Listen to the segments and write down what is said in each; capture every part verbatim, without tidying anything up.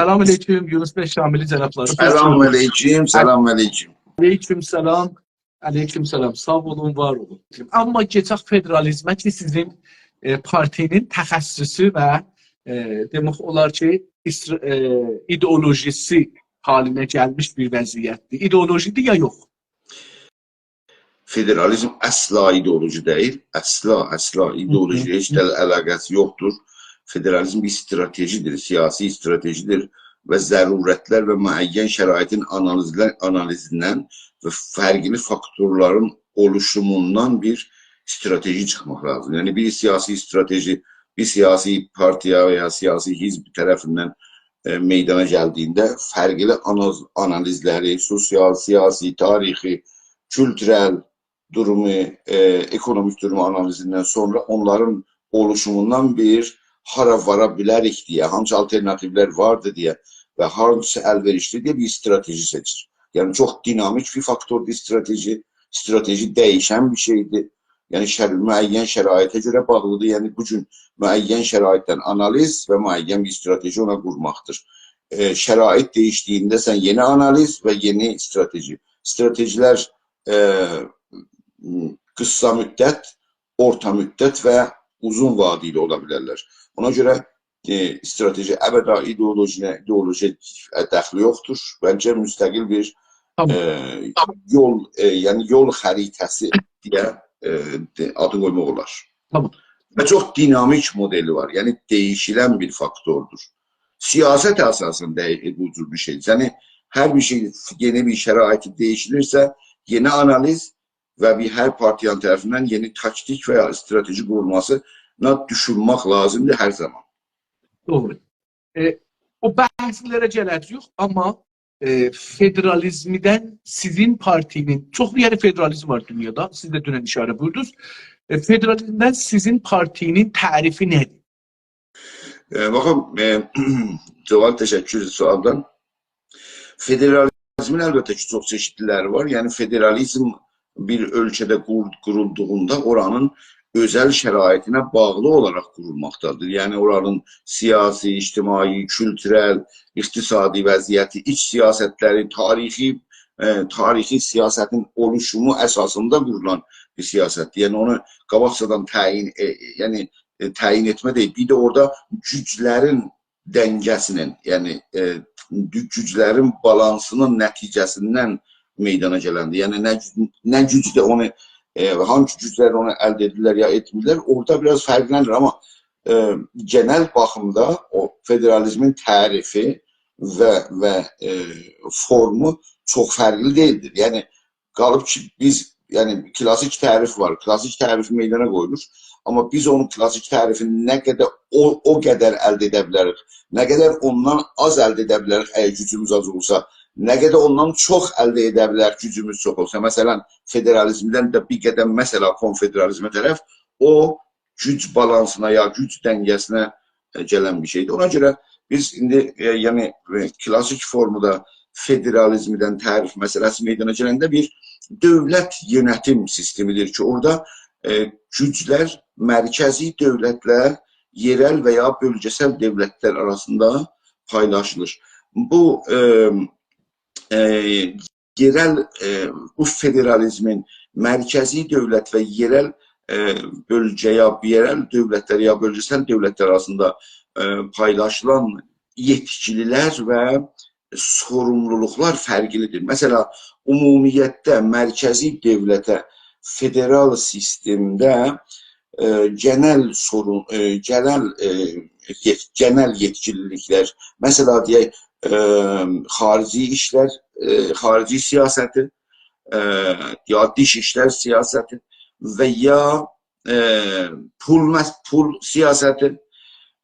سلام علیکم، یونس بی شاملی جنابلاری. خوش سلام گؤردوک. علیکم، سلام علیکم. علیکم سلام. علیکم سلام. ساغ اولون، وار اولون. آمما کئچک فدرالیزمه کی، سیزین، ائ، پارتی‌نین تخصصو و، ائ، دئمک اولار کی، ایسر-، ائ، ایدئولوژی‌سی حالینه گلمیش بیر وضعیتدیر. ایدئولوژی‌دیر یا یوخ؟ فدرالیزم اصلا ایدئولوژی دئییل. اصلا، اصلا ایدئولوژی هئچ ده علاقه‌سی یوخدور. فدرالیزم بیر استراتژی‌دیر، سیاسی استراتژی‌دیر و ضرورتلر و معین شرایطین آنالیزله-، آنالیزیندن و فرقلی فاکتورلارین اولوشوموندان بیر استراتژی چیخماق لازیم. یعنی بیر سیاسی استراتژی، بیر سیاسی پارتیا و یا سیاسی حزب طرفیندن، ائ، میدانا گلدیگینده فرقلی آناز-، آنالیزلری، سوسیال، سیاسی، تاریخی، کولتورل دورومو، ائ، اکونومیک دورومو آنالیزیندن سونرا اونلارین اولوشوموندان بیر هارا وارا بیلریک دئیه، هانسی آلترناتیولر واردی دئیه و هانسی الوئریشلی دئیه بیر استراتژی سئچیر. یعنی چوخ دینامیک بیر فاکتوردور استراتژی. استراتژی دییشن بیر شئیدیر. یعنی شر-، معین شرایطه گؤره باغلیدیر. یعنی بو گون معین شرایطدن آنالیز و معین بیر استراتژی اونا قورماقدیر. ائ، شرایط دییشدیگینده سن یئنی آنالیز و یئنی استراتژی. استراتژی‌لر، ائ، قیسا مدت، اورتا مدت و اوزون واده‌لی اولا بیلرلر. اونا گؤره، ائ، استراتژی ابدا ایدئولوژی‌یه، ایدئولوژی‌یه دخلی یوخدور. بلکه مستقل بیر، تامام. ائ، یول، ائ، یعنی یول خریطه‌سی دئیه، ائ، دئ-، آدین قویماق اولار. تامام. و چوخ دینامیک مدلی وار. یعنی دییشیلن بیر فاکتوردور. سیاست اساسیندا ائ، بو جور بیر شئی. یعنی هر بیر شئی، یئنی بیر شرایطی دییشیلیرسه، یئنی آنالیز و بیر هر پارتیانین طرفیندن یئنی تاکتیک و یا استراتژی قورولماسینا دوشونمک لازیمدیر هر زامان. دوغرو. ائ، او بحثلره گله‌جه‌ییک، آمما، ائ، فدرالیزمدن سیزین پارتی‌نین، چوخ یعنی فدرالیزم وار دونیادا، سیز ده دونن اشاره بویوردونوز. ائ، فدرالیزمدن سیزین پارتی‌نین تعریفی نه‌دیر؟ ائ، باخین، ائ، جواد، تشکر سؤالدان. فدرالیزمین البته کی، چوخ چئشیتلی‌لری وار. یعنی فدرالیزم بیر اؤلکه‌ده قور-، قورولدوغوندا اورانین اؤزل شرایطینه باغلی اولاراق قورولماقدادیر. یعنی اورانین سیاسی، اجتماعی، کولتورل، اقتصادی وضعیتی، ایچ سیاستلری، تاریخی، ائ، تاریخی سیاستین اولوشومو اساسیندا قورولان بیر سیاستدیر. یعنی اونو قاباقجادان تعیین، ائ، یعنی، ائ، تعیین ائتمه دئییل. بیر ده اورادا گوجلرین دنگه‌سینین، یعنی، ائ، گو-، گوجلرین بالانسینین نتیجه‌سیندن میدانا گلندیر. یعنی نه، نه گوجده اونو، ائ، هانسی گوجلر اونو الده ائدیرلر یا ائتمیرلر، اورادا بیر آز فرقلنیر. آمما، ائ، گئنل باخیمدا او فدرالیزمین تعریفی و، و، ائ، فورمو چوخ فرقلی دئییلدیر. یعنی قالیب کی، بیز، یعنی کلاسیک تعریف وار، کلاسیک تعریف میدانا قویولور. آمما بیز اونون کلاسیک تعریفینی نه قدر او، او قدر الده ائده بیلریک، نه قدر اوندان آز الده ائده بیلریک، اگر گوجوموز آز اولسا، نه قدر اوندان چوخ الده ائده بیلریک، گوجوموز چوخ اولسا. مثلا، فدرالیزمدن ده بیر قدم، مثلا، کنفدرالیزمه طرف، او گوج بالانسینا یا گوج دنگه‌سینه، ائ، گلن بیر شئیدیر. اونا گؤره بیز ایندی، ائ، یعنی، ائ، کلاسیک فورمادا فدرالیزمدن تعریف مسئله‌سی میدانا گلنده بیر دؤولت یؤنتیم سیستمی‌دیر کی، اورادا، ائ، گوجلر مرکزی دؤولتله یئرل و یا بؤلگه‌سل دؤولتلر آراسیندا پایلاشیلیر. بو، ائ، ائ، یئرل، ائ، بو فدرالیزمین مرکزی دؤولت و یئرل، ائ، بؤلگه یا یئرل دؤولتلر یا بؤلگه‌سل دؤولتلر آراسیندا، ائ، پایلاشیلان یئتکیلی‌لر و سوروملولوقلار فرقلی‌دیر. مثلا، عمومیتده مرکزی دؤولته، فدرال سیستمده، ائ، گئنل سورون، ائ، گئنل، ائ، یئت-، گئنل یئتکیلی‌لیکلر، مثلا، دئیک، ائ، خارجی ایشلر، ائ، خارجی سیاستی، ائ، یا دیش ایشلر سیاستی و یا، ائ، پول مس-، پول سیاستی،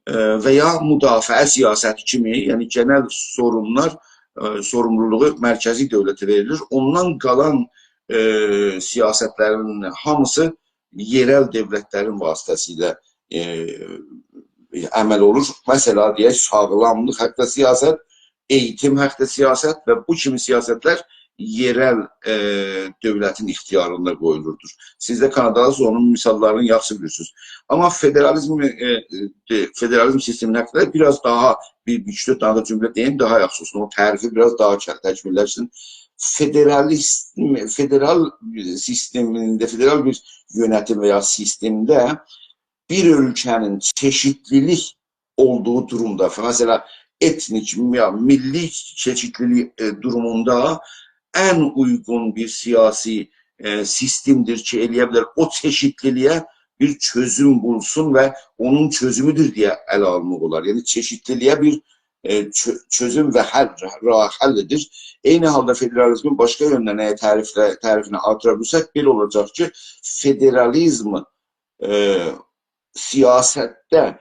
ائ، و یا مدافعه سیاستی کیمی، یعنی گئنل سورونلار، ائ، سوروملولوغو مرکزی دؤولته وئریلیر. اوندان قالان، ائ، سیاستلرین هامیسی یئرل دؤولتلرین واسطه‌سیله، ائ، عمل اولور. مثلا، دئیک، ساغلاملیق حاقدا سیاست، ائییتیم حاقدا سیاست و بو کیمی سیاستلر یئرل، ائ، دؤولتین اختیاریندا قویولوردور. سیز ده کاناداداسینیز، اونون مثاللارینی یاخشی بیلیرسینیز. آمما فدرالیزم، ائ، ائ، فدرالیزم سیستمینین حاقیندا بیر آز داها، بیر، بیر اوچ-دؤرد دنه ده جمله دئییم، داها یاخشی اولسون. او تعریفی بیر آز داها چه-، تکمیللشسین. فدرالیزم، فدرال سیستمینده، فدرال بیر یؤنتیم و یا سیستمده بیر اؤلکه‌نین چئشیتلیلیک اولدوغو دورومدا، مثلا، ائتنیک، یا میللی چئشیتلیلیک، ائ، دوروموندا ان اویغون بیر سیاسی، ائ، سیستمدیر کی، ائلیه بیلر او چئشیتلیلیگه بیر چؤزوم بولسون و اونون چؤزومودور دئیه اله آلماق اولار. یعنی، چئشیتلیلیگه بیر، ائ، چؤ-، چؤزوم و حل، راه حل‌دیر. عینی حالدا فدرالیزمین باشقا یؤندن اگر تعریفله-، تعریفینی آرتیرا بیلسک، بئله اولاجاق کی، فدرالیزم، ائ، سیاستده،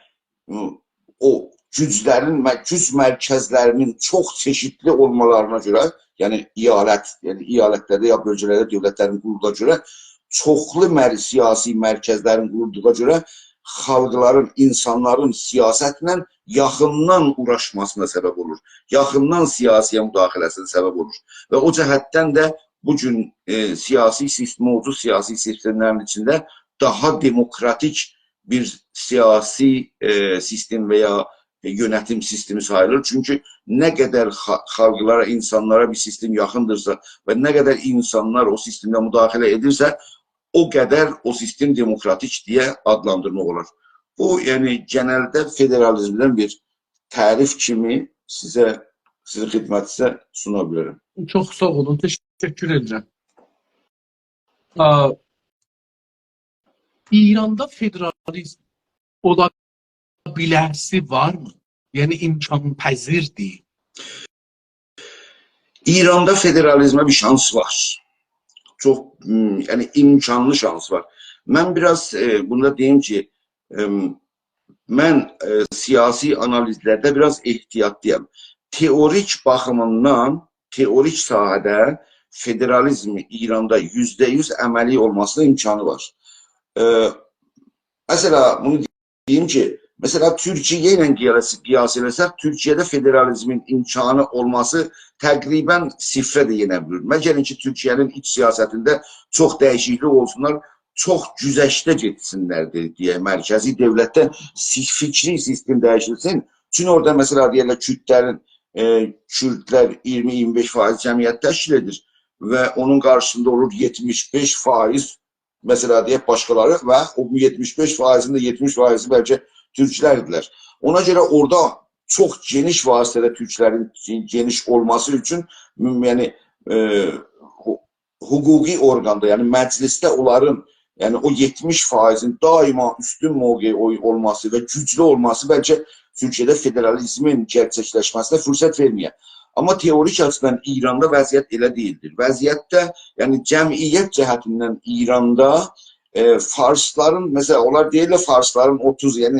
م، او گوجلرین، مه-، گوج مرکزلرینین چوخ چئشیتلی اولمالارینا گؤره، یعنی ایالت، یعنی ایالتلرده یا بؤلگه‌لرده دؤولتلرین قورولدوغونا گؤره، چوخلو مر-، سیاسی مرکزلرین قورولدوغونا گؤره خالقلارین، اینسانلارین سیاستله یاخیندان اوغراشماسینا سبب اولور. یاخیندان سیاسی‌یه مداخله‌سینه سبب اولور. و او جهتدن ده بو گون، ائ، سیاسی سیستم، موجود سیاسی سیستملرین ایچینده داها دموکراتیک بیر سیاسی، ائ، سیستم و یا یؤنتیم سیستمی ساییلیر. چونکی نه قدر خا-، خالقلارا، اینسانلارا بیر سیستم یاخیندیرسا و نه قدر اینسانلار او سیستمده مداخله ائدیرسه، او قدر او سیستم دموکراتیک دئیه آدلاندیرماق اولار. بو، یعنی، گئنلده فدرالیزمدن بیر تعریف کیمی سیزه، سیزین خدمتینیزه سونا بیلرم. چوخ ساغ اولون، تشکر ائدیرم. آ، ایراندا فدرالیزم اولا بیله‌سی وارمی؟ یعنی، امکان‌پذیردیر؟ ایراندا فدرالیزمه بیر شانس وار. چوخ، م، یعنی، امکانلی شانس وار. من بیر آز، ائ، بوندا دئییم کی، ائم، من، ائ، سیاسی آنالیزلرده بیر آز احتیاطلی‌یام. تئوریک باخیمیندان، تئوریک ساحه‌ده فدرالیزم ایراندا یوزده یوز عملی اولماسی‌نین امکانی وار. ائ، مثلا، بونو دئییم کی، مثلا، تورکیه ایله قیاس، قیاس ائله‌سک، تورکیه‌ده فدرالیزمین امکانی اولماسی تقریبا صفره ده یئنه بیلیر. مگر اینکی تورکیه‌نین ایچ سیاستینده چوخ دییشیکلیک اولسونلار، چوخ گذشته گئتسینلر، دئ-، دئیک، مرکزی دؤولتده سی-، فکری سیستم دییشیلسین. چونکی اورادا، مثلا، دئیرلر، کوردلرین، ائ، کوردلر اییرمی، اییرمی بئش فایض جمعیت تشکیل ائدیر و اونون قارشیسیندا اولور یئتمیش بئش فایض، مثلا، دئیک، باشقالاری و او یئتمیش بئش فایضین ده یئتمیش فایضی بلکه تورکلردیلر. اونا گؤره اورادا چوخ گئنیش واسطه‌ده تورکلرین گئنیش اولماسی اوچون، م-، یعنی، ائ، حو-، حقوقی اورقاندا، یعنی مجلسده اونلارین، یعنی او یئتمیش فایضین دائما اوستون موقعی اول-، اولماسی و گوجلو اولماسی بلکه تورکیه‌ده فدرالیزمین گئرچکلشمه‌سینه فرصت وئرمه‌یه. آمما تئوریک آچیدان ایراندا وضعیت ائله دئییلدیر. وضعیتده، یعنی جمعیت جهتیندن ایراندا، ائ، فارسلارین، مثلا، اونلار دئییرلر فارسلارین اوتوز، یعنی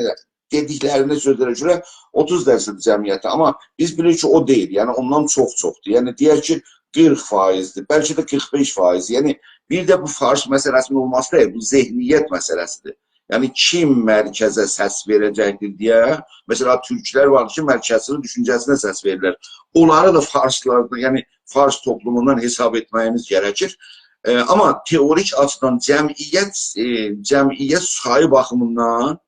دئدیکلرینده سؤزلره گؤره اوتوز درصد جمعیتی، آمما بیز بیلیریک کی، او دئییل، یعنی اوندان چوخ چوخدور. یعنی دئیک کی، قیرخ فایضدیر، بلکه ده قیرخ بئش فایض. یعنی بیر ده بو فارس مسئله‌سینین اولماسی دئییل، بو ذهنیت مسئله‌سیدیر. یعنی کیم مرکزه سس وئره‌جکدیر دئیه، مثلا تورکلر وار کی، مرکزچیلیک دوشونجه‌سینه سس وئریرلر. اونلاری دا فارسلاردان، یعنی فارس توپلوموندان حساب ائتمه‌ییمیز گرکیر. ائ، آمما تئوریک آچیدان جمعیت، ائ، جمعیت سایی باخیمیندان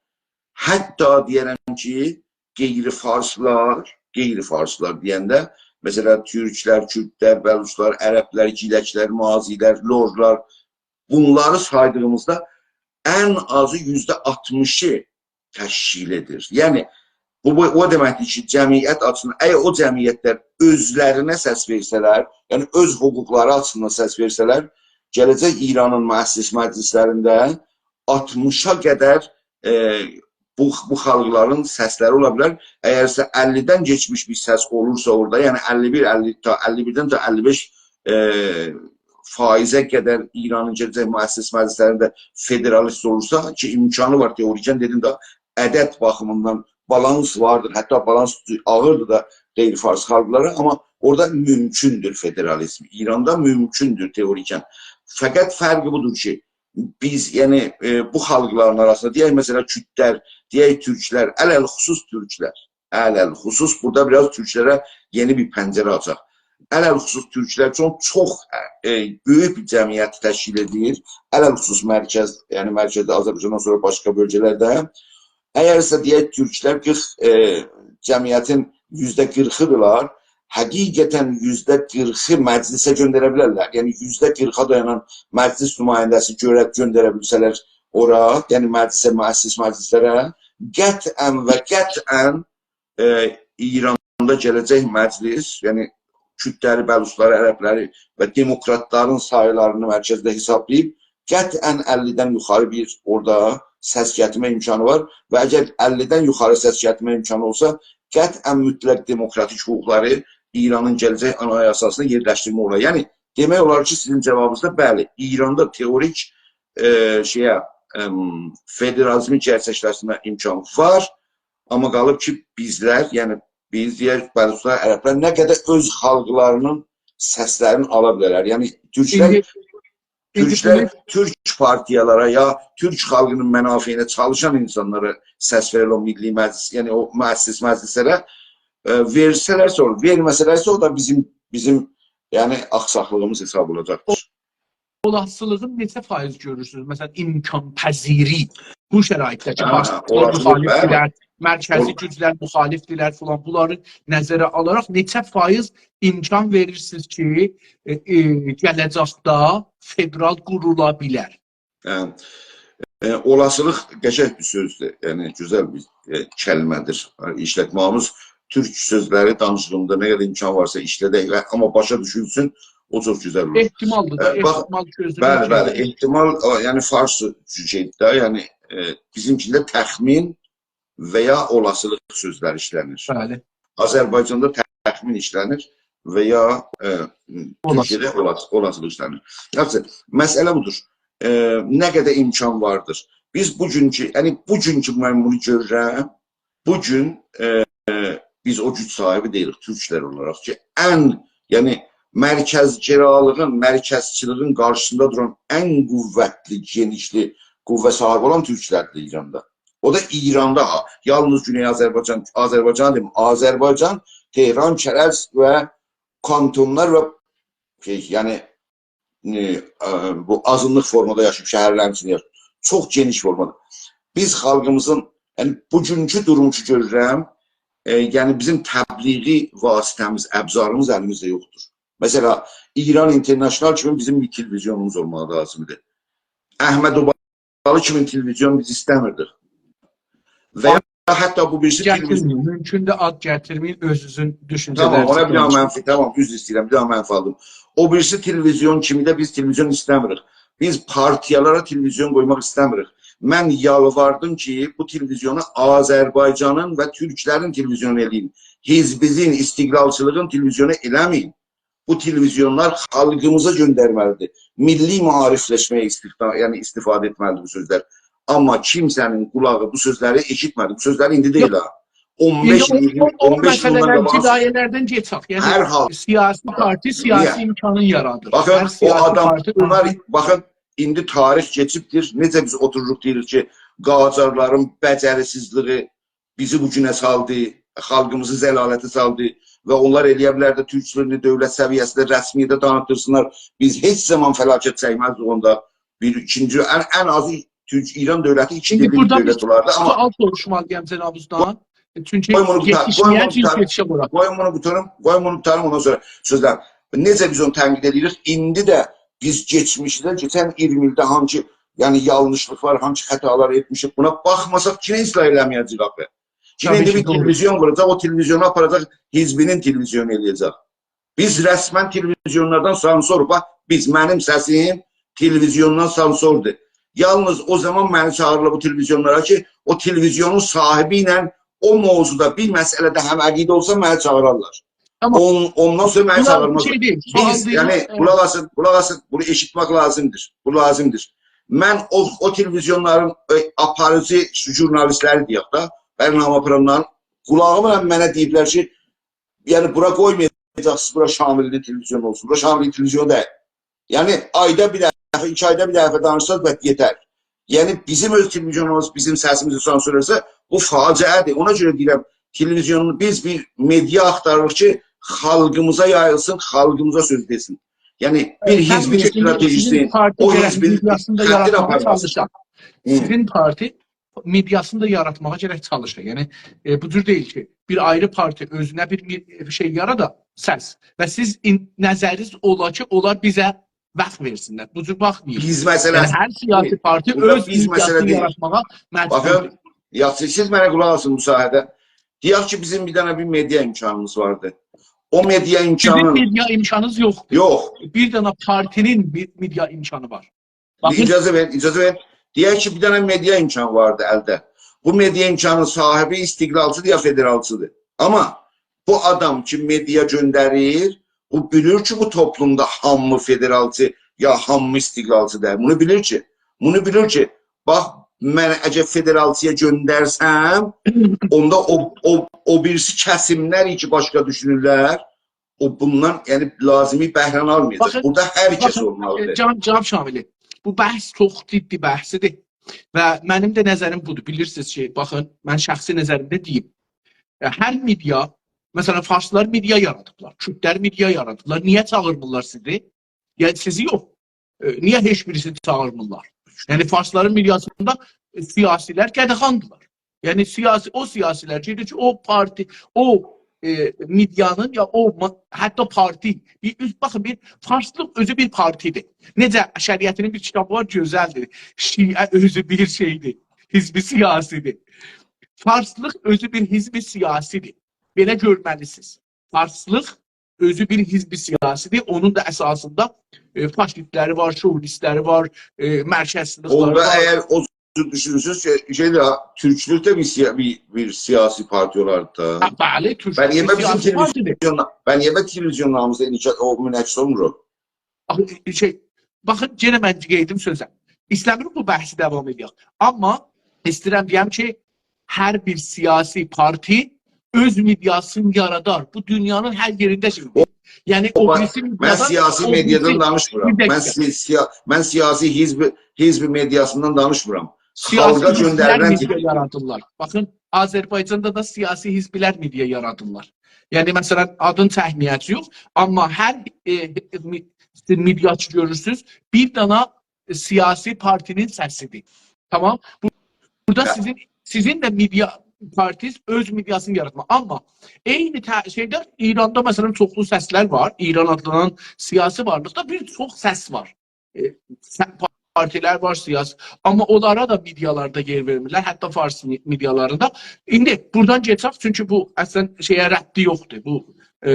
حتی دئیه‌رم کی، غیر فارسلار، غیر فارسلار دئینده، مثلا، تورکلر، کوردلر، بلوچلار، عربلر، گیلکلر، مازیلر، لورلار، بونلاری سایدیغیمیزدا ان آزی یوزده آلتمیشی تشکیل ائدیر. یعنی، بو، بو او دئمکدیر کی، جمعیت آچیسیندان، اگر او جمعیتلر اؤزلرینه سس وئرسه‌لر، یعنی اؤز حقوقلاری آچیسیندان سس وئرسه‌لر، گله‌جک ایرانین مؤسس مجلسلرینده آلتمیشا قدر، ائ، بو، بو خالقلارین سسلری اولا بیلر. اگرسه اللی‌دن کئچمیش بیر سس اولورسا اورادا، یعنی اللی بیر، اللی تا، اللی بیردن تا اللی بئش، ائ، فایضه قدر ایرانین گله‌جک مؤسس مجلسلرینده فدرالیست اولورسا، کی، امکانی وار، تئوریکاً دئدیم ده، عدد باخیمیندان بالانس واردیر، حتی بالانس آغیردیر دا غیر فارس خالقلارا، آمما اورادا مومکوندور فدرالیزم. ایراندا مومکوندور تئوریکاً. فقط فرقی بودور کی، بیز، یعنی، ائ، بو خالقلارین آراسیندا، دئیک، مثلا، کوردلر، دئیک، تورکلر، علی‌الخصوص تورکلر، علی‌الخصوص بورادا بیر آز تورکلره یئنی بیر پنجره آچاق. علی‌الخصوص تورکلر چون چوخ، ائ، بؤیوک بیر جمعیتی تشکیل ائدیر. علی‌الخصوص مرکز، یعنی مرکزده آذربایجاندان سونرا باشقا بؤلگه‌لرده. اگرسه دئیک، تورکلر قیرخ، ائ، جمعیتین یوزده قیرخی‌دیرلار، حقیقتاً یوزده قیرخی مجلسه گؤندره بیلرلر. یعنی یوزده قیرخا دایانان مجلس نماینده‌سی گؤره، گؤندره بیلسه‌لر اورا، یعنی مجلسه، مؤسس مجلسلره، قطعاً و قطعاً، ائ، ایراندا گله‌جک مجلس، یعنی کوردلری، بلوچلاری، عربلری و دموکراتلارین سایلارینی مرکزده حسابلاییب، قطعاً اللی‌دن یوخاری بیر اورادا سس گتیرمه امکانی وار و اگر اللی‌دن یوخاری سس گتیرمه امکانی اولسا، قطعاً مطلق دموکراتیک حقوقلاری ایرانین گله‌جک آنایاساسینا یئرلشدیرمه اولار. یعنی، دئمک اولار کی، سیزین جوابینیزدا بلی، ایراندا تئوریک، ائ، شئیه، ائم، فدرالیزمی گئرچکلشدیرمه امکانی وار، آمما قالیب کی، بیزلر، یعنی بیز، دئیک، بلوچلار، عربلر نه قدر اؤز خالقلارینین سسلرینی آلا بیلرلر. یعنی تورکلر، ایندی، ایندی تورکلر بونو تورک پارتیالارا یا تورک خالقینین منافعینه چالیشان اینسانلارا سس وئریر، او میللی مجلس، یعنی او مؤسس مجلسلره، ائ، وئرسه‌لرسه اولور، وئرمه‌سه‌لرسه او دا بیزیم، بیزیم، یعنی آخساقلیغیمیز حساب اولاجاقدیر. اولاسیلیغین نئچه فایز گؤرورسونوز؟ مثلا، امکان‌پذیری بو شرایطده کی، هه، باشقا اولاسیلیق، مخالفدیرلر، بلی. مرکزی اول- گوجلر مخالفدیرلر فلان، بونلاری نظره آلاراق نئچه فایز امکان وئریرسینیز کی، ائ، ائ، گله‌جکده فدرال قورولا بیلر؟ هه. ائ، اولاسیلیق قشنگ بیر سؤزدور. یعنی، گؤزل بیر، ائ، کلمه‌دیر. ایشلتمه‌ییمیز تورک سؤزلری دانیشیغیندا نه قدر امکان وارسا ایشله‌دک و آمما باشا دوشولسون، او چوخ گؤزل اولور. احتمالدیر دا، ائ، باخ، احتمال سؤزو بلی، بلی، احتمال. احتمال، او، یعنی فارس شئیدیر ده، یعنی، ائ، بیزیمکینده تخمین و یا اولاسیلیق سؤزلری ایشله‌نیر. بلی. آذربایجاندا تخمین ایشله‌نیر و یا، ائ، اولاسیلیق. تورکیه‌ده اولاس-، اولاسیلیق ایشله‌نیر. یاخشی، مسئله بودور. ائ، نه قدر امکان واردیر. بیز بوگونکو، یعنی بوگونکو من بونو گؤرورم، بوگون، ائ، بیز او گوج صاحیبی دئییلیک، تورکلر اولاراق کی، ان، یعنی مرکزگرالیغین، مرکزچیلیگین قارشیسیندا دوران ان قوتلی، گئنیشلی قوه صاحیبی اولان تورکلردیر ایراندا. او دا ایراندا ها. یالنیز گونئی آذربایجان، آذربایجان دئمیم، آذربایجان، تهران، کرج و کانتونلار و شئی، یعنی، ائ، ائ، بو آزینلیق فورمادا یاشاییب، شهرلرین ایچینده یاشاییب. چوخ گئنیش فورمادا. بیز خالقیمیزین، یعنی بوگونکو دورومو کی گؤرورم، ائ، یعنی بیزیم تبلیغی واسطه‌میز، ابزاریمیز الیمیزده یوخدور. مثلا، ایران اینترنشنال کیمی بیزیم بیر تلویزیونوموز اولماغی لازیمدیر. احمد اوبالی کیمی تلویزیون بیز ایسته‌میردیک. و یا حتی بو بیریسی تلویزیون گتیرمه‌یین، مومکون ده آد گتیرمه‌یین، اؤزونوزون دوشونجه‌لرینیزی دانیشین. تامام، اونا بیر دانا منفی، تامام، عذر ایسته‌ییرم، بیر دانا منفی آلدیم. او بیریسی تلویزیون کیمی ده بیز تلویزیون ایسته‌میریک. بیز پارتیالارا تلویزیون قویماق ایسته‌میریک. من یالواردیم کی، بو تلویزیونو آذربایجانین و تورکلرین تلویزیونو ائله‌یین. حزبیزین، استقلالچیلیغین تلویزیونو ائله‌مه‌یین. بو تلویزیونلار خالقیمیزا گؤندرمه‌لیدیر. میللی معاریفلشمه‌یه استخدا-، یعنی استفاده ائتمه‌لیدیر بو سؤزلر. آمما کیمسه‌نین قولاغی بو سؤزلری ائشیتمه‌دی. بو سؤزلر ایندی دئییل ها. اون بئش، ایندی او، ایگیرمی، او، او اون بئش ایلدن مسئله‌لر قاباق. جدایی‌لردن گئچک. یعنی، هر حال. سیاسی پارتی سیاسی امکانین یارادیر. باخین، هر او سیاسی پارتی آداملار، باخین، ایندی تاریخ کئچیبدیر. نئجه بیز اوتوروروق دئییریک کی، قاجارلارین بجریسیزلیگی بیزی بو گونه سالدی، خالقیمیزی ذلالته سالدی و اونلار ائلیه بیلر ده تورک دیلینی دؤولت سویه‌سینده رسمیته تانیتدیرسینلار. بیز هئچ زامان فلاکت چکمزدیک اوندا. بیر، ایکینجی، ان، ان آزی تورک، ایران دؤولتی ایکی دیللی بیر دؤولت اولاردی، آمما ایندی بورادا بیر سؤال سوروشمالییام جنابینیزدان. چونکی قوی بونو قوتا-، قوی بونو قوتار-، یئتیشمه‌یه‌جه‌ییک قوی بونو قوتاریم، قوی بونو قوتاریم، اوندان سونرا سؤزلر. نئجه بیز اونو تنقید ائدیریک، ایندی ده بیز کئچمیشده، کئچن ایگیرمی ایلده هانسی، یعنی، یانلیشلیقلار، هانسی خطالار ائتمیشیک، بونا باخماساق، کیمی اصلاح ائله‌مه‌یه‌جه‌ییک آخی؟ کیمی ایندی بیر تلویزیون قوراجاق، او تلویزیونو آپاراجاق، حزبینین تلویزیونو ائله‌یه‌جک. بیز رسماً تلویزیونلاردان سانسور، باخ، بیز، منیم سسیم تلویزیوندان سانسوردور. یالنیز او زامان منی چاغیریرلار بو تلویزیونلارا کی، او تلویزیونون صاحیبی ایله او موضوعدا بیر مسئله‌ده هم‌عقیده اولسام، منی چاغیرارلار. تامام. اون-، اوندان سونرا منی چاغیرمازلار. بیز، یعنی، قولاق آسین، قولاق آسین، بونو ائشیتمک لازیمدیر. بو لازیمدیر. من او، او تلویزیونلارین، ائ، آپاریجی ژورنالیستلری دئیک ده، برنامه آپارانلارین قولاغیملا منه دئییبلر کی، یعنی، بورا قویمایاجاقسینیز، بورا شاملی‌نین تلویزیونو اولسون. بورا شاملی‌نین تلویزیونو دئییل. یعنی، آیدا بیر دفعه، ایکی آیدا بیر دفعه دانیشساز، بس، یئتر. یعنی، بیزیم اؤز تلویزیونوموز بیزیم سسیمیزی سانسور ائتسه، بو فاجعه‌دیر. اونا گؤره دئییرم، تلویزیونو، بیز بیر مئدیا آختاریریق کی، خالقیمیزا یاییلسین، خالقیمیزا سؤز دئسین. یعنی، بیر حزبین استراتژی‌سی، او حزبین خطین آپارماسین. هه. سیزین پارتی مئدیاسینی دا یاراتماغا گرک چالیشا. یعنی، ائ، بو جور دئییل کی، بیر آیری پارتی اؤزونه بیر می-، بیر شئی یارادا، سس. و سیز این-، نظرینیز اولا کی، اونلار بیزه واخت وئرسینلر. بو جور باخمایین. بیز مسئله‌سی یعنی، هر سیاسی پارتی بورادا اؤز بیز مسئله مئدیاسینی دئییل. یاراتماغا مجبوردور. باخین، یاخشی، سیز منه قولاق آسین مساعده. دئیک کی، بیزیم بیر دنه بیر مئدیا امکانیمیز واردی. او مئدیا امکانین... سیزین مئدیا امکانینیز یوخدور. یوخ. بیر دنه پارتی‌نین مئ-، مئدیا امکانی وار. باخین. اجازه وئر، اجازه وئر. دئیک کی، بیر دنه مئدیا امکانی واردی الده. بو مئدیا امکانین صاحیبی استقلالچی‌دیر یا فدرالچی‌دیر. آمما بو آدام کی، مئدیا گؤندریر، بو بیلیر کی، بو توپلومدا هامی فدرالچی یا هامی استقلالچی دئییل. بونو بیلیر کی، بونو بیلیر کی، باخ، من اگر فدرالچی‌یا گؤندرسم، اوندا او، او، او بیریسی کسیملر کی، باشقا دوشونورلر، او بوندان، یعنی، لازیمی بهره‌نی آلمایاجاق. باخین، بورادا هر کس باخین، اولمالیدیر. ائ، جناب، جناب شاملی، بو بحث چوخ جدی بحثی‌دیر. و منیم ده نظریم بودور. بیلیرسینیز کی، باخین، من شخصی نظریمده دئییم. ائ، هر مئدیا، مثلا، فارسلار مئدیا یارادیبلار، کوردلر مئدیا یارادیبلار. نییه چاغیرمیرلار سیزی؟ یعنی، سیزی یوخ. ائ، نییه هئچ بیریسینی چاغیرمیرلار؟ یعنی، فارسلارین مئدیاسیندا، ائ، سیاسی‌لر قدغاندیلار. یعنی، سیاسی، او سیاسی‌لر کی، کی، او پارتی، او، ائ، مئدیانین یا او ما-، حتی پارتی، بیر اوز، باخین، بیر فارسلیق اؤزو بیر پارتی‌دیر. نئجه شریعتی‌نین بیر کیتابی وار، گؤزلدیر. شیعه اؤزو بیر شئی‌دیر، حزب سیاسی‌دیر. فارسلیق اؤزو بیر حزب سیاسی‌دیر. بئله گؤرمه‌لی‌سینیز. فارسلیق اؤزو بیر حزب سیاسی‌دیر. اونون دا اساسیندا، ائ، فاشیستلری وار، شووینیستلری وار، ائ، مرکزچیلیکلری وار. اوندا اگر او جور دوشونورسونوز کی، شئی ده، تورکلوک ده بیر سیا-، بیر، بیر سیاسی پارتی اولاردی دا. هه، بلی، تورکلوک بیر سیاسی پارتی‌دیر. بیر تلویزیون، بلی، بیر تلویزیونلاریمیزدا انعکاس، او منعکس اولمور او. آخی، شئی، باخین، یئنه من قئییدیم سؤزه. ایسته‌میرم بو بحثی داوام ائدک. آمما ایسته‌ییرم دئیم کی، هر بیر سیاسی پارتی اؤز مئدیاسینی یارادار. بو دونیانین هر یئرینده شئی. او، یعنی، او، او باخ، بیریسی من مئدیادان، سیاسی او مئدیادان بیریسی دانیشمیرام. بیر دقیقه. من سی-، سیا-، من سیاسی حزب، حزب مئدیاسیندان دانیشمیرام. سیاسی خالقا حزبلر گؤندریلن مئدیا تیپ. یارادیرلار. باخین، آذربایجاندا دا سیاسی حزبلر مئدیا یارادیرلار. یعنی، مثلا، آدین چکمه‌یه‌جه‌ییک، آمما هر، ائ، ائ، می-، مئدیا کی گؤرورسونوز، بیر دانا سیاسی پارتی‌نین سسی‌دیر. تامام؟ بو-، بورادا یا سیزین، سیزین ده مئدیا پارتیز اؤز مئدیاسینی یاراتما. آمما عینی ته-، شئیده، ایراندا، مثلا، چوخلو سسلر وار. ایران آدلانان سیاسی وارلیقدا بیر چوخ سس وار. ائ، سه-، پارتی‌لر وار سیاسی. آمما اونلارا دا مئدیالاردا یئر وئرمیرلر، حتی فارس می-، مئدیالاریندا. ایندی بورادان گئچک، چونکی بو اصلا شئیه ربطی یوخدور. بو، ائ،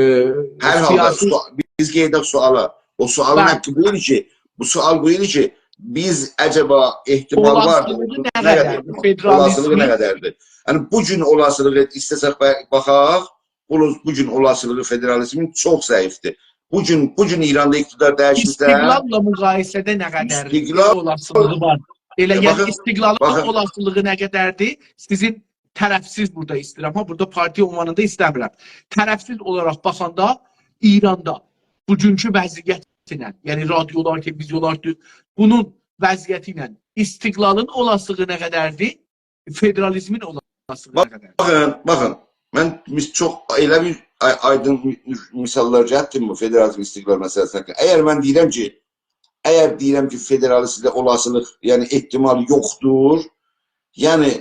هر حالدا سیاسی سو-، بیز قئییدک سؤالا. او سؤالین، بلی، حقی بو ایدی کی، بو سؤال بو ایدی کی، بیز عجبا احتمال واردی، اولاسیلیغی نه نه قدر، قدر، بو فدرالیزمین اولاسیلیغی نه قدردیر؟ یعنی، بو گون اولاسیلیغی ایسته‌سک با-، باخاق، بو، بو گون اولاسیلیغی فدرالیزمین چوخ ضعیفدیر. بو گون، بو گون ایراندا اقتدار دییشیلسه، استقلال‌لا مقایسه‌ده نه قدر استقلال اولاسیلیغی وار؟ ائله، ائ، یعنی، باخین، استقلالین باخین. اولاسیلیغی نه قدردیر؟ سیزین طرفسیز بورادا ایسته‌ییرم. ها، بورادا پارتی اولمانی دا ایسته‌میرم. طرفسیز اولاراق باخاندا ایراندا بوگونکو وضعیت ایله، یعنی رادیولار، تلویزیونلار، دو-، بونون وضعیتی ایله استقلالین اولاسیلیغی نه قدردیر؟ فدرالیزمین اولاسیلیغی نه قدردیر؟ باخین، باخین. من میس-، چوخ ائله بیر آی-، آیدین می-، مثاللار گتیردیم بو فدرالیزم، استقلال مسئله‌سینه. اگر من دئییرم کی، اگر دئییرم کی، فدرالیزمده اولاسیلیق، یعنی احتمال یوخدور، یعنی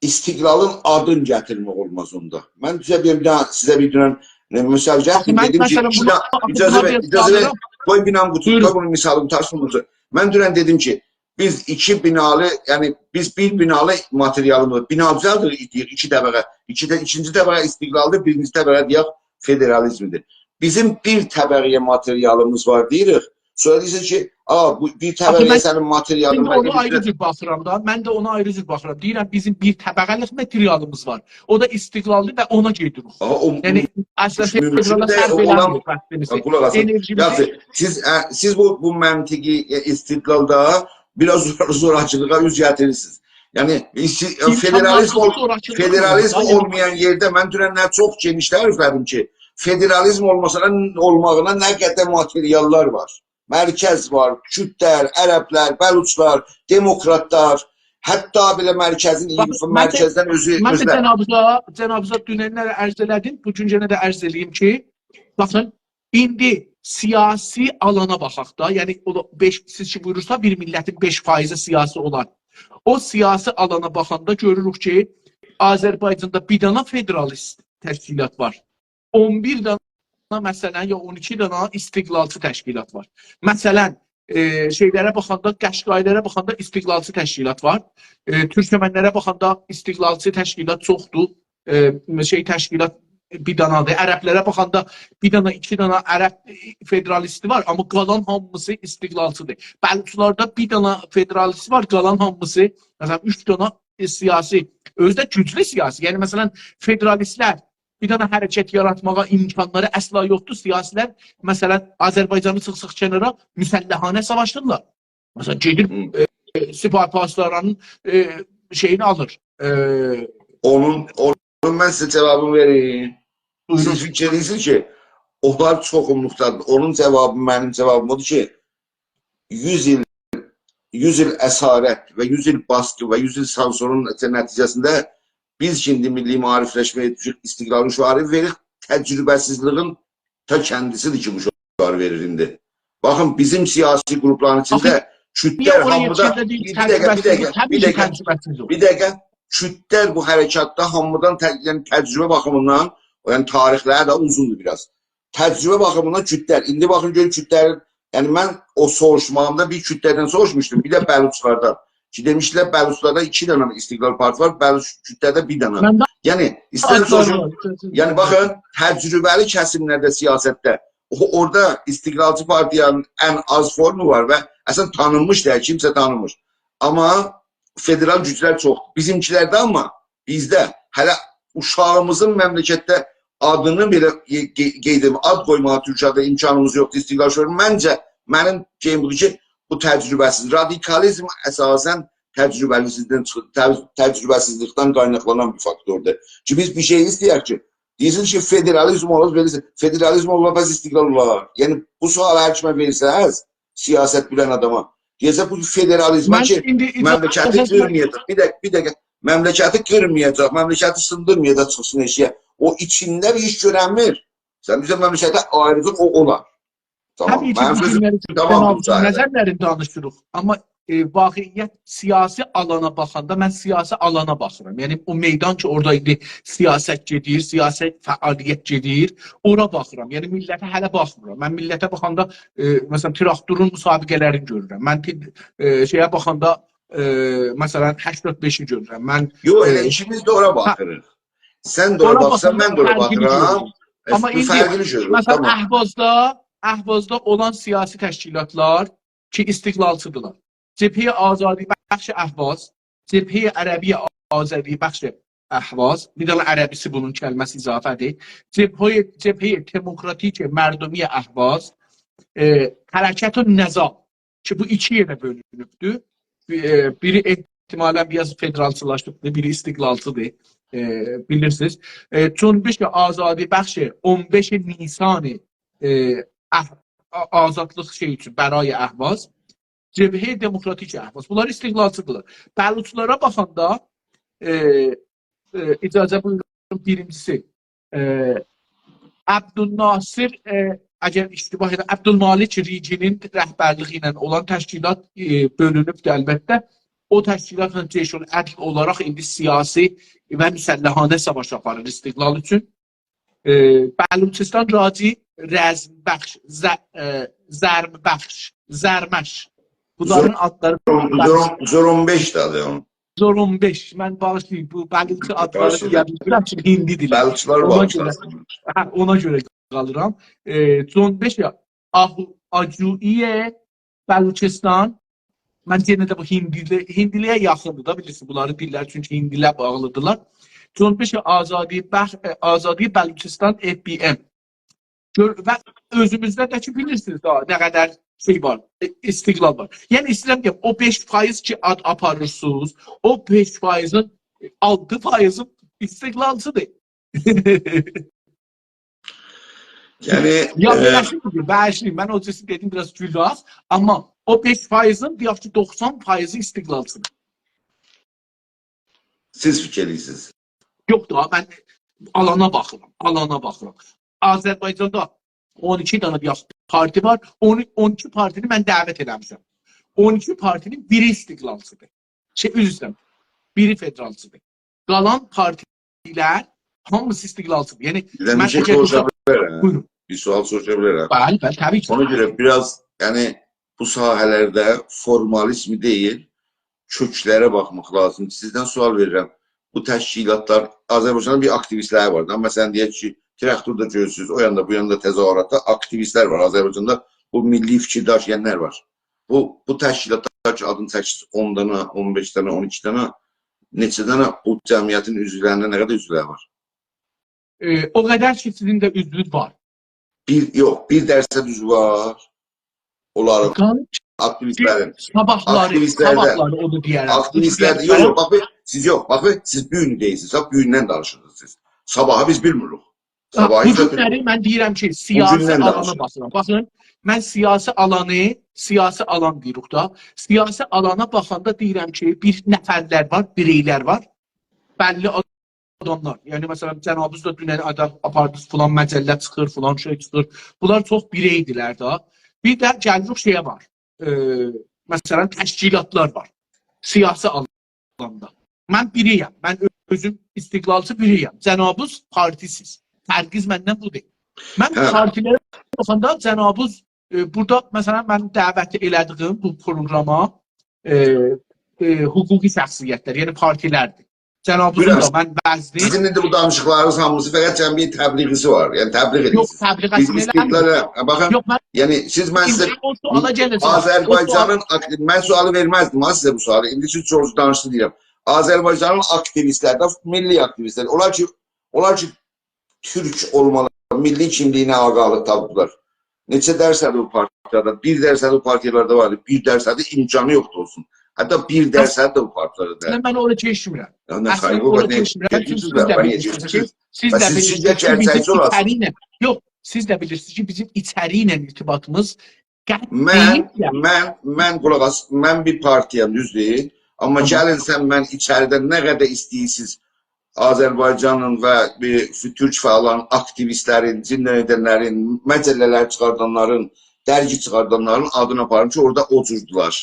استقلالین آدین گتیرمک اولماز اوندا. من سیزه بیر، بیر دانا، سیزه بیر دونن، ائ، مثال گتیردیم، آخی من، دئدیم کی، مثلا، ایکی بونا، دانا، اجازه بونا وئر، بیر اجازه وئر. سؤال، قوی بینامی قوتارام. بویورون. قوتارسین، قوتارسین. من دونن دئدیم کی، بیز ایکی بینالی، یعنی بیز بیر بینالی ماتریالیمیز وار. بینا دوزلدیریک، دئییریک، ایکی طبقه، ایکی ده، ایکینجی طبقه استقلالدیر، بیرینجی طبقه، دئیک، فدرالیزمدیر. بیزیم بیر طبقه‌یه ماتریالیمیز وار، دئییریک. سونرا دئییرسن کی، «آ، بو بیر، آخی طبقه‌یه من، سنین ماتریالین من ده اونا آیری جور باخیرام دا، من ده اونا آیری جور باخیرام. دئییرم، بیزیم بیر طبقه‌لیک ماتریالیمیز وار. او دا استقلالدیر و اونا گئدیریک.» آها، او یعنی، مو-، اصلینده ممکن فدرالا ده، صرف او اولان، ائله‌میریک وقتیمیزی، باخ، قولاق آسین. انرژیمیزی. یاخشی، سیز، ا، سیز بو، بو منطقی، ائ، استدلالدا بیر آز زور-، زوراکیلیغا اوز گتیریرسینیز. یعنی، ایستی-، فدرالیزم اول-، فدرالیزم اولمایان یئرده من دونن نه چوخ گئنیش تعریفله‌دیم کی، فدرالیزم اولماسا، اولماغینا نه قدر ماتریاللار وار. مرکز وار، کوردلر، عربلر، بلوچلار، دموکراتلار، حتی بئله مرکزین، باخ، من ده، مرکزدن اؤزو، من ده اؤزو ده جنابیزا، جنابیزا دوننلر عرض ائله‌دیم، بو گون یئنه ده عرض ائله‌ییم کی، باخین، ایندی سیاسی آلانا باخاق دا. یعنی، او دا بئش، سیز کی بویورورسا، بیر میللتین بئش فایضی سیاسی اولار. او سیاسی آلانا باخاندا گؤروروک کی، آذربایجاندا بیر دانا فدرالیست تشکیلات وار. اون بیر دانا، مثلا، یا اون ایکی دانا استقلالچی تشکیلات وار. مثلا، ائ، شئیلره باخاندا، قشقایی‌لره باخاندا استقلالچی تشکیلات وار. ائ، تورکمن‌لره باخاندا استقلالچی تشکیلات چوخدور. ائ، شئی، تشکیلات بیر دانادیر. عرب‌لره باخاندا بیر دانا، ایکی دانا عرب، ائ، فدرالیستی وار، آمما قالان هامیسی استقلالچی‌دیر. بلوچلاردا بیر دانا فدرالیستی وار، قالان هامیسی، مثلا، اوچ دانا، ائ، سیاسی، اؤزو ده گوجلو سیاسی. یعنی، مثلا، فدرالیست‌لر بیر دانا حرکت یاراتماغا امکانلاری اصلا یوخدور. سیاسی‌لر، مثلا، آذربایجانی چیخساق کنارا، مسلحانه ساواشیرلار. مثلا، گئدیر، هی. ائ، ائ، سپاه پاسدارانین، ائ، شئیینی آلیر. ائ، اونون، اونون من سیزه جاوابینی وئریم. بویورون. سیز فیکیر ائدیرسینیز کی، اونلار چوخونلوقدادیر. اونون جاوابی، منیم جاوابیم اودور کی، یوز ایل، یوز ایل اسارت و یوز ایل باسقی و یوز ایل سانسورون نتیجه‌سینده بیز کی ایندی میللی معاریفلشمه‌یه دوشوب استقلالین شعاری وئریریک، تجربه‌سیزلیگین تا کندیسی‌دیر کی، بو شعاری وئریر ایندی. باخین، بیزیم سیاسی گروپلارین ایچینده آخی، کوردلر نییه اورایا هامیدا، یئتیشنده دئییل، بیر دقیقه، بیر دقیقه، تجربه‌سیز، بیر دقیقه، تجربه‌سیز اولور. بیر دقیقه، کوردلر بو حرکتده هامیدان ته-، یعنی تجربه باخیمیندان، یعنی تاریخلری ده اوزوندور بیر آز. تجربه باخیمیندان کوردلر. ایندی باخین، گؤرون کوردلرین، یعنی من او سوروشماغیمدا بیر کوردلردن سوروشموشدوم، بیر ده بلوچلاردان. کی دئمیشدیلر، بلوچلاردا ایکی دنه استقلال پارتی وار، بلوچ کوردلرده بیر دنه. من ده یعنی ایستر آدلار سوروشون، وار، سؤزون یعنی وار. باخین، تجربه‌لی کسیملرده سیاستده او، اورادا استقلالچی پارتیانین ان آز فورمو وار و اصلا تانینمیش دئییل، کیمسه تانیمیر. آمما فدرال گوجلر چوخدور. بیزیمکیلرده آمما، بیزده هله اوشاغیمیزین مملکتده آدینی بئله قئ-، قئ-، قئید ائدیم، آد قویماغا تورکیه‌ده امکانیمیز یوخدور، استقلال شعاری. منجه، منیم شئییم بودور کی، بو تجربه‌سیز، رادیکالیزم اساسا تجربه‌سیزلیکدن چیخیر، تج-، تجربه‌سیزلیکدن قایناقلانان بیر فاکتوردور. کی بیز بیر شئی ایسته‌یک کی، دئییرسینیز کی، فدرالیزم اولار، وئریرسینیز. فدرالیزم اولار، پس استقلال اولار. یعنی، بو سؤالی هر کیمه وئرسز، سیاست بیلن آداما، دئیه‌جک، بو فدرالیزم من کی، ایندی اجازه مملکتی وئرسز، قیرمایاجاق. بیر دقیقه، بیر دقیقه. مملکتی قیرمایاجاق، مملکتی سیندیرمایاجاق، چیخسین ائشیگه. او ایچینده بیر ایش گؤرنمیر. سن بیزه مملکتی آییرجاق، او اولار. تامام. طبیعی کی، منیم بو سؤزوم گونلری تامام، چوخدان آلمیشام، مصاحبه. نظرلرین دانیشیریق. آمما، ائ، واقعیت، سیاسی آلانا باخاندا، من سیاسی آلانا باخیرام. یعنی، او میدان کی، اورادا ایندی سیاست گئدیر، سیاسی فعالیت گئدیر، اورا باخیرام. یعنی، میللته هله باخمیرام. من میللته باخاندا، ائ، مثلا، تراکتورون مسابقه‌لرینی گؤرورم. من تی-، ائ، شئیه باخاندا، ائ، مثلا، هشتاد بئشی گؤرورم. من، یوخ، ائله ائ، ایکیمیز ده اورا هه. باخیریق. سن ده اورا اورا باخیرسان، باخاندا من ده اورا فرقلی باخیرام. گؤرورم. ائ، آمما بو ایندی، فرقلی گؤرورم، مثلا، تامام. اهوازدا، اهوازدا اولان سیاسی تشکیلاتلار کی، استقلالچی‌دیرلار. جبهه آزادی بخش اهواز، جبهه عربی آزادی بخش اهواز، بیر دنه عربی‌سی بونون کلمه‌سی اضافه‌دیر. جبهه، جبهه دموکراتیک مردمی اهواز، ائ، حرکت نزا، کی، بو ایکی یئره بؤلونوبدور. بی-، ائ، بیری احتمالا بیر آز فدرالچیلاشیبدیر، بیری استقلالچی‌دیر، ائ، بیلیرسینیز. ائ، جنبش آزادی بخش اون بئش نیسان، ائ، اه-، آ-، آزادلیق شئی اوچون، برای اهواز. جبهه دموکراتیک اهواز. بونلار استقلالچی‌دیرلار. بلوچلارا باخاندا، ائ، ائ، اجازه بویورون، بیرینجی‌سی، ائ، عبدالناصر، ائ، اگر اشتباه ائتمه-، عبدالمالک ریگی‌نین رهبرلیگی ایله اولان تشکیلات، ائ، بؤلونوبدور البته. او تشکیلاتلا جیش‌العدل اولاراق ایندی سیاسی و مسلحانه ساواش آپاریر استقلال اوچون. ائ، بلوچستان راجی، رزم‌بخش، ز-، ائ، زرم‌بخش، زرمش. بونلارین آدلاری زور-، زور-، زورونبش ده آدی اونون. زورونبش. من باغیشلایین، بو بلوچی آدلاری باغیشلایین. دئیه بیلمیرم، چونکی هیندی دیلی. بلوچلار اونا گؤره، باغیشلاسین. هه، اونا گؤره قالیرام. ائ، جنبش آهو-، آجویی بلوچستان. من یئنه ده بو هیندیلی-، هیندیلی‌یه یاخیندیر دا، بیلیرسینیز، بونلارین دیللری، چونکی هیندیله باغلی‌دیرلار. جنبش آزادی بخ-، ائ، آزادی بلوچستان، اف بی ام. گؤر-، و اؤزوموزده ده کی، بیلیرسینیز دا، نه قدر شئی وار، ائ، استقلال وار. یعنی، ایسته‌ییرم دئیم، او بئش فایض کی، آد آپاریرسینیز، او بئش فایضین آلتی فایضی استقلالچی‌دیر. یعنی، یا ائ، بئله‌سی بودور، بلکه من او جورسو دئدیم، بیر آز گولدو آز، آمما او بئش فایضین، دئیک کی، دوخسان فایضی استقلالچی‌دیر. سیز فیکیر ائدیرسینیز؟ یوخ دا، من آلانا باخیرام، آلانا باخیرام. آذربایجاندا اون ایکی دنه دئیک پارتی وار. اون، اون ایکی پارتینی من دعوت ائله‌میشم. اون ایکی پارتینین بیری استقلالچی‌دیر. شئی، عذر ایسته‌ییرم. بیری فدرالچی‌دیر. قالان پارتی‌لر هامیسی استقلالچی‌دیر. یعنی، بیزدن من بیر شئی اگر سوروشا بورادا بیلرم؟ بویورون. بیر سؤال سوروشا بیلرم؟ بلی، بلی، طبیعی کی. اونا گؤره بیر آز، یعنی، بو ساحه‌لرده فورمالیزم دئییل، کؤکلره باخماق لازیم. سیزدن سؤال وئریرم. بو تشکیلاتلار، آذربایجانین بیر آکتیویستلری وار دا. مثلا، دئیک کی، تراکتوردا گؤرورسونوز، او یاندا، بو یاندا تظاهراتدا آکتیویستلر وار. آذربایجاندا بو میللی فیکیر داشییانلار وار. بو، بو تشکیلاتلار کی، آدینی چکیرسینیز، اون دنه، اون بئش دنه، اون ایکی دنه، نئچه دنه بو جمعیتین عضولرینده نه قدر عضولر وار؟ ائ، او قدر کی، سیزین ده عضوونوز وار. بیر، یوخ، بیر درصد عضو وار. اونلارین، قالان آکتیویستلرین. صاباحلاری، آکتیویستلرده. صاباحلاری اونو دئیه‌رم. آکتیویستلرده، یوخ، یوخ، باخ، سیز یوخ، باخ، سیز بو گونو دئییرسینیز، باخ، بو گوندن دانیشیرسینیز سیز. صاباحی بیز بیلمیریک. ها، صاباحی بو گونلری من دئییرم کی، سیاسی آلانا باخیرام. باخین، من سیاسی آلانی، سیاسی آلان دئییریک دا، سیاسی آلانا باخاندا دئییرم کی، بیر نفرلر وار، بیرئیلر وار، بللی آداملار. یعنی، مثلا، جنابینیز دا دونن آدا آپاردینیز، فلان مجله چیخیر، فلان شئی چیخیر. بونلار چوخ بیرئیدیلر ده. بیر ده گلیریک شئیه وار. ائ، مثلا، تشکیلاتلار وار. سیاسی آلاندا. من بیری‌یم. من اؤ-، اؤزوم استقلالچی بیری‌یم. جنابینیز پارتی‌سیز. فرقینیز مندن بودور. من، هه، پارتی‌لره باخاندا جنابینیز، ائ، بورادا، مثلا، من دعوت ائله‌دیگیم بو پروگراما، ائ، ائ، حقوقی شخصیتلر، یعنی پارتی‌لردیر. جنابینیزین دا من وزنی، سیزین ایندی بو دانیشیقلارینیز هامیسی فقط جنبه‌ی تبلیغی‌سی وار. یعنی تبلیغ، یوخ، ائدیرسینیز. تبلیغ بیز ائتمیرم. استقلاله، باخین، یعنی سیز، من سیزه، ایندی او سؤالا گله‌جم. آذربایجانین، او سؤال، آک-، من سؤالی وئرمزدیم ها سیزه بو سؤالی. ایندی سیز چوخ دانیشدینیز دئییرم. آذربایجانین آکتیویستلری ده، میللی آکتیویستلر، اونلار کی، اونلار کی، تورک اولمالی، میللی کیملیگینه آقالیق تاپیبلار. نئچه درصد او پارتییادا؟ بیر درصد او پارتییالاردا وار، بیر درصدی امکانی یوخدور اولسون. حتی بیر درصد ده او پارتییالاردا. اصلینده من اورا کئچمیرم. یا نه، اصلینده خیر، اورا، اورا کئچمیرم. چونکی سیز ده بیلیرسینیز کی، سیز ده بیلیرسینیز کی، بیزیم ایچری ایله، یوخ، سیز ده بیلیرسینیز کی، بیزیم ایچری ایله ارتباطیمیز قطع دئییل. من، من، قولاق آس، من بیر پارتییام، دوزدور؟ آمما، تامام، گلین سن من ایچریده نه قدر ایسته‌ییرسینیز، آذربایجانین و بیر تورک فعاللارین، آکتیویستلرین، زندان ائدنلرین، مجله‌لر چیخاردانلارین، درگی چیخاردانلارین آدینی آپارین کی، اورادا او جوردولر.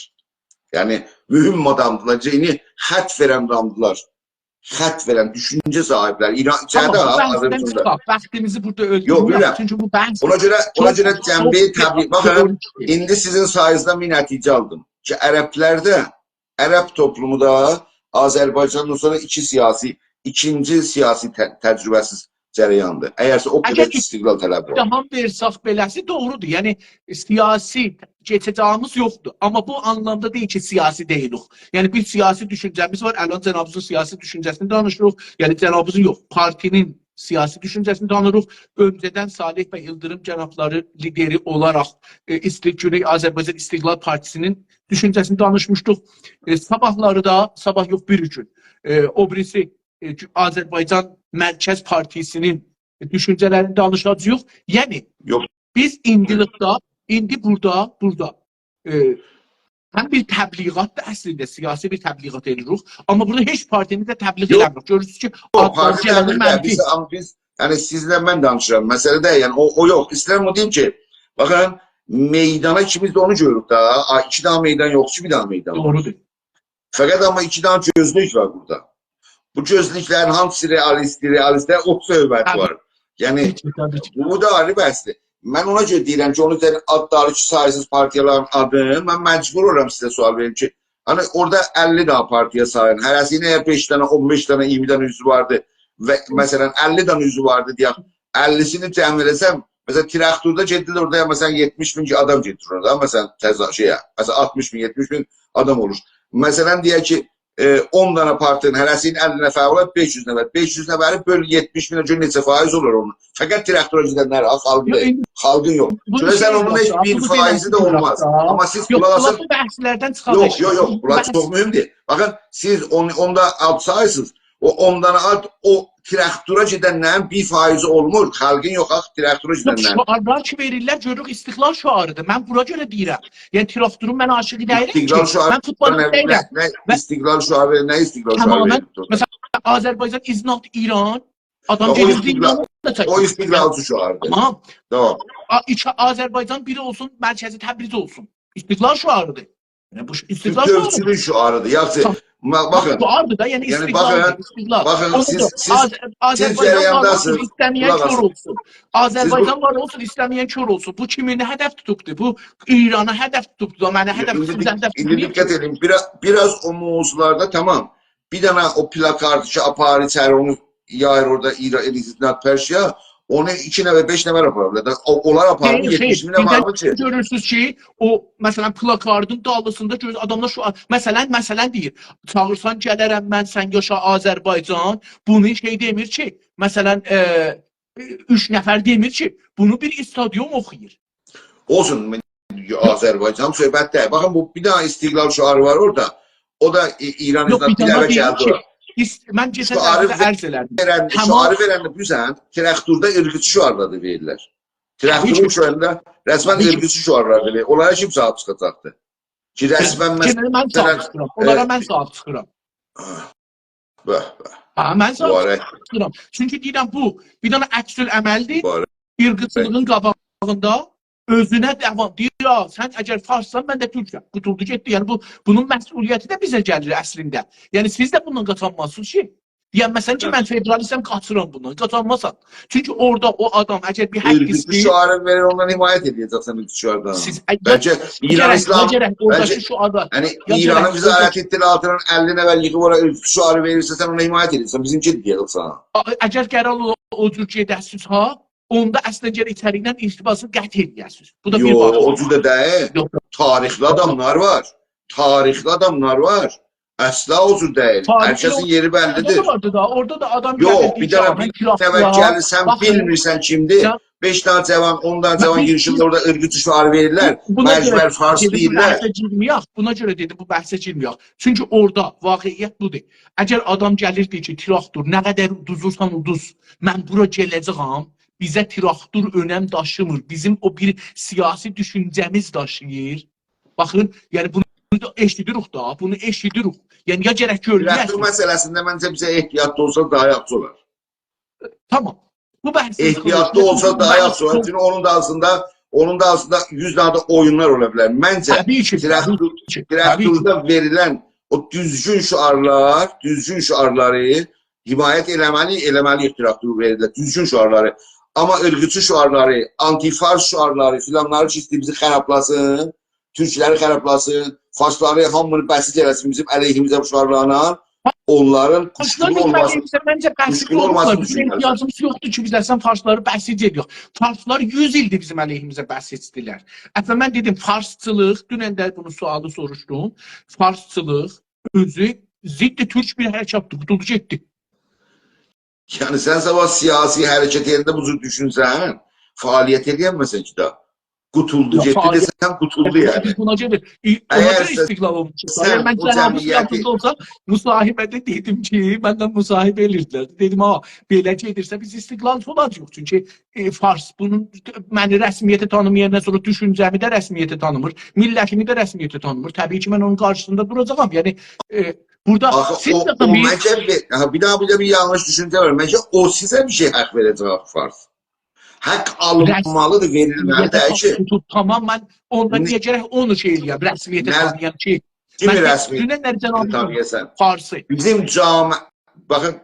یعنی، مهم آدامدیلار، یعنی خط وئرن آدامدیلار. خط وئرن، دوشونجه صاحیبلری. ایران، ایچریده، تامام، بو ها، بحثدن آذربایجاندا چیخاق، واختیمیزی بورادا اؤلدورمه‌یک. یوخ، بیلیرم. چونکی بو بحث اونا گؤره، اونا چوخ، گؤره چوخ، جنبه‌ی چوخ تبلیغ، باخین، تئوریک شئی. ایندی سیزین سایینیزدان بیر نتیجه آلدیم کی، عربلرده، عرب توپلومو دا آذربایجاندان سونرا ایکی سیاسی، ایکینجی سیاسی ت-، تجربه‌سیز جریاندیر. اگرسه او قدر، اگر استقلال‌طلب وار. اتهام وئرسک بئله‌سی دوغرودور. یعنی، سیاسی کئچه‌جه‌ییمیز یوخدور. آمما بو آنلامدا دئییل کی، سیاسی دئییلیک. یعنی، بیر سیاسی دوشونجه‌میز وار. الان جنابینیزین سیاسی دوشونجه‌سینی دانیشیریق. یعنی، جنابینیزین یوخ، پارتی‌نین سیاسی دوشونجه‌سینی دانیشیریق. اؤنجه‌دن صالح بی ایلدیریم جنابلاری لیدری اولاراق، ائ، ایستی-، گونئی آذربایجان استقلال پارتی‌سی‌نین دوشونجه‌سینی دانیشمیشدیق. ائ، صاباحلاری دا، صاباح یوخ، بیری گون، ائ، او بیریسی، ائ، آذربایجان مرکز پارتی‌سی‌نین دوشونجه‌لرینی دانیشاجاغیق. یعنی، یوخ، بیز ایندیلیکده، ایندی بورادا، بورادا، ائ، هم بیر تبلیغاتدیر اصلینده، سیاسی بیر تبلیغات ائدیریک. آمما بورادا هئچ پارتی‌نی ده تبلیغ، یوخ، ائله‌میریک. گؤرورسونوز کی، یوخ، آدلاری پارتی گلنده تبلیغ، منفی. بیز، آمما بیز، یعنی سیزله من دانیشیرام. مسئله دئییل، یعنی او، او یوخ، ایسته‌ییرم اونو دئییم کی، باخین، میدانا ایکیمیز ده اونو گؤروروک ده. آ، ایکی دنه میدان یوخ کی، بیر دنه میدان وار. دوغرودور. فقط آمما ایکی دنه گؤزلوک وار بورادا. بو گؤزلوکلرین هانسی رئالیستدیر، رئالیست دئییل، او صحبت، طبیعی، وار. یعنی، طبیعی کی، طبیعی کی. بو دا آیری بحثدیر. من اونا گؤره دئییرم کی، اونون اوزرینه آدلاری کی، ساییرسینیز پارتییالارین آدینی، من مجبور اولورام سیزه سؤال وئریم کی، هانی اورادا اللی دنه پارتییا سایین، هره‌سی‌نین اگر بئش دنه، اون بئش دنه، اییرمی دنه عضوو واردی و، مثلا، اللی دنه عضوو واردی دئیک، اللی‌سینی جمع ائله‌سم، مثلا، تراکتوردا گئدیرلر اورادا، مثلا، یئتمیش مین آدام گئدیر اورادا، مثلا، تضا-، شئیه، مثلا، آلتمیش مین، یئتمیش مین آدام اولور. مثلا، دئیک کی، ائ، اون دنه پارتی‌نین هره‌سی‌نین اللی نفری اولار، بئش یوز نفر. بئش یوز نفری بؤل یئتمیش مینه، گؤر نئچه فایز اولور اونون. فقط تراکتورا گئدنلر، آ، خالق دئییل. یوخ، ایندی خالقین یوخ. بونو گؤرورسن، شئی اونون هئچ ائله‌یک، بیر فایزی ده اولماز. بونو دئمک اولماز دا. آمما سیز، یوخ، قولاق آسین. بونلار بو بحثلردن چیخاق. یوخ، یوخ، یوخ، بونلار چوخ مهمدور. باخین، سیز اون، اوندا آلتی ساییرسینیز. او اون دنه آد، او تراکتورا گئدنلرین بیر فایزی اولمور. خالقین یوخ، آخی تراکتورا گئدنلرین. یوخ، شعارلار کی وئریرلر، گؤروروک استقلال شعاریدیر. من بونا گؤره دئییرم. یعنی تراکتورون من عاشیقی دئییرم کی. استقلال شعاری، من فوتبالچی دئییلم. نه، نه، و استقلال شعاری، نه استقلال شعاری تماما وئریب دورور؟ مثلا، آذربایجان is not ایران. آدام او گئدیر استقلال، زندانا دا چکیر. او استقلالچی شعاریدیر. تامام. تامام. آ-، ایکی آذربایجان بیر اولسون، مرکزی تبریز اولسون. استقلال شعاریدیر. یعنی بو ش-، استقلال شعاریدیر. بوتؤوچولوک شعاریدیر. یاخشی، تامام. ما-، باخین. شعاریدیر دا، یعنی یعنی استقلال، باخین، استقلال. باخین، اونو سیز، دا سیز، آذ-، سیز آذربایجان وار جریانداسینیز. اولسون، ایسته‌مه‌ین کور اولسون. قولاق آسین. آذربایجان وار اولسون، ایسته‌مه‌ین کور اولسون. بو کیمینی هدف توتوبدور؟ بو ایرانی هدف توتوبدور، منی هدف، ایندی سیزی دق-، هدف ایندی توتماییب. دقت ائدین. بیر آز، بیر آز او موضوعلاردا تامام. بیر دنه او پلاکاردی کی، آپاریر ایچری، اونو یاییر اورادا ایران، ائلیزیندن پرشیا. اونو ایکی نفر، بئش نفر آپارا بیلر. او، اونلار آپاریر، خیر، خیر. یئتمیش مین بیردن آپارمیر کی. گؤرورسونوز کی، او، مثلا، پلاکاردین دالیسیندا گؤر-، آداملار شو، مثلا، مثلا دئییر، «چاغیرسان گلرم من، سن یاشا آذربایجان.» بونو شئی دئمیر کی، مثلا، ائ، اوچ نفر دئمیر کی، بونو بیر استادیوم اوخویور. اولسون، آذربایجان صحبت دئییل. باخین، بو بیر دنه استقلال شعاری وار اورادا. او دا ای-، ایران یوخ، ایزدان بیر دنه بیله‌وه دئییل گلدی کی، اورا. ایست-، من کئچن شعاری دفعه ده عرض ائله‌دیم. وئرن، تامام. شعاری وئرنده بیلیرسن، تراکتوردا عیرقچی شعارلار دا وئریرلر. تراکتورون، طبیعی کی. شعاریندا رسما، طبیعی کی. عیرقچی شعارلار دا وئریر. اونلارا کیم صاحیب چیخاجاقدیر؟ کی، رسما، یعنی، من مثلا، صاحیب چیخیرام. اونلارا، ائ، من صاحیب چیخیرام. به، به. هه، من صاحیب، مبارک. چیخیرام. چونکی دئییرم، بو بیر دنه عکس‌العملدیر. مبارک. عیرقچیلیغین قاباغیندا اؤزونه داوام. دئییر، «یا، سن اگر فارسسان، من ده تورکم.» قوتولدو گئتدی. یعنی، بو، بونون مسئولیتی ده بیزه گلیر اصلینده. یعنی، سیز ده بوندان قاچانمازسینیز کی. دئیه‌نمه‌سن کی، هه. «من فدرالیستم، قاچیرام بوندان.» قاچانمازسان. چونکی اورادا او آدام اگر بیر حق عیرقچی ایسته‌ییر، شعاری وئریر، اوندان حمایت ائده‌جکسن عیرقچی شعاردان. سیز اگر، بلکه نه ایران گرک، نه ایسلام، گرک اورادا بلکه، کی شعارلار، یعنی، یا ایرانی گرک بیزه اورادا، آلت ائتدیلر، آلتینا اللی نفر ییغیب اورا عیرقچی شعاری وئریرسه، سن اونا حمایت ائدیرسن. بیزیمکی دئیه‌جک سنه. آ-، اگر قرار او، او جور گئده‌سیز ها، اوندا اصلینده گلک ایچریکدن ارتباطینی قطع ائله‌یه‌سینیز. بو دا بیر یوخ، فاکتور. او جور ده دئییل. یوخ، یوخ. تاریخلی آداملار وار. تاریخلی آداملار وار. اصلا او جور دئییل. تاریخ هر کسین یوخ. یئری بللیدیر. اورادا دا واردی دا، اورادا دا آدام یوخ، گلیردی بیر کی، دنه «من بیر، بیر نفر گلیب، سن باخین، بیلمیرسن کیمدیر.» جان، بئش دنه جاوان، اون دنه من جاوان بیر، ییغیشیب بیر، اورادا عیرقچی شعاری وئریرلر. بو-، بونا گؤره مجبور فارس دئدیم، بو دئییرلر. بحثه گیرمه‌یک، بونا گؤره دئدیم، بو بحثه گیرمه‌یک. چونکی اورادا واقعیت بودور. اگر آدام گلیر دئییر کی، «تراکتور، نه قدر اودوزورسان اودوز، من بورا گله‌جه‌یم، بیزه تراکتور اؤنم داشیمیر، بیزیم او بیر سیاسی دوشونجه‌میز داشیییر.» باخین، یعنی بونو دا ائشیدیریک دا، بونو ائشیدیریک. یعنی یا گرک گؤرمه‌یه‌سینیز. تراکتور مسئله‌سینده منجه بیزه احتیاطلی اولسا داها یاخشی اولار. تامام. بو بحثین احتیاطلی اولسا داها یاخشی اولار. چونکی اونون دا آلتیندا، اونون دا آلتیندا یوز دنه ده اویونلار اولا بیلر. منجه، طبیعی کی، تراکتور، طبیعی کی، طبیعی کی. تراکتوردا وئریلن او دوزگون شعارلار، دوزگون شعارلاری حمایت ائله‌مه‌لی، ائله‌مه‌لی‌ییک، تراکتور وئریلر، دوزگون شعارلاری. آمما عیرقچی شعارلاری، آنتی‌فارس شعارلاری فیلانلاری کی، ایسته‌ییر بیزی خرابلاسین، تورکلری خرابلاسین، فارسلاری، هامینی بسیج ائله‌سین بیزیم علیهیمیزه بو شعارلارلا، اونلارین فارسلار قوشقولو بیزیم اولماسین. علیهیمیزه منجه بسیج قوشقولو اولماسین اولماسین، بیزیم دوشونمه‌لی‌دیر. احتیاجیمیز یوخدور کی، بیز اصلا فارسلاری بسیج ائدک. فارسلار یوز ایلدیر بیزیم علیهیمیزه بسیجدیلر. اصلا من دئدیم، فارسچیلیق، دونن ده بونو سؤالی سوروشدوم. فارسچیلیق اؤزو ضد تورک بیر حرکتدیر. قوتولدو گئتدی. یعنی سن صاباح سیاسی حرکت یئرینده بو جور دوشونسن، فعالیت ائله‌ینمه‌سن کی دا، قوتولدو، یا، گئتدی فعالیت دئسن، قوتولدو ائله‌یه‌سیز یعنی. بونا گؤره، ای-، اونا اگر گؤره سن، استقلال اولموش. سن یعنی من او جنابیزین جمعیتی یادیندا اولسا، مصاحبه‌ده دئدیم کی، مندن مصاحبه ائله‌ییردیلر. دئدیم، «ها، بئله گئدیرسه بیز استقلالچی اولاجاغیق.» چونکی، ائ، فارس بونون، منی رسمیته تانیمایاندان سونرا دوشونجه‌می ده رسمیته تانیمیر، میللتیمی ده رسمیته تانیمیر. طبیعی کی، من اونون قارشیسیندا دوراجاغام. یعنی، ائ، بورادا آخی سیز او، ده او بیر مگه بیر، آها، بیر داها بیر ده بیر یانلیش دوشونجه وار. مگه او سیزه بیر شئی حق وئره‌جک آخی فارس؟ حق آلینمالیدیر، وئریلمه‌لی دئییل کی. رسمیته تانیمایاجاق، تامام، من اوندا نه-، نییه گرک اونو شئی ائله‌یم، رسمیته نه-، تانییام کی؟ کیمی من رسمیته دونن ده جنابیزین تانییاسان؟ فارسی. بیزیم جامعه، باخین،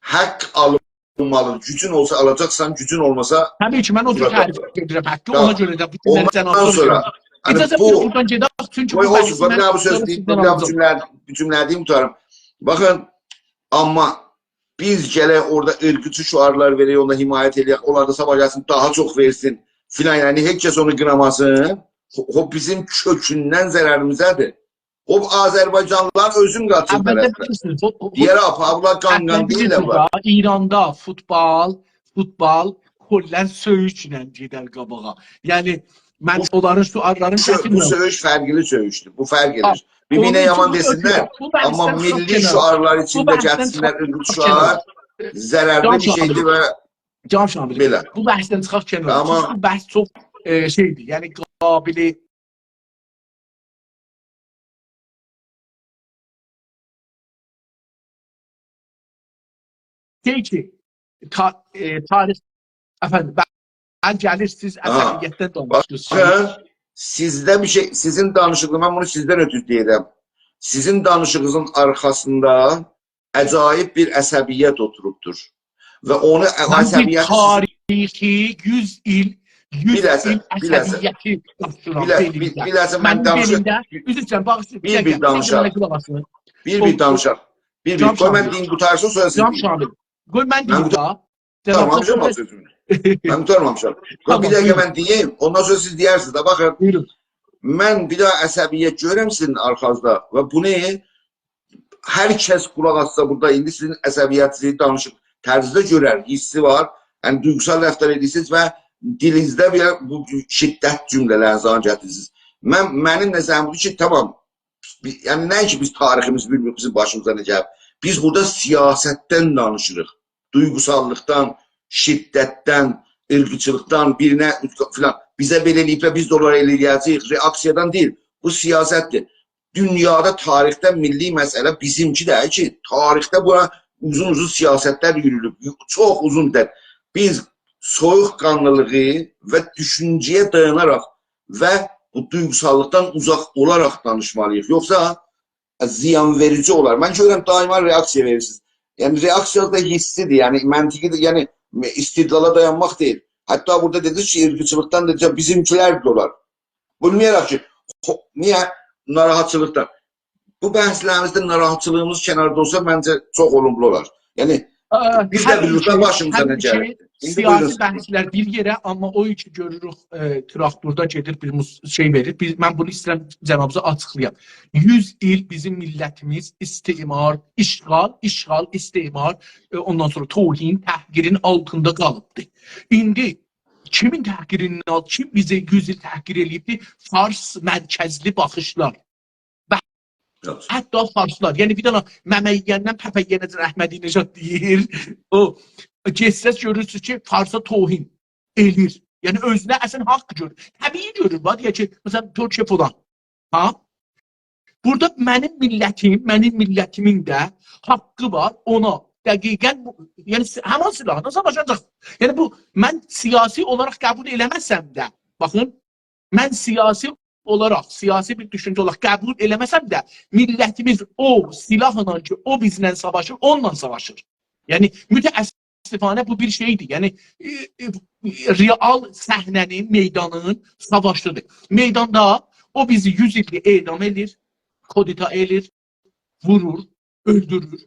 حق آلینمالی، گوجون اولسا آلاجاقسان، گوجون اولماسا، طبیعی کی، من او جور، سورا تعریف قویاجاقسان. ائدیرم حتی، اونا گؤره ده بو جومله‌نی جنابیزین سؤیله‌ییم. اجازه وئرین، بو، بورادان گئدک، چونکی بو، بو بحثی، قوی، من قوی، بو سؤزو دئییم، بو، بو جومله‌نی دئییم، بو جومله‌نی دئییم، قوتاریم. باخین، آمما بیز گلک اورادا عیرقچی شعارلار وئرک، اوندا حمایت ائله‌یک، اونلار دا صاباح گلسین، داها چوخ وئرسین، فیلان، یعنی هئچ کس اونو قیناماسین. خو-، خو، بیزیم کؤکوندن ضرریمیزه‌دیر. او آذربایجانلیلار اؤزون قاتیر طرفدار. اولده بیلیرسینیز، او، او، دئییر، «آپا، بونلار قان-قان اوّلده دئییللر، بیلیرسینیز باخ.» دا، ایراندا فوتبال، فوتبال کلاً سؤیوشله گئدر قاباغا. یعنی، من بو، اونلارین شعارلارینی بو سؤ-، بو گتیرمیرم. سؤیوش فرقلی سؤیوشدور. بو فرق ائدیر. باخ، بیر-بیرینه اونون یامان اوچون دئسینلر، بو بحثدن آمما چیخاق میللی کنارا. شعارلار بو ایچینده بحثدن گتیرسینلر، چیخاق، عیرقچی شعار، کنارا. ضررلی بیر شئیدیر و جان شاملی، بئله. بو بحثدن چیخاق کنارا. تامام. چونکی بو بحث چوخ، ائ، شئیدیر، یعنی قابل شئی کی، تا-، ائ، تاریخ، افندیم، بلی، گلیر، سیز آها. عصبیتدن دانیشدینیز. باخین، سیزده بیر شئی، سیزین دانیشیغینیز، من بونو سیزدن اؤتورو دئییرم. سیزین دانیشیغینیزین آرخاسیندا عجایب بیر عصبیت اوتوروبدور. و اونو، او من بیر عصبیتی سیز تاریخی یوز ایل، یوز بیر لحظه، ایل بیر لحظه. عصبیتی داشیییرام بیر لحظه، بیر، بئنیمده. بیر لحظه، من منیم دانیشیم. بئنیمده، عذر ایسته‌ییرم، باغیشلایین، بیر، بیر دقیقه، دانیشاق. قولاق آسین. بیر، جان بیر دانیشاق. بیر، بیر. جان قوی من شاهین. دئییم، قوتارسین، سونرا سیز جان دئیین. شاهین، قوی من من دئییم قوت- دا. تامام، جناب جان، جان، سؤزومو. من قوتارمامیشام. قوی تامام، بیر دقیقه بویورون. من دئییم، اوندان سونرا سیز دئیرسینیز ده، باخین. بویورون. من بیر داها عصبیت گؤرورم سیزین آرخانیزدا و بونو هر کس قولاق آسسا بورادا ایندی سیزین عصبیتینیزی دانیشیق طرزده گؤرر، حیسی وار. یعنی دویغوسال رفتار ائدیرسینیز و دیلینیزده بیر بو شدت جمله‌لرینیزی گتیریرسینیز. من، منیم نظریم بودور کی، تامام، بی-، یعنی نه کی بیز تاریخیمیزی بیلمیریک، بیزیم باشیمیزا نه گلیب. بیز بورادا سیاستدن دانیشیریق. دویغوساللیقدان، شدتدن، عیرقچیلیقدان، بیرینه فلان. بیزه بئله ائله‌ییبلر، بیز ده اونلارا ائله‌یه‌جه‌ییک. رئاکسیادان دئییل. بو سیاستدیر. دونیادا، تاریخده میللی مسئله بیزیمکی دئییل کی، تاریخده بورا اوزون-اوزون سیاستلر یورویولوب. چوخ اوزون مدت. بیز سویوق‌قانلیلیغی و دوشونجه‌یه دایاناراق و بو دویغوساللیقدان اوزاق اولاراق دانیشمالی‌ییق. یوخسا زیان وئریجی اولار. من گؤرورم، دائما رئاکسیا وئریرسینیز. یعنی، رئاکسیا دا حسی‌دیر، یعنی، منطقی‌دیر، یعنی، استدلالا دایانماق دئییل. حتی بورادا دئدینیز کی، عیرقچیلیقدان دا بیزیمکیلر ده اولار. بیلمیرم کی، خو-، نییه ناراحتچیلیقدان. بو بحثلریمیزده ناراحتچیلیغیمیز کناردا اولسا، منجه چوخ اولوملو اولار. یعنی، اه، بیز ده هر بیلیریک، ایکی، باشیمیزا هر نه ایکی گلیر. ایندی سیاسی بویورون. بحثلر بیر یئره، آمما او کی گؤروروک، ائ، تراکتوردا گئدیر، بیر موس-، شئی وئریر. بیر، من بونو ایسته‌ییرم جنابینیزا آچیقلایام. یوز ایل بیزیم میللتیمیز استعمار، اشغال، اشغال، استعمار، ائ، اوندان سونرا توهین، تحقیرین آلتیندا قالیبدی. ایندی کیمین تحقیرینین آلت-، کیم بیزی یوز ایل تحقیر ائله‌ییبدی؟ فارس مرکزلی باخیشلار. یوخ. حتی فارسلار، یعنی بیر دنه ممه یئیندن پپه یئیه‌جک احمدی‌نژاد دئییر. او، گئتسز گؤرورسونوز کی، فارسا توهین ائله‌ییر. یعنی اؤزونه اصلاً حاق گؤرور. طبیعی گؤرور، وار، دئیک کی، مثلاً، ترکیه فلان. ها؟ بورادا منیم میللتیم، منیم میللتیمین ده حاقی وار اونا. دقیقاً بو، یعنی، س-، همان سلاحلا ساواشاجاق. یعنی، بو، من سیاسی اولاراق قبول ائله‌مه‌سم ده، باخین، من سیاسی اولاراق، سیاسی بیر دوشونجه اولاراق قبول ائله‌مه‌سم ده، میللتیمیز او سلاحلا کی، او بیزله ساواشیر، اونونلا ساواشیر. یعنی، متأسفانه بو بیر شئی‌دیر. یعنی، ائ، ائ، رئال صحنه‌نین، میدانین ساواشی‌دیر. میداندا او بیزی یوز ایلدیر اعدام ائله‌ییر، کودتا ائله‌ییر، وورور، اؤلدورور،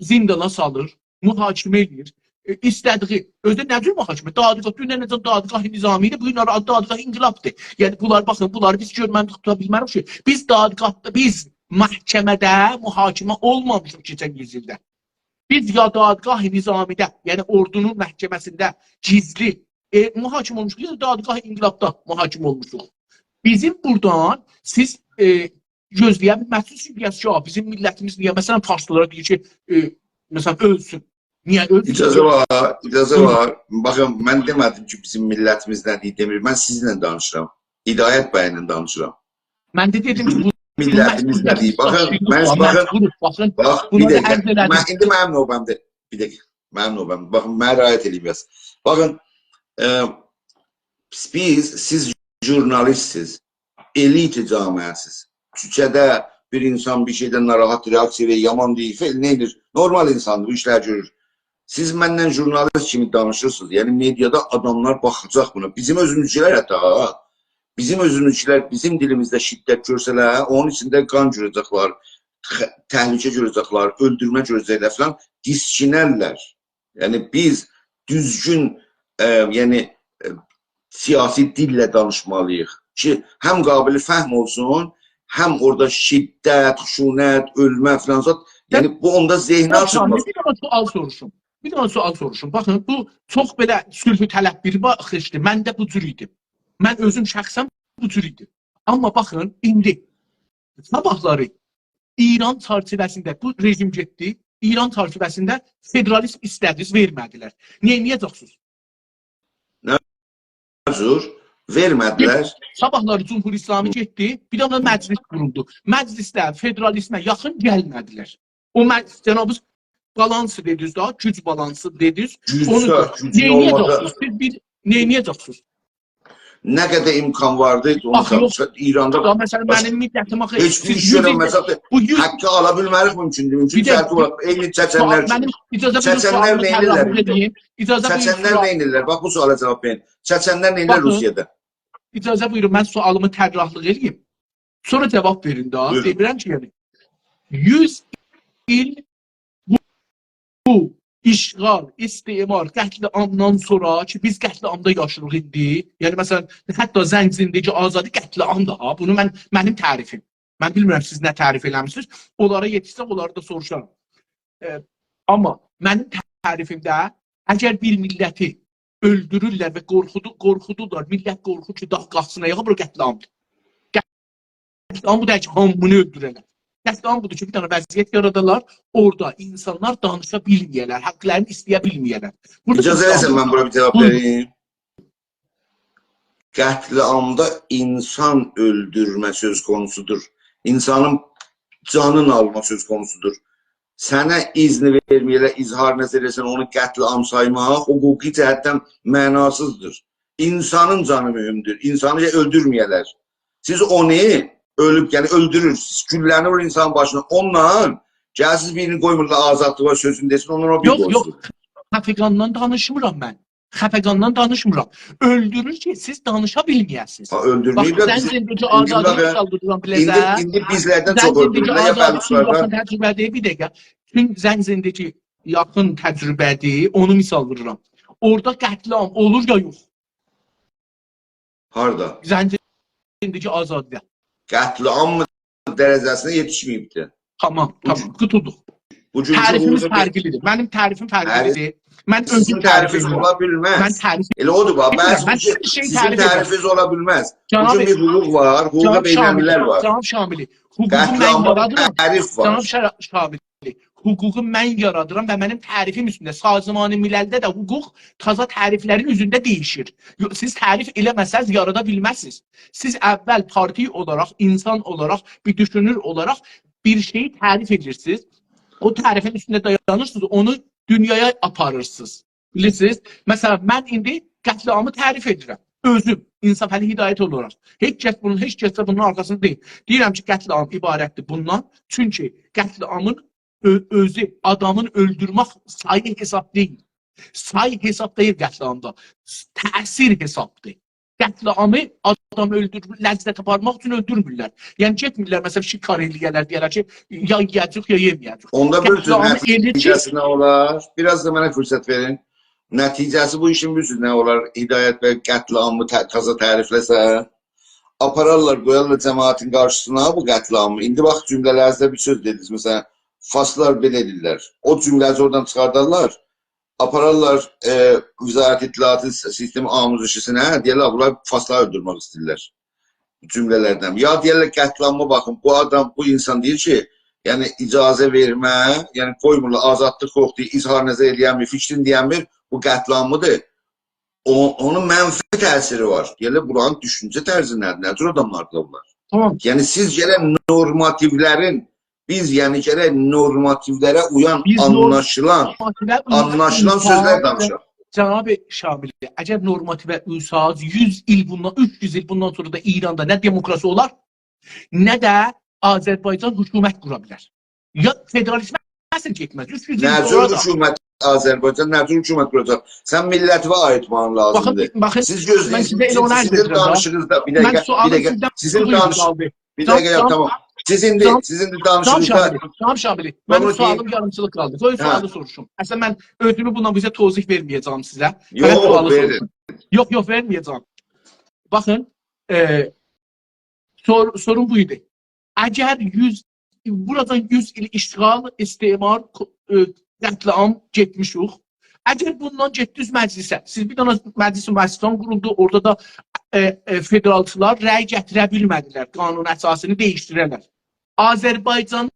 زیندانا سالیر، محاکمه ائله‌ییر. ائ، ایسته‌دیگی، اؤزو ده نه جور محاکمه؟ دادگاه، دونن نئجه دادگاه نظامی ایدی، بو گون آدی دادگاه انقلابدیر. یعنی، بونلار، باخین، بونلاری بیز گؤرمه‌میدیک، توتا بیلمه‌ریک کی. بیز دادگاهدا، بیز محکمه‌ده محاکمه اولمامیشیق کئچن یوز ایلده. بیز یا دادگاه نظامی‌ده، یعنی اوردونون محکمه‌سینده گیزلی، ائ، محاکمه اولموشوق، یا دا دادگاه انقلابدا محاکمه اولموشوق. بیزیم بورادان سیز، ائ، گؤزله‌یه بیلمزسینیز کی، دئیه‌سینیز کی، «آ، بیزیم میللتیمیز نییه، مثلاً، فارسلارا دئییر کی، ائ، مثلاً، اؤلسون؟» نییه اؤلسون؟ اجازه وار، اجازه بویورون. وار. باخین، من دئمه‌دیم کی، بیزیم میللتیمیز نه دئییر، دئمیر. من سیزینله دانیشیرام. هدایت بی‌له دانیشیرام. من ده دئدیم کی، بو، بو میللتیمیز نه دئییر؟ باخین، من، باخین، مجبوروق، باخین، باخ، بیر بونا دا دقیقه. عرض ائله‌دیم. من، ایندی منیم نوبه‌مدیر. بیر دقیقه. منیم نوبه‌مدیر. باخین، منه رعایت ائله‌یین بیر آز. باخین، ائ، بیز، سیز ژورنالیستسیز، الیت جامعه‌سیز. کوچه‌ده بیر اینسان بیر شئیدن ناراحت، رئاکسیا وئریر، یامان دئییر، فعل نه ائدیر؟ نورمال اینساندیر، بو ایشلری گؤرور. سیز منن ژورنالیست کیمی دانیشیرسینیز. یعنی، مئدیادا آداملار باخاجاق بونا. بیزیم اؤزوموزکیلر حتی، ها، بیزیم اؤزوموزکیلر بیزیم دیلیمیزده شدت گؤرسه‌لر، اونون ایچینده قان گؤره‌جکلر، خ-، تهلکه گؤره‌جکلر، اؤلدورمه گؤره‌جکلر فلان، دیسکینرلر. یعنی، بیز دوزگون، ائ، یعنی، ائ، سیاسی دیلله دانیشمالی‌ییق کی، هم قابل فهم اولسون، هم اورادا شدت، خشونت، اؤلمه فلان زاد. یعنی، بو اوندا ذهنه آچیلماز. بیر دنه سؤال سوروشوم. بیر دنه سؤال سوروشوم. باخین، بو چوخ بئله صلح‌طلب بیر باخیشدیر. من ده بو جور ایدیم. من اؤزوم شخصاً بو جور ایدیم. آمما باخین، ایندی صاباحلاری ایران چرچیوه‌سینده بو رژیم گئتدی. ایران چرچیوه‌سینده فدرالیزم ایسته‌دینیز، وئرمه‌دیلر. نه ائده‌جکسینیز؟ نه جور؟ وئرمه‌دیلر. صاباحلاری جمهوری اسلامی گئتدی، بیر دنه مجلس قورولدو. مجلسده فدرالیزمه یاخین گلمه‌دیلر. او مج-، جنابینیز بالانسی دئدینیز ده، گوج بالانسی دئدینیز. گوج اونو دا، دا، گوجون اولمادا نئینیه‌جکسینیز؟ سیز بیر نئینیه‌جکسینیز؟ نه قدر امکان واردی، اونو آخی دا یوخ. ایراندا دا، مثلا، باش-، منیم میللتیم آخی، هئچ بیر سیز ایش یوز ایلدیر، گؤرنمه‌سک ده بو یوز حقی آلا بیلمریک، مومکون دئییل. مومکون بیر دقیقه. شرطی وار. عینی چچنلر باخ، منیم، کیمی. اجازه وئرین، چچنلر سؤالیم نئینیرلر طرحی ایندی؟ ائدیم. اجازه وئرین، چچنلر سؤال نئینیرلر؟ باخ، بو سؤالا جاواب وئرین. چچنلر نئینیرلر باخین، روسیه‌ده؟ اجازه بویورون، من سؤالیمی طراحلیق ائدیم. سونرا جاواب وئرین ده. بویورون. دئمیرم کی، یعنی، یوز ایل بو، بو اشغال، استعمار، قتل‌عامدان سونرا کی، بیز قتل‌عامدا یاشاییریق ایندی. یعنی، مثلا، حتی زن، زندگی، آزادی قتل‌عامدیر ها. بونو من، منیم تعریفیم. من بیلمیرم، سیز نه تعریف ائله‌میسینیز. اونلارا یئتیشسک، اونلاری دا سوروشارام. ائ، آمما منیم تعریفیمده، اگر بیر میللتی اؤلدورورلر و قورخودو-، قورخودورلار، میللت قورخور کی، داها قالخسین آیاغا، بورا قتل‌عامدیر. قتل‌عام بو دئییل کی، هامینی اؤلدوره‌لر. قتل‌عام بودور کی، بیر دنه وضعیت یارادالار، اورادا اینسانلار دانیشا بیلمه‌یه‌لر، حاقلارینی ایسته‌یه بیلمه‌یه‌لر. بورادا اجازه قتل‌عام وئرسن، من بورا بیر جاواب وئریم. بویورون. قتل‌عامدا اینسان اؤلدورمه سؤز قونوسودور. اینسانین جانینی آلما سؤز قونوسودور. سنه اذن وئرمه‌یه‌لر، اظهار نظر ائله‌سن، اونو قتل‌عام سایماق حقوقی جهتدن معناسیزدیر. اینسانین جانی مهمدور. اینسانی اؤلدورمه‌یه‌لر. سیز اونو اؤلوب، یعنی اؤلدورورسونوز، گولله‌نی وورور اینسانین باشینا. اونونلا گلیرسینیز بیرینی قویمورلار آزادلیغا سؤزونو دئسین، اونونلا او بیر یوخ، یوخ. قویسون. خفقاندان دانیشمیرام من. خفقاندان دانیشمیرام. اؤلدورور کی، سیز دانیشا بیلمه‌یه‌سینیز. ها، اؤلدورمه‌یی باخ، ده سن بیز زندگی، آزادی، ایندی باخین، مثال وورورام ایندی، بیله‌زه. ایندی بیزلردن زن چوخ زندگی، اؤلدورورلر، یا آزادی، بلوچلاردان. مثال وورورام، تجربه‌دیر، بیر دقیقه. چون زن زندگی یاخین تجربه‌دیر، اونو مثال وورورام. اورادا قتل‌عام اولور یا یوخ؟ هاردا؟ زن زندگی، آزادی‌ده. قتل‌عام درجه‌سینه یئتیشمه‌ییبدی. تامام، بو تامام، قوتولدوق. بوگونکو تعریفیمیز حقوقو فرقلی‌دیر. منیم تعریفیم فرقلی‌دیر. تعریف-، من سیزین اؤزوم تعریف تعریفینیز ائدیرم. اولا بیلمز. من تعریف ائله اودور، باخ، بیلمیرم، بعضی من بو کی، هئچ شئی سیزین تعریف ائدیرم. تعریفینیز اولا بیلمز. جناب بو گون بیر حقوق وار، حقوق جناب شاملی، بین‌الملل وار. جناب شاملی، حقوقو من قتل‌عاما یارادیرام. تعریف وار. جناب شا-، شاملی، حقوقو من یارادیرام و منیم تعریفیم اوستونده. سازمان مللده ده حقوق تازا تعریفلرین اوزونده دییشیر. یو-، سیز تعریف ائله‌مه‌سز، یارادا بیلمزسینیز. سیز اول پارتی اولاراق، اینسان اولاراق، بیر دوشونور اولاراق بیر شئیی تعریف ائدیرسینیز. او تعریفین اوستونده دایانیرسینیز، اونو دونیایا آپاریرسینیز. بیلیرسینیز؟ مثلا، من ایندی قتل‌عامی تعریف ائدیرم. اؤزوم، انصافعلی هدایت اولاراق. هئچ کس بونون، هئچ کس ده بونون آرخاسیندا دئییل. دئییرم کی، قتل‌عام عبارتدیر بوندان. چونکی قتل‌عامین اؤ-، اؤزو، آدامین اؤلدورمک سایی حساب دئییل. سایی حساب دئییل قتل‌عامدا. تأثیر حسابدیر. قتل‌عامی آدام اؤلدورور، لذت آپارماق اوچون اؤلدورمورلر. یعنی، گئتمیرلر، مثلا، شکار ائله‌یه‌لر، دئیه‌لر کی، یا یئیه‌جک، یا یئمه‌یه‌جک. اوندا بیر قتل‌عامی ائله‌ییر. نتیجه‌سی نه اولار؟ بیر آز دا منه فرصت وئرین. نتیجه‌سی بو ایشین، بیلیرسینیز نه اولار؟ هدایت بی قتل‌عامی ت-، تازا تعریفله‌سه، آپارارلار، قویارلار جماعتین قارشیسینا بو قتل‌عامی. ایندی باخ، جمله‌لرینیزده بیر سؤز دئدینیز، مثلا، فارسلار بئله ائدیرلر. او جمله‌نی اورادان چیخاردارلار، آپارارلار، ائ، وزارت اطلاعاتی س-، سیستم آموزشی‌سینه، دئیرلر، «بونلار فارسلاری اؤلدورمک ایسته‌ییرلر.» جمله‌لردن. یا دئیرلر، «قتل‌عاما باخین، بو آدام، بو اینسان دئییر کی، یعنی اجازه وئرمه، یعنی قویمورلار، آزادلیق یوخدور، اظهار نظر ائله‌ینمیر، فیکرینی دئینمیر، بو قتل‌عامیدیر.» او، اونون منفی تأثیری وار. دئیرلر، «بورانین دوشونجه طرزی نه‌دیر؟ نه جور آداملاردیر بونلار؟» تامام. یعنی سیز گرک نورماتیولرین، بیز، یعنی گرک نورماتیولره اویان، بیز نور-، آنلاشیلان، نورماتیوه اویان آنلاشیلان سؤزلر اینسان دانیشاق. جناب شاملی، اگر نورماتیوه اویساز، یوز ایل بوندان، اوچ یوز ایل بوندان سونرا دا ایراندا نه دموکراسی اولار، نه ده آذربایجان حکومت قورا بیلر. یا فدرالیزمه اصل گئتمز. اوچ یوز ایل نه جور سونرا دا حکومت آذربایجان، نه جور حکومت قوراجاق؟ سن میللتیوه آییتماغین لازیمدیر. باخین، باخین، سیز گؤز-، من سیزه ائله سیز، اونو عرض سیزین ائدیرم ده. دانیشیغینیزدا، بیر من دقیقه، بیر سؤالیم دقیقه. سیزدن سیزین اوزون دانیش-، قالدی. بیر دقیقه، یوخ، تامام. تامام. سیز ایندی، جناب، سیز ایندی جناب دانیشیغینیزدا شاملی، جناب شاملی، منیم سوروشون، سؤالیم یاریمچیلیق قالدی. قویون، هه، سؤالی سوروشوم. اصلا، من اؤزومو بوندان بو گون توضیح وئرمه‌یه‌جم سیزه. یوخ، فقط سؤالی وئرین. سوروشوم. یوخ، یوخ، وئرمه‌یه‌جم. باخین، ائ، سور-، سوروم بو ایدی. اگر یوز، بورادا یوز ایل اشغال، استعمار، کو-، ائ، قتل‌عام گئتمیشیک. اگر بوندان گئتدینیز مجلسه، سیز بیر دنه مجلس مؤسسان قورولدو، اورادا دا، ائ، ائ، فدرالچیلار رأی گتیره بیلمه‌دیلر، قانون اساسینی دییشدیره‌لر. آذربایجانین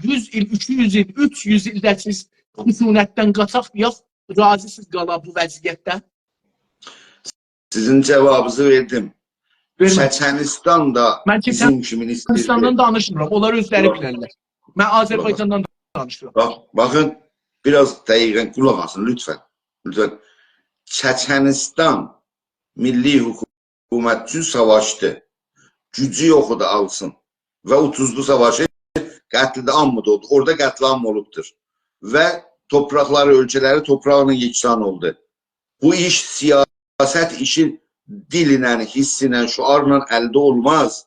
یوز ایل، ایکی یوز ایل، اوچ یوز ایل ده سیز خشونتدن قاچاق، یوخ، راضی‌سینیز قالا بو وضعیتده؟ سیزین جاوابینیزی وئردیم. وئرمه. چچنیستان دا من بیزیم کیمین ایسته‌ییر. چچنیستاندان دانیشمیرام. اونلار اؤزلری، یوخ، بیلرلر. من آذربایجاندان دانیشیرام. باخ، باخین، بیر آز دقیقاً قولاق آسین، لطفاً. لطفاً. چچنستان میللی حکومت اوچون ساواشدی. گوجو یوخودو آلسین. و اوتوزدو ساواشی، قتل عام دا اولدو. اورادا قتل عام اولوبدور. و توپراقلاری، اؤلکه‌لری توپراقلا یکسان اولدو. بو ایش سیاست ایشی دیل ایله، حس ایله، شعارلا الده اولماز.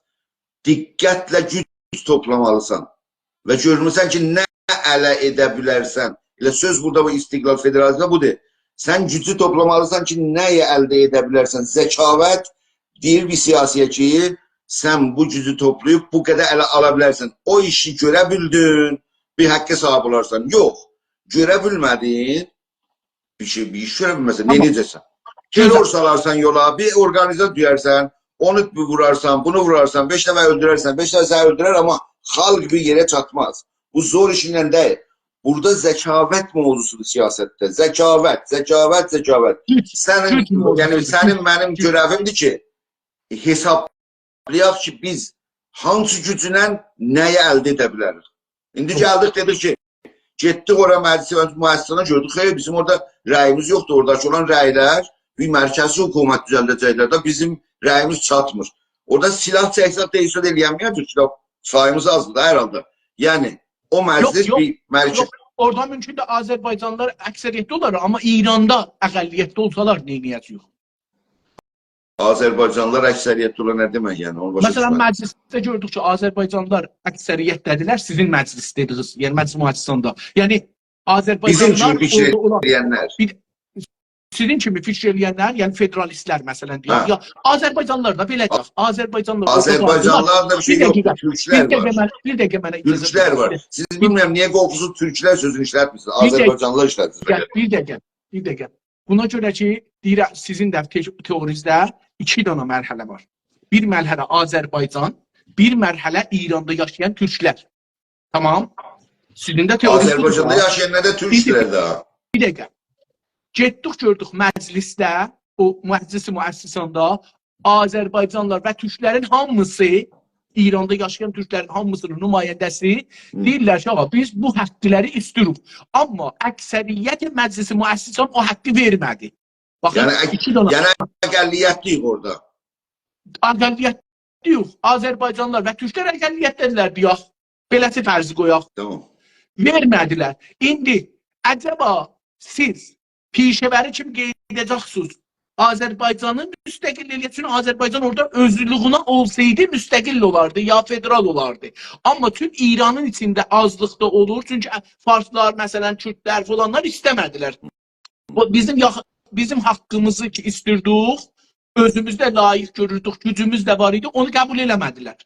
دقتله گوج توپلامالیسان. و گؤرموسن کی، نه اله ائده بیلرسن. ائله سؤز بورادا بو استقلال فدراسیوندا بودور. سن گوجو توپلامالیسان کی، نه‌یی الده ائده بیلرسن. ذکاوت دئییر بیر سیاسی‌یه کی، سن بو گوجو توپلاییب بو قدر اله آلا بیلرسن. او ایشی گؤره بیلدین، بیر حقه صاحیب اولارسان. یوخ، گؤره بیلمه‌دین، بیر شئی، بیر ایش گؤره بیلمه‌سن، تامام. نئینیه‌جکسن؟ تامام. ترور سالارسان یولا، بیر اورقانیزه دویرسن، اونو وورارسان، بونو وورارسان، بئش نفر اؤلدوررسن، بئش نفر سنی اؤلدورر، آمما خالق بیر یئره چاتماز. بو زور ایشیندن دئییل. بورادا ذکاوت موضوعسودور سیاستده. ذکاوت، ذکاوت، ذکاوت. گوج، سنین، گوج موضوعسودور. یعنی سنین، گوج، منیم گوج. گؤروویمدور کی، حسابلایاق کی، بیز هانسی گوجونن نه‌یی الده ائده بیلریک. ایندی، تامام. گلدیک، دئدیک کی، گئتدیک اورا مجلس مؤسسه‌سینه، گؤردوک، خیر، بیزیم اورادا رأییمیز یوخدور. اوراداکی اولان رأیلر بیر مرکزی حکومت دوزلده‌جکلر ده، بیزیم رأییمیز چاتمیر. اورادا سلاح چکسک ده، هئچ زاد ائلیه‌نمیه‌جک کی، ساییمیز آزدیر دا هر حالدا. یعنی، او مجلس، یوخ، یوخ، بیر مرکز یوخ، اورادا مومکوندور آذربایجانلیلار اکثریتده اولار، آمما ایراندا اقلیتده اولسالار نئینیه‌جه‌ییک؟ آذربایجانلیلار اکثریتده اولار نه دئمک، یعنی؟ اونو باشا، مثلا، دوشمه‌دیم. مجلسده گؤردوک کی، آذربایجانلیلار اکثریتده‌دیرلر، سیزین مجلس دئدینیز، یعنی مجلس مؤسسه‌سینده. یعنی، بیزیم آذربایجانلیلار کیمی فیکیر اورادا اولار. ائله‌ینلر. بیر، سیزین کیمی فیکیر ائله‌ینلر، یعنی فدرالیستلر، مثلا، دئیک. هه. یا آذربایجانلیلار دا، بئله دئیک، آذربایجانلیلار اورادا اولاردیلار. آذربایجانلیلار دا بیر شئی یوخدور، بیر دقیقه، تورکلر بیر دقیقه وار. منه، بیر دقیقه منه اجازه وئرین. تورکلر وار. سیز، بیلمیرم نییه قورخورسونوز، تورکلر سؤزونو ایشلتمیرسینیز، بیر دقیقه. آذربایجانلیلار ایشلتمیرسینیز. بیر دقیقه، بیر دقیقه. بونا گؤره کی، دئییرم، سیزین ده ته-، تئوریزده ایکی دنه مرحله وار. بیر مرحله آذربایجان، بیر مرحله ایراندا یاشایان تورکلر. تامام. سیزین ده تئوریز بودور دا. آذربایجاندا یاشایانلار دا تورکدولر ده. بیر دقیقه. گئتدیک، گؤردوک مجلسده، او مجلس مؤسسه‌سینده آذربایجانلیلار و تورکلرین هامیسی، ایراندا یاشایان تورکلرین هامیسینین نماینده‌سی هی. دئییرلر کی، آغا، بیز بو حقلری ایستیروق. آمما اکثریت مجلس مؤسسه‌سینه او حقی وئرمه‌دی. باخین، یعنی، اک-، ایکی دنه یعنی اقلیتلی‌ییک اورادا. اقلیت یوخ، آذربایجانلیلار و تورکلر اقلیتده‌دیرلر، دئیک. بئله‌سی فرضی قویاق. تامام. وئرمه‌دیلر. ایندی عجبا سیز پیشه‌وری کیمی قئییده‌جکسینیز آذربایجانین مستقللیگی، چونکی آذربایجان اورادا اؤزلویونه اولسایدی مستقل اولاردی، یا فدرال اولاردی. آمما چون ایرانین ایچینده آزلیقدا اولور، چونکی فارسلار، مثلا، کوردلر فلانلار ایسته‌مه‌دیلر. بو بیزیم یاخ-، بیزیم حقیمیزی کی ایستیردیک، اؤزوموز ده لایق گؤروردوک، گوجوموز ده وار ایدی، اونو قبول ائله‌مه‌دیلر.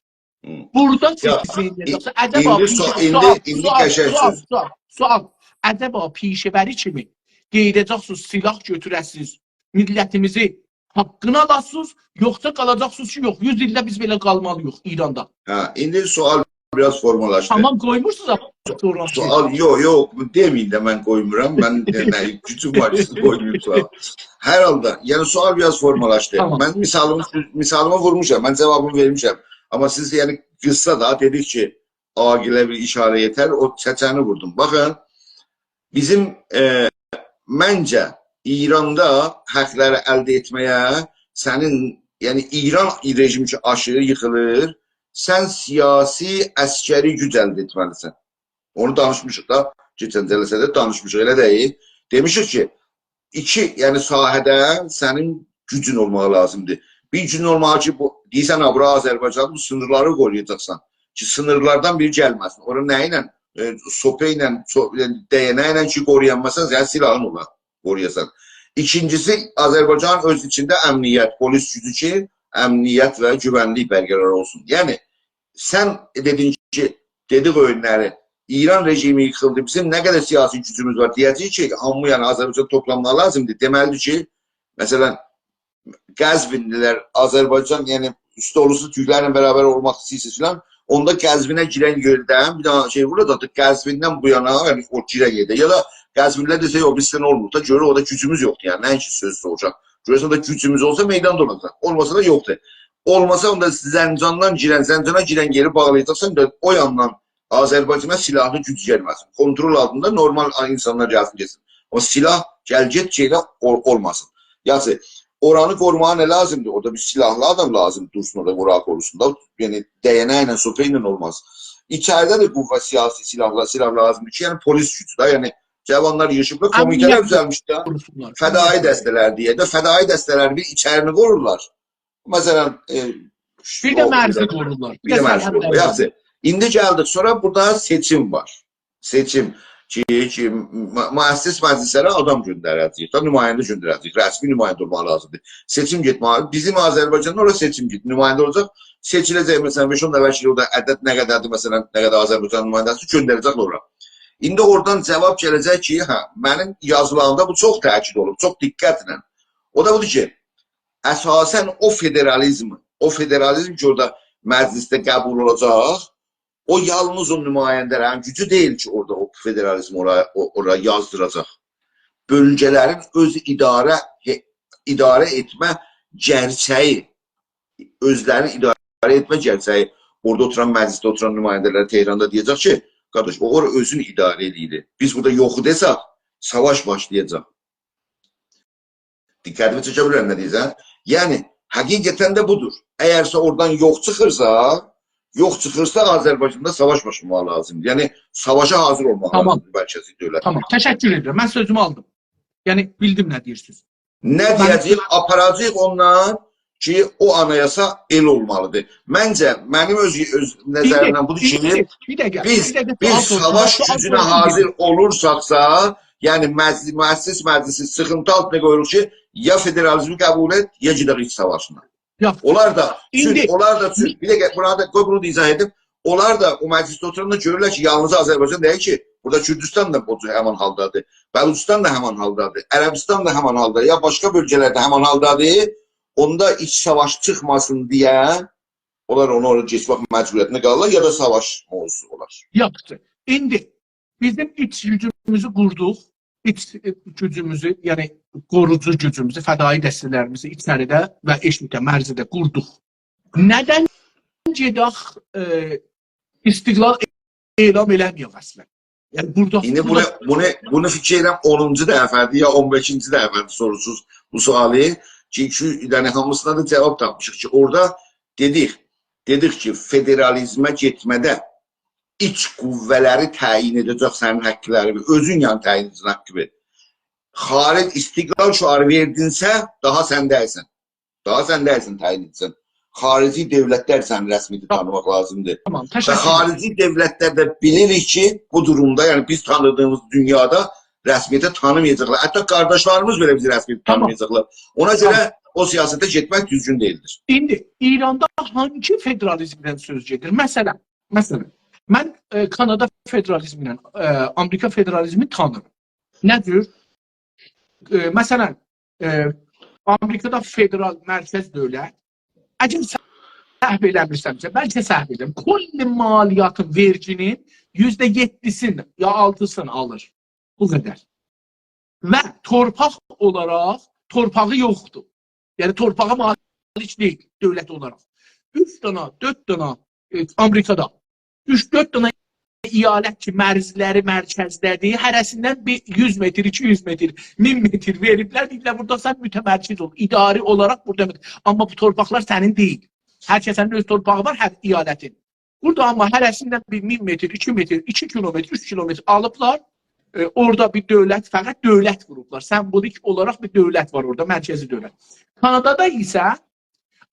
هی. بورادا یا، سیز ائله‌یه‌جکسینیز. ای-، عجبا ایندی پیشه-، سو-، ایندی، سوال، ایندی سوال، قشنگ سوال، سؤز. سوال، سوال. عجبا پیشه‌وری کیمی قئییده‌جکسینیز، سلاح گؤتوره‌سینیز، میللتیمیزی حقینی آلاسینیز، یوخسا قالاجاقسینیز کی، یوخ، یوز ایلده بیز بئله قالمالی‌ییق ایراندا. هه، ایندی سؤال بیر آز فورمالاشدی. تامام، قویمورسونوز آخی سونرا. سؤال، یوخ، یوخ، بو دئمه‌یین ده من قویمورام. من، نه، گوجوم وار کی، سیز قویمایین سؤال. هر حالدا، یعنی سؤال بیر آز فورمالاشدی. تامام. من مثالیمی، مثالیمی وورموشام، من جاوابینی وئرمیشم. آمما سیز، یعنی، قیسا دا دئدیک کی، عاقله بیر اشاره یئتر، او چچنی ووردوم. باخین، بیزیم، ائ، منجه، ایراندا حقلری الده ائتمه‌یه سنین، یعنی ایران رژیمی کی آشیری ییخیلیر، سن سیاسی، عسکری گوج الده ائتمه‌لیسن. اونو دانیشمیشیق دا، کئچن جلسه‌ده دانیشمیشیق، ائله دئییل؟ دئمیشیک کی، ایکی، یعنی ساحه‌ده سنین گوجون اولماغی لازیمدیر. بیر گوجون اولمالی کی، بو، دئییرسن، «ها، بورا آذربایجان، بو سینیرلاری قورویاجاقسان.» کی، سینیرلاردان بیری گلمه‌سین. اورا نه ایله، ائ، سوپا ایله، سو-، یعنی، دَیَنک ایله کی، قورویانماسان، سنین سلاحین اولا قورویاسان. ایکینجیسی، آذربایجانین اؤز ایچینده امنیت، پلیس گوجو کی، امنیت و گوونلیک برقرار اولسون. یعنی، سن دئدین کی، دئدیک او گونلری، ایران رژیمی ییخیلدی، بیزیم نه قدر سیاسی گوجوموز وار؟ دئیه‌جه‌ییک کی، هامی، یعنی، آذربایجان توپلانماغی لازیمدیر. دئمه‌لیدیر کی، مثلا، قزوینلیلر، آذربایجان، یعنی، اوستو اولوسو تورکلرله برابر اولماق ایسته‌ییرسینیز فلان، اوندا قزوینه گیرن یئرده بیر دنه شئی وورور دا، قزویندن بو یانا، یعنی، او گیرن یئرده. یا دا قزوینلیلر دئسه، «یوخ، بیز سیزینله اولموروق دا، گؤروروک اورادا گوجوموز یوخدور.» یعنی، نه‌اینکی سؤز سوروشاق. گؤرورسن، اورادا گوجوموز اولسا، میداندا اولاجاق. اولماسا دا یوخدور. اولماسا، اوندا زنجاندان گیرن، زنجانا گیرن یئری باغلایاجاقسان، بیر ده او یاندان آذربایجانا سیلاحلی گوج گلمه‌سین. کنترل آلتیندا نورمال اینسانلار گلسین، گئتسین. آمما سیلاح گل گئت شئیده اول-، اولماسین. یعنی اورانی قوروماغا نه لازیمدیر؟ اورادا بیر سیلاحلی آدام لازیم دورسون اورادا، اورانی قوروسون دا. یعنی دَینک‌له، سوپا ایله اولماز. ایچریده ده قوه، سیاسی سیلاحلار، سیلاح لازیمدیر کی، یعنی پلیس گوجو ده، یعنی جاوانلار ییغیشیبلار، کومیته‌لر دوزلمیشلر. فدایی دسته‌لر دئیه ده، فدایی دسته‌لر بیر ایچرینی قورورلار. مثلا، ائ، بیر ده مرزی قورورلار. بیر ده مرزی قورورلار. یاخشی، ایندی گلدیک. سونرا بورادا سئچیم وار. سئچیم کی، کی، مو-، مؤسس مجلس‌لره آدام گؤندره‌جه‌ییک، دا نماینده گؤندره‌جه‌ییک، رسمی نماینده اولماق لازیمدیر. سئچیم گئتمه‌لی. بیزیم آذربایجاندا اورا سئچیم گئت، نماینده اولاجاق، سئچیله‌جک، مثلا، بئش-اون دنه وکیل اورادا، عدد نه قدردیر، مثلا، نه قدر آذربایجان نماینده‌سی گؤندره‌جک اورا. ایندی اورادان جاواب گله‌جک کی، هه، منیم یازیلاردا بو چوخ تأکید اولوب، چوخ دقتله. او دا بودور کی، اساسا او فدرالیزم، او فدرالیزم کی، اورادا مجلسده قبول اولاجاق، او یالنیز او نماینده‌لرین گوجو دئییل کی، اورادا او فدرالیزم اورا، او-، اورا یازدیراجاق. بؤلگه‌لرین اؤز اداره، اداره ائتمه گرچه‌یی، اؤزلرینی اداره ائتمه گرچه‌یی، اورادا اوتوران، مجلسده اوتوران نماینده‌لر تهراندا دئیه‌جک کی، قارداش، او اورا اؤزون اداره ائله‌ییر. بیز بورادا یوخوق دئسک، ساواش باشلایاجاق. دقتینی چکه بیلیرم نه دئییرسن؟ یعنی، حقیقتا ده بودور. اگرسه اورادان یوخ چیخیرسا، یوخ چیخیرسا، آذربایجاندا ساواش باشلاماق لازیمدیر. یعنی، ساواشا حاضیر اولماق لازیمدیر مرکزی دؤولت. تامام، تشکر ائدیرم. من سؤزومو آلدیم. یعنی، بیلدیم نه دئییرسینیز. نه دئیه‌جه‌ییک؟ آپاراجاغیق اوندان کی، او آنایاسا ائل اولمالیدیر. منجه، منیم اؤز، اؤز نظریمدن بودور کی، بیر دقیقه، بیر دقیقه، بیر دقیقه، بیز، سؤال سوروشوم. ساواش گوجونه حاضیر اولورساقسا، یعنی مجل-، مؤسس مجلسی سیخینتی آلتینا قویوروق کی، یا فدرالیزمی قبول ائت، یا گئدک ایچ ساواشینا. یوخ. اونلار دا، ایندی چون، اونلار دا، چون، بیر دقیقه، بورادا قوی بونو دا ایضاح ائدیم. اونلار دا او مجلسده اوتوراندا گؤرورلر کی، یالنیز آذربایجان دئییل کی، بورادا کوردوستان دا او جور همان حالدادیر. بلوچستان دا همان حالدادیر. عربستان دا همان حالدادیر. یا باشقا بؤلگه‌لر ده همان حالدادیر. اوندا ایچ ساواش چیخماسین دئیه اونلار اونو اورا کئچمک مجبوریتینده قالیرلار، یا دا ساواش موضوعسو اولار. یاخشی. ایندی بیزیم ایچ گوجوموزو قوردوق. ایچ، ائ، گوجوموزو، یعنی قوروجو گوجوموزو، فدایی دسته‌لریمیزی ایچریده و ائشیکده، مرزده قوردوق. ندن گئدک، ائ، استقلال اعلان ائله‌مه‌یک اصلا؟ یعنی بورادا، ایندی بورادا بونو، بونو، بونو فیکیر ائدیرم اونونجو دفعه‌دیر یا اون بئشینجی دفعه‌دیر سوروسوز بو سؤالی کی، ایکی، یعنی هامیسینا دا جاواب تاپمیشیق کی، اورادا دئدیک، دئدیک کی، فدرالیزمه گئتمه‌ده ایچ قوه‌لری تعیین ائده‌جک سنین حقلرینی، اؤزون یعنی تعیین ائده‌جک حقینی. خارج استقلال شعاری وئردینسه، داها سن دئییلسن. داها سن دئییلسن تعیین ائدیجن. خارجی دؤولتلر سنی رسمیته تانیماق لازیمدیر. تامام، و تشکر ائدیرم. خارجی دؤولتلر ده بیلیریک کی، بو دورومدا، یعنی بیز تانیدیغیمیز دونیادا رسمیته تانیمایاجاقلار. حتی قارداشلاریمیز بئله بیزی رسمیته، تامام، تانیمایاجاقلار. اونا گؤره، تامام، او سیاسته گئتمک دوزگون دئییلدیر. ایندی ایراندا هانگی فدرالیزمدن سؤز گئدیر؟ مثلا، مثلا، من، ائ، کانادا فدرالیزمی‌نن، ائ، آمریکا فدرالیزمی تانیرام. نه جور؟ ائ، مثلا، ائ، آمریکادا فدرال مرکز دؤولت، اگر سهو ائله‌میرسمسه، بلکه سهو ائدیرم، کل مالیاتین، وئرگی‌نین یوزده یئددی‌سینی یا آلتی‌سینی آلیر. بو قدر. و تورپاق اولاراق تورپاغی یوخدور. یعنی تورپاغا مالیک دئییل دؤولت اولاراق. اوچ دانا، دؤرد دانا، ائ، آمریکادا اوچ-دؤرد دانا ایالت کی، مرزلری مرکزده‌دیر، هره‌سیندن بیر یوز متر، ایکی یوز متر، مین متر وئریبلر، دئییبلر، بورادا سن متمرکز اول، اداری اولاراق بورادا مت-، آمما بو تورپاقلار سنین دئییل. هر کسه‌نین اؤز تورپاغی وار، هر ایالتین. بورادا آمما هره‌سیندن بیر مین متر، ایکی متر، ایکی کیلومتر، اوچ کیلومتر آلیبلار. ائ، اورادا بیر دؤولت، فقط دؤولت قوروبلار. سمبولیک اولاراق بیر دؤولت وار اورادا، مرکزی دؤولت. کانادادا ایسه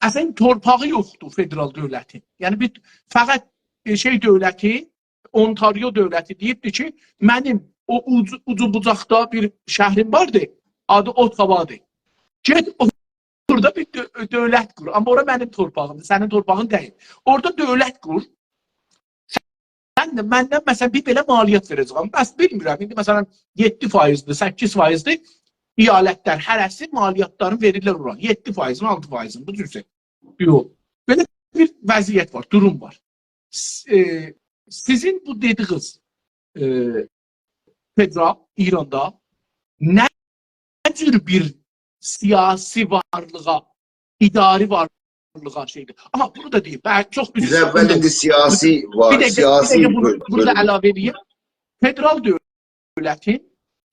اصلا تورپاغی یوخدور فدرال دؤولتین. یعنی بیر فقط، ائ، شئی دؤولتی، اونتاریو دؤولتی دئییبدیر کی، منیم او اوج-، اوجو بوجاقدا بیر شهریم واردی، آدی اوتاوادیر. گئت او-، اورادا بیر دؤ-، دؤولت قور. آمما اورا منیم تورپاغیمدیر، سنین تورپاغین دئییل. اورادا دؤولت قور. سن ده مندن، مثلا، بیر بئله مالیات وئره‌جه‌یم. بس بیلمیرم، ایندی، مثلا، یئددی فایزدیر، سککیز فایزدیر. ایالتلر هره‌سی مالیاتلارینی وئریرلر اورا. یئددی فایزین، آلتی فایزین، بو جور شئی. یوخ. بئله بیر وضعیت وار، دوروم وار. س-، ائ، سیزین بو دئدیگینیز، ائ، فدرال ایراندا نه جور بیر سیاسی وارلیغا، اداری وارلیغا فدراللیغا شئیدیر. آها، بونو دا دئییم. بلی، چوخ بیز اوزور اولین ایسته‌ییرم. ایندی سیاسی وار، بیر دقیقه، سیاسی بیر دقیقه بونو، بؤ-، بورادا بؤلوم. علاوه ائله‌ییم. فدرال دؤولتین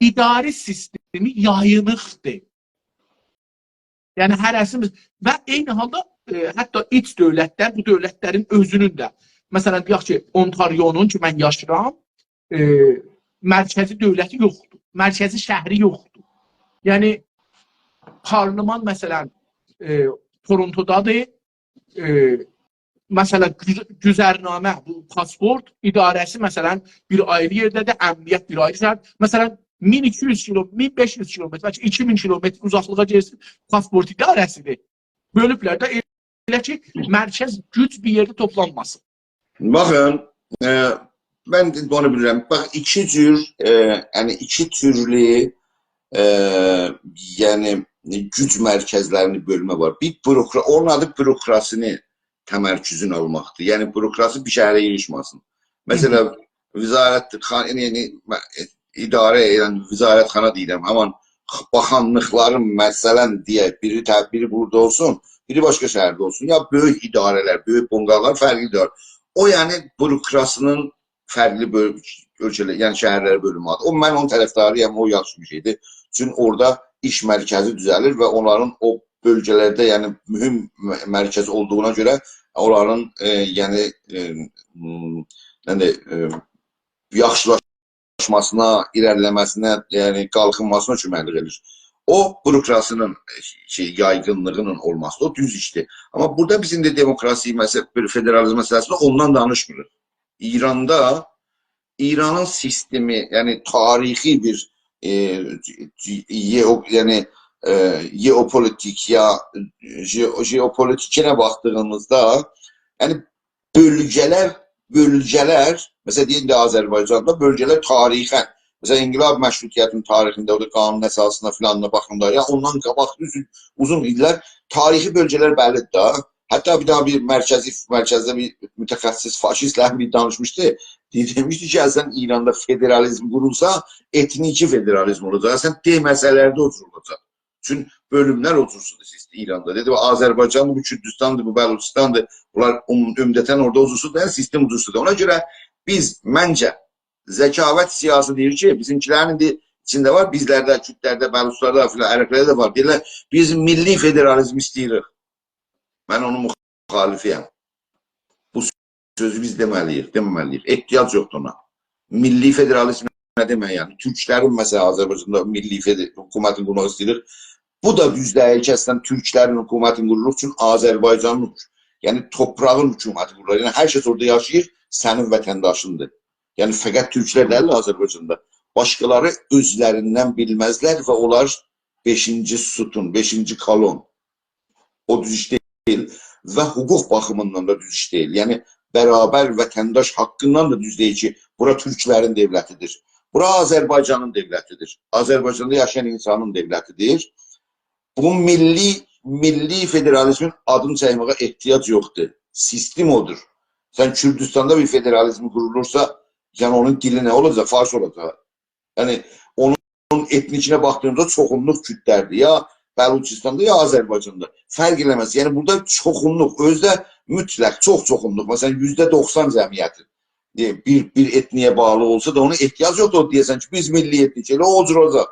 اداره سیستمی یایینیقدیر. یعنی هره‌سیمیز و عینی حالدا، ائ، حتی ایچ دؤولتلر، بو دؤولتلرین اؤزونون ده، مثلا، دئیک کی، اونتاریونون کی، من یاشاییرام، ائ، مرکزی دؤولتی یوخدور. مرکزی شهری یوخدور. یعنی پارلمان، مثلا، ائ، تورونتودادیر. ائ، مثلا، گذ-، گذرنامه، بو پاسپورت اداره‌سی، مثلا، بیر آیری یئرده‌دیر، امنیت بیر آیری شهر. مثلا، مین ایکی یوز کیلو، مین بئش یوز کیلومتر، بلکه ایکی مین کیلومتر اوزاقلیغا گئدیر، پاسپورت اداره‌سیدیر. بؤلوبلر ده، ائله کی، مرکز گوج بیر یئرده توپلانماسین. باخین، ائ، من ده اونو بیلیرم. باخ، ایکی جور، ائ، یعنی ایکی تورلو، ائ، یعنی گوج مرکزلرینی بؤلمه وار. بیر بوروکرا-، اونون آدی بوروکراسینی تمرکزون آلماقدیر. یعنی بوروکراسی بیر شهره ییغیشماسین. هی هی. مثلا، وزارت خان-، یعنی، یعنی، اداره، یعنی وزارتخانا دئییرم، همان باخانلیقلارین، مثلا، دئیک، بیری ته-، بیری بورادا اولسون، بیری باشقا شهرده اولسون. یا بؤیوک اداره‌لر، بؤیوک بنگالار فرقلی اداره. او، یعنی، بوروکراسینین فرقلی بؤل-، اؤلکه‌لر، یعنی شهرلره بؤلونمه‌دیر. او، من اونون طرفداری‌یام، او یاخشی بیر شئیدیر. چونکی اورادا ایش مرکزی دوزه‌لیر و اونلارین او بؤلگه‌لرده، یعنی مهم م-، مرکز اولدوغونا گؤره اونلارین، ائ، یعنی، ائ، م، یعنی، ائ، یاخشیلاشماسینا، ایره‌لیله‌مه‌سینه، یعنی قالخینماسینا کؤمکلیک ائدیر. او، بوروکراسینین، ائ، شئی، یایغینلیغینین اولماسی، او دوز ایشدیر. آمما بورادا بیز ایندی دموکراسی مسئله-، بیر فدرالیزم مسئله‌سینده اوندان دانیشمیریق. ایراندا، ایرانین سیستمی، یعنی تاریخی بیر، ائ، ژئو-، یعنی، ائ، ژئوپولیتیک یا ژئو-، ژئوپولیتیکینه باخدیغیمیزدا، یعنی بؤلگه‌لر، بؤلگه‌لر، مثلا، دئیین ده آذربایجاندا بؤلگه‌لر تاریخاً، مثلا، انقلاب مشروطیتین تاریخینده، او دا قانون اساسینا فلانینا باخاندا، یا اوندان قاباق اوزون، اوزون ایللر تاریخی بؤلگه‌لر بللی‌دیر ده. حتی بیر دانا بیر مرکزی، مرکزده بیر متخصص فاشیستله بیر دانیشمیشدی. دئ-، دئمیشدی کی، اصلا ایراندا فدرالیزم قورولسا، اتنیکی فدرالیزم اولاجاق. اصلا دئمه‌سه‌لر ده او جور اولاجاق. چون بؤلوملر او جور سیستم ایراندا. دئدی، آذربایجاندیر، بو کوردوستاندیر، بو بلوچستاندیر. بونلار عم-، عمدتاً اورادا او جور سیستم، سیستم او جور سیستم. اونا گؤره بیز، منجه، ذکاوت سیاسی دئییر کی، بیزیمکیلرین ایندی ایچینده وار، بیزلرده، کوردلرده، بلوچلاردا، فلان، عربلرده ده وار. دئییرلر، بیز میللی فدرالیزم ایسته‌ییریک. من اونون مخالفی‌یم. بو سؤزو بیز دئمه‌لی‌ییک، دئمه‌مه‌لی‌ییک. احتیاج یوخدور اونا. میللی فدرالیزم نه دئمک، یعنی؟ تورکلرین، مثلا، آذربایجاندا میللی فدر-، حکومتینی قورماق ایسته‌ییریک. بو دا دوز دئییل کی، اصلا تورکلرین حکومتینی قوروروق، چون آذربایجانین، یعنی، توپراغین حکومتی قورولور. یعنی، هر کس اورادا یاشاییر، سنین وطنداشیندیر. یعنی، فقط تورکلر دئییل آذربایجاندا. باشقالاری اؤزلریندن بیلمزلر و اونلار بئشینجی ستون، بئشینجی کالون. او دوز ایش دئییل. و حقوق باخیمیندان دا دوز ایش دئییل. یعنی، برابر وطنداش حاققیندان دا دوز دئییل کی، بورا تورکلرین دؤولتیدیر. بورا آذربایجانین دؤولتیدیر. آذربایجاندا یاشایان اینسانین دؤولتیدیر. بو میللی، میللی فدرالیزمین آدینی چکمه‌یه احتیاج یوخدور. سیستم اودور. سن کوردوستاندا بیر فدرالیزم قورولورسا، یعنی اونون دیلی نه اولاجاق؟ فارس اولاجاق. یعنی، اونون اتنیکینه باخدیغیمیزدا چوخونلوق کوردلردیر. یا بلوچستاندا، یا آذربایجاندا. فرق ائله‌مز. یعنی، بورادا چوخونلوق، اؤزو ده مطلق، چوخ چوخونلوق. مثلا، یوزده دوخسان جمعیتین، ائ، بیر، بیر اتنییه باغلی اولسا دا، اونا احتیاج یوخدور دئیه‌سن کی، بیز میللی اتنیک، ائله او جور اولاجاق.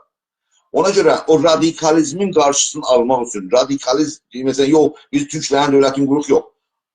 اونا گؤره او رادیکالیزمین قارشیسینی آلماق اوچون، رادیکالیزم، مثلا، یوخ، بیز تورکلرین دؤولتینی قوروروق، یوخ.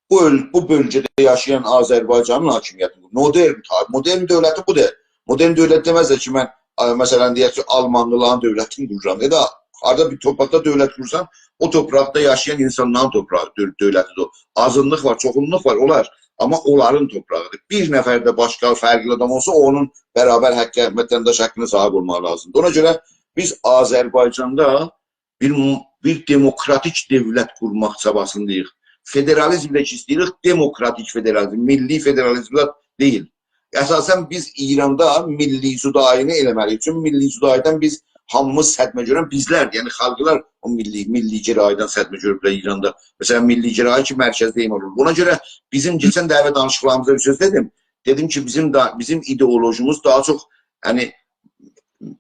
بو اؤل-، بو بؤلگه‌ده یاشایان آذربایجانین حاکمیتینی قورور. مدرن تاریخ، مدرن دؤولتی بودور. مدرن دؤولت دئمزلر کی، من، آ، مثلا، دئیک کی، آلمانلیلارین دؤولتینی قورورام. ائله هاردا بیر توپراقدا دؤولت قورسان، او توپراقدا یاشایان اینسانلارین توپراغی، دؤ-، دؤولتیدیر او. آزینلیق وار، چوخونلوق وار، اولار. آمما اونلارین توپراغیدیر. بیر نفر ده باشقا فرقلی آدام اولسا، اونون برابر حقه، وطنداش حقینه صاحیب اولماق لازیمدیر. اونا گؤره بیز آذربایجاندا بیر، بیر دموکراتیک دؤولت قورماق چاباسینداییق. فدرالیزم ده کی ایسته‌ییریک، دموکراتیک فدرالیزم، میللی فدرالیزم ده دئییل. اساسا بیز ایراندا میللی جدایینی ائله‌مه‌لی‌ییک. چونکی میللی جداییدن بیز هامیمیز صدمه گؤرن بیزلر، یعنی خالقلار او میللی، میللی گراییدن صدمه گؤروبلر ایراندا. مثلا، میللی گرایی کی، مرکزده ایمان اولور. بونا گؤره بیزیم کئچن دفعه دانیشیقلاریمیزدا بیر سؤز دئدیم. دئدیم کی، بیزیم دا-، بیزیم ایدئولوژیمیز داها چوخ، یعنی،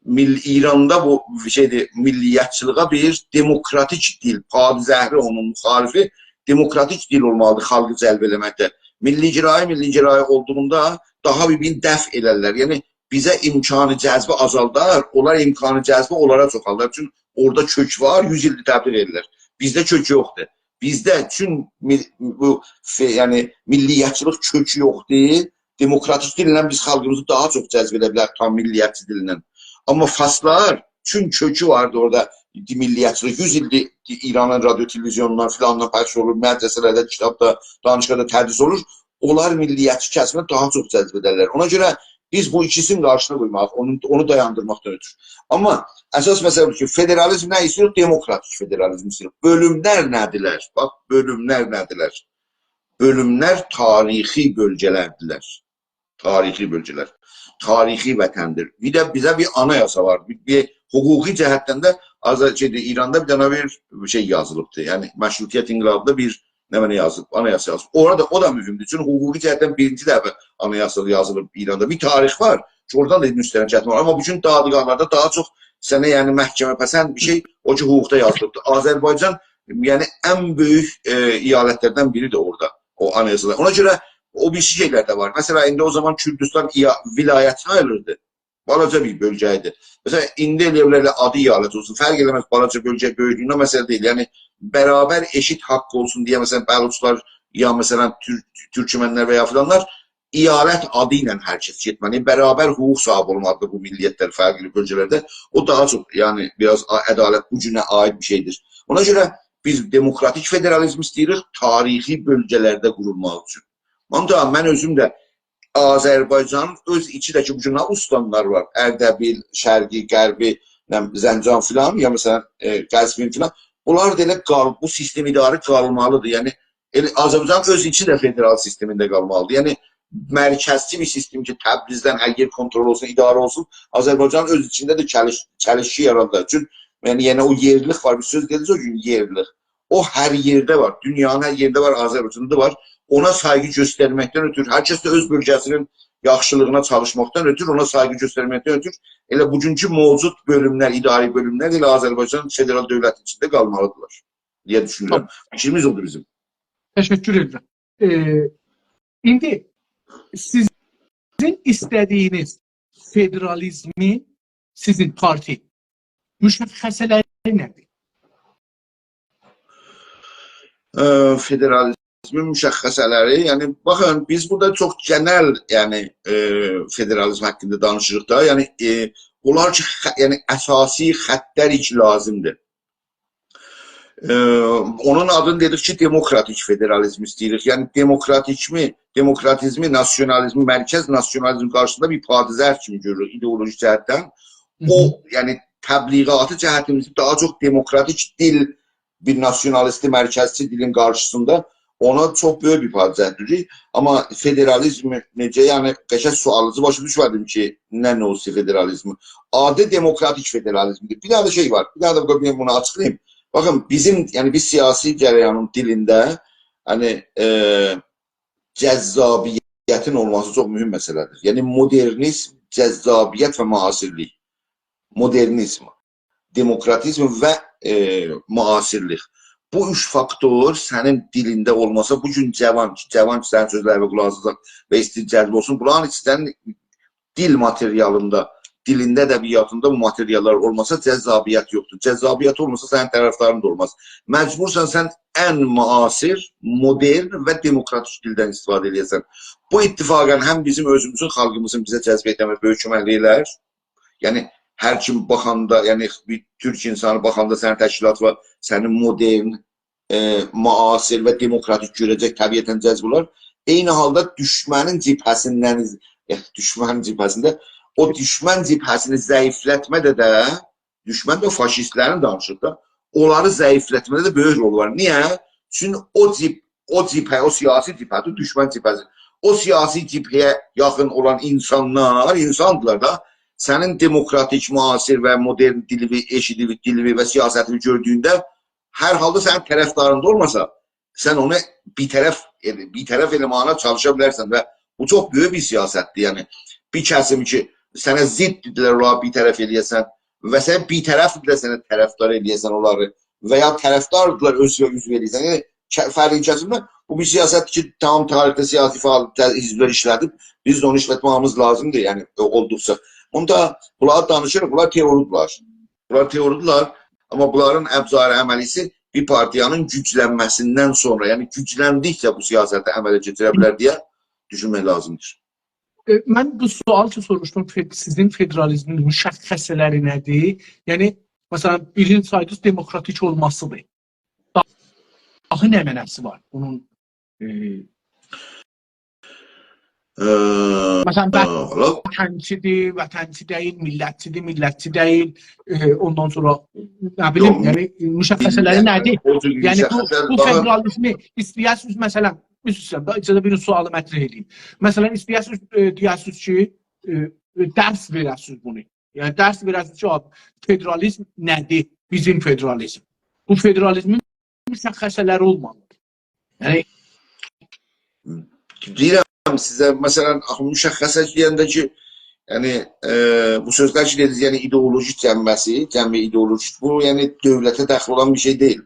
میل-، ایراندا بو شئیدیر، میللیتچیلیگه بیر دموکراتیک دیل، پادزهری اونون مخالفی، دموکراتیک دیل اولمالیدیر خالقی جلب ائله‌مکده. میللی گرایی، میللی گرایی اولدوغوندا داها بیر-بیرینی دفع ائلرلر. یعنی بیزه امکان جذبی آزالدار، اونلار امکان جذبی اونلارا چوخالدار. چونکی اورادا کؤک وار، یوز ایلدیر تبلیغ ائدیرلر. بیزده کؤک یوخدور. بیزده چون می-، بو ف-، یعنی میللیتچیلیک کؤکو یوخدور. دموکراتیک دیلله بیز خالقیمیزی داها چوخ جذب ائده بیلریک، تام میللیتچی دیلله. آمما فارسلار، چون کؤکو واردی اورادا، میللیتچیلیک یوز ایلدیر ایرانین رادیو تلویزیونوندان فلاندان پخش اولور، مدرسه‌لرده، کیتابدا، دانشگاهدا تدریس اولور. اونلار میللیتچی کسیمی داها چوخ جذب ائدرلر. اونا گؤره بیز بو ایکیسینین قارشیسینا قویمالی‌ییق، اونو، اونو دایاندیرماقدان اؤتور. آمما اساس مسئله بودور کی، فدرالیزم نه ایسته‌ییر؟ دموکراتیک فدرالیزم ایسته‌ییر. بؤلوملر نه‌دیرلر؟ باخ، بؤلوملر نه‌دیرلر؟ بؤلوملر تاریخی بؤلگه‌لردیرلر. تاریخی بؤلگه‌لر. تاریخی وطندیر. بیر ده بیزه بیر آنایاسا وار. بیر، بیر حقوقی جهتدن ده آز-، شئیدیر، ایراندا بیر دنه بیر شئی یازیلیبدیر. یعنی مشروطیت انقلابیندا بیر نمنه یازیلیب، آنایاسا یازیلیب. اورادا او دا مهمدور. چونکی حقوقی جهتدن بیرینجی دفعه آنایاسا یازیلیب ایراندا. بیر تاریخ وار. اورادا دا مستند گتیرمک اولار. آمما بوگون دادگاه‌لاردا داها چوخ سنه، یعنی محکمه‌پسند بیر شئی، او کی حقوقدا یازیلیبدیر. آذربایجان، یعنی ان بؤیوک، ائ، ایالت‌لردن بیریدیر اورادا، او آنایاسادا. اونا گؤره او بیریسی شئیلر ده وار. مثلا، ایندی او زامان کوردوستان ایا-، ولایت ساییلیردی. بالاجا بیر بؤلگه ایدی. مثلا، ایندی ائلیه بیلرلر آدی ایالت اولسون. فرق ائله‌مز، بالاجا بؤلگه بؤیوکلویونه مسئله دئییل. یعنی، برابر ائشیت حاق اولسون دئیه، مثلا، بلوچلار یا، مثلا، تور-، تورکمنلر و یا فلانلار ایالت آدی ایله هر کس گئتمه‌لی. برابر حقوق صاحیبی اولمالیدیر بو میللیت‌لر فرقلی بؤلگه‌لرده. او داها چوخ، یعنی، بیر آز ع-، عدالت بو گونه عایید بیر شئیدیر. اونا گؤره بیز دموکراتیک فدرالیزم ایسته‌ییریک، تاریخی بؤلگه‌لرده قورولماق اوچون. منتها من اؤزوم ده آذربایجانین اؤز ایچی ده کی، بو گون نه استانلار وار، اردبیل، شرقی، غربی، نه بیلیم، زنجان فلان، یا مثلا، ائ، قزوین فلان، بونلار دا ائله قال-، بو سیستم اداره قالمالیدیر. یعنی، ائله آذربایجان اؤز ایچی ده فدرال سیستمینده قالمالیدیر. یعنی، مرکزچی بیر سیستم کی، تبریزدن هر یئر کنترل اولسون، اداره اولسون، آذربایجان اؤز ایچینده ده چلیش-، چلیشکی یارادار. چون، یعنی، یعنی او یئرلیلیک وار، بیر سؤز دئدینیز او گون، یئرلیلیک. او هر یئرده وار، دونیانین هر یئرینده وار، آذربایجاندا وار. اونا سایغی گؤسترمکدن اؤتور، هر کس ده اؤز بؤلگه‌سینین یاخشیلیغینا چالیشماقدان اؤتور، اونا سایغی گؤسترمکدن اؤتور، ائله بوگونکو موجود بؤلوملر، اداری بؤلوملر ائله آذربایجان فدرال دؤولتی ایچینده قالمالیدیرلار دئیه دوشونورم. تامام. فیکریمیز اودور بیزیم. تشکر ائدیرم. ائ، ایندی سیزین ایسته‌دیگینیز فدرالیزمی، سیزین پارتی، مشخصه‌لری نه‌دیر؟ ائ، فدرالیزمین مشخصه‌لری، یعنی، باخین، بیز بورادا چوخ گئنل، یعنی، ائ، فدرالیزم حاقیندا دانیشیریق دا، یعنی، ائ، اونلار کی، خ-، یعنی، اساسی خطلر کی لازیمدیر. ائ، اونون آدینی دئدیک کی، دموکراتیک فدرالیزم ایسته‌ییریک. یعنی، دموکراتیکمی، دموکراتیزمی، ناسیونالیزمی، مرکز ناسیونالیزم قارشیسیندا بیر پادزهر کیمی گؤرور ایدئولوژی جهتدن. او، هی هی. یعنی، تبلیغاتی جهتیمیزی داها چوخ دموکراتیک دیل، بیر ناسیونالیستی، مرکزچی دیلین قارشیسیندا اونا چوخ بؤیوک بیر پادزهر دوزور. آمما فدرالیزم نئجه، یعنی، قشنگ سؤالینیزی باشا دوشمه‌دیم کی، نه نوعو فدرالیزم؟ آدی دموکراتیک فدرالیزمدیر. بیر دنه ده شئی وار، بیر دنه ده بونو، بونو آچیقلاییم. باخین، بیزیم، یعنی، بیر سیاسی جریانین دیلینده، یعنی، ائ، جذابیتین اولماسی چوخ مهم مسئله‌دیر. یعنی، مدرنیزم، جذابیت و معاصرلیک. مدرنیزم، دموکراتیزم و، ائ، معاصرلیک. بو اوچ فاکتور سنین دیلینده اولماسا، بو گون جوان کی، جوان کی، سنین سؤزلرینه قولاق آساجاق و ایسته‌ییر جذب اولسون، بونلارین ایچی سنین دیل ماتریالیندا، دیلین ادبیاتیندا بو ماتریاللار اولماسا، جذابیت یوخدور. جذابیت اولماسا، سنین طرفدارین دا اولماز. مجبورسان سن ان معاصر، مدرن و دموکراتیک دیلدن استفاده ائله‌یه‌سن. بو اتفاقاً هم بیزیم اؤزوموزون، خالقیمیزین بیزه جذب ائتمه‌یه بؤیوک کؤمکلیگی ائلر. یعنی، هر کیم باخاندا، یعنی، بیر تورک اینسانی باخاندا سنین تشکیلاتینا، سنین مدرن، ائ، معاصر و دموکراتیک گؤره‌جک، طبیعتاً جذب اولار. عینی حالدا دوشمنین جبهه‌سیندن، ائ، دوشمنین جبهه‌سینده، او دوشمن جبهه‌سینی ضعیفلتمه‌ده ده، دوشمن ده فاشیستلرین دانیشیریق دا، اونلاری ضعیفلتمه‌ده ده بؤیوک رولو وار. نییه؟ چونکی او جبهه، او جبهه، او سیاسی جبهه‌دیر، دوشمن جبهه‌سی. او سیاسی جبهه‌یه یاخین اولان اینسانلار، اینساندیلار دا، سنین دموکراتیک، معاصر و مدرن دیلیوی، ائشیدیوی، دیلیوی و سیاستینی گؤردویونده، هر حالدا سنین طرفدارین دا اولماسا، سن اونو بی‌طرف، ائله، بی‌طرف ائله‌مه‌یینه چالیشا بیلرسن و بو چوخ بؤیوک بیر سیاستدیر. یعنی، بیر کسیم کی، سنه ضددیرلر، اونلاری بی‌طرف ائله‌یه‌سن و سن بی‌طرفدیرلر، سنه طرفدار ائله‌یه‌سن اونلاری و یا طرفداردیرلار، اؤزونه عضو ائله‌یه‌سن. یعنی، ک-، فرقی کسیلمز. بو بیر سیاستدیر کی، تمام تاریخده سیاسی فعال، ته-، حزبلر ایشله‌دیب. بیز ده اونو ایشلتمه‌ییمیز لازیمدیر، یعنی، ائ، اولدوقجا. بوندا بونلار دانیشیر، بونلار تئوری‌دیرلر. بونلار تئوری‌دیرلر، آمما بونلارین ابزار عملی‌سی بیر پارتیانین گوجلنمه‌سیندن سونرا، یعنی گوجلندیکجه بو سیاستی عمله کئچیره بیلر دئیه دوشونمک لازیمدیر. ائ، من بو سؤال کی سوروشدوم، فد-، سیزین فدرالیزمین مشخصه‌لری نه‌دیر؟ یعنی، مثلا، بیرینجی سایدینیز دموکراتیک اولماسیدیر. داها نه معناسی وار بونون؟ ائ، ائ، مثلا، ائ، حالا وطنچی‌دیر، وطنچی دئییل، میللتچی‌دیر، میللتچی دئییل، ائ، اوندان سونرا، نه بیلیم، یوخ، یعنی، مشخصه‌لری میللت، نه‌دیر؟ او جور یعنی، بو، مشخصه‌لر بو داها فدرالیزمی ایسته‌یه‌سینیز، مثلا، عذر ایسته‌ییرم، دا اجازه وئرین سؤالی مطرح ائله‌ییم. مثلا، ایسته‌یه‌سینیز، ائ، دئیه‌سینیز کی، ائ، ائ، درس وئره‌سینیز بونو. یعنی، درس وئره‌سینیز کی، فدرالیزم نه‌دیر؟ بیزیم فدرالیزم. بو فدرالیزمین مشخصه‌لری اولمالیدیر. یعنی، دئییرم سیزه، مثلا، آخی مشخصه دئینده کی، یعنی، ائ، بو سؤزلر کی دئدینیز، یعنی ایدئولوژی جنبه‌سی، جنبه ایدئولوژیک، بو، یعنی دؤولته دخلی اولان بیر شئی دئییل.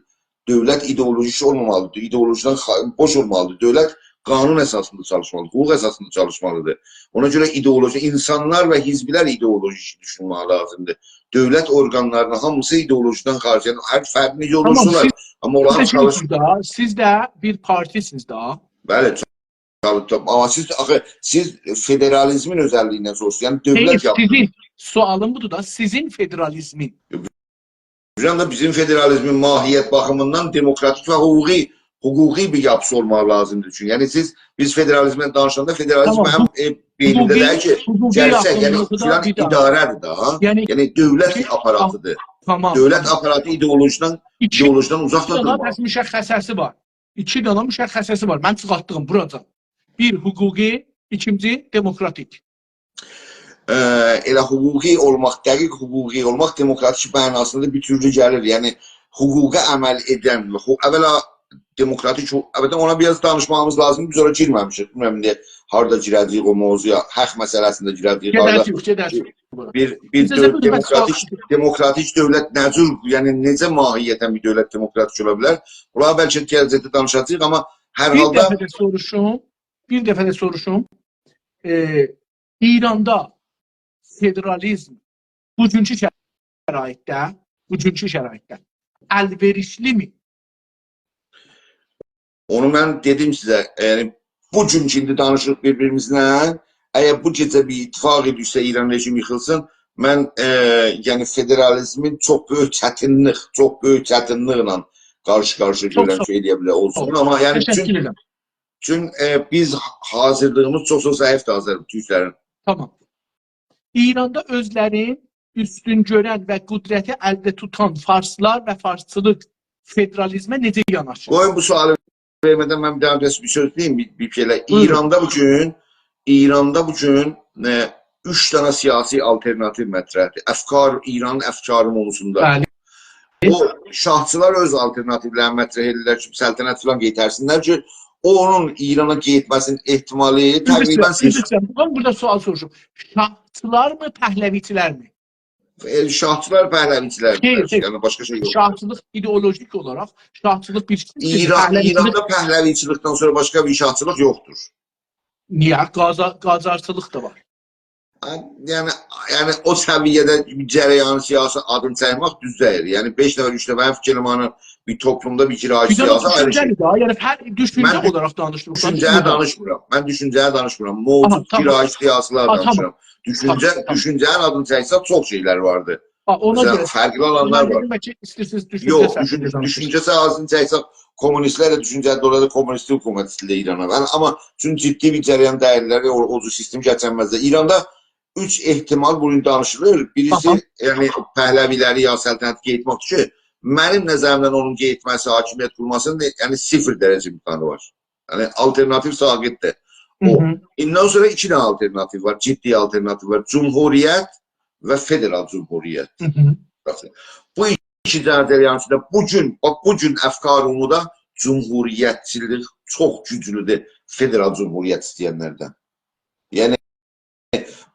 دؤولت ایدئولوژیک اولمامالیدیر، ایدئولوژیدن خا-، بوش اولمالیدیر. دؤولت قانون اساسیندا چالیشمالیدیر، حقوق اساسیندا چالیشمالیدیر. اونا گؤره ایدئولوژی، اینسانلار و حزبلر ایدئولوژیک دوشونمک لازیمدیر. دؤولت اورقانلارینین هامیسی ایدئولوژیدن خارج، یعنی هر فرد نئجه تامام، اولورسا اولار، سیز، آمما اونلارین سیز چالیش- ده، سیز ده بیر پارتی‌سینیز ده. بلی، چالی-، تام-، آمما سیز، آخی، سیز فدرالیزمین اؤزللیگیندن سوروشورسونوز، یعنی دؤولت دئییل، یاپیسی. سیزین، سؤالیم بودور دا، سیزین فدرالیزمین. بیلیرم ده، بیزیم فدرالیزمین ماهیت باخیمیندان دموکراتیک و حقوقی، حقوقی بیر یاپیسی اولماق لازیمدیر. چونکی، یعنی سیز، بیز فدرالیزمدن دانیشاندا فدرالیزم تامام، هم، بو، ائ، بئینیمده حقوقی، دئییل کی، حقوقی گرچک، یعنی یاخینلیغی دا فلان بیر دانا. اداره‌دیر ده. یعنی یعنی دؤولت کی، آپاراتیدیر. تامام، دؤولت تامام. آپاراتین ایدئولوژیدن، ایکی ایدئولوژیدن اوزاقدا دانا دورمالی. پس مشخصه‌سی وار. ایکی دانا مشخصه‌سی وار. من چیخارتدیغیم بوراجان. بیر حقوقی، ایکینجی دموکراتیک. ائ، ائله حقوقی اولماق، دقیق حقوقی اولماق دموکراتیک معناسیندا بیر تورلو گلیر. یعنی، حقوقا عمل ائدن، حو-، اولا دموکراتیک حقوق، البته اونا بیر آز دانیشماغیمیز لازیمدیر، بیز اورا گیرمه‌میشیک. بیلمیرم، ایندی هاردا گیره‌جه‌ییک او موضوعا، حق مسئله‌سینده گیره‌جه‌ییک، هاردا گئده‌جه‌ییک، گئده‌جه‌ییک. بیر، بیر اجازه دؤ-، وئرین، من سؤال دموکراتیک، دموکراتیک دؤولت نه جور، یعنی نئجه ماهیتا بیر دؤولت دموکراتیک اولا بیلر؟ بونلاری بلکه گله‌جکده دانیشاجاغیق، آمما هر بیر حالدا دفعه ده سوروشوم، بیر دفعه ده سوروشوم. ائ، ایراندا فدرالیزم بوگونکو شرایطده، بوگونکو شرایطده الوئریشلی‌می؟ اونو من دئدیم سیزه، یعنی بو گون کی ایندی دانیشیریق بیر-بیریمیزله، اگر بو گئجه بیر اتفاق دوشسه ایران رژیمی ییخیلسین، من، ائ، یعنی فدرالیزمین چوخ بؤیوک چتینلیک، چوخ بؤیوک چتینلیکله قارشی-قارشییا چوخ گؤرم ساغ کی، ائلیه بیلر اولسون. ساغ اولون. آمما یعنی تشکر چون ائدیرم. چون، ائ، بیز حاضیرلیغیمیز چوخ-چوخ ضعیفدیر آذربایجان تورکلرین. تامام. ایراندا اؤزلرین اوستون گؤرن و قدرتی الده توتان فارسلار و فارسچیلیق فدرالیزمه نئجه یاناشیر؟ قویون بو سؤالی وئرمه‌دن من بیر دانا بیر سؤز دئییم، بیر، بیر شئیله. بویورون. ایراندا بو گون، ایراندا بو گون، ائ، اوچ دانا سیاسی آلترناتیو مطرحدیر. افکار، ایرانین افکاری موضوعسوندا. بلی. او شاهچیلار اؤز آلترناتیولرینی مطرح ائدیرلر کی، سلطنت فلان قئیترسینلر کی، اونون ایرانا گئتمه‌سینین احتمالی تقریبا صفر. عذر ایسته‌ییرم، بورادا، بورادا سؤال سوروشوم. شاهچیلارمی، پهلوی‌چیلرمی؟ ائ، شاهچیلار، پهلوی‌چیلر، خیر، خیر. یعنی باشقا شئی یوخ. شاهچیلیق ایدئولوژیک اولاراق، شاهچیلیق بیر شئی، ایران، پهلوی‌چیلیک ایراندا پهلوی‌چیلیکدن سونرا باشقا بیر شاهچیلیق یوخدور. نییه؟ قاجار-، قاجارچیلیق دا وار. یعنی، یعنی او سویه‌ده بیر جریان سیاسی آدینی چکمک دوز دئییل. یعنی بئش نفر، اوچ نفرین فیکیر ائله‌مه‌یینن بیر توپلومدا بیر گرایش سیاسی آیری شئی. بیر دانا دوشونجه‌دیر ده، یعنی هر دوشونجه اولاراق دانیشیریق. من دوشونجه‌یه دانیشمیرام. من دوشونجه‌یه دانیشمیرام. موجود گرایش سیاسی‌لری دانیشیرام. آها، تامام. دوشونجه، آها، تامام. دوشونجه‌نین آدینی چکسک چوخ شئیلر واردیر. ها، اونا گؤره فرقلی آلانلار وار. من دئدیم، بلکه ایسته‌ییرسینیز دوشونجه، یوخ، دوشون-، دوشونجه ساحه‌سینی چکسک، کومونیستلر ده دوشونجه، دولت کومونیستی حکومت ایسته‌ییر ایراندا. یعنی، آمما چونکی جدی بیر جریان دئییللر، او، او جور سیستم گتیرمزلر. ایراندا اوچ احتمال بونون دانیشیلیر. بیریسی، آها، یعنی، پهلوی‌لری یا سلطنتی قئیتمک کی، منیم نظریمدن اونون قئیتمه‌سی، حاکمیت قورماسینین، یعنی، صفر درجه امکانی وار. یعنی، آلترناتیو ساقطدیر. او، هی هی. ایندن سونرا ایکی دنه آلترناتیو وار، جدی آلترناتیو وار. جمهوریت و فدرال جمهوریت. هی هی. باخین، بو ایکی دنه جریان ایچینده بو گون، باخ، بو گون افکار عمومی‌ده جمهوریتچیلیک چوخ گوجلودور فدرال جمهوریت ایسته‌ینلردن. یعنی،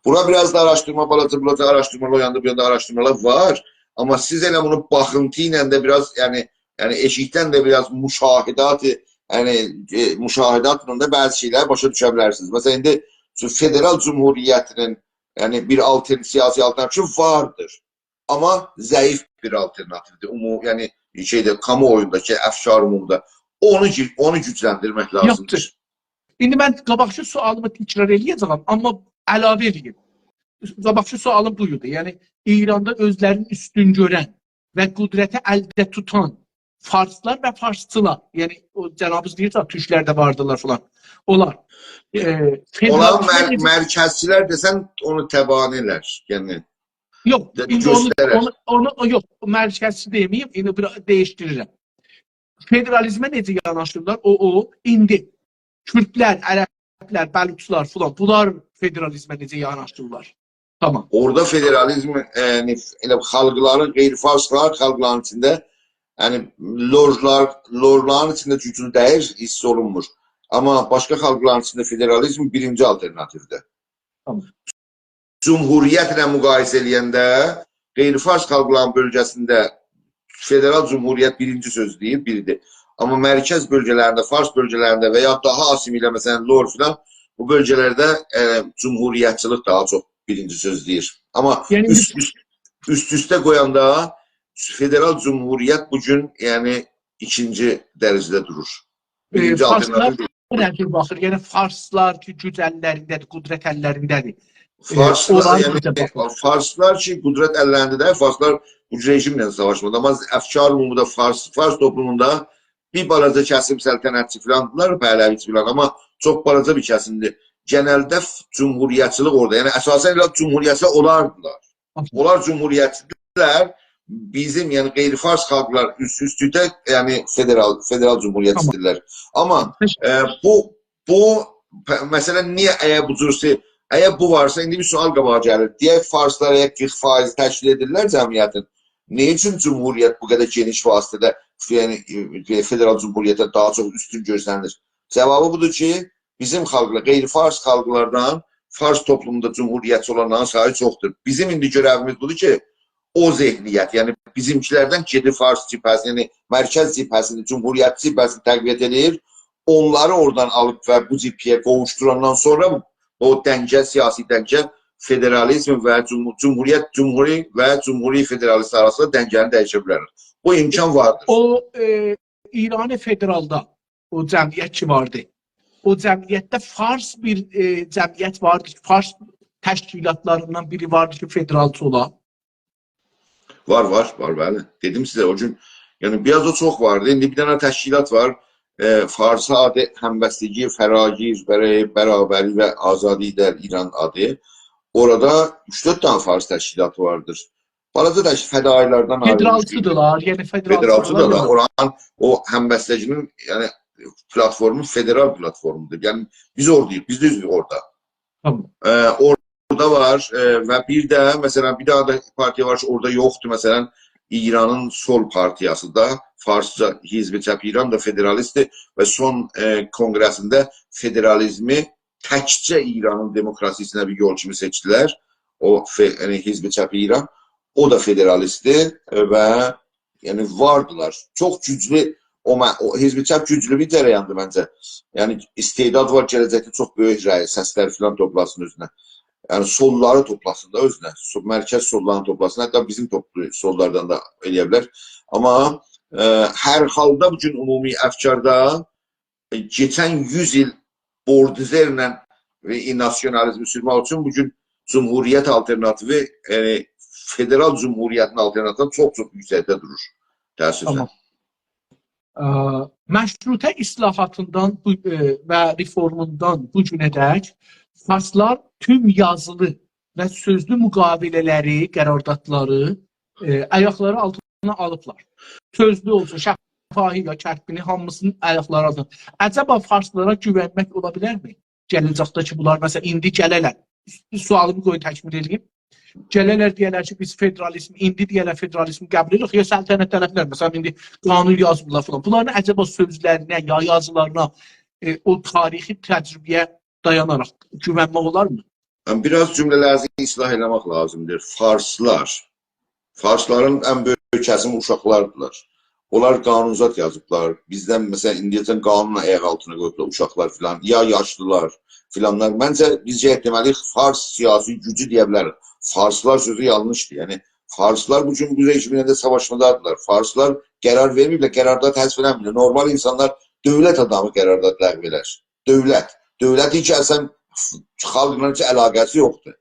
بورا بیر آز دا آراشدیرما، بالاجا، بالاجا آراشدیرمالار، او یاندا، بو یاندا آراشدیرمالار وار. آمما سیز ائله بونو باخینتی ایله ده بیر آز، یعنی، یعنی ائشیکدن ده بیر آز مشاهدات، یعنی، ائ، مشاهداتلا دا بعضی شئیلری باشا دوشه بیلرسینیز. مثلا، ایندی فدرال جمهوریتینین، یعنی، بیر آلتر-، سیاسی آلترناتیوی واردیر. آمما ضعیف بیر آلترناتیودیر. عمو-، یعنی، شئیده، کامواویوندا، شئی، افکار عمومی‌ده. اونو گو-، اونو گوجلندیرمک لازیمدیر. یوخدور. ایندی من قاباقکی سؤالیمی تکرار ائله‌یه‌جه‌یم، آمما علاوه ائله‌ییم. قاباقکی سؤالیم بو ایدی. یعنی، ایراندا اؤزلرینی اوستون گؤرن و قدرتی الده توتان فارسلار و فارسچیلار، یعنی، او جنابینیز دئییر کی، تورکلر ده واردیلار فلان. اونلار، ائ، اونلار فدرال مر-، مرکزچیلر دئسن، اونو تبانی ائلر. یعنی، یوخ، ده-، ایندی اونو، گؤسترر. اونو، اونو، او یوخ، مرکزچی دئمه‌ییم، ایندی بیر دییشدیریرم. فدرالیزمه نئجه یاناشیرلار؟ او، او، ایندی کوردلر، عربلر، بلوچلار فلان، بونلار فدرالیزمه نئجه یاناشیرلار؟ تامام. اورادا فدرالیزم، یعنی، ائله خالقلارین، غیر فارس خالقلارین ایچینده، یعنی، لورلار، لورلارین ایچینده گوجلو دئییل، حیس اولونمور. آمما باشقا خالقلارین ایچینده فدرالیزم بیرینجی آلترناتیودیر. تامام. جمهوریتله مقایسه ائله‌ینده غیر فارس خالقلارین بؤلگه‌سینده فدرال جمهوریت بیرینجی سؤز دئییر، بیردیر. آمما مرکز بؤلگه‌لرینده، فارس بؤلگه‌لرینده و یا داها آسیمیله، مثلا، لور فلان، بو بؤلگه‌لرده، ائ، جمهوریتچیلیک داها چوخ بیرینجی سؤز دئییر. آمما یعنی اوست، اوست، اوست-اوسته قویاندا فدرال جمهوریت بو گون، یعنی، ایکینجی درجه‌ده دورور. ائ، بیرینجی فارسلار آلترناتیو دئییل. نه جور باخیر؟ یعنی، فارسلار کی، گوج اللرینده‌دیر، قدرت اللرینده‌دیر. ائ، فارسلار، اونلار یعنی، نئجه باخیر؟ فارسلار کی، قدرت اللرینده دئییل، فارسلار بو رژیمله ساواشمادی. آمما افکار عمومی‌ده فارس، فارس توپلوموندا بیر بالاجا کسیم سلطنتچی فلاندیلار، پهلوی‌چی فلان، آمما چوخ بالاجا بیر کسیمدیر. گئنلده ف-، جمهوریتچیلیک اورادا، یعنی اساسا ائله جمهوریتچیلر اولاردیلار. اونلار جمهوریتچیلر، بیزیم، یعنی غیر فارس خالقلار اوست، اوستلوکده، یعنی فدرال، فدرال جمهوریت ایسته‌ییرلر. آمما، ائ، بو، بو پ-، مثلا، نییه، اگر بو جورسه، اگر بو وارسا، ایندی بیر سؤال قاباغا گلیر. دئیک، فارسلار اگر قیرخ فایضی تشکیل ائدیرلر جمعیتین، نه اوچون جمهوریت بو قدر گئنیش وسعتده، یعنی، ائ، فدرال جمهوریته داها چوخ اوستون گؤرسنیر؟ جاوابی بودور کی، بیزیم خالقلار، غیر فارس خالقلاردان فارس توپلوموندا جمهوریتچی اولانلارین سایی چوخدور. بیزیم ایندی گؤره‌ویمیز بودور کی، او ذهنیت، یعنی بیزیمکیلردن گئدیب فارس جبهه‌سینی، یعنی مرکز جبهه‌سینی، جمهوریتچی جبهه‌سینی تقویت ائدیر، اونلاری اورادان آلیب و بو جبهه‌یه قوووشدوراندان سونرا او دنگه، سیاسی دنگه فدرالیزم و جمهو-، جمهوریت، جمهوری و جمهوری فدرالیست آراسیندا دنگه‌نی دییشه بیلر. بو امکان واردیر. او، ائ، ایران فدرالدا او جمعیت کی واردی. او جمعیتده فارس بیر، ائ، جمعیت واردی کی، فارس تشکیلاتلاریندان بیری واردی کی، فدرالچی اولا. وار، وار، وار، بلی. دئدیم سیزه او گون، یعنی بیر آز او چوخ واردی. ایندی بیر دنه تشکیلات وار. ائ، فارسی آدی همبستگی فراگیر برای برابری و آزادی در ایران آدی. اورادا اوچ-دؤرد دنه فارس تشکیلاتی واردیر. بالاجا دا فدایی‌لردن آیریلمیش بیر فدرالچی‌دیرلار، یعنی فدرالچی‌دیرلار. فدرالچی‌دیرلار. اورانین او همبستگی‌نین، یعنی، پلاتفورمو فدرال پلاتفورمودور. یعنی بیز اوراداییق، بیز ده اوزوروک اورادا. تامام. ائ، اورادا وار، ائ، و بیر ده، مثلا، بیر دنه ده پارتیا وار کی، اورادا یوخدور. مثلا، ایرانین سول پارتیاسی دا، فارسجا حزب چپ ایران دا فدرالیستدیر و سون، ائ، کنگره‌سینده فدرالیزمی تکجه ایرانین دموکراسی‌سینه بیر یول کیمی سئچدیلر. او ف-، یعنی حزب چپ ایران، او دا فدرالیستدیر، ائ، و، یعنی، واردیلار. چوخ گوجلو، او م-، او حزب چپ گوجلو بیر جریاندیر منجه. یعنی استعداد وار، گله‌جکده چوخ بؤیوک رأی، سسلر فلان توپلاسین اؤزونه. یعنی سوللاری توپلاسین دا اؤزونه. سو-، مرکز سوللارینی توپلاسین، حتی بیزیم توپلو-، سوللاردان دا ائلیه بیلر. آمما، ائ، هر حالدا بو گون عمومی افکاردا، ائ، کئچن یوز ایل بولدوزرله و ناسیونالیزمی سورمک اوچون بو گون جمهوریت آلترناتیوی، یعنی فدرال جمهوریتین آلترناتیوی چوخ-چوخ یوکسکده دورور. تأسفله. تامام. ا، مشروطه اصلاحاتیندان بو، ائ، و رفورموندان بو گونه‌دک فارسلار توم یازیلی و سؤزلو مقاوله‌لری، قراردادلاری، ائ، آیاقلاری آلتینا آلیبلار. سؤزلو اولسون، شفاهی یا کتبی‌نی، هامیسینین آیاقلاری آلتینا. عجبا فارسلارا گوونمک اولا بیلرمی؟ گله‌جکده کی، بونلار، مثلا، ایندی گله‌لر. سؤالیمی قویون تکمیل ائله‌ییم. گله‌لر دئیه‌لر کی، بیز فدرالیزم، ایندی دئیه‌لر فدرالیزمی قبول ائدیریک، یا سلطنت‌طلبلر، مثلا، ایندی قانون یازمیرلار فلان. بونلارین عجبا سؤزلرینه، یا یازیلارینا، ائ، او تاریخی تجربه‌یه دایاناراق گوونمک اولارمی؟ یعنی، بیر آز جمله‌لرینیزی اصلاح ائله‌مک لازیمدیر. فارسلار، فارسلارین ان بؤیوک کسیمی اوشاقلاردیلار. اونلار قانون‌زاد یازیبلار. بیزدن، مثلا، ایندیه‌جن قانونلا آیاق آلتینا قویوبلار اوشاقلار فلان، یا یاشلیلار فلانلار. منجه، بیز گرک دئمه‌لی‌ییک، فارس سیاسی گوجو دئیه بیلریک. فارسلار سؤزو یانلیشدیر. یعنی، فارسلار بو گون بو رژیمینن ده ساواشمادادیرلار. فارسلار قرار وئرمه‌ییبلر، قرارداد حذف ائله‌مه‌ییبلر. نورمال اینسانلار، دؤولت آدامی قرارداد لغو ائلر. دؤولت. دؤولتین کی، اصلا خالقلا هئچ علاقه‌سی یوخدور.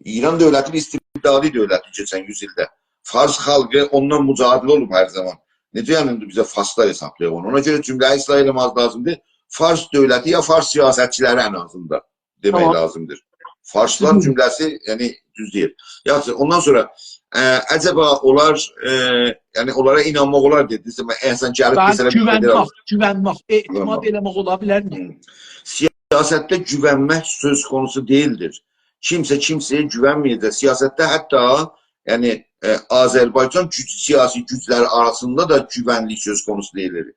ایران دؤولتی بیر استبدادی دؤولتدیر کئچن یوز ایلده. فارس خالقی اوندان مجادله اولوب هر زامان. نئجه یعنی ایندی بیزه فارسلار حسابلایاق اونو؟ اونا گؤره جمله‌نی اصلاح ائله‌مک لازیمدیر. فارس دؤولتی یا فارس سیاستچیلری ان آزیندا دئمک، تامام، لازیمدیر. فارسلار، هوم، جمله‌سی، یعنی، دوز دئییر. یاخشی، اوندان سونرا، ائ، عجبا اونلار، ائ، یعنی، اونلارا اینانماق اولار دئدینیز. من، احسن گلیب، بلی، دئسه‌لر، گوونمک، فدرال، گوونمک. اعتماد، گوونمک، ائله‌مک اولار بیلرمی؟ هوم. سیاستده گوونمک سؤز قونوسو دئییلدیر. کیمسه کیمسه‌یه گوونمه‌یه‌جک. سیاستده حتی، یعنی، ائ، آذربایجان گوج، سیاسی گوجلر آراسیندا دا گوونلیک سؤز قونوسو دئییلیر.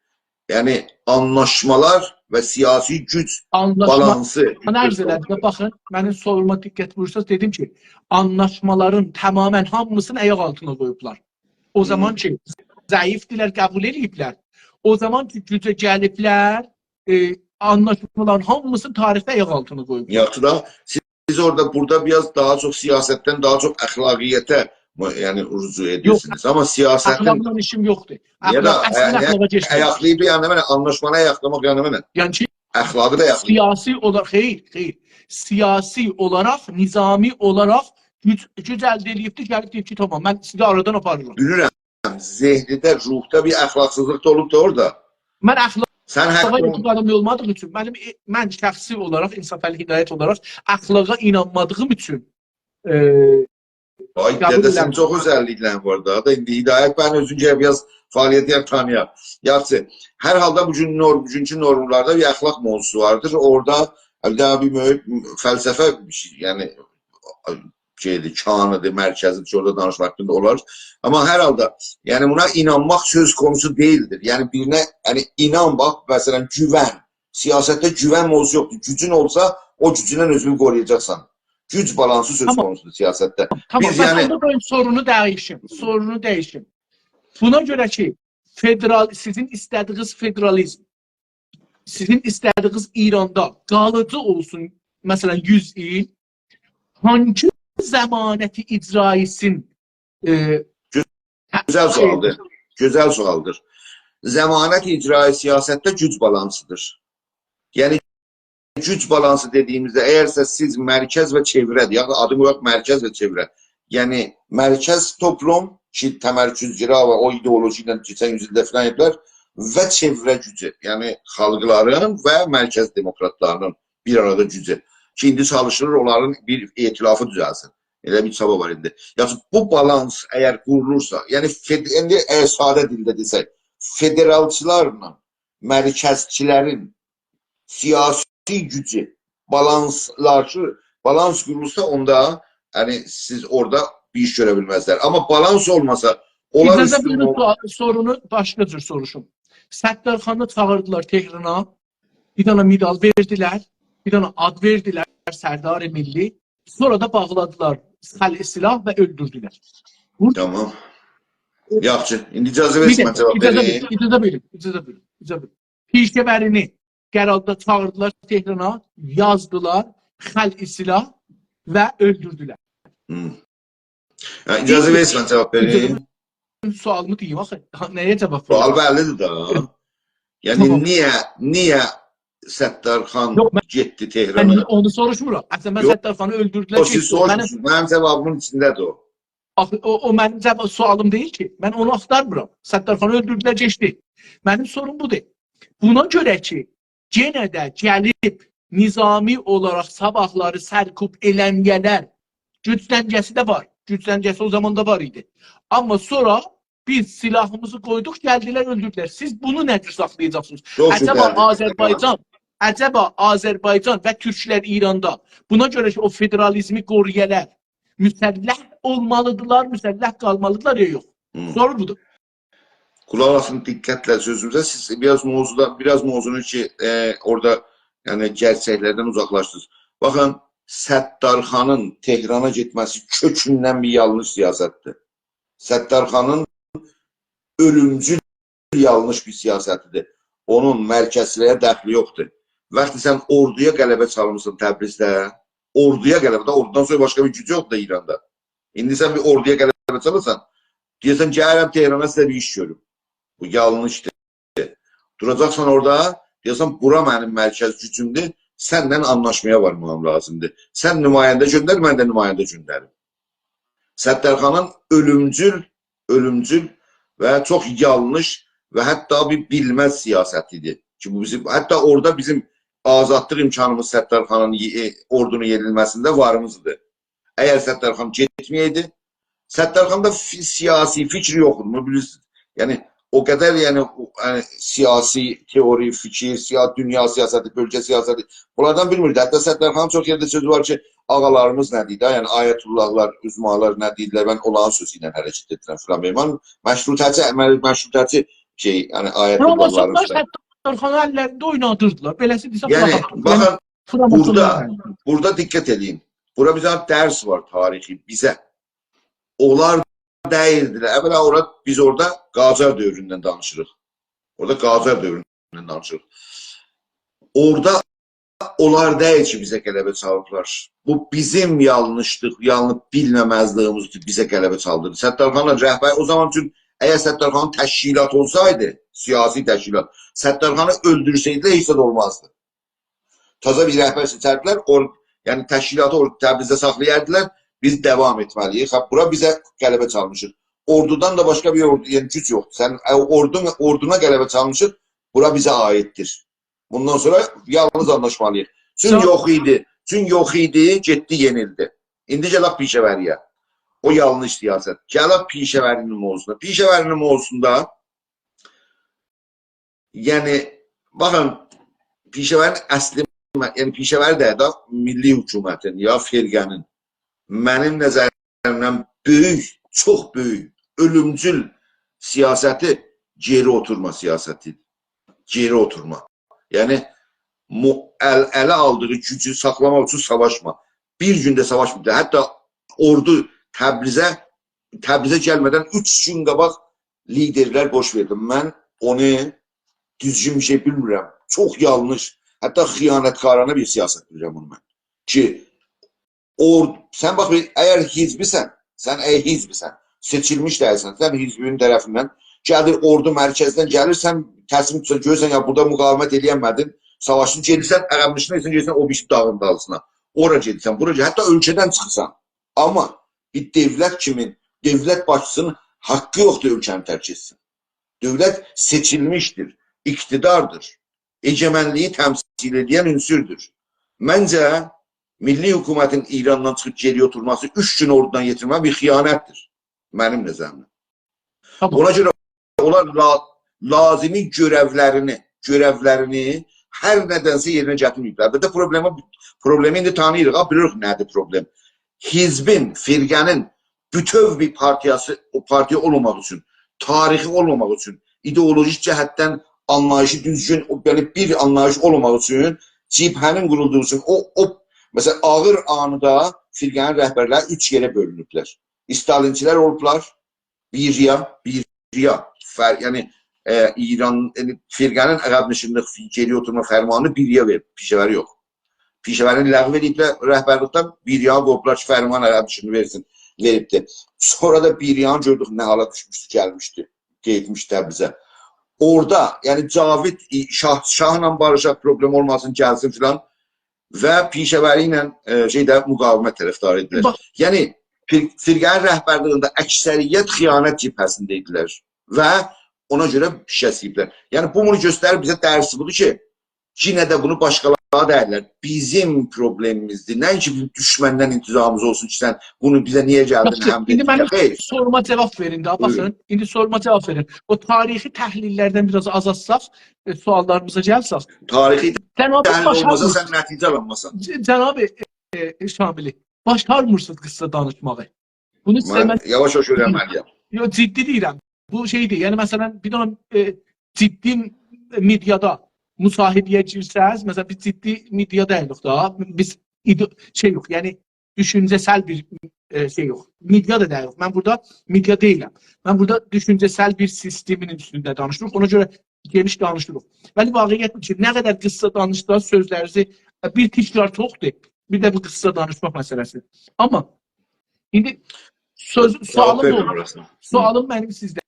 یعنی، آنلاشمالار و سیاسی گوج، آنلاشما، بالانسی، سؤز قونوسودور. عرض ائله‌دیم، باخین، منیم سوروما دقت بویورساز، دئدیم کی، آنلاشمالارین تماما هامیسینی آیاق آلتینا قویوبلار. او زامان، هوم، کی، ضعیفدیرلر، قبول ائله‌ییبلر. او زامان کی، گوجه گلیبلر، ائ، آنلاشمالارین هامیسینی تاریخده آیاق آلتینا قویوبلار. یاخشی دا، سیز اورادا، بورادا بیر آز داها چوخ سیاستدن داها چوخ اخلاقیته، یعنی، رجوع، یوخ، ائدیرسینیز. آمما سیاستین، اخلاقلا ایشیم یوخدور. یا دا، اخلاق، اصلینده، ائ، اخلاقا کئچمیر. آیاقلاییب، یعنی، منه آنلاشمانی آیاقلاماق، یعنی، منه، یعنی کی، اخلاقی دا آیاقلاییب. سیاسی اولاراق، خئیر، خئیر. سیاسی اولاراق، نظامی اولاراق گوج، گوج الده ائله‌ییبدی، گلیب دئییب کی، تامام، من سیزی آرادان آپاریرام. بیلیرم، ذهنینده، روحدا بیر اخلاقسیزلیق دا اولوب دا اورادا. من اخلاق، سن حاققین، اخلاقا اعتقادیم اولمادیغی اوچون، منیم، ائ، من شخصی اولاراق، انصافعلی هدایت اولاراق اخلاقا اینانمادیغیم اوچون، ائ، آی، قبول دده، سن ائله‌میرم. چوخ اؤزللیکلرین وار دا. دا ایندی هدایت، من اؤزون گرک بیر آز فعالیت ائدک، تانییاق. یاخشی، هر حالدا بو گون نورم، بوگونکو نورملاردا بیر اخلاق موضوعسو واردیر. اورادا بیر داها بیر مهم فلسفه بیر شئی، یعنی، شئیدیر، کانیدیر، مرکزیدیر کی، اورادا دانیشماق حاقیندا اولار. آمما هر حالدا، یعنی، بونا اینانماق سؤز قونوسو دئییلدیر. یعنی، بیرینه، یعنی، اینان، باخ، مثلا، گوون. سیاستده گوون موضوعسو یوخدور. گوجون اولسا، او گوجوندن اؤزونو قورویاجاقسان. گوج بالانسی سؤز، تامام، قونوسودور سیاستده. تامام، بیز، من، یعنی، سنده قویوم سورونو دییشیم. سورونو دییشیم. بونا گؤره کی، فدرال، سیزین ایسته‌دیگینیز فدرالیزم، سیزین ایسته‌دیگینیز ایراندا قالیجی اولسون، مثلا، یوز ایل، هانگی ضمانت اجرایی‌سین، ائ، گؤزل سؤالدیر. گؤزل سؤالدیر. ضمانت اجرایی سیاستده گوج بالانسیدیر. یعنی، گوج بالانسی دئدیییمیزده، اگرسه سیز مرکز و چئوره، یا آدین قویاق مرکز و چئوره، یعنی مرکز توپلوم کی، تمرکزگرا و او ایدئولوژی ایله کئچن یوز ایلده فلان ائدیبلر، و چئوره گوجو، یعنی خالقلارین و مرکز دموکراتلارینین بیر آرادا گوجو کی، ایندی چالیشیلیر اونلارین بیر ائتلافی دوزلسین. ائله بیر چابا وار ایندی. یاخشی، بو بالانس اگر قورولورسا، یعنی فد، ایندی اگر ساده دیلده دئسک، فدرالچیلارلا مرکزچیلرین سیاسی گوجو بالانسلاشیر، بالانس قورولسا، اوندا، یعنی، سیز اورادا بیر ایش گؤره بیلمزلر. آمما بالانس اولماسا، اونلار اجازه اوستون وئرین، اول- سؤال، سورونو باشقا جور سوروشوم. ستارخانی چاغیردیلار تهرانا، بیر دنه مدال وئردیلر، بیر دنه آد وئردیلر، سردار ملی. سونرا دا باغلادیلار خلع سلاح و اؤلدوردولر. بو، تامام. یاخشی، ایندی اجازه بیر وئرسن، من دقیقه، جاواب اجازه وئریم. وئرین، اجازه وئرین، اجازه وئرین، اجازه وئرین. پیشه‌وری‌نی قرارداد چاغیردیلار تهرانا، یازدیلار، خلع سلاح و اؤلدوردولر. هوم. هه، اجازه وئرسن، من جاواب وئریم. اجازه وئرین، سؤالیمی دئییم آخی. ها، نه‌یه جاواب وئریم؟ سؤال بللیدیر ده. یعنی، تامام. نییه، نییه ستارخان، یوخ، من، گئتدی تهرانا؟ من اونو سوروشمورام. اصلینده، من، یوخ، ستارخانی اؤلدوردولر، یوخ، سیز گئتدی. منه سوروشمورسونوز. منیم جاوابیمین ایچینده‌دیر او. آخی، او، او منیم جاوا، سؤالیم دئییل کی. من اونو آختارمیرام. ستارخانی اؤلدوردولر، کئچدی. منیم سوروم بودور. بونا گؤره کی، یئنه ده گلیب نظامی اولاراق صاباحلاری سرکوب ائله‌مه‌یه‌لر. گوج دنگه‌سی ده وار. گوج دنگه‌سی او زامان دا وار ایدی. آمما سونرا بیز سلاحیمیزی قویدوق، گلدیلر، اؤلدوردولر. سیز بونو نه جور ساخلایاجاقسینیز؟ چوخ گؤزل. عجبا آذربایجان، عجبا آذربایجان و تورکلر ایراندا بونا گؤره کی، او فدرالیزمی قورویالار، مسلح اولمالیدیرلار، مسلح قالمالیدیرلار، یا یوخ؟ هوم. سورو بودور. قولاق آسین دقتله سؤزوموزه. سیز بیر آز موضوعدا، بیر آز موضوعنو کی، ائ، اورادا، یعنی، گئرچکلردن اوزاقلاشدینیز. باخین، ستارخانین تهرانا گئتمه‌سی کؤکوندن بیر یانلیش سیاستدیر. ستارخانین اؤلومجول یانلیش بیر سیاستیدیر. اونون مرکزچیلیگه دخلی یوخدور. وقتی سن اوردویا غلبه چالمیسان تبریزده، اوردویا غلبه، دا اوردودان سونرا باشقا بیر گوج یوخدور دا ایراندا. ایندی سن بیر اوردویا غلبه چالیرسان، دئیه‌سن: «گلیرم تهرانا، سیزه بیر ایش گؤروم.» بو یانلیشدیر. دوراجاقسان اورادا، دئیه‌سن: «بورا منیم مرکز گوجومدور، سنینن آنلاشمایا وارماغیم لازیمدیر. سن نماینده گؤندر، من ده نماینده گؤندریم.» ستارخانین اؤلومجول، اؤلومجول و چوخ یانلیش و حتی بیر بیلمز سیاستی ایدی. کی، بو بیزیم، حتی اورادا بیزیم آزادلیق امکانیمیز ستارخانین یئ-، اوردونون یئنیلمه‌سینده واریمیزدیر. اگر ستارخان گئتمه‌یه‌یدی، ستارخاندا فی-، سیاسی فیکری یوخ ایدی، بونو بیلیرسینیز. یعنی، او قدر، یعنی، او، یعنی، سیاسی تئوری، فیکیر، سیا-، دونیا سیاستی، بؤلگه سیاستی، بونلاردان بیلمیردی. حتی ستارخانین چوخ یئرده سؤزو وار کی، آغالاریمیز نه دئییر ده، یعنی، آیت‌الله‌لار، عظمالار نه دئییرلر، من اونلارین سؤزو ایله حرکت ائدیرم فلان. من مشروطه‌چی، من مشروطه‌چی شئی، یعنی، آیت‌الله‌لارین فلان. ستارخانی اللرینده اوینادیردیلار. بئله‌سی دئسه، یعنی، فلان. باخین، فلان بورادا، بورادا دقت ائدین. بورا بیزه درس وار تاریخی، بیزه. اونلار دئییلدیلر. اولا اورادا، بیز اورادا قاجار دؤوروندن دانیشیریق. اورادا قاجار دؤوروندن دانیشیریق. اورادا اونلار دئییل کی، بیزه غلبه چالیبلار. بو بیزیم یانلیشلیق، یانلیش بیلمه‌مزلیگیمیز اوچون بیزه غلبه چالدیردی. ستارخانین رهبری او زامان اوچون، اگر ستارخانین تشکیلاتی اولسایدی، سیاسی تشکیلات، ستارخانی اؤلدورسه‌یدیلر، هئچ زاد اولمازدی. تازا بیر رهبر سئچردیلر، اور-، یعنی تشکیلاتی اور-، تبریزده ساخلایاردیلار، بیز داوام ائتمه‌لی‌ییک. ها، بورا بیزه غلبه چالمیشیق. اوردودان دا باشقا بیر اوردو، یعنی گوج یوخدور. سن، ائ، اوردون، اوردونا غلبه چالمیشیق، بورا بیزه عاییددیر. بوندان سونرا یالنیز آنلاشمالی‌ییق. چون سا- یوخ ایدی، چون یوخ ایدی، گئتدی، یئنیلدی. ایندی گلک پیشه‌وری‌یه. او یانلیش سیاست. گلک پیشه‌وری‌نین موضوعسونا. پیشه‌وری‌نین موضوعسوندا یعنی، باخین، پیشه‌وری‌نین اصلی، یعنی پیشه‌وری ده، ده میللی حکومتین یا فرقه‌نین، منیم نظریمدن بؤیوک، چوخ بؤیوک، اؤلومجول سیاستی گئری اوتورما سیاستی. گئری اوتورما. یعنی، مو-، ال-، اله آلدیغی گوجو ساخلاماق اوچون ساواشما. بیر گون ده ساواشمایاجاق. حتی اوردو تبریزه، تبریزه گلمه‌دن اوچ گون قاباق لیدرلر بوش وئردی. من اونو دوزگون بیر شئی بیلمیرم. چوخ یانلیش، حتی خیانتکارانه بیر سیاست بیلیرم اونو من. کی، اور-، سن باخ، بیر، اگر حزبیسن، سن اگر حزبیسن، سئچیلمیش دئییلسن، سن حزبین طرفیندن گلیر، اوردو مرکزدن گلیر، سن تصمیم توتورسان، گؤرورسن، یا بورادا مقاومت ائلیه‌نمه‌دین، ساواشین گئدیرسن، عقب نشینی ائدیرسن، گئدیرسن او بیریسی داغین دالیسینا. اورا گئدیرسن، بورا گئدیر-، حتی اؤلکه‌دن چیخیرسان. آمما بیر دؤولت کیمین، دؤولت باشچیسینین حاققی یوخدور اؤلکه‌نی ترک ائتسین. دؤولت سئچیلمیشدیر، اقتداردیر. هژمونلیگی تمثیل ائدن عنصردور. منجه، میللی حکومتین ایراندان چیخیب گئری‌یه اوتورماسی، اوچ گون اوردودان یئتیرمک بیر خیانتدیر. منیم نظریمده. تامام. اونا گؤره اونلار لا-، لازیمی گؤرئولرینی، گؤرئولرینی هر ندنسه یئرینه گتیرمه‌ییبلر. بیر ده پروبلمی، پروبلمی ایندی تانیییریق، ها، بیلیریک نه‌دیر پروبلم. حزبین، فرقه‌نین بوتؤو بیر پارتیاسی، او پارتیا اولماماق اوچون، تاریخی اولماماق اوچون، ایدئولوژیک جهتدن آنلاییشی دوزگون، او، یعنی بیر آنلاییش اولماماق اوچون، جبهه‌نین قورولدوغو اوچون، او، او، مثلا، آغیر آندا فرقه‌نین رهبرلری اوچ یئره بؤلونوبلر. استالینچیلر اولوبلار، بیر ریا، بیر ریا. فر-، یعنی، ائ، ایران، یعنی، فرقه‌نین عقب نشینلیک، گئری اوتورما فرمانینی بیر ریا وئریب، پیشه‌وری یوخ. پیشه‌وری‌نی لغو ائدیبلر رهبرلیکدن، بیر ریا قویوبلار کی، فرمان عقب نشینلیک وئرسین، وئریبدی. سونرا دا بیر ریا گؤردوک، نه حالا دوشموشدو، گلمیشدی، گئتمیشدی تبریزه. اورادا، یعنی، جاوید ای-، شاه، شاهلا باریشاق، پروبلم اولماسین، گلسین فلان. و پیشه‌وری ایله، ائ، شئیده مقاومت طرفداری ایدیلر. باخ- یعنی فر-، فرقه‌نین رهبرلیگینده اکثریت خیانت جبهه‌سینده ایدیلر و اونا گؤره شکست یئییبلر. یعنی بو بونو گؤستریر بیزه، درسی بودور کی، یئنه ده بونو باشقالاری دئییرلر، بیزیم پروبلمیمیزدیر. نه کی بیزیم دوشمندن انتظاریمیز اولسون کی، سن بونو بیزه نییه گلدین، یاخشی، حمله ایندی ائتدین؟ منیم خئیر. سوروما جاواب وئرین ده، بویورون. باخین، ایندی سوروما جاواب وئرین. او تاریخی تحلیل‌لردن بیر آز آزالتساق، ائ، سؤاللاریمیزا گلسک. تاریخی جناب تحلیل اولماسا، باشارمیر. سن نتیجه آلانماسان. ج-، جناب، ائ، ائ، شاملی، باشارمیرسینیز قیسا دانیشماغی. بونو سیزه من، من یاواش-یاواش اؤیرنمه‌لی‌یم. یوخ، جدی دئییرم. بو شئیدیر، یعنی، مثلا، بیر دنه، ائ، جدی مئدیادا مصاحبه‌یه گیرسز، مثلا، بیز جدی مئدیا دئییلیک دا، بیز ایدئ-، شئی یوخ، یعنی، دوشونجه‌سل بیر، ائ، شئی یوخ. مئدیا دا دئییل. من بورادا مئدیا دئییلم. من بورادا دوشونجه‌سل بیر سیستمین اوستونده دانیشیریق. اونا گؤره گئنیش دانیشیریق. ولی واقعیت بو کی، نه قدر قیسا دانیشساز، سؤزلرینیزی، بیر تکرار چوخدور. بیر ده بو قیسا دانیشماق مسئله‌سی. آمما ایندی سؤز، جاواب سؤالیم وئرمیر بو. اصلینده. سؤالیم منیم سیزدن.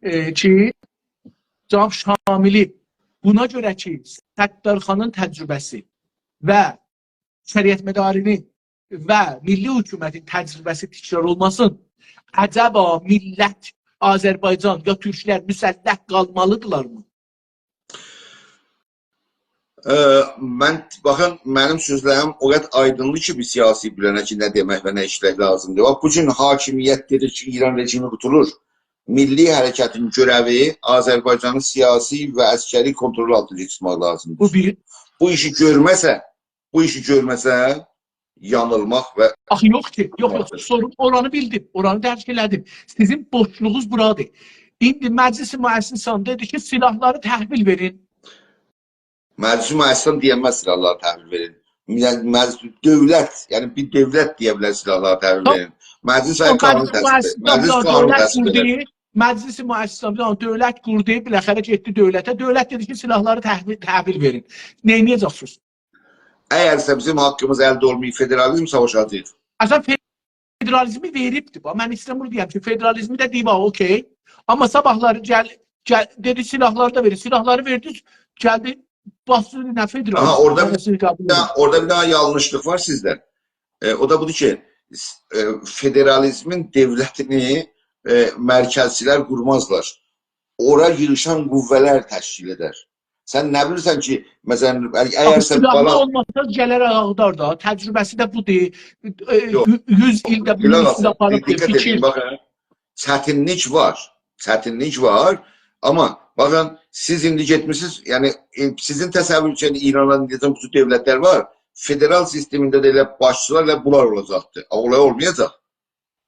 ائ، کی، جناب شاملی، بونا گؤره کی، ستارخانین تجربه‌سی و شریعتمداری‌نین و میللی حکومتین تجربه‌سی تکرار اولماسین، عجبا میللت، آذربایجان یا تورکلر مسلح قالمالیدیرلارمی؟ ائ، من، باخین، منیم سؤزلریم او قدر آیدینلیق کی، بیر سیاسی بیلنه کی، نه دئمک و نه ایشله‌مک لازیمدیر. باخ، بو گون حاکمیت دئدی کی، ایران رژیمی قوتولور. میللی حرکتین گؤره‌وی آذربایجانی سیاسی و عسکری کنترل آلتینا کئچیرمک لازیمدیر. بو بیر. بو ایشی گؤرمه‌سه، بو ایشی گؤرمه‌سه، یانیلماق و آخی یوخ کی، یوخ، یوخ، سوروم اورانی بیلدیم، اورانی درک ائله‌دیم. سیزین بوشلوغونوز بورادیر. ایندی مجلس مؤسسان دئدی کی، سلاحلاری تحویل وئرین. مجلس مؤسسان دئینمز سلاحلاری تحویل وئرین. یعنی، مجلس، دؤولت، یعنی بیر دؤولت دئیه بیلر سلاحلاری تحویل وئرین. مجلس و قانون تصویب ائدیر. مجلس قانون تصویب ائدیر. مجلس مؤسسان بیر دنه دؤولت قوردو، بالاخره گئتدی دؤولته. دؤولت دئدی کی، سلاحلاری تحویل، تحویل وئرین. نه ائده‌جکسینیز؟ اگرسه بیزیم حاقیمیز الده اولماییب فدرالیزم، ساواشاجاغیق. اصلینده فدرالیزمی وئریبدی. باخ، من ایسته‌ییرم بونو دئیم کی، فدرالیزمی ده دئییب، «ها، اوکی.» آمما صاباحلاری گل، گل، دئدی، «سلاحلاری دا وئرین.» سلاحلاری وئردی، گلدی، باسدی، نه فدرالیزم؟ آها، اورادا بیر دنه، اورادا بیر دنه یانلیشلیق وار سیزده. ائ، او دا بودور کی، س-، ائ، فدرالیزمین دؤولتینی، ائ، مرکزچیلر قورمازلار. اورا ییغیشان قوه‌لر تشکیل ائدر. سن نه بیلیرسن کی، مثلا، اگر، اگرسه سلاحلی بالا اولماسا گلر آغدار دا، تجربه‌سی ده بودور. ائ، یوخ. یو-، یوز ایلده بونون اوستونده آپاریب، دقت ائدین، فیکیر. باخین، چتینلیک وار. چتینلیک وار. آمما باخین، سیز ایندی گئتمیسینیز، یعنی، ائ، سیزین تصور اوچون ایراندا، دئیه‌جم، بو جور دؤولتلر وار. فدرال سیستمینده ده ائله باشچیلار ائله بونلار اولاجاقدیر. اولای اولمایاجاق.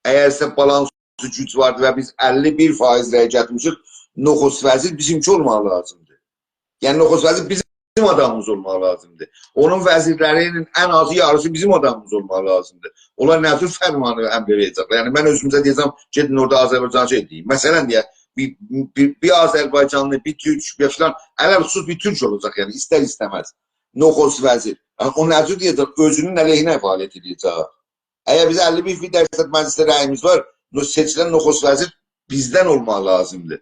اگرسه بالانس گوج واردی و بیز اللی بیر فایز رأی گتیرمیشیک، نخست وزیر بیزیمکی اولماغی لازیمدیر. یعنی، نخست وزیر بیزیم آدامیمیز اولماغی لازیمدیر. اونون وزیرلری‌نین ان آزی یاریسی بیزیم آدامیمیز اولماغی لازیمدیر. اونلار نه جور فرمانی، امری وئره‌جکلر؟ یعنی، من اؤزوموزه دئیه‌جم، گئدین اورادا آذربایجان شئی دئیین. مثلا، دئیک، بیر، بیر، بیر آذربایجانلی، بیر تورک، بیر فلان، علی‌الخصوص بیر تورک اولاجاق، یعنی، ایستر ایسته‌مز. نخست وزیر. یعنی، او نه جور دئیه‌جک؟ اؤزونون علیهینه فعالیت ائده‌جک. اگر بیز اللی بیر درصد مجلسده رأییمیز وار، نو-، سئچیلن نخست وزیر بیزدن اولماغی لازیمدیر.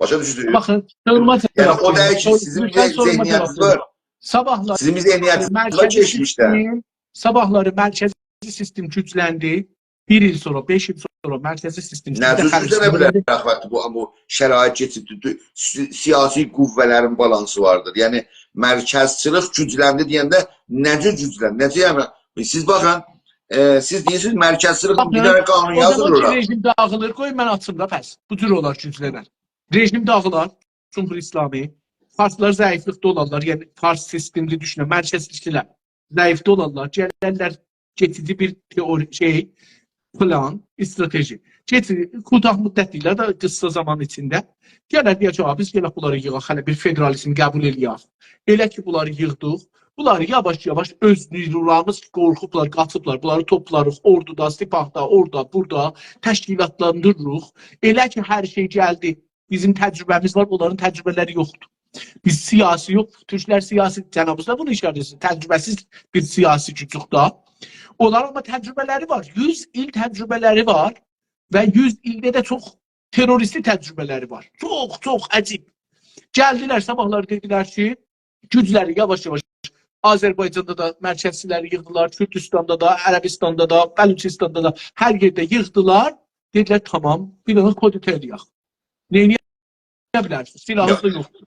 باشا دوشدونوز؟ باخین، سوروما، یعنی، او دئییل کی، سیزین بیر ذهنیتینیز وار. صاباحلاری، سیزین بیر ذهنیتینیز وار مرکزی کئچمیشده. سیستم، صاباحلاری مرکزی سیستم گوجلندی. بیر ایل سونرا، بئش ایل سونرا مرکزی سیستم نه جور گوجلنه بیلر؟ آخی، بو، بو شرایط کئچیب، دو-، دو-، سی-، سیاسی قوه‌لرین بالانسی واردیر. یعنی، مرکزچیلیک گوجلندی دئینده نه جور گوجلندی؟ نه جور، یعنی، سیز باخین، ائ، سیز دئییرسینیز، مرکزچیلیک، باخین، بیر دنه قانون یازیلیر اورا. رژیم داغیلیر، قوی من آچیم دا، پس. بو جور اولار گوجلنر. رژیم داغیلار، جمهوری اسلامی، فارسلار ضعیفلیکده اولارلار، یعنی فارس سیستملی دوشونن، مرکزچیلر ضعیفده اولارلار، گلرلر کئچیجی بیر تئوری، شئی، پلان، استراتژی. کئچیجی، کوتاه مدتلی ده، قیسا زامان ایچینده گلر، دئیر کی، «آ، بیز گلک بونلاری ییغاق، هله بیر فدرالیزم قبول ائله‌یک.» ائله کی، بونلاری ییغدیق، بونلاری یاواش-یاواش اؤز نیرولاریمیز کی، قورخوبلار، قاچیبلار، بونلاری توپلاریق، اوردودا، سپاهدا، اورادا، بورادا تشکیلاتلاندیریریق. ائله کی، هر شئی گلدی، بیزیم تجربه‌میز وار، اونلارین تجربه‌لری یوخدور. بیز سیاسی یوخ، تورکلر سیاسی، جنابینیز دا بونو ایشاره ائدیرسینیز، تجربه‌سیز بیر سیاسی گوجوک دا. اونلار آمما تجربه‌لری وار، یوز ایل تجربه‌لری وار و یوز ایلده ده چوخ تروریستی تجربه‌لری وار. چوخ، چوخ عجیب. گلدیلر، صاباحلاری دئدیلر کی، گوجلری یاواش-یاواش آذربایجاندا دا مرکزچیلری ییغدیلار، کوردوستاندا دا، عربستاندا دا، بلوچستاندا دا، هر یئرده ییغدیلار. دئدیلر، «تامام، بیر دنه کودتا ائله‌یک.» نه ائده بیلرسینیز؟ سلاحینیز دا یوخدور.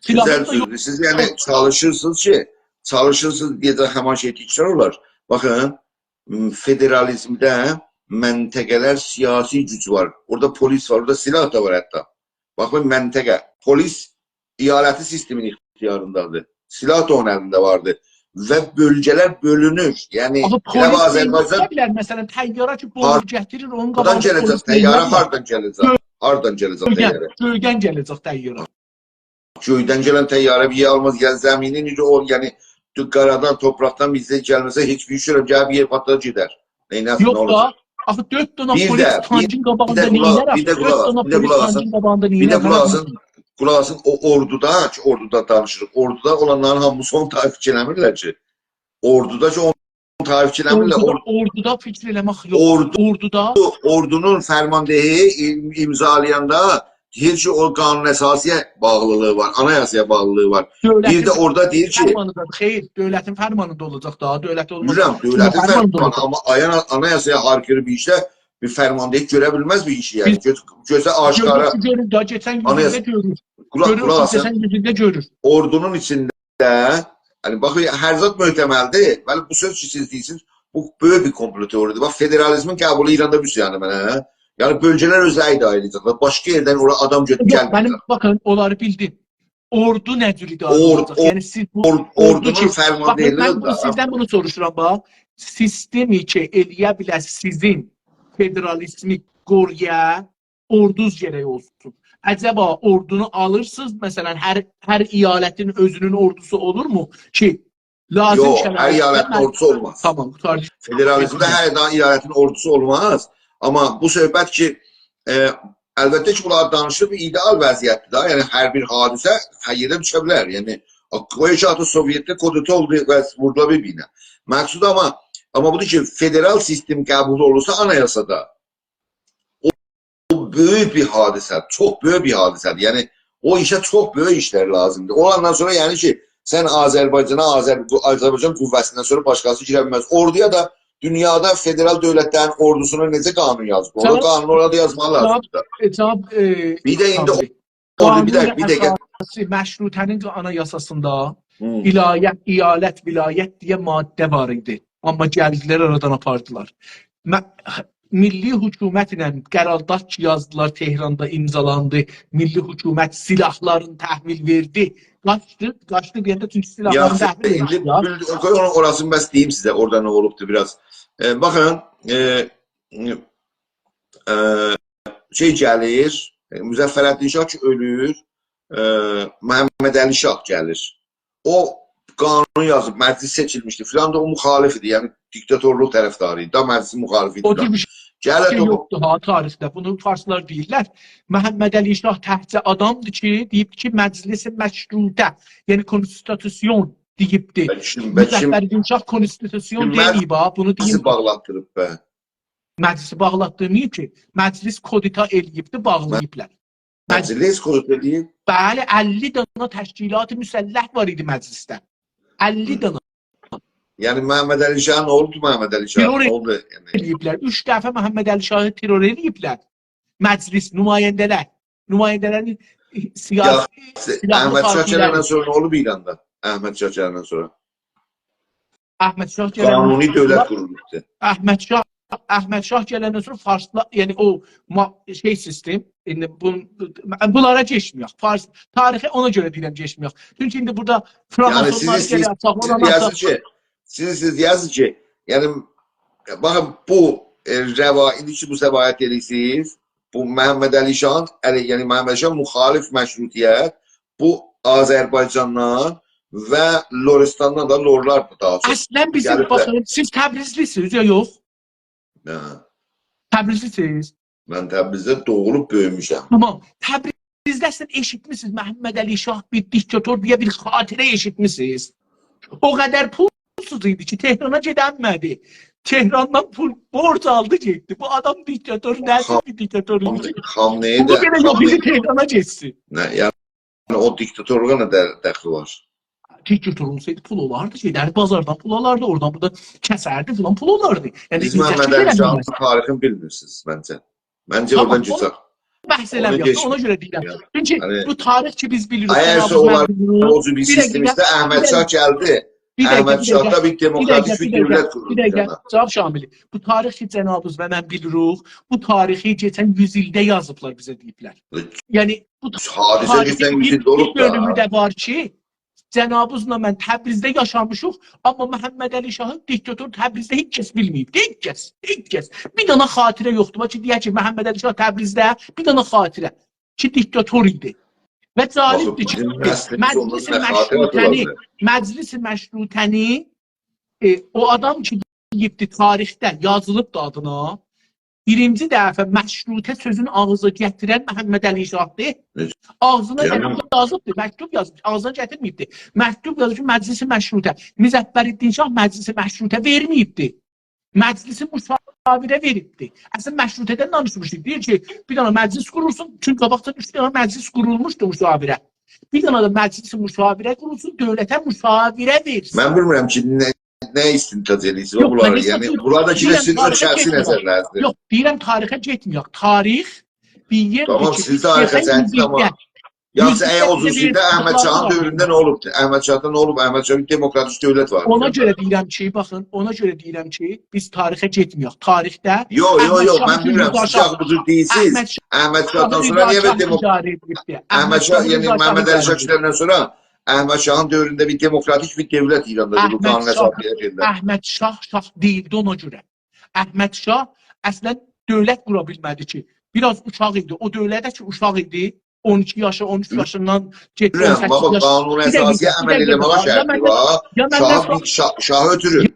سلاحینیز دا یوخدور. گؤزل سؤزدور. سیز، یعنی، چالیشیرسینیز کی، چالیشیرسینیز، دئیه‌جک، همان شئی تکرار اولار. باخین، م، فدرالیزمده منطقه‌لر سیاسی گوج وار. اورادا پلیس وار، اورادا سلاح دا وار حتی. باخین، منطقه، پلیس ایالتی سیستمین اختیاریندادیر. سلاح دا اونون الینده واردیر. و بؤلگه‌لر بؤلونور. یعنی، آخی ائله پلیس آذربایجان، نه بیلر، مثلا، طیاره کی، بومب گتیریر، اونون قاباغیندا پلیس نه ائله‌یه بیلر؟ هاردان گله‌جک طیاره، هاردان گله‌جک؟ هاردان گله‌جک طیاره؟ گؤیدن، گؤیدن گله‌جک طیاره. گؤیدن گلن طیاره بیر یئر آلماز، یعنی زمینین ایچی او، یعنی قارادان، تورپاقدان بیزه گلمه‌سه، هئچ بیر شئی یوخ، گلر بیر یئر پاتلار گئدر. نئینه‌سین، نه یوخ دا، اولاجاق؟ آخی دؤرد دنه بیر پولیس ده، بیر، تانکین بیر قاباغیندا ده، بیر قولاق نئینیر آسین، آخی؟ بیر ده قولاق آسین، بیر ده قولاق آسین. دؤرد دنه پولیس تانکین قاباغیندا بیر نئینیر آسین، آسین؟ قولاق آسین، او اوردودا کی، اوردودا دانیشیریق. اوردودا اولانلارین هامیسی اونو تعریف ائله‌میرلر کی. اوردودا کی، اونو تعریف ائله‌میرلر. اوردودا، اوردو- اوردودا فیکیر ائله‌مک یوخ. اوردو، اوردودا اوردونون فرماندهی ایم-، امضالایاندا دئییر کی، او قانون اساسی‌یه باغلیلیغی وار، آنایاسایا باغلیلیغی وار. بیر ده دؤولتین اورادا دئییر کی، فرمانی دا، خیر، دؤولتین فرمانیندا اولاجاق دا، دؤولت اولماز. بیلیرم، دؤولتین فرمانیندا فرمانی، اولاجاق. آمما آیان-، آنایاسایا آیری بیر ایشده بیر فرماندهی گؤره بیلمز بیر ایشی، یعنی. بیز گؤ-، گؤرسه آشکارا گؤروروک، گؤروروک دا، کئچن گون آنایاسا-، بیزده گؤروروک. قولاق، گؤروروک، قولاق آسین. کئچن گون بیزده گؤروروک. اوردونون ایچینده، یعنی، باخ، هر زاد محتمل‌دیر. بلی، بو سؤز کی، سیز دئییرسینیز، بو بؤیوک بیر کومپلو تئوری‌دیر. باخ، فدرالیزمین قبولو ایراندا بیر شئی، یعنی، منه. یعنی، بؤلگه‌لر اؤزو ایداره ائده‌جکلر. باشقا یئردن اورا آدام گؤتور، یوخ، گلمه‌یه‌جک. منیم، باخین، اونلاری بیلدیم. اوردو نه جور ایداره اولوناجاق؟ اورد-، یعنی، سیز بو اورد-، اوردو اوردونون کی، باخین، فرماندهلیگی من بونو ده سیزدن بونو سوروشورام، باخ. سیستمی کی، ائلیه بیلر سیزین فدرالیزمی قورویا، اوردوز گرک اولسون. عجبا اوردونو آلیرسینیز، مثلا، هر، هر ایالتین اؤزونون اوردوسو اولورمو کی، لازیم یوخ، هر شرایطده ایالتین من اوردوسو اولماز. تامام، قوتاردی. فدرالیزمده هر ایالتین اوردوسو اولماز. آمما بو صحبت کی، ائ، البته کی، بونلار دانیشیب ایده‌آل وضعیتدیر ده. یعنی، هر بیر حادثه هر یئره دوشه بیلر. یعنی، او ائشاعتی سووئتده کودتا اولدو و ووردولار بیر-بیرینه. مقصود آمما، آمما بودور کی، فدرال سیستم قبول اولورسا آنایاسادا، او، او بؤیوک بیر حادثه، چوخ بؤیوک بیر حادثه‌دیر. یعنی، او ایشه چوخ بؤیوک ایشلر لازیمدیر. اولاندان سونرا، یعنی کی، سن آذربایجانا، آذر-، آذربایجان قوه‌سیندن سونرا باشقاسی گیره بیلمز. اوردویا دا دونیادا فدرال دؤولتلرین اوردوسونا نئجه قانون یازیب؟ او قانونو اورادا یازمالی لازیمدیر. جناب، ائ، بیر ده ایندی قانون، او، او، بیر دقیقه، بیر دقیقه. اساسی مشروطه‌نین آنایاساسیندا هی. ایلایت، ایالت، ولایت دئیه ماده وار ایدی. آمما گلدیلر، آرادان آپاردیلار. م-، میللی حکومتله قرارداد کی یازدیلار، تهراندا امضالاندی. میللی حکومت سلاحلارینی تحویل وئردی. قاچدی، قاچدی دئینده، چونکی سلاحلارینی تحویل وئردی. یاخشی، ایندی بیر، قوی اونون اوراسینی بس دئییم سیزه، اورادا نه اولوبدو بیر آز. ائ، باخین، ائ، ائ، شئی گلیر، ائ، مظفرالدین شاه کی اؤلور، ائ، محمدعلی شاه گلیر. او قانون یازیب، مجلس سئچیلمیشدی فلان دا، او مخالف ایدی، یعنی دیکتاتورلوق طرفداری ایدی، دا مجلسین مخالفی ایدی دا. او جور بیر شئی گله توپو- یوخدور ها، تاریخده. بونو فارسلار دئییرلر. محمدعلی شاه تکجه آدامدیر کی، دئییب کی، مجلس مشروطه، یعنی کنستیتوسیون دئییبدی. بلکه، بلکه مظفرالدین شاه کنستیتوسیون مجلسی دئمه‌ییب ها، بونو دئییم. باغلاتدیریب به. مجلسی باغلاتدیرماییب کی، مجلس کودتا ائله‌ییبدی، باغلاییبلار. مجلس کودتا ائله‌ییب؟ بلی، اللی دانا تشکیلات مسلح وار ایدی مجلسده. اللی دانا. یعنی محمدعلی شاه نه اولدو، محمدعلی شاه ترور نه اولدو؟ یعنی ائله‌ییبلر. اوچ دفعه محمدعلی شاهی ترور ائله‌ییبلر. مجلس، نماینده‌لر. نماینده‌لرین سیاسی، یاخشی، سیاسی احمد شاه پارتیلری گلندن سونرا نه اولوب ایراندا؟ احمد شاه گلندن سونرا؟ احمد شاه گلندن قانونی سونرا دؤولت قورولوبدو. احمد شاه، احمد شاه گلندن سونرا فارسلار، یعنی او ما-، شئی سیستم، ایندی بون-، بونلارا گئچمه‌یک. فارس تاریخی اونا گؤره دئییرم گئچمه‌یک. چونکی ایندی بورادا، یعنی، فرانسوزلار سیز گلر، ایسته‌ییرسینیز، ساغ اولان، سیز دئیه‌سینیز کی، سیز، سیز دئیه‌سینیز کی، یعنی، باخین، بو، ائ، روا-، ایندی کی بو روایت ائدیرسینیز، بو محمدعلی شاهین، یعنی، یعنی محمدعلی شاه مخالف مشروطیت، بو آذربایجاندان و لرستاندان دا، لرلاردیر داها چوخ. اصلا بیزیم، گلیبلر. باخین، سیز تبریزلیسینیز یا یوخ؟ نه؟ تبریزلیسینیز؟ من تبریزده دوغولوب بؤیوموشم. تامام. تبریزده سیز ائشیتمیسینیز، محمدعلی شاه بیر دیکتاتور دئیه بیر خاطره ائشیتمیسینیز؟ او قدر پولسوز ایدی کی، تهرانا گئدنمه‌دی. تهراندان پول بورج آلدی، گئتدی. بو آدام دیکتاتور، نه جور بیر دیکتاتور ایدی؟ خامنه‌ای ده، بو گرک یوخ ایدی خامنه‌ای تهرانا گئتسین. نه، یعنی او دیکتاتورلوغا نه ده-، دخلی وار؟ دیکتاتور اولسایدی پول اولاردی، گئدردی بازاردان پول آلاردی، اورادان بورادان کسردی فلان، پول اولاردی. یعنی بیز اینجه محمدعلی شاهین بیلمز. تاریخینی بیلمیرسینیز منجه. منجه تامام، اورادان اونو کئچک. بحث اونو ائله‌میرم. کئچ-، اونا گؤره دئییرم. یعنی، چونکی هانی بو تاریخ کی بیز بیلیریک، اگرسه جناب، اونلار، من بیلیرم، او جور بیر، بیر دقیقه، سیستم ایسته، احمد شاه گلدی. بیر دقیقه، احمد بیر دقیقه، شاه دا بیر دموکراتیک بیر دقیقه، بیر دؤولت قوردو. بیر دقیقه، جناب شاملی. بو تاریخ کی جنابیز و من بیلیریک، بو تاریخی کئچن یوز ایلده یازیبلار، بیزه دئییبلر. بلی. یعنی بو حادثه تاریخین کئچن یوز ایلده اولوب دا. بیر بؤلومو ده وار کی، جنابیزلا من تبریزده یاشامیشیق، آمما محمدعلی شاهی دیکتاتور تبریزده هئچ کس بیلمه‌ییب. هئچ کس، هئچ کس. بیر دانا خاطره یوخدور. باخ کی، دئیک کی، محمدعلی شاه تبریزده بیر دانا خاطره کی، دیکتاتور ایدی. و جالبدیر کی، باخین، بیزیم نسلیمیز اونون مجلس نه خاطره‌سی اولا مشروطه‌نی، بیلر؟ مجلس مشروطه‌نی، ائ، او آدام کی، دئییبدی، تاریخده یازیلیبدی آدینا. بیرینجی دفعه مشروطه سؤزونو آغزا گتیرن محمدعلی شاهدیر. نئجه؟ آغزینا، یعنی، گتیریب یازیبدی، مکتوب یازیب، آغزینا گتیرمه‌ییبدی. مکتوب یازیب کی، مجلس مشروطه. مظفرالدین شاه مجلس مشروطه وئرمه‌ییبدی. مجلس مشاوره وئریبدی. اصلینده مشروطه‌دن دانیشمیشدی. دئییر کی، بیر دنه مجلس قورولسون، چونکی قاباقجا اوچ دنه مجلس قورولموشدو مشاوره. بیر دنه ده مجلس مشاوره قورولسون، دؤولته مشاوره وئرسین. من بیلمیرم کی، نه، نه استنتاج ائدیرسینیز، یوخ، بونلاری، من یعنی، هئچ بونلار دا کی، دئییرم، سیزین تاریخه شخصی گئتمیرم. نظرلرینیزدیر. یوخ، دئییرم، تاریخه گئتمه‌یک. تاریخ بیر یئردیر، تامام، کی، سیز تاریخه گئتسن، تامام. یوز ایللیکده، یوز ایللیکده بیر، یوز ایللیکده بیر، یوز ایللیکده بیر، یازسا، اگر او زوزیده احمد شاهین دؤورونده نه اولوبدو؟ احمد شاهدا نه اولوب؟ احمد شاهین دموکراتیک دؤولت واردی. اونا گؤره دئییرم کی، باخین، اونا گؤره دئییرم کی، بیز تاریخه گئتمه‌یک. تاریخده، یوخ، یوخ، احمد یوخ، شاه من کی، بیلیرم، رضا سیز شاه، آخی بو جور دئییرسینیز. احمد شاه، احمد شاهدان احمد شاه سونرا رضا نییه بیر شاه دموکراتیک، اداره ائدیبدی. احمد شاه، احمد شاه، یعنی، رضا شاه محمد علی اداره شاه ائدیبدی. کیشیلندن سونرا احمد شاهین دؤورونده بیر دموکراتیک بیر دؤولت ایراندا قورولدو، احمد قانون شاه، اساسی شکیلده. احمد شاه شاه دئییلدی اونا گؤره. احمد شاه اصلا دؤولت قورا بیلمه‌دی کی، بیر آز اوشاق ایدی. او دؤولته کی، اوشاق ایدی، اون ایکی یاشی، اون اوچ یاشیندان گئتدی، بیلیرم، اون سککیز بابا، یاش-، قانون بیر دقیقه، اساسی‌یه بیر دقیقه، عمل بیر دقیقه، ائله‌مه‌یه بیر دقیقه. شرطی یا مندن، وار. یا مندن شاه، سو-، شاه، شاهی اؤتورون.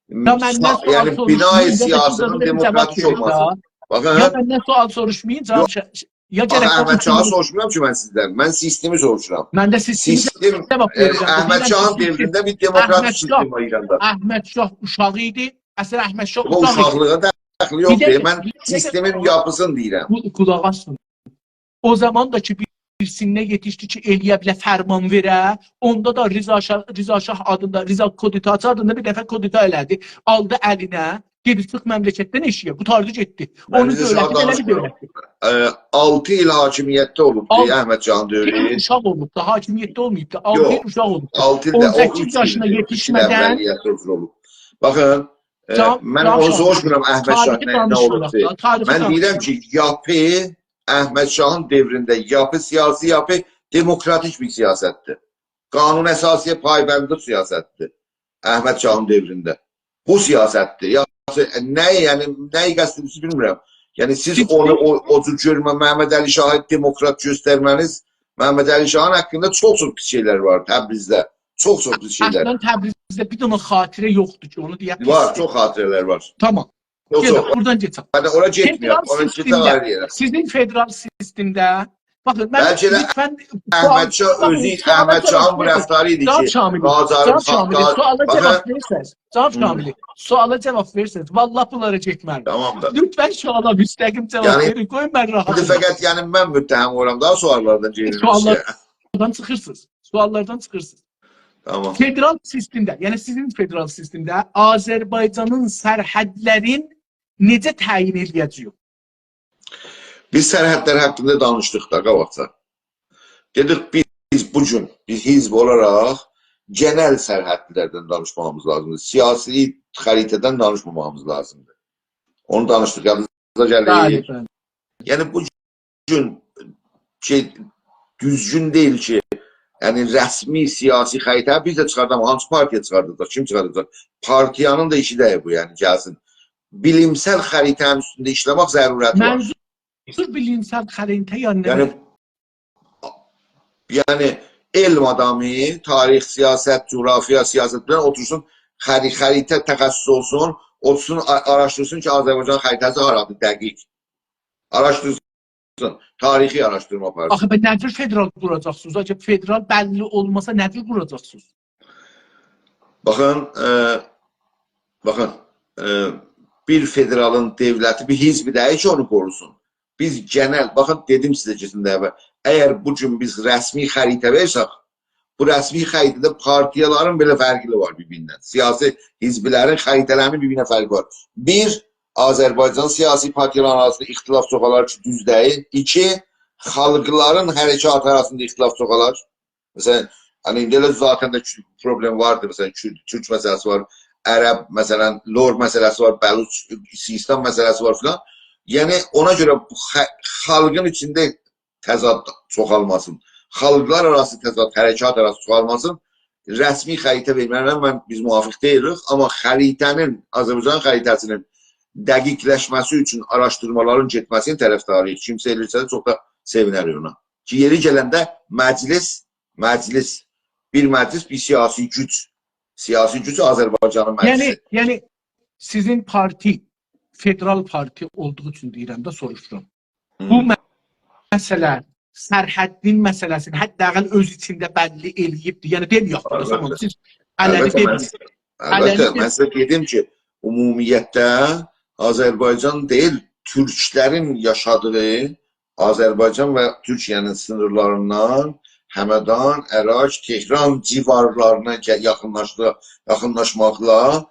یا مندن سوال سوروشمایین، ایندی سیزه بیر جاواب وئریم ده. شاه، یعنی بنای سیاسی‌نین دموکراتیک اولماسی. باخین، یا مندن سوال سوروشمایین، جاواب، یوخ، یا گرک آخی احمد شاهی سوروشمورام کی من سیزدن. من سیستمی سوروشورام. من ده سیستمی سیستم، جاواب ائ، وئریرم. احمد شاهین دئییرم کی، دؤورونده بیر دموکراتیک احمد شاه، سیستم وار ایراندا. احمد شاه اوشاق ایدی. اصلا احمد شاه اوشاق ایدی. بو اوشاقلیغا دخلی یوخدور. بیر دقیقه، من بیر دقیقه. سیستمین یاپیسینی دئییرم. بو، قولاق آسین. او زامان دا کی، بیر سنّه یئتیشدی کی، ائلیه بیله فرمان وئره، اوندا دا رضا شاه، رضا شاه آدیندا، رضا کودتاچی آدیندا بیر دفعه کودتا ائله‌دی. آلدی الینه، گئدیب چیخ مملکتدن ائشیگه، قوتاردی گئتدی. من اونون رضا شاه دؤولتی بئله بیر دانیشمیرام. دؤولتدیر. ائ، آلتی ایل حاکمیتده اولوبدو آل-، احمد شاهین دؤورو. آلتی ایل اوشاق اولوبدو، حاکمیتده اولماییبدی. آلتی ایل، یوخ، اوشاق اولوبدو. آلتی ایل ده، او اوچ ایل، اون ایل، اوچ ایل اوشاق اولوب. بیر دنه اولیت اولوب. باخین، ائ، جان، من جان اونو شاه، سوروشمورام، احمد شاه تاریخی نه، نه دانیشمیراق اولوبدو. دا، تاریخی من دانیشمیراق. دئییرم کی، یاپی، احمد شاهین دؤورونده یاپی، سیاسی یاپی دموکراتیک بیر سیاستدیر. قانون اساسی‌یه پایبندلیک سیاستدیر احمد شاهین دؤورونده. بو سیاستدیر. یا، نه، یعنی، نه قصد ائدیرسینیز، بیلمیرم. یعنی، سیز سیز اونو، او، او جور گؤرمه، محمدعلی شاهی دموکرات گؤسترمه‌نیز، محمدعلی شاهین حاقیندا چوخ-چوخ پیس شئیلر وار تبریزده. چوخ-چوخ پیس شئیلر. اصلا تبریزده بیر دنه خاطره یوخدور کی، اونو دئیه بیلسین. وار، چوخ خاطره‌لر وار. تامام. یوخ، گئدک، یوخ. بورادان گئچک. هله اورا گئتمه‌یک. فدرال اورا گئتسک سیستمده، آیری یئره. سیزین فدرال سیستمده، باخین، من بلکه ده لطفاً احمد شاه سوال-، اؤزو، باخین، سوالا احمد شاهین جاواب بو وئرین. رفتاری ایدی جناب کی، شاملی، قاجارین جناب شاملی، خا-، سوالا باخین. جاواب وئرسز، جناب هی. شاملی، سوالا جاواب وئرسز، والله بونلارا گئتمرم. تامام دا. لطفاً سوالا مستقیم جاواب وئرین، قویون من راحت اولوم. یعنی، ایندی فقط، یعنی، من متهم اولورام دا سواللاردان گئدیرم سوالا. سواللاردان چیخیرسینیز. سواللاردان چیخیرسینیز. تامام. فدرال سیستمده، یعنی سیزین فدرال سیستمده آذربایجانین سرحدلرین نئجه تعیین ائله‌یه‌جه‌ییک؟ بیز سرحدلر حاقیندا دانیشدیق دا قاباقجا. دئدیک، بیز بو گون، بیز حزب اولاراق گئنل سرحدلردن دانیشماغیمیز لازیمدیر. سیاسی خریطه‌دن دانیشماماغیمیز لازیمدیر. اونو دانیشدیق، یادینیزا گلیر. بلی، بلی. یعنی بو گون شئی، دوزگون دئییل کی، یعنی رسمی سیاسی خریطه بیز ده چیخارداق، هانسی پارتیا چیخارداجاق، کیم چیخارداجاق؟ پارتیانین دا ایشی دئییل بو، یعنی گلسین. بیلیمسل خریطه‌نین اوستونده ایشله‌مک ضرورتی وار. منظور بیلیمسل خریطه، یعنی، یعنی، یعنی علم آدامی، تاریخ، سیاست، جغرافیا، سیاست، فلان اوتورسون، خری-، خریطه تخصصو اولسون، اوتورسون، آ-، آراشدیرسین کی، آذربایجان خریطه‌سی هارادیر، دقیق. آراشدیرسین، تاریخی آراشدیرما آپارسین. آخی به نه جور فدرال قوراجاقسینیز؟ آخی فدرال بللی اولماسا نه جور قوراجاقسینیز؟ باخین، ائ، باخین، ائ، بیر فدرالین دؤولتی، بیر حزب دئییل کی، اونو قوروسون. بیز گئنل، باخین، دئدیم سیزه کئچن دفعه، اگر بو گون بیز رسمی خریطه وئرسک، بو رسمی خریطه‌ده پارتیالارین بئله فرقی وار بیر-بیریندن. سیاسی حزبلرین خریطه‌لرینین بیر-بیرینه فرقی وار. بیر، آذربایجان سیاسی پارتیالارین آراسیندا اختلاف چوخالار کی، دوز دئییل. ایکی، خالقلارین حرکاتی آراسیندا اختلاف چوخالار. مثلا، هانی ایندی ائله ذاتاً ده کو-، پروبلئم واردی. مثلا، کورد، تورک مسئله‌سی وار، عرب، مثلا، لور مسئله‌سی وار، بلوچ، سیستان مسئله‌سی وار فلان. یعنی، اونا گؤره بو خ-، خالقین ایچینده تضاد چوخالماسین، خالقلار آراسی تضاد، حرکات آراسی چوخالماسین، رسمی خریطه وئرمه‌یه من، بیز موافق دئییلیک، آمما خریطه‌نین، آذربایجان خریطه‌سینین دقیقلشمه‌سی اوچون آراشدیرمالارین گئتمه‌سینین طرفداری‌ییق. کیمسه ائلیرسه ده چوخ دا سئوینریک اونا. کی، یئری گلنده مجلس، مجلس، بیر مجلس، بیر سیاسی گوج. سیاسی گوج آذربایجانین مجلسی. یعنی، یعنی سیزین پارتی فدرال پارتی اولدوغو اوچون دئییرم ده، سوروشورام. هوم. بو مه-، مسئله، سرحدین مسئله‌سینی حداقل اؤز ایچینده بللی ائله‌ییبدیر. یعنی دئمه‌یک، او زامان البته. سیز علنی البته، من دئمه‌یین. البته، علنی من سیزه دئدیم کی، عمومیتده آذربایجان دئییل، تورکلرین یاشادیغی آذربایجان و تورکیه‌نین سینیرلاریندان همدان، اراک، تهران جیوارلارینا گه-، یاخینلاشدی-، یاخینلاشماقلا،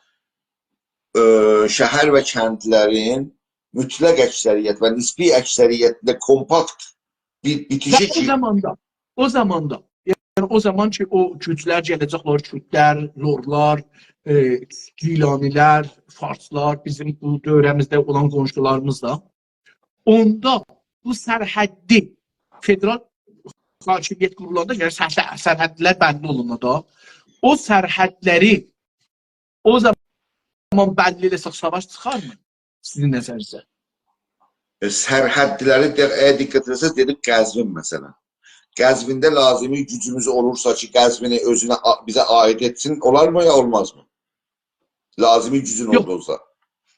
ائ، شهر و کندلرین مطلق اکثریت و نسبی اکثریتله کومپاکت بیر بیتیشیک. و او زاماندا، او زاماندا، یعنی او زامان کی، او گوجلر گله‌جکلر، کوردلر، لورلار، ائ، گیلانی‌لر، فارسلار، بیزیم بو دؤوره‌میزده اولان قونشولاریمیز دا، اوندا بو سرحدی فدرال حاکمیت قورولاندا، یعنی سرح-، سرحدلر بللی اولوناندا، او سرحدلری او زامان بللی ائله‌سک، ساواش چیخارمی سیزین نظرینیزه؟ ائ، سرحدلری ده، اگر دقت ائتسز، دئدیک قزوین مثلا. قزوینده لازمی گوجوموز اولورسا کی، قزوینی اؤزونه آ-، بیزه عاید ائتسین، اولارمی یا اولمازمی؟ لازمی گوجون یوخ. اولدو اولسا.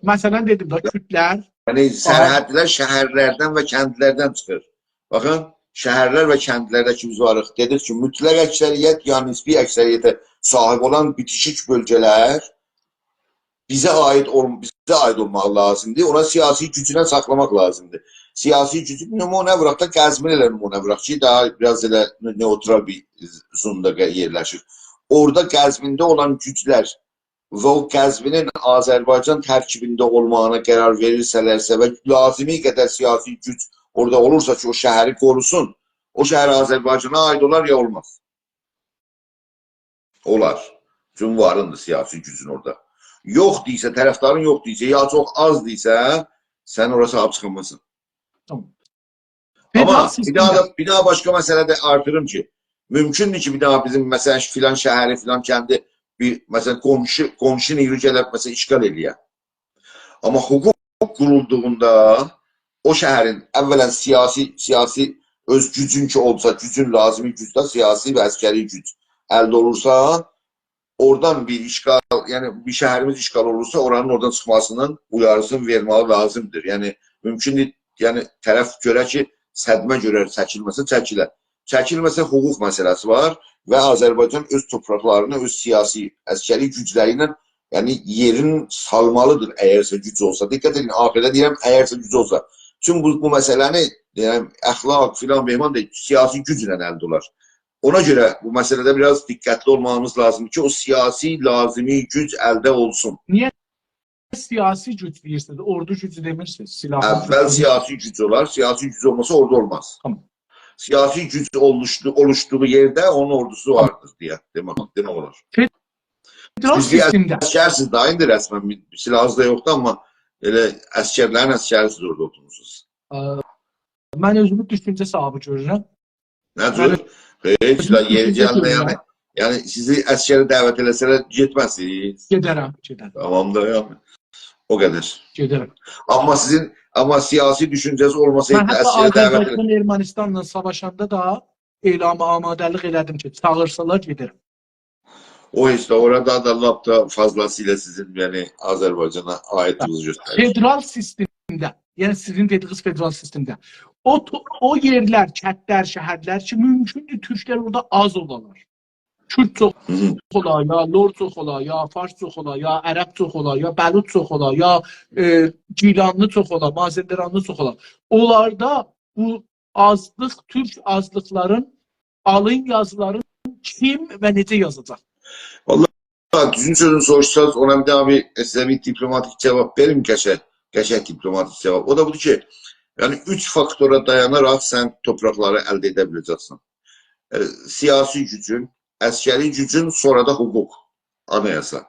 مثلا دئدیم ده، کوردلر یعنی سرحدلر شهرلردن و کندلردن چیخیر. باخین، شهرلر و کندلرده کی بیز واریق، دئدیک کی، مطلق اکثریت یا نسبی اکثریته صاحب اولان بیتیشیک بؤلگه‌لر بیزه عاید اول-، بیزه عاید اولماق لازیمدیر. اونا سیاسی گوجونه ساخلاماق لازیمدیر. سیاسی گوجو نمونه ووراق دا، قزوینی ائله نمونه ووراق کی، داها بیر آز ائله نئوترال بیر زوندا ق-، یئرلشیر. اورادا قزوینده اولان گوجلر و او قزوینین آذربایجان ترکیبینده اولماغینا قرار وئریرسه‌لرسه و لازمی قدر سیاسی گوج اورادا اولورسا کی، او شهری قوروسون، او شهر آذربایجانا عاید اولار یا اولماز؟ اولار. چونکی واریندیر سیاسی گوجون اورادا. یوخدورسا، طرفدارین یوخدورسا، یا چوخ آزدیرسا، سن اورا صاحیب چیخانمازسان. تامام. آمما فدرال بیر داها سیستمده دا، بیر داها باشقا مسئله ده آرتیریم کی، مومکوندور کی، بیر داها بیزیم، مثلا، فلان شهری، فلان کندی بیر، مثلا، قونشو، قونشو نیرو گلر، مثلا، اشغال ائله‌یه. آمما حقوق قورولدوغوندا او شهرین اولا سیاسی، سیاسی اؤز گوجون کی اولسا، گوجون لازمی گوج ده، سیاسی و عسکری گوج الده اولورسا، اورادان بیر اشغال، یعنی بیر شهریمیز اشغال اولورسا، اورانین اورادان چیخماسینین اویاریسینی وئرمه‌یی لازیمدیر. یعنی مومکوندور، یعنی طرف گؤره کی، صدمه گؤره چکیلمه‌سه، چکیله. چکیلمه‌سه، حقوق مسئله‌سی وار و آذربایجان اؤز تورپاقلارینی، اؤز سیاسی، عسکری گوجلری ایله، یعنی یئرین سالمالیدیر، اگرسه گوج اولسا. دقت ائدین، آخیردا دئییرم، اگرسه گوج اولسا. چونکی بو، بو مسئله‌نی، یعنی اخلاق، فلان، بهمان دئییل، سیاسی گوجله الده اولار. اونا گؤره بو مسئله‌ده بیر آز دقتلی اولمامیز لازیمدیر کی، او سیاسی لازمی گوج الده اولسون. نییه سیاسی گوج دئییرسینیز؟ اوردو گوجو دئمیرسینیز، سیلاحلی گوج اول دئمیرسینیز. سیاسی گوج اولار، سیاسی گوج اولماسا اوردو اولماز. تامام. سیاسی گوج اولوشدو-، اولوشدوغو یئرده اونون اوردوسو تامام. واردیر دئیه دئمک، دئمک اولار. فدرال سیز بیر سیستمده عسکرسیز دا، ایندی رسما بیر سیلاحینیز دا یوخدور، آمما ائله عسکرلرین عسکریسیز اورادا اوتورموسونوز. ا، من اؤزومو دوشونجه صاحیبی گؤرورم. نه من جور؟ هئچ اؤزومو دا، یئری دوشونجه گلنده، گؤرورم. یعنی، یعنی سیزی عسکره دعوت ائله‌سه‌لر، گئتمزسینیز؟ گئدرم، گئدرم. تامام دا، یعنی. او قدر. گئدرم. آمما سیزین، آمما سیاسی دوشونجه‌نیز اولماسایدی، من حتی عسکره دعوت ائله- آذربایجان ارمنستانلا ساواشاندا دا اعلام آماده‌لیک ائله‌دیم کی، چاغیرسالار، گئدرم. او هئچ ده، اورادا دا لاپ دا فاضلاسی‌یلا سیزین، یعنی، آذربایجانا عایدلیغینیزی گؤستریر. فدرال سیستمده، یعنی سیزین دئدیگینیز فدرال سیستمده، او تو-، او یئرلر، کندلر، شهرلر کی، مومکوندور تورکلر اورادا آز اولالار. کورد چوخ هی هی. اولا، یا لور چوخ اولا، یا فارس چوخ اولا، یا عرب چوخ اولا، یا بلوچ چوخ اولا، یا، ائ، گیلانلی چوخ اولا، مازندرانلی چوخ اولا. اونلاردا بو آزلیق، تورک آزلیقلارین آلین یازیلارین کیم و نئجه یازاجاق؟ والله، دوزون سؤزونو سوروشساز، اونا بیر داها بیر، سیزه بیر دیپلوماتیک جاواب وئریم، قشنگ، قشنگ دیپلوماتیک جاواب. او دا بودور کی، یعنی، اوچ فاکتورا دایاناراق سن تورپاقلاری الده ائده بیله‌جکسن. ائ، سیاسی گوجون، عسکری گوجون، سونرا دا حقوق، آنایاسا.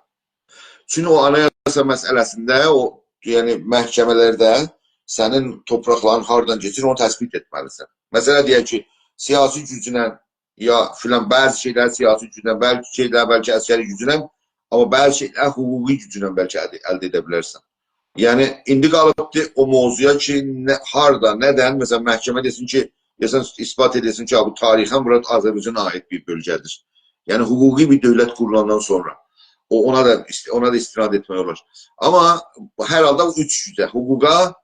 چونکی او آنایاسا مسئله‌سینده، او، یعنی، محکمه‌لرده سنین تورپاقلارین هاردان کئچیر، اونو تثبیت ائتمه‌لیسن. مثلا، دئیک کی، سیاسی گوجونن یا فلان، بعضی شئیلر سیاسی گوجونن، بعضی شئیلر بلکه عسکری گوجونن، آمما بعضی شئیلر حقوقی گوجونن بلکه الده، الده ائده بیلرسن. یعنی، ایندی قالیبدی او موضوعا کی، نه، هاردا، ندن، مثلا، محکمه دئسین کی، دئیه‌سن، اثبات ائده‌سین کی، بو تاریخاً بورا آذربایجانا عایید بیر بؤلگه‌دیر. یعنی حقوقی بیر دؤولت قورولواندان سونرا. او، اونا دا است-، اونا دا استناد ائتمک اولار. آمما هر حالدا بو اوچ گوجه، حقوقا،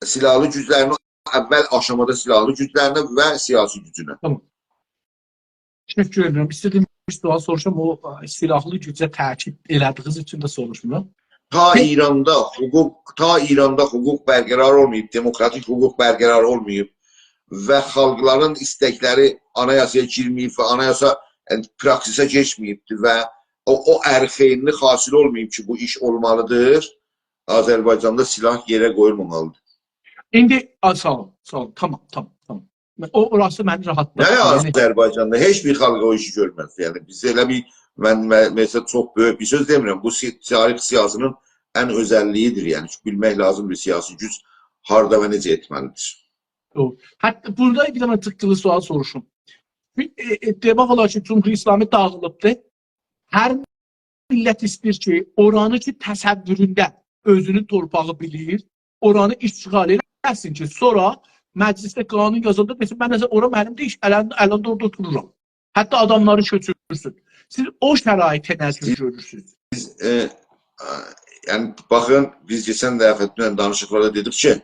سیلاحلی گوجلرینه، اول آشامادا سیلاحلی گوجلرینه و سیاسی گوجونه. تامام. تشکر ائدیرم. ایسته‌دیییم بیر سؤال سوروشام، او، ائ، سیلاحلی گوجه تأکید ائله‌دیگینیز اوچون ده سوروشمورام. تا ایراندا حقوق، تا ایراندا حقوق برقرار اولماییب، دموکراتیک حقوق برقرار اولماییب و خالقلارین ایستکلری آنایاسایا گیرمه‌ییب و آنایاسا، یعنی، پراکسیسه کئچمه‌ییبدیر و او، او ارخئینلیک حاصل اولماییب کی، بو ایش اولمالیدیر، آذربایجاندا سیلاح یئره قویولمامالیدیر. ایندی، آ، ساغ اولون، ساغ اولون. تامام، تامام، تامام. او، اوراسی منی راحاتلاتدی. نه یعنی آذربایجاندا؟ هئچ بیر خالق او ایشی گؤرمز. یعنی، بیز ائله بیر، من، من، مثلا، چوخ بؤیوک بیر سؤز دئمیرم. بو سی-، تاریخ سیاسی‌نین ان اؤزللییی‌دیر. یعنی، چونکی بیلمک لازیمدیر سیاسی گوج هاردا و نئجه ائتمه‌لیدیر. دوغرو. حتی بورادا بیر دنه چیخیجی سؤال سوروشوم. بیر، ائ، ائ، دئمک اولار کی، جمهوری اسلامی داغیلیبدیر. هر میللت ایسته‌ییر کی، اورانی کی، تصوورونده اؤزونون تورپاغی بیلیر، اورانی اشغال ائله‌سین کی، سونرا مجلسده قانون یازاندا دئسین، «من نه‌سه اورا منیمدیر، الان، الان ده اورادا اوتورورام.» حتی آداملاری کؤچورسون. سیز او شرایطه نه جور گؤرورسونوز؟ ائ، ائ، یعنی، باخین، بیز کئچن دفعه دونن دانیشیقلاردا دئدیک کی،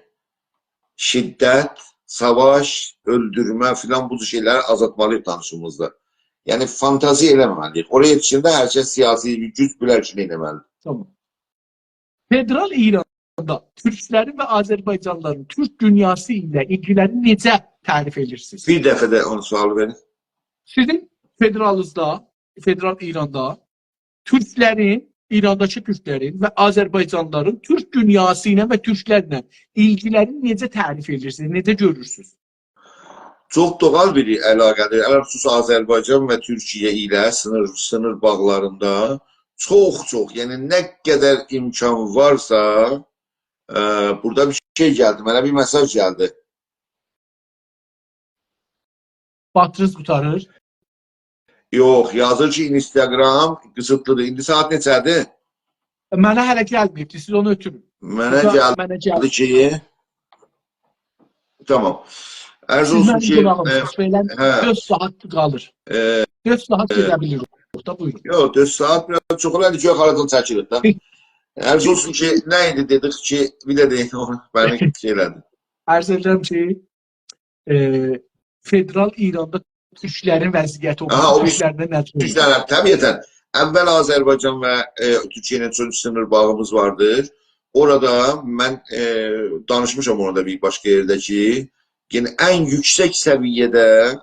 شدت، ساواش، اؤلدورمه فلان، بو جور شئیلری آزالتمالیییق دانیشیغیمیزدا. یعنی، فانتازی ائله‌مه‌مه‌لیییک. اورایا یئتیشنده هر کس سیاسی گوج بیلر کی، نه ائتمه‌لیدیر. تامام. فدرال ایراندا تورکلرین و آذربایجانلیلارین تورک دونیاسی ایله ایلگیلرینی نئجه تعریف ائدیرسینیز؟ بیر دفعه ده اونو سؤالی وئرین. سیزین فدرالینیزدا، فدرال ایراندا تورکلرین، ایرانداکی تورکلرین و آذربایجانلیلارین تورک دونیاسی ایله و تورکلرله ایلگیلرینی نئجه تعریف ائدیرسینیز، نئجه گؤرورسونوز؟ چوخ دوغال بیر علاقه‌دیر. علی‌الخصوص آذربایجان و تورکیه ایله سینیر، سینیر باغلاریندا چوخ-چوخ، یعنی نه قدر امکان وارسا، ائ، بورادا بیر شئی گلدی، منه بیر مساژ گلدی. باتریز قوتاریر. یوخ، یازیر کی، اینستاگرام قیسیتلیدیر. ایندی ساعات نئچه‌دیر؟ منه هله گلمه‌ییبدی، سیز اونو اؤتورون. منه بورادا گلدی منه گلدی. کی، تامام. عرض سیز اولسون منیم کی، قوناغیمسینیز. ائ، بئله هه. دؤرد ساعات قالیر. ائ، دؤرد ساعات ائ، گئده بیلیریک اورادا، بویورون. یوخ، دؤرد ساعات بیر آز چوخ اولار، ایندی گؤرک هاردان چکیلیک ده. عرض اولسون کی، نه ایدی دئدیک کی، بیر ده دئییم، اونو منی شئی ائله‌دی. عرض ائدیرم کی، ائ، فدرال ایراندا تورکلرین وضعیتی، آها، اونلارین او بیر تورکلرینه نه جور؟ تورکلر، طبیعتاً. اول آذربایجان و، ائ، تورکیه ایله چوخ سینیر باغیمیز واردیر. اورادا من، ائ، دانیشمیشام اورادا بیر باشقا یئرده کی، یعنی ان یوکسک سویه‌ده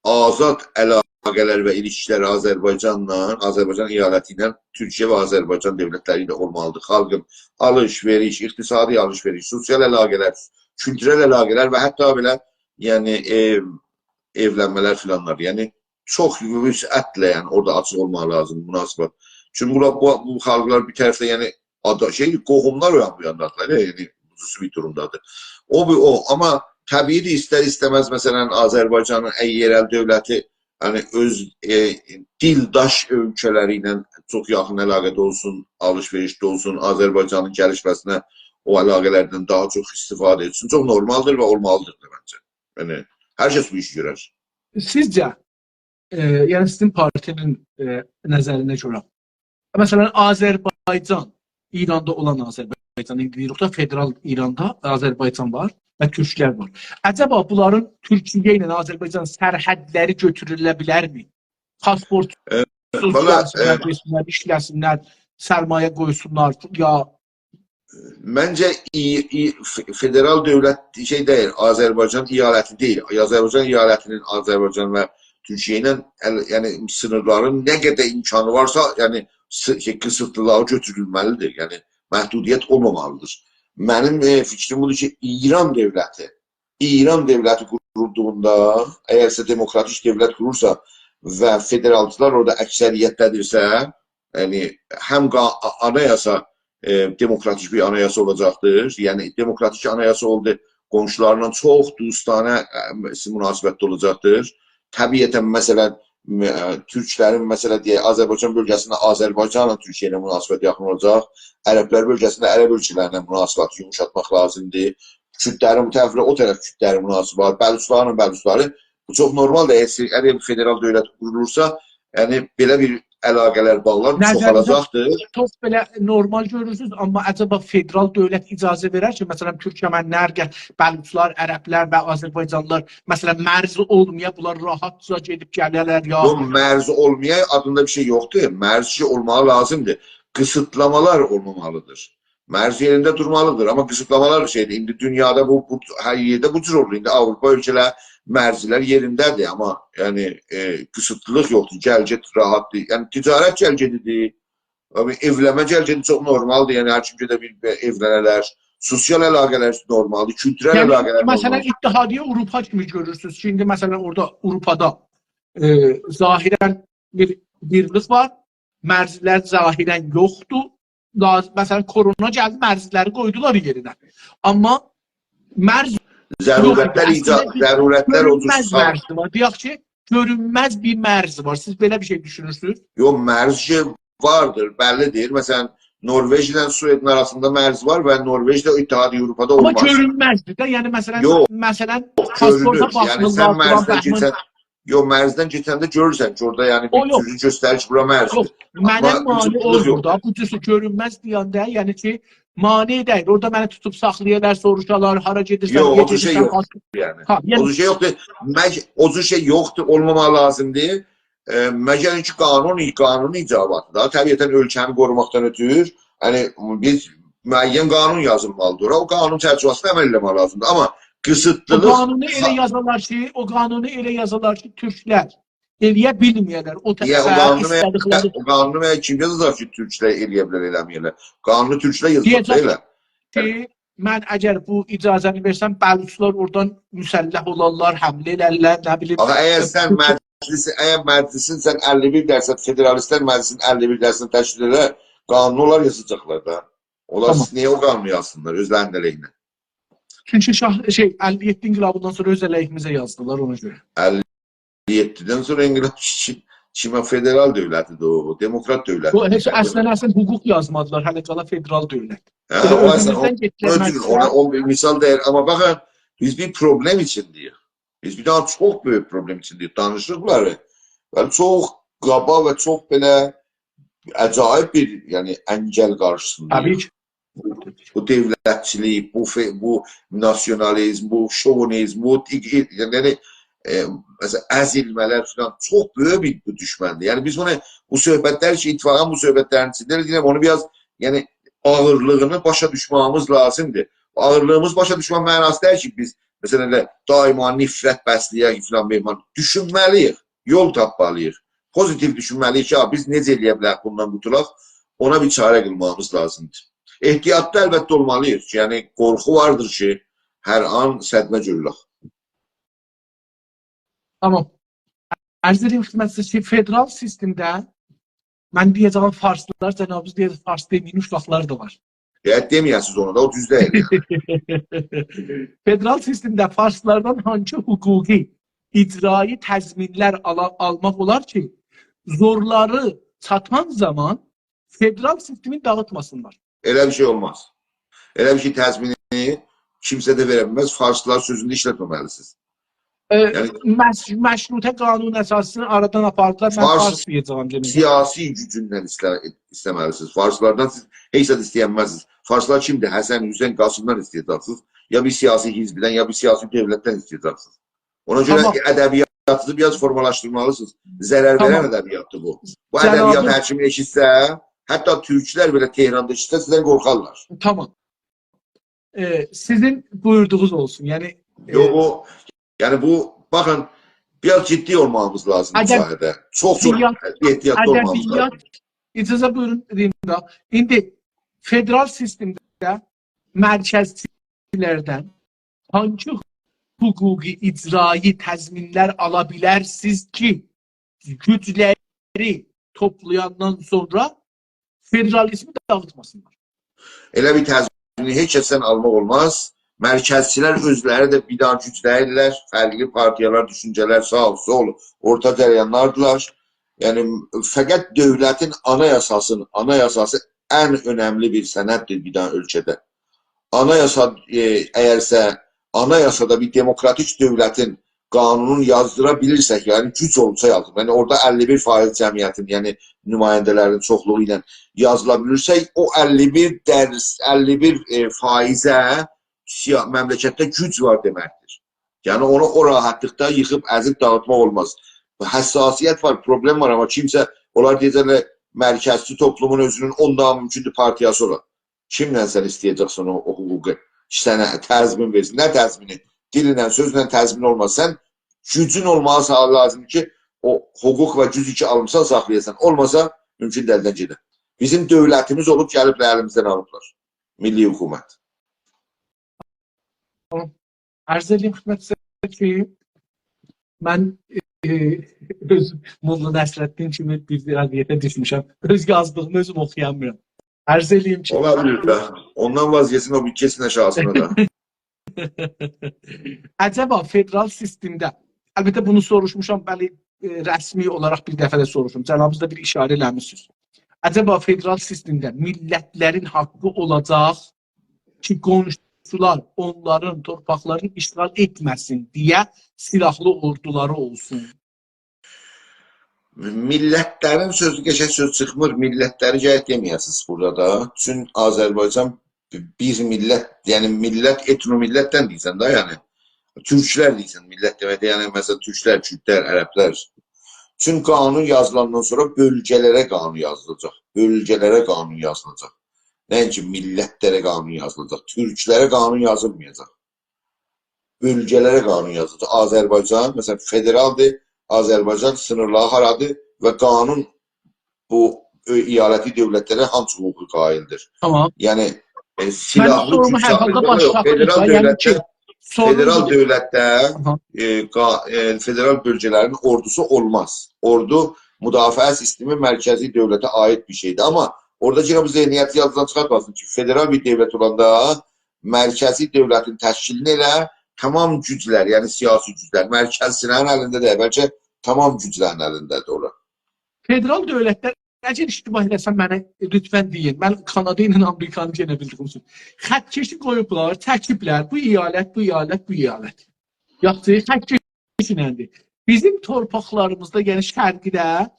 آزاد علاقه‌لر و ایلیشکیلر آذربایجانلا، آذربایجان ایالتی ایله، تورکیه و آذربایجان دؤولتلری ایله اولمالیدیر. خالقین آلیش-وئریش، اقتصادی آلیش-وئریش، سوسیال علاقه‌لر، کولتورل علاقه‌لر و حتی بئله، یعنی، ائو، ائولنمه‌لر فلانلار. یعنی، چوخ وسعتله، یعنی، اورادا آچیق اولماق لازیم، مناسبت. چونکی بونلار، بو، بو خالقلار بیر طرفده، یعنی، آدا-، شئی، قوهوملار او یان بو یاندادیلار، ائله، یعنی، خصوصی بیر دورومدادیر. او بیر او. آمما طبیعی‌دیر، ایستر-ایسته‌مز، مثلا، آذربایجانین ان یئرل دؤولتی، یعنی، اؤز، ائ، دیلداش اؤلکه‌لری ایله چوخ یاخین علاقه‌ده اولسون، آلیش-وئریشده اولسون، آذربایجانین گلیشمه‌سینه او علاقه‌لردن داها چوخ استفاده ائتسین. چوخ نورمالدیر و اولمالیدیر دا منجه. یعنی، هر کس بو ایشی گؤرر. سیزجه، ائ، یعنی سیزین پارتی‌نین، ائ، نظرینه گؤره، مثلا، آذربایجان، ایراندا اولان آذربایجان، ایندی دئییریک ده، فدرال ایراندا آذربایجان وار و تورکلر وار. عجبا بونلارین تورکیه ایله آذربایجان سرحدلری گؤتوروله بیلرمی؟ پاسپورتسوز ائ، والا، گلسینلر، ائ، گئتسینلر، ایشله‌سینلر، سرمایه قویسونلار، یا منجه، ای-، ای-، ف-، فدرال دؤولت شئی دئییل، آذربایجان ایالتی دئییل. آذربایجان ایالتی‌نین آذربایجان و تورکیه ایله ال-، یعنی، سینیرلارین نه قدر امکانی وارسا، یعنی، س-، شئی، قیسیتلیلیغی گؤتورولمه‌لیدیر. یعنی، محدودیت اولمامالیدیر. منیم، ائ، فیکریم بودور کی، ایران دؤولتی، ایران دؤولتی قورولدوغوندا، اگرسه دموکراتیک دؤولت قورورسا و فدرالچیلار اورادا اکثریتده‌دیرسه، یعنی، هم قا-، آ-، آنایاسا، ائ، دموکراتیک بیر آنایاسا اولاجاقدیر. یعنی، دموکراتیک آنایاسا اولدو، قونشولارینان چوخ دوستانه، ائ، مناسبتده اولاجاقدیر. طبیعتاً، مثلا، م-، ائ، تورکلرین، مثلا، دئیک، آذربایجان بؤلگه‌سینده آذربایجانلا تورکیه ایله مناسبت یاخین اولاجاق. عربلر بؤلگه‌سینده عرب اؤلکه‌لرینن مناسبتی یوموشاتماق لازیمدیر. کوردلرین بو طرفله او طرف کوردلرین مناسباتی، بلوچلارین بلوچلاری. بو چوخ نورمالدیر. اگر، اگر بیر فدرال دؤولت قورولورسا، یعنی بئله بیر علاقه‌لر، باغلار نظرینیزه چوخالاجاقدیر. چوخ بئله نورمال گؤرورسونوز، آمما عجبا فدرال دؤولت اجازه وئرر کی، مثلا، تورکمنلر، گ-، بلوچلار، عربلر و آذربایجانلیلار، مثلا، مرزی اولمایا، بونلار راحتجا گئدیب گله‌لر یا؟ یوخ، مرزی اولمایا آدیندا بیر شئی یوخدور. مرزی اولماغی لازیمدیر. قیسیتلامالار اولمامالیدیر. مرز یئرینده دورمالیدیر، آمما قیسیتلامالار شئیدیر. ایندی دونیادا بو، بو، هر یئرده بو جور اولور. ایندی آوروپا اؤلکه‌لر، مرزلر یئرینده‌دیر، آمما، یعنی، ائ، قیسیتلیلیق یوخدور. گل-گئت راحتدیر. یعنی تجارت گل-گئدیدیر. آبی، ائولنمه گل-گئدی چوخ نورمالدیر. یعنی هر کیم گئده بیلیر، ائولنه‌لر. سوسیال علاقه‌لر نورمالدیر، کولتورل، یعنی، علاقه‌لر مثلا، نورمالدیر. اتحادیه اروپا کیمی گؤرورسونوز کی، ایندی، مثلا، اورادا، آوروپادا، ائ، ظاهرا بیر بیرلیک وار، مرزلر ظاهرا یوخدور. لاز-، مثلا، کرونا گلدی، مرزلری قویدولار یئرینه. آمما مرز یوخ ایدی. ضرورتلر ایجاد، اصلینده بیر ضرورتلر او جور گؤرونمز سا- مرز وار. دئیک کی، گؤرونمز بیر مرز وار. سیز بئله بیر شئی دوشونورسونوز؟ یوخ، مرز کی واردیر، بللیدیر. مثلا، نروژ ایله سوئدین آراسیندا مرز وار و نروژ ده اتحادیه آوروپادا اولماز. آمما گؤرونمزدیر ده. یعنی، مثلا، یوخ، مثلا، یوخ، پاسپورتا گؤرونور. یعنی، باخمیرلار، سن مرزدن بوران باخمیر. کئچن، یوخ، مرزدن کئچنده گؤرورسن کی، اورادا، یعنی، او بیر یوخ. دوزو گؤستریر کی، بورا مرزدیر. یوخ، منه آمما مانع دوزو یوخ، اولمور یوخ. دا، بو جورسو گؤرونمز دئینده، یعنی کی، مانع دئییل. اورادا منی توتوب ساخلایالار، سوروشالار، هارا گئدیرسن، یوخ، نییه او جور شئی گئدیرسن، یوخ. هانسی یعنی. هه، او یعنی جور شئی یوخدور، اولماماغی لازیمدیر. ائ، مگر اینکی قانون، قانون ایجاباتی دا، طبیعتا اؤلکه‌نی قوروماقدان اؤتور، یعنی، بیز معین قانون یازیلمالیدیر. او قانون چرچیوه‌سینده عمل ائله‌مک لازیمدیر. آمما او قیسیتلیلیق قانونو ائله یازالار کی، او قانونو ائله یازالار کی، تورکلر ائله‌یه بیلمه‌یه‌لر. او نییه؟ او ترفه قانونو مگر، ایسته‌دیکلری او قانونو مگر کیم یازاجاق کی، تورکلر ائله‌یه بیلر، ائله‌مه‌یه‌لر؟ قانونو تورکلر یازیب دا، دئیه‌جک ائله. کی، من اگر بو اجازه‌نی وئرسم، بلوچلار اورادان مسلح اولارلار، حمله ائلرلر، نه بیلیم. آخی اگر سن مجلسی، اگر مجلسین سن اللی بیر درصد، فدرالیستلر مجلسین اللی بیر درصد تشکیل ائدر، قانونو اونلار یازاجاقلار دا. اونلار تامام. سیز نییه او قانونو یازسینلار اؤزلرینین علیهینه؟ چونکی شاه، شئی، اللی یئددی انقلابیندان سونرا اؤز علیهیمیزه یازدیلار، اونا گؤره. اللی یئددیدن سونرا انقلاب کی-، کیمه فدرال دؤولتیدیر او، دموکرات دؤولتی. او، هئچ اصلینده، اصلینده حقوق یازمادیلار، هله قالا فدرال دؤولت. هه، بئله او اصلینده اؤزوموزدن او، او گئتیرمک جور، اونا، ایسته‌ییر. او بیر مثال دئییل. آمما باخین، بیز بیر پروبلم ایچینده‌ییک. بیز بیر داها چوخ بؤیوک پروبلم ایچینده‌ییک. دانیشیقلاری، بلی، چوخ قابا و چوخ بئله عجایب بیر، یعنی، انگل قارشیسینداییق. طبیعی کی. بو، بو دؤولتچیلیک، بو فئ-، بو ناسیونالیزم، بو شووینیزم، بو ایق-، ایق-، یعنی، ائ، مثلا، ازیلمه‌لر فلان چوخ بؤیوک بیر بو دوشمندیر. یعنی، بیز بونو، بو صحبتلر کی، اتفاقا بو صحبتلرین ایچینده، دئییرم، اونو بیر آز، یعنی، آغیرلیغینی باشا دوشمه‌ییمیز لازیمدیر. آغیرلیغیمیزی باشا دوشمک معناسی دئییل کی، بیز، مثلا، ائله دائما نفرت بسله‌یک فلان، بهمان. دوشونمه‌لی‌ییک، یول تاپمالی‌ییق. پوزیتیو دوشونمه‌لی‌ییک کی، ها، بیز نئجه ائله‌یه بیلریک بوندان قوتولاق، اونا بیر چاره قیلماغیمیز لازیمدیر. احتیاطلی البته اولمالی‌ییق کی، یعنی قورخو واردیر کی، هر آن صدمه گؤرولک. تامام. عرض ائدییم خدمتینیزه کی، فدرال سیستمده من دئیه‌جم، فارسلار، جنابینیز دئییر، فارس دئمه‌یین اوشاقلاری دا وار. یا دئمه‌یه‌سینیز اونو دا، او دوز دئییل. فدرال سیستمده فارسلاردان هانسی حقوقی، اجرایی تضمینلر آلا-، آلماق اولار کی، زورلاری چاتان زامان فدرال سیستمی داغیتماسینلار؟ ائله بیر شئی اولماز. ائله بیر شئی تضمینی کیمسه ده وئره بیلمز. فارسلار سؤزونده ایشلتمه‌مه‌لی‌سینیز. ائ، یعنی مش-، مشروطه قانون اساسی‌سینی آرادان آپاردیلار. من فارس فارس دئیه‌جم، یعنی. سیاسی گوجوندن ایسته-، ایسته‌مه‌لی‌سینیز. فارسلاردان سیز هئچ زاد ایسته‌ینمزسینیز. فارسلار کیمدیر؟ حسن، حسین، قاسمدان ایسته‌یه‌جکسینیز. یا بیر سیاسی حزبدن، یا بیر سیاسی دؤولتدن ایسته‌یه‌جکسینیز. اونا گؤره تامام. ادبیاتینیزی بیر آز فورمالاشدیرمالی‌سینیز. ضرر وئرن تامام. ادبیاتدیر بو. بو جنابی ادبیاتی هر کیم ائشیتسه، حتی تورکلر بئله تهراندا ائشیتسه، سیزدن قورخارلار. تامام. ائ، سیزین بویوردوغونوز اولسون. یعنی، ائ، یوخ، او، یعنی بو، باخین، بیر آز جدی اولماغیمیز لازیم بو ادب-، ساحه‌ده. چوخ، چوخ ادبیات، احتیاطلی اولماغیمیز لازیم. ادبیات، اجازه بویورون دئییم ده. ایندی فدرال سیستمده مرکزچیلردن هانسی حقوقی اجرایی تضمینلر آلا بیلرسینیز کی، گوجلری توپلایاندان سونرا فدرالیزمی داغیتماسینلار؟ ائله بیر تضمینی هئچ کسدن آلماق اولماز. مرکزچیلر اؤزلری ده بیر دانا گوج دئییللر. فرقلی پارتیالار، دوشونجه‌لر، ساغ، سول، اورتا جریانلاردیلار. یعنی، فقط دؤولتین آنایاساسینین، آنایاساسی ان اؤنملی بیر سنددیر بیر دانا اؤلکه‌ده. آنایاسا، ائ، اگرسه آنایاسادا بیر دموکراتیک دؤولتین قانونونو یازدیرا بیلیرسک، یعنی گوج اولسا یازدیرا. یعنی اورادا اللی بیر فایز جمعیتین، یعنی نماینده‌لرین چوخلوغو ایله یازیلا بیلیرسک، او اللی بیر درصد، اللی بیر، ائ، فایزه سیا-، مملکتده گوج وار دئمکدیر. یعنی اونو او راحتلیقدا ییخیب ازیب داغیتماق اولماز. حساسیت وار، پروبلئم وار، آمما کیمسه، اونلار دئیه‌جکلر مرکزچی توپلومون اؤزونون اوندا مومکوندور پارتیاسی اولا. کیمله سن ایسته‌یه‌جکسن او، او حقوقو؟ سنه تضمین وئرسین. نه تضمینی؟ دیلینن، سؤزله تضمین اولماز. سن گوجون اولماسی لازیم کی، او حقوق و گوجو کی آلمیسان، ساخلایاسان. اولماسا، مومکون ده الدن گئدر. بیزیم دؤولتیمیز اولوب، گلیبلر الیمیزدن آلیبلار. میللی حکومت. عرض ائدیم خدمتینیزه کی، من، ائ، اؤز موللا نصرالدین کیمی بیر وضعیته دوشموشم. اؤز یازدیغیمی اؤزوم اوخویامیرام. عرض ائدیم کی، اولا بیلیر ده. اوندان واز گئچسین، او بیر گئچسین آشاغیسینا دا. عجبا فدرال سیستمده، البته بونو سوروشموشام، بلی، ائ، رسمی اولاراق بیر دفعه ده سوروشدوم. جنابینیز دا بیر اشاره ائله‌میسینیز. عجبا فدرال سیستمده میللتلرین حاققی اولاجاق کی، قونشولار اونلارین تورپاقلارینی اشغال ائتمه‌سین دئیه سیلاحلی اوردولاری اولسون؟ میللتلرین سؤزو، قشنگ سؤز چیخمیر. میللتلری گرک دئمه‌یه‌سینیز بورادا دا. چون آذربایجان بیر میللت، یعنی میللت، ائتنو میللتدن دئییرسن ده، یعنی تورکلر دئییرسن، میللت دئمکده، یعنی مثلا تورکلر، کوردلر، عربلر. چون قانون یازیلاندان سونرا بؤلگه‌لره قانون یازیلاجاق. بؤلگه‌لره قانون یازیلاجاق. نه اینکی میللتلره قانون یازیلاجاق. تورکلره قانون یازیلمایاجاق. بؤلگه‌لره قانون یازیلاجاق. آذربایجان، مثلا، فدرالدیر، آذربایجان سینیرلاری هارادیر و قانون بو، ائ، ایالتی دؤولتلره هانسی حقوقو قائلدیر؟ تامام. یعنی، ائ، منیم سیلاحلی سورومو گوج هر حالدا ساخلایاجاق. یوخ، باشلاتدیم فدرال دا، یعنی دؤولتده، کی، سورون فدرال بودور. دؤولتده، آها. ائ، قا-، ائ، فدرال بؤلگه‌لرین اوردوسو اولماز. اوردو مدافعه سیستمی مرکزی دؤولته عایید بیر شئیدیر. آمما اورادا کی، بو ذهنیتی یاددان چیخارتماسین کی، فدرال بیر دؤولت اولاندا مرکزی دؤولتین تشکیلینی ائله تمام گوجلر، یعنی سیاسی گوجلر، مرکز سیله‌نین الینده دئییل، بلکه تمام گوجلرین الینده‌دیر اورا. فدرال دؤولتده، اگر اشتباه ائله‌سم، منه لطفا دئیین. من کانادا ایله آمریکانی یئنه بیلدیگیم اوچون. خط‌کشی قویوبلار، چکیبلر. بو ایالت، بو ایالت، بو ایالت. یاخشی، خط‌کشی نه‌دیر؟ بیزیم تورپاقلاریمیزدا، یعنی شرقده،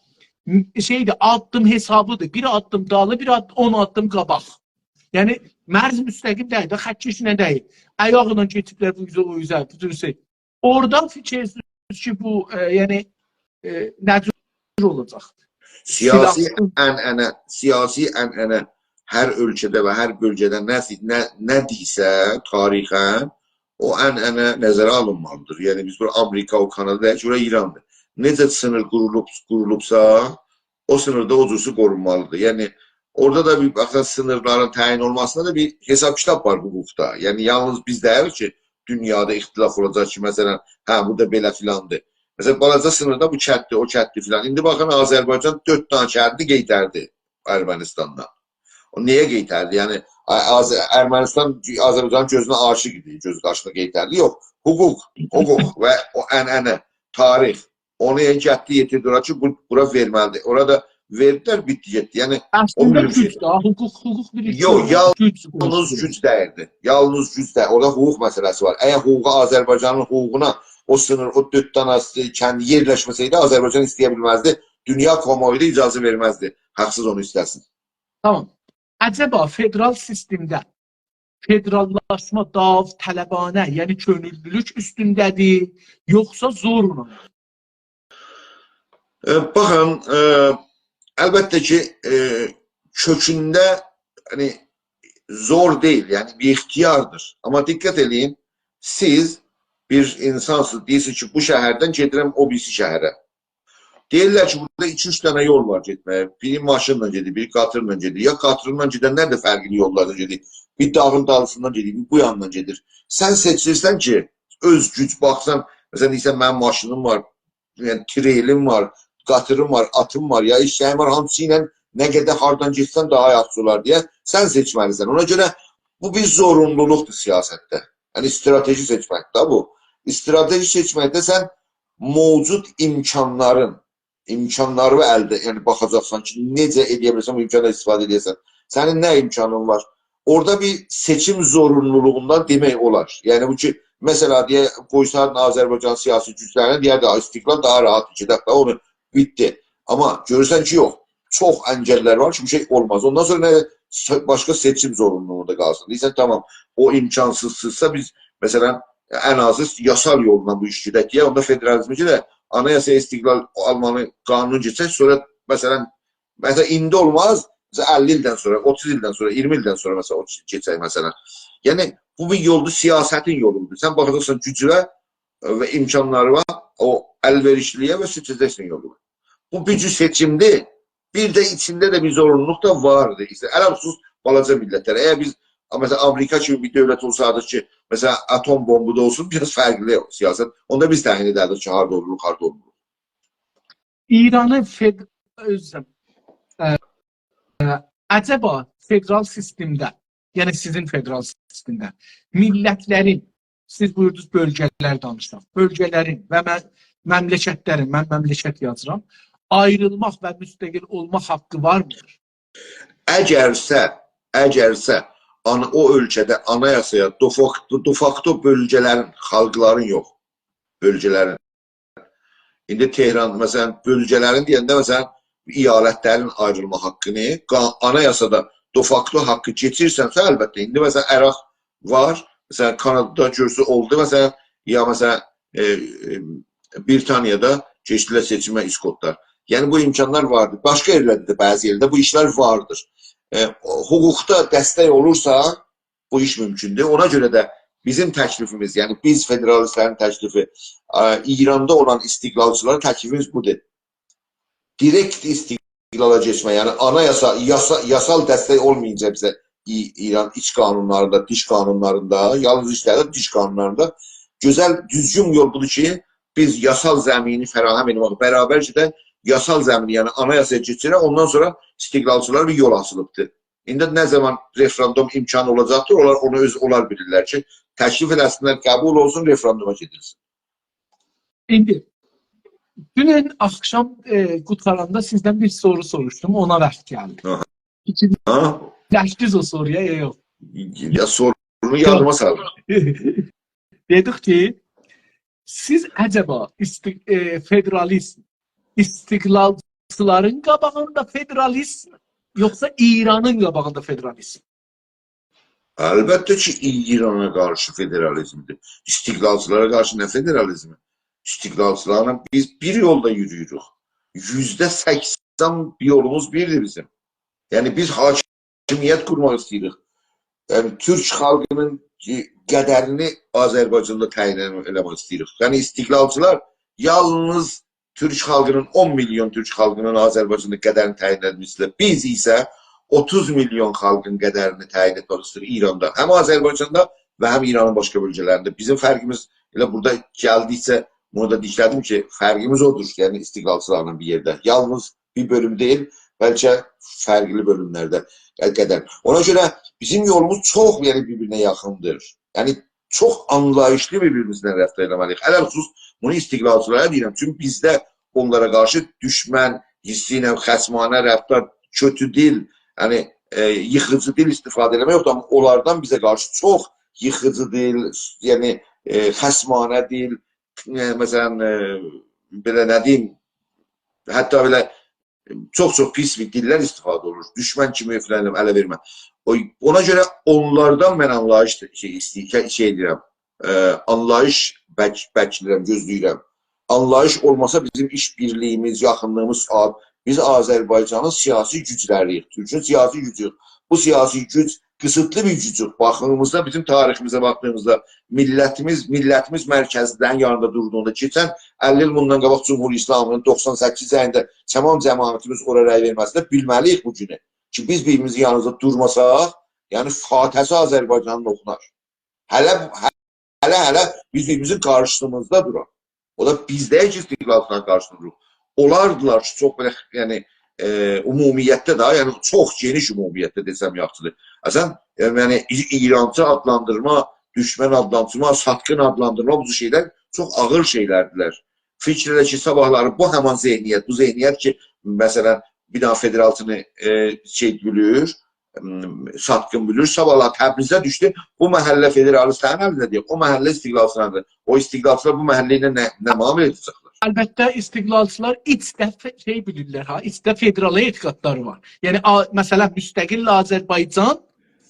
م-، شئیدیر، آددیم حسابیدیر. بیر آددیم دالی، بیر آد-، اون آددیم قاباق. یعنی مرز مستقیم دئییل ده، خط‌کشی نه دئییل. آیاقلا کئچیبلر بو اوزه، او اوزه، بو جور شئی. اورادا فیکیرلشیرسینیز کی، بو، ائ، یعنی، ائ، نه جور اولاجاقدیر؟ سیاسی سیلاحسیز. عنعنه، سیاسی عنعنه هر اؤلکه‌ده و هر بؤلگه‌ده نه، نه، نه دئییرسه تاریخاً، او عنعنه نظره آلینمالیدیر. یعنی بیز بورا آمریکا، او کانادا دئییل کی، بورا ایراندیر. نئجه سینیر قورولوب، قورولوبسا، او سینیر دا او جورسو قورونمالیدیر. یعنی اورادا دا بیر، باخسان، سینیرلارین تعیین اولماسیندا دا بیر حساب کیتاب وار حقوقدا. یعنی یالنیز بیز دئییل کی، دونیادا اختلاف اولاجاق کی، مثلا، هه، بو دا بئله فلاندیر. مثلا، بالاجا سینیردا بو کتدیر، او کتدیر فلان. ایندی باخین، آذربایجان دؤرد دنه کندی قئیتردی ارمنستاندان. او نییه قئیتردی؟ یعنی، آ-، آذ-، ارمنستان آذربایجانین گؤزونه عاشیق ایدی، گؤز قاشینا قئیتردی. یوخ، حقوق، حقوق و او عنعنه، تاریخ. اونو، یعنی، گتدی، یئتیردی اورا کی، بو، بورا وئرمه‌لیدیر. اورادا وئردیلر، بیتدی، گئتدی. یعنی، او اصلینده بیر شئی. گوج ده، حقوق، حقوق بیر شئی. یوخ، یال-، گوج یالنیز گوج دئییردی. یالنیز گوج دئییل. اورادا حقوق مسئله‌سی وار. اگر حقوقو آذربایجانین حقوقونا، او سینیر، او دؤرد دنه کندی یئرلشمه‌سه‌یدی، آذربایجان ایسته‌یه بیلمزدی. دونیا کامواویدا اجازه وئرمزدی حاقسیز اونو ایسته‌سین. تامام. عجبا فدرال سیستمده فدراللاشما داوطلبانه، یعنی کؤنوللولوک اوستونده‌دیر، یوخسا زورلا؟ ائ، باخین، ائ، البته کی، ائ، کؤکونده، یعنی، زور دئییل، یعنی بیر اختیاردیر. آمما دقت ائله‌یین، سیز بیر اینسانسینیز، دئییرسینیز کی، بو شهردن گئدیرم او بیریسی شهره. دئییرلر کی، بورادا ایکی-اوچ دنه یول وار گئتمه‌یه. بیری ماشینلا گئدیر، بیری قاطیرلا گئدیر. یا قاطیرلا گئدنلر ده فرقلی یوللاردا گئدیر. بیر داغین دالیسیندان گئدیر، بیر بو یاندان گئدیر. سن سئچیرسن کی، اؤز گوج باخسان، مثلا، دئییرسن، منیم ماشینیم وار، یعنی، تریلیم وار، قاطیریم وار، آتیم وار، یا ائششه‌ییم وار، هانسی ایله نه قدر هاردان گئتسم داها یاخشی اولار دئیه سن سئچمه‌لیسن. اونا گؤره بو بیر زورونلولوقدور سیاستده. یعنی، استراتژی سئچمک ده بو. استراتژی سئچمکده سن موجود امکانلارین، امکانلاری الده، یعنی باخاجاقسان کی، نئجه ائله‌یه بیلیرسن، بو امکاندان استفاده ائله‌یه‌سن. سنین نه امکانین وار؟ اورادا بیر سئچیم زورونلولوغوندان دئمک اولار. یعنی بو کی، مثلا، دئیه، قویسایدین آذربایجان سیاسی گوجلرینه، دئیردی: «آی، استقلال داها راحت گئدک ده، اونو بیتدی.» آمما گؤرورسن کی، یوخ. چوخ انگل‌لر وار کی، بیر شئی اولماز. اوندان سونرا نه، سئ-، باشقا سئچیم زورونلولوغوندا قالسین. دئییرسن، تامام، او امکانسیزدیرسا، بیز، مثلا، ان آزی یاسال یوللا بو ایشی گئدک دئیه، اوندا فدرالیزمه گئدک، آنایاسا، استقلال، آلمانی قانونو کئچک، سونرا، مثلا، مثلا، ایندی اولماز، مثلا، اللی ایلدن سونرا، اوتوز ایلدن سونرا، اییرمی ایلدن سونرا، مثلا، او کئچک، مثلا. یعنی، بو بیر یولدور، سیاستین یولودور. سن باخاجاقسان گوجووه و امکانلاریوا، او ال‌وئریشلی‌یه و سئچه‌جکسن یولو. بو بیر جور سئچیمدیر. بیر ده ایچینده ده بیر زورونلولوق دا واردیر. ایشته، علی‌الخصوص بالاجا میللتلر. اگر بیز، مثلا، آمریکا کیمی بیر دؤولت اولسایدیق کی، مثلا، آتوم بومبو دا اولسون، بیر آز فرقلی سیاست. اوندا بیز تعیین ائدردیک کی، هاردا اولوروق، هاردا اولموروق. ایرانی فد... عذر ایسته‌ییرم. ائ، ائ، عجبا فدرال سیستمده، یعنی سیزین فدرال سیستمده میللتلرین، سیز بویوردونوز بؤلگه‌لر دانیشساق، بؤلگه‌لرین و مه-، مملکتلرین، من مملکت یازیرام، آیریلماق و مستقل اولماق حاققی وارمیدیر؟ اگرسه، اگرسه آن-، او اؤلکه‌ده آنایاسایا دوفاکتو، دوفاکتو بؤلگه‌لرین، خالقلارین یوخ، بؤلگه‌لرین. ایندی تهران، مثلا، بؤلگه‌لرین دئینده، مثلا، ایالتلرین آیریلما حاققینی قا-، آنایاسادا دوفاکتو حاققی کئچیرسنسه، البته، ایندی، مثلا، عراق وار، مثلا، کانادادا گؤرسه اولدو، مثلا، یا، مثلا، ائ، ائ، بریتانیادا کئچدیلر سئچیمه اسکوتلار. یعنی، بو امکانلار واردیر. باشقا یئرلرده ده، بعضی یئرلرده بو ایشلر واردیر. ائ، حقوقدا دستک اولورسا، بو ایش مومکوندور. اونا گؤره ده بیزیم تکلیفیمیز، یعنی بیز فدرالیستلرین تکلیفی، ائ، ایراندا اولان استقلالچیلارا تکلیفیمیز بودور. دیرکت استقلالا کئچمه، یعنی آنایاسا، یاسا، یاسال دستک اولمایینجا بیزه ای-، ایران ایچ قانونلاریندا، دیش قانونلاریندا، یالنیز ایچ دئییل، دیش قانونلاریندا گؤزل، دوزگون یول بودور کی، بیز یاسال زمینی فراهم ائتمک، برابر کی ده یاسال زمینی، یعنی آنایاسایا کئچیرک، اوندان سونرا استقلالچیلارا بیر یول آچیلیبدیر. ایندی نه زامان رفراندوم امکانی اولاجاقدیر، اونلار اونو اؤز، اونلار بیلیرلر کی، تکلیف ائله‌سینلر، قبول اولسون، رفراندوما گئدیلسین. ایندی، دونن آخشام، ائ، قوتاراندا سیزدن بیر سورو سوروشدوم، اونا واخت گلدی. آها. ایکی... ها؟ دشدیز او سورویا، یا یوخ؟ یا، سورونو یادیما سالین. دئدیک کی، سیز عجبا ایستی-، ائ، فدرالیزم استقلالچیلارین قاباغیندا فدرالیزم، یوخسا ایرانین قاباغیندا فدرالیزم؟ البته کی، ایرانا قارشی فدرالیزمدیر. استقلالچیلارا قارشی نه فدرالیزمی؟ استقلالچیلارلا بیز بیر یولدا یورویوروک. یوزده سکسن یولوموز بیردیر بیزیم. یعنی، بیز حاکمیت قورماق ایسته‌ییریک. یعنی، تورک خالقینین قدرینی آذربایجاندا تعیین ائله‌مک ایسته‌ییریک. یعنی، استقلالچیلار یالنیز تورک خالقینین، اون میلیون تورک خالقینین آذربایجاندا قدرینی تعیین ائتمیشدیلر. بیز ایسه اوتوز میلیون خالقین قدرینی تعیین ائتمک ایسته‌ییریک ایراندا. هم آذربایجاندا و هم ایرانین باشقا بؤلگه‌لرینده. بیزیم فرقیمیز ائله بورادا گلدیکجه بونو دا دیکله‌دیم کی، فرقیمیز اودور. یعنی، استقلالچیلارلا بیر یئرده. یالنیز بیر بؤلوم دئییل، بلکه فرقلی بؤلوملرده قدر. اونا گؤره بیزیم یولوموز چوخ، یعنی، بیر-بیرینه یاخیندیر. یعنی، چوخ آنلاییشلی بیر-بیریمیزله رفتار ائله‌مه‌لی‌ییک. علی‌الخصوص بونو استقلالچیلارا دئییرم. چونکی بیزده اونلارا قارشی دوشمن حیسی ایله، خصمانه رفتار، کؤتو دیل، یعنی، ائ، ییخیجی دیل استفاده ائله‌مک یوخدور. آمما اونلاردان بیزه قارشی چوخ ییخیجی دیل، یعنی، ائ، خصمانه دیل، ائ، مثلا، ائ، بئله نه دئییم، حتی بئله چوخ-چوخ پیس بیر دیللر استفاده اولور. دوشمن کیمی فلان اله وئرمه. او، اونا گؤره اونلاردان من آنلاییش شئی ایسته‌ییر، شئی ائدیرم. ائ، آنلاییش بک-، بکله‌ییرم، گؤزله‌ییرم. آنلاییش اولماسا بیزیم ایش‌بیرلیگیمیز، یاخینلیغیمیز آز. بیز آذربایجانین سیاسی گوجلری‌ییک، تورکون سیاسی گوجویوک. بو سیاسی گوج قیسیتلی بیر گوجوک. باخدیغیمیزدا، بیزیم تاریخیمیزه باخدیغیمیزدا میللتیمیز، میللتیمیز مرکزلرین یانیندا دوردوغوندا، کئچن اللی ایل بوندان قاباق جمهوری اسلامی‌نین دوخسان سککیز آییندا تمام جماعتیمیز اورا رأی وئرمه‌سینده بیلمه‌لی‌ییک بو گونو. کی، بیز بیر-بیریمیزین یانیمیزدا دورماساق، یعنی فاتحه‌سی آذربایجانین اوخونار. هله، هله، هله بیز بیر-بیریمیزین قارشیمیزدا دوراق. او دا بیز دئییل کی، استقلالچیلارین قارشیسیندا دوروق. اونلاردیلار کی، چوخ بئله، یعنی، ائ، عمومیتده ده، یعنی چوخ گئنیش عمومیتده دئسم یاخشیدیر. اصلا، یعنی، ای-، ایرانچی آدلاندیرما، دوشمن آدلاندیرما، ساتقین آدلاندیرما، بو جور شئیلر چوخ آغیر شئیلردیلر. فیکر ائله کی، صاباحلاری بو همان ذهنیت، بو ذهنیت کی، مثلا، بیر دنه فدرالچینی، ائ، شئی بیلیر، م، ساتقین بیلیر. صاباحلار تبریزه دوشدو. بو محله فدرالیست‌لرین الینده‌دیر، او محله استقلالچی‌لارین الینده‌دیر. او استقلالچی‌لار بو محله ایله نه، نه معامله ائده‌جکلر؟ البته، استقلالچی‌لار ایچ ده ف-، شئی بیلیرلر، ها، ایچ ده فدرالا اعتقادلاری وار. یعنی، آ-، مثلا، مستقل آذربایجان،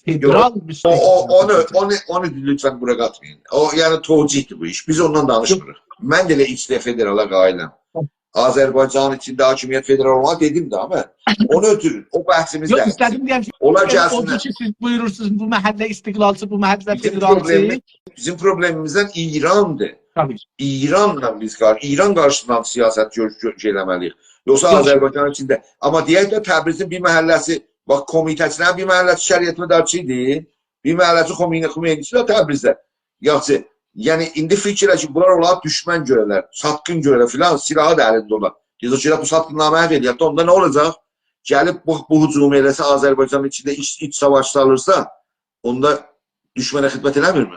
یوخ، فدرال او، مستقل او، اونو، آذربایجان. اونو، اونو لطفا بورا قاتمایین. او، یعنی، توجیه‌دیر بو ایش. بیز اوندان دانیشمیریق. من ده ائله ایچ ده فدرالا قائلم. آذربایجانین ایچینده حاکمیت فدرال اولمالی دئدیم ده، آمما اونو اؤتورون. او بحثیمیز یوخ، دئییل. ایسته‌دیم دئیم کی، اونلار اودور گلسینلر. کی، سیز بویورورسونوز، بو محله استقلالچی، بو محله بیزیم فدرالچی. پروبلمی-، بیزیم پروبلئمیمیزدن ایراندیر. طبیعی. ایرانلا بیز قار-، ایران قارشیسیندا سیاست گؤر-، گؤر-، شئی ائله‌مه‌لی‌ییک. یوخسا یوخ. آذربایجان ایچینده. آمما دئیک ده، تبریزین بیر محله‌سی، باخ، کمیته‌سینه بیر محله‌سی شریعتمدارچی ایدی. بیر محله‌سی خمینی، خمینی‌چی ده تبریزده. یاخشی، یعنی ایندی فیکیر ائله کی، بونلار اولار دوشمن گؤره‌لر، ساتقین گؤره‌لر فلان، سلاحی دا الینده اولار. دئیه‌جک کی، بو ساتقین‌نامه‌نی وئر، یا دا اوندا نه اولاجاق؟ گلیب بو، بو هجومو ائله‌سه آذربایجانین ایچینده ایچ، ایچ ساواش سالیرسا، اوندا دوشمنه خدمت ائله‌میرمی؟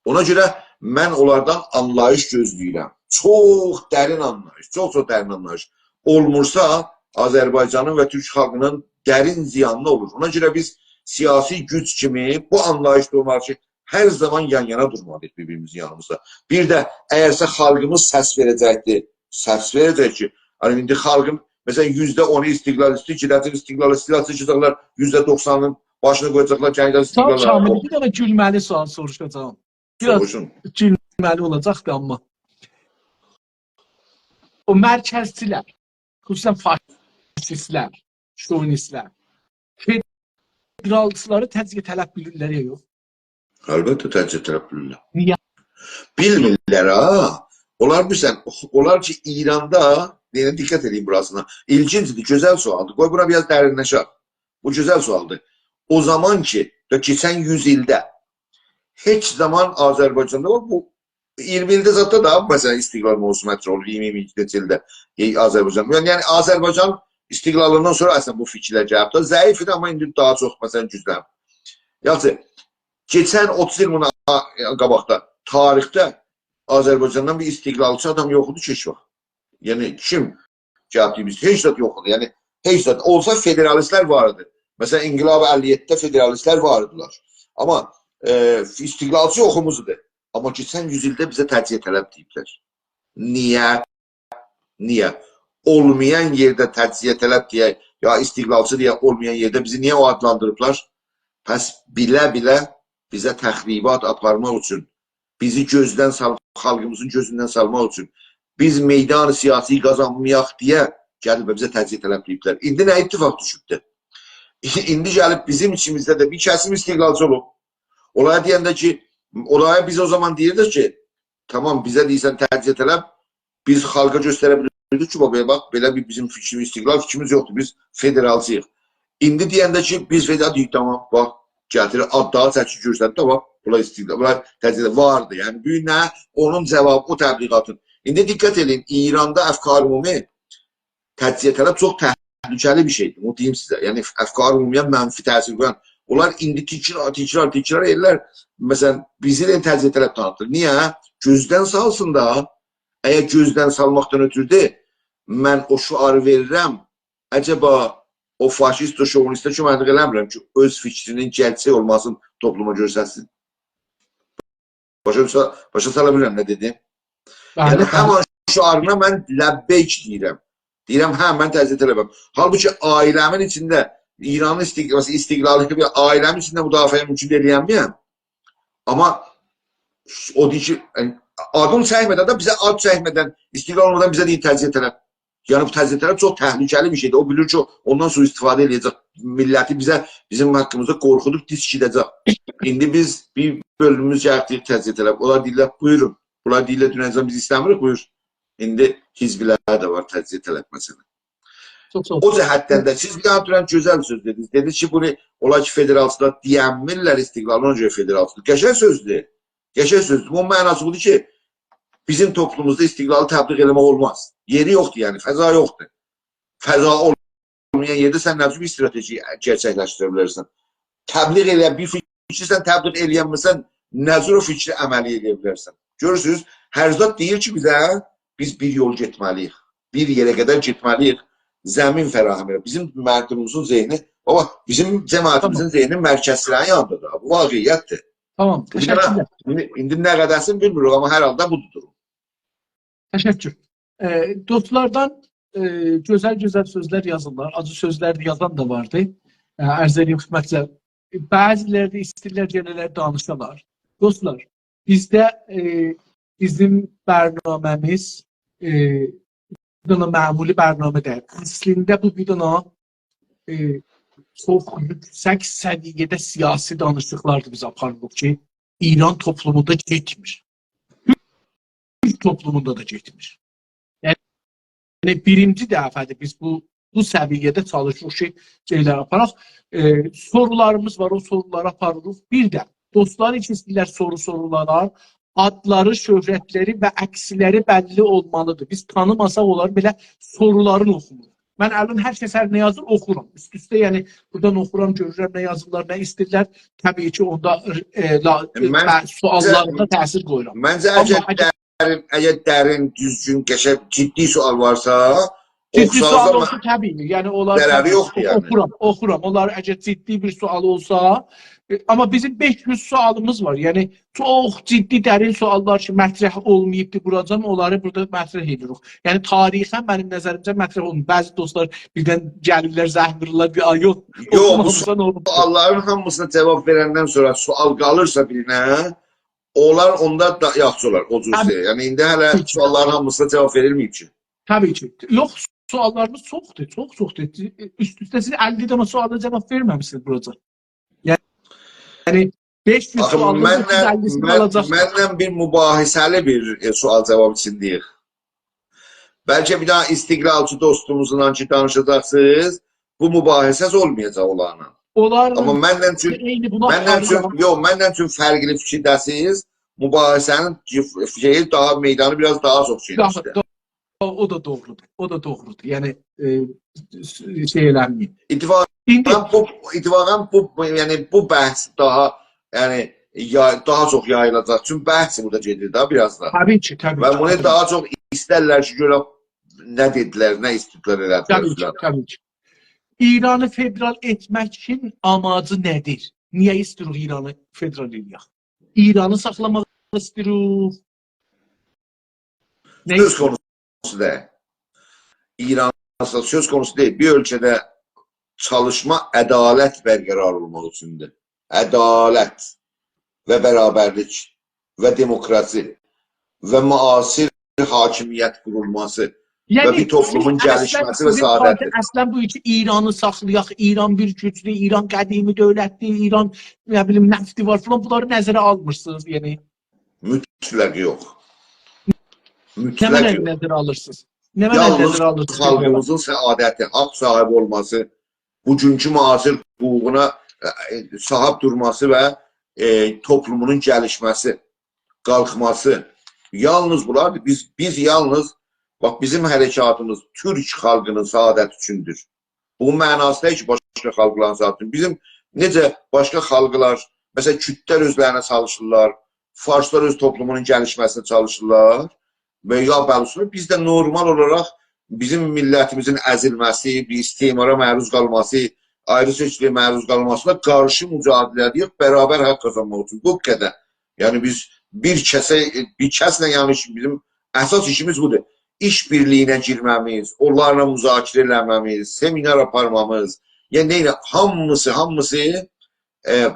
اونا گؤره من اونلاردان آنلاییش گؤزله‌ییرم. چوخ درین آنلاییش، چوخ چوخ درین آنلاییش. اولمورسا آذربایجانین و تورک خالقینین درین زیانینا اولور. اونا گؤره بیز سیاسی گوج کیمی بو آنلاییشدا اولمالی‌ییق کی، هر زامان یان-یانا دورمالی‌ییق بیر-بیریمیزین یانیمیزدا. بیر ده اگرسه خالقیمیز سس وئره‌جکدیر، سس وئره‌جک کی، هانی ایندی خالقین، مثلا، یوزده اونو استقلال ایسته‌ییر، گئده‌جک استقلال ایسته‌ییر، چیخاجاقلار یوزده دوخسانین باشینا قویاجاقلار، گئده‌جک ساغ اول، استقلال. کامل، بیر دنه گولمه‌لی سوال سوروشاجاغام. بیر آز سوروشون. گولمه‌لی اولاجاق دا، آمما او مرکزچی‌لر، خصوصا فاشیست‌لر، شووینیست‌لر فدرالچی‌لاری تجزیه‌طلب بیلیرلر یا یوخ؟ البته تجزیه‌طلب بیلیرلر. نییه؟ بیلمیرلر ها. اونلار، بیلیرسن، اونلار کی، ایراندا، یعنی دقت ائدین بوراسینا. ایلگینجدیر، گؤزل سؤالدیر. قوی بونا بیر آز درینلشک. بو گؤزل سؤالدیر. او زامان کی، دا کئچن یوز ایلده هئچ زامان آذربایجاندا، باخ، بو اییرمی ایلده زاددا دا، مثلا، استقلال موضوعو مطرح اولور، اییرمی، اییرمی ایکی ایلده، ائ، آذربایجان. یعنی، یعنی آذربایجان استقلالیندان سونرا اصلا بو فیکیرلر گلیب ده، ضعیف ایدی، آمما ایندی داها چوخ، مثلا، گوجلنیب. یاخشی، کئچن اوتوز ایل بوندان آ-، قاباقدا تاریخده آذربایجاندان بیر استقلالچی آدام یوخ ایدی کی، هئچ واخت. یعنی، کیم گلیب بیز، هئچ زاد یوخ ایدی. یعنی، هئچ زاد. اولسا فدرالیست‌لر وار ایدی. مثلا، انقلاب اللی یئددیده فدرالیست‌لر وار ایدیلر. آمما، ائ، استقلالچی یوخوموز ایدی. آمما کئچن یوز ایلده بیزه تجزیه‌طلب دئییبلر. نییه؟ نییه؟ اولمایان یئرده تجزیه‌طلب دئیه، یا استقلالچی دئیه اولمایان یئرده بیزی نییه او آدلاندیریبلار؟ پس بیله-بیله بیزه تخریبات آپارماق اوچون، بیزی گؤزدن سال-، خالقیمیزین گؤزوندن سالماق اوچون، بیز میدان سیاسی قازانمایاق دئیه گلیب بیزه تجزیه‌طلب دئییبلر. ایندی نه اتفاق دوشوبدور؟ ایندی گلیب بیزیم ایچیمیزده ده بیر کسیم استقلالچی اولوب. اولارا دئینده کی، اولارا بیز او زامان دئییردیک کی، تامام، بیزه دئییرسن تجزیه‌طلب، بیز خالقا گؤستره بیلیردیک کی، بابا، باخ، بئله بیر بیزیم فیکریمیز، استقلال فیکریمیز یوخدور، بیز فدرالچی‌ییق. ایندی دئینده کی، بیز فدرال، دئییر، تامام، باخ، گتیریر، آد-، داها چکیر گؤرسدیر، تامام، بونلار استقلال، بونلار تجزیه واردی. یعنی، بو گون نه؟ اونون جاوابی او تبلیغاتین. ایندی دقت ائله‌یین، ایراندا افکار عمومی تجزیه‌طلب چوخ تهلکه‌لی بیر شئیدیر. بونو دئییم سیزه. یعنی، افکار عمومی‌یه منفی تأثیر قویان. اونلار ایندی تکرار، تکرار، تکرار ائله‌ییرلر. مثلا، بیزی ده تجزیه‌طلب تانیتدیر. نییه؟ گؤزدن سالسین دا، اگر گؤزدن سالماقدان اؤترو ده، من او شعاری وئریرم، عجبا او فاشیست، او شووینیسته کؤمکلیک ائله‌میرم کی، اؤز فیکرینین گئرچک اولماسینی توپلوما گؤسترسین. باشا دوشه-، باشا سالا بیلیرم نه دئدیم؟ بلی، یعنی، بلی. همان شعارینا من لبیک دئییرم. دئییرم، هه، من تجزیه‌طلبم. حالبوکی عائله‌مین ایچینده ایرانین استق-، مثلا، استقلالی بیر عائله‌مین ایچینده مدافعه مومکون ائله‌یه‌نمیرم. آمما او دئییر کی، یعنی، آدین چکمه‌دن ده، بیزه آد چکمه‌دن، استقلال اولمادان بیزه دئییر تجزیه‌طلب. یعنی، بو تجزیه‌طلب چوخ تهلکه‌لی بیر شئیدیر. او بیلیر کی، اوندان سوءاستفاده ائله‌یه‌جک. میللتی بیزه، بیزیم حاققیمیزدا قورخودوب دیز کیشیده‌جک. ایندی بیز بیر بؤلوموموز گلیب دئییر تجزیه‌طلب. اونلار دئییرلر، بویورون. بونلار دئییرلر، دونن بیز ایسته‌میریک، بویور. ایندی حزب‌لر ده وار تجزیه‌طلب، مثلا. چوخ ساغ اول. او جهتدن ده سیز بیر آن دوران گؤزل سؤز دئدینیز. دئدینیز کی، بونو اولار کی، فدرالچی‌لار دئینمیرلر، استقلال اونا گؤره فدرالچی‌دیر. قشنگ سؤزدور. قشنگ سؤزدور. بونون معناسی بودور کی، بیزیم توپلوموموزدا استقلالی تبلیغ ائله‌مک اولماز. یئری یوخدور، یعنی، فضا یوخدور. فضا اولمایان یئرده سن نه جور بیر استراتژی گئرچکلشدیره بیلرسن؟ تبلیغ ائله‌ین بیر فیکری سن تبلیغ ائله‌ینمیرسن، نه جور او فیکری عملی ائله‌یه بیلرسن؟ گؤرورسونوز، هر زاد دئییر کی، بیزه، بیز بیر یول گئتمه‌لی‌ییک. بیر یئره قدر گئتمه‌لی‌ییک. زمین فراهم ائله‌ییر. بیزیم مردموموزون ذهنی بابا، بیزیم جماعتیمیزین ذهنی مرکزچی‌لرین یانیندادیر. بو واقعیتدیر. تامام، بو بیر دنه، تشکرلر. ایندی، ایندی نه قدرسین بیلمیریک، آمما هر حالدا بودور دوروم. تشکر. ائ، دوستلاردان، ائ، گؤزل-گؤزل سؤزلر یازیرلار. آجی سؤزلر ده یازان دا واردی. ائ، عرض ائدییم خدمتینیزه. بعضی‌لری ده ایسته‌ییرلر، گله‌لر دانیشالار. دوستلار، بیزده، ائ، بیزیم برنامه‌میز، ائ، بیر دنه معمولی برنامه دئییل. اصلینده بو بیر دنه، ائ، چوخ یوکسک سویه‌ده سیاسی دانیشیقلاردیر بیز آپاریریق کی، ایران توپلوموندا گئتمیر. تورک توپلوموندا دا گئتمیر. یعنی، بیرینجی دفعه‌دیر بیز بو، بو سویه‌ده چالیشیریق کی، شئیلر آپاراق. ائ، سورولاریمیز وار، او سورولاری آپاریریق. بیر ده دوستلار کی ایسته‌ییرلر سورو سورسونلار، آدلاری، شهرتلری و عکسلری بللی اولمالیدیر. بیز تانیماساق اونلاری، بئله سورولارینی اوخوموروق. من الان هر کس هر نه یازیر، اوخورام. اوست-اوسته، یعنی، بورادان اوخورام، گؤرورم نه یازیرلار، نه ایسته‌ییرلر. طبیعی کی، اوندا، ائ، لا-، منجه، سؤاللاریندا تأثیر قویورام. منجه، آمما اگر اگر درین، اگر درین، دوزگون، قشنگ، جدی سؤال وارسا، جدی اوخوساز سؤال دا اولسا، طبیعی، یعنی، اونلار ضرری طبیعی یوخدور، یعنی. اوخورام، اوخورام. اونلار اگر جدی بیر سؤال اولسا، ائ، آمما بیزیم بئش یوز سؤالیمیز وار. یعنی، چوخ جدی، درین سؤاللار کی، مطرح اولماییبدی بوراجان، اونلاری بورادا مطرح ائدیریک. یعنی، تاریخاً منیم نظریمجه مطرح اولماییب. بعضی دوستلار بیردن گلیرلر، زنگ وورورلار، بیر، «آی، یوخ، یوخ، بو اوخومامیسان، اولماز.» سؤاللارین هامیسینا جواب وئرندن سونرا سؤال قالیرسا بیرینه، اونلار اوندا دا یاخشی اولار، او جور طبیعی. شئی. یعنی، ایندی هله طبیعی. سؤاللارین هامیسینا جواب وئریلمه‌ییب کی. طبیعی کی. یوخ، سؤاللاریمیز چوخدور، چوخ چوخدور. اوست-اوسته سیز اللی دنه سؤالا جواب وئرمه‌میسینیز بوراجان. یعنی، بئش یوز آخی سؤالین منله، اوچ یوز اللی‌سینی من، آلاجاق. منله بیر مباحثه‌لی بیر، ائ، سؤال جواب ایچینده‌ییک. بلکه بیر دنه استقلالچی دوستوموزلا کی دانیشاجاقسینیز، بو مباحثه‌ز اولمایاجاق اونلارلا. اونلارلا آمما منله اوچون، عینی بونا منله اوچون، آپاریرلار. یوخ، منله اوچون فرقلی فیکیرده‌سینیز. مباحثه‌نین شئیی داها، میدانی بیر آز داها چوخ داها، گئنیشدیر. داها، او دا دوغرودور. او دا دوغرودور. یعنی، ائ، شئی ائله‌مه‌یین. اتفاقاً ایندی بو، اتفاقاً بو، بو، یعنی بو بحث داها، یعنی، یا-، داها چوخ یاییلاجاق. چونکی بحث بورادا گئدیر ده بیر آز دا. طبیعی کی، طبیعی کی، طبیعی کی. و بونو داها چوخ ایسترلر کی، گؤرک نه دئدیلر، نه ایسته‌دیلر ائله‌دیلر فلان. طبیعی کی، طبیعی کی. ایرانی فدرال ائتمکین آماجی نه‌دیر؟ نییه ایسته‌ییریک ایرانی فدرال ائله‌یک؟ ایرانی ساخلاماق ایسته‌ییریک. نه سؤز ایسته‌ییریک؟ قونوسو دئییل. ایران سؤز قونوسو دئییل. بیر اؤلکه‌ده چالیشما، عدالت برقرار اولماق اوچوندور. عدالت و برابرلیک و دموکراسی و معاصر حاکمیت قورولماسی و یعنی، بیر توپلومون اصلاً گلیشمه‌سی و سیزین سعادتی. پارتی اصلاً بو کی، ایرانی ساخلایاق، ایران بیر گوجدور، ایران قدیمی دؤولتدیر، ایران، نه بیلیم، نفتی وار فلان، بونلاری نظره آلمیرسینیز، یعنی. مطلق یوخ. نه مطلق معنی یوخ. نظره آلیرسینیز؟ نه معنی یالنیز نظره آلیرسینیز؟ خالقیمیزین سعادتی، حاق صاحیبی اولماسی، بوگونکو معاصر حقوقونا، ائ، صاحیب دورماسی و، ائ، توپلومونون گلیشمه‌سی، قالخماسی. یالنیز بولاردیر. بیز، بیز یالنیز، باخ، بیزیم حرکاتیمیز تورک خالقینین سعادتی اوچوندور. بو معناسی دئییل کی، باشقا خالقلارین سعادتی اوچون. بیزیم نئجه باشقا خالقلار، مثلاً، کوردلر اؤزلرینه چالیشیرلار، فارسلار اؤز توپلومونون گلیشمه‌سینه چالیشیرلار و یا بلوچلار، بیز ده نورمال اولاراق بیزیم میللتیمیزین ازیلمه‌سی، بیر استعمارا معروض قالماسی، آیری‌سئچکیلیگه معروض قالماسینا قارشی مجادله ائدیریک، برابر حاق قازانماق اوچون. بو قدر. یعنی بیز بیر کسه، بیر کسله، یعنی کی، بیزیم اساس ایشیمیز بودور. ایش بیرلیگینه گیرمه‌میز، اونلارلا مذاکره ائله‌مه‌میز، سمینار آپارمامیز، یعنی نه، هامیسی، هامیسی، ائ،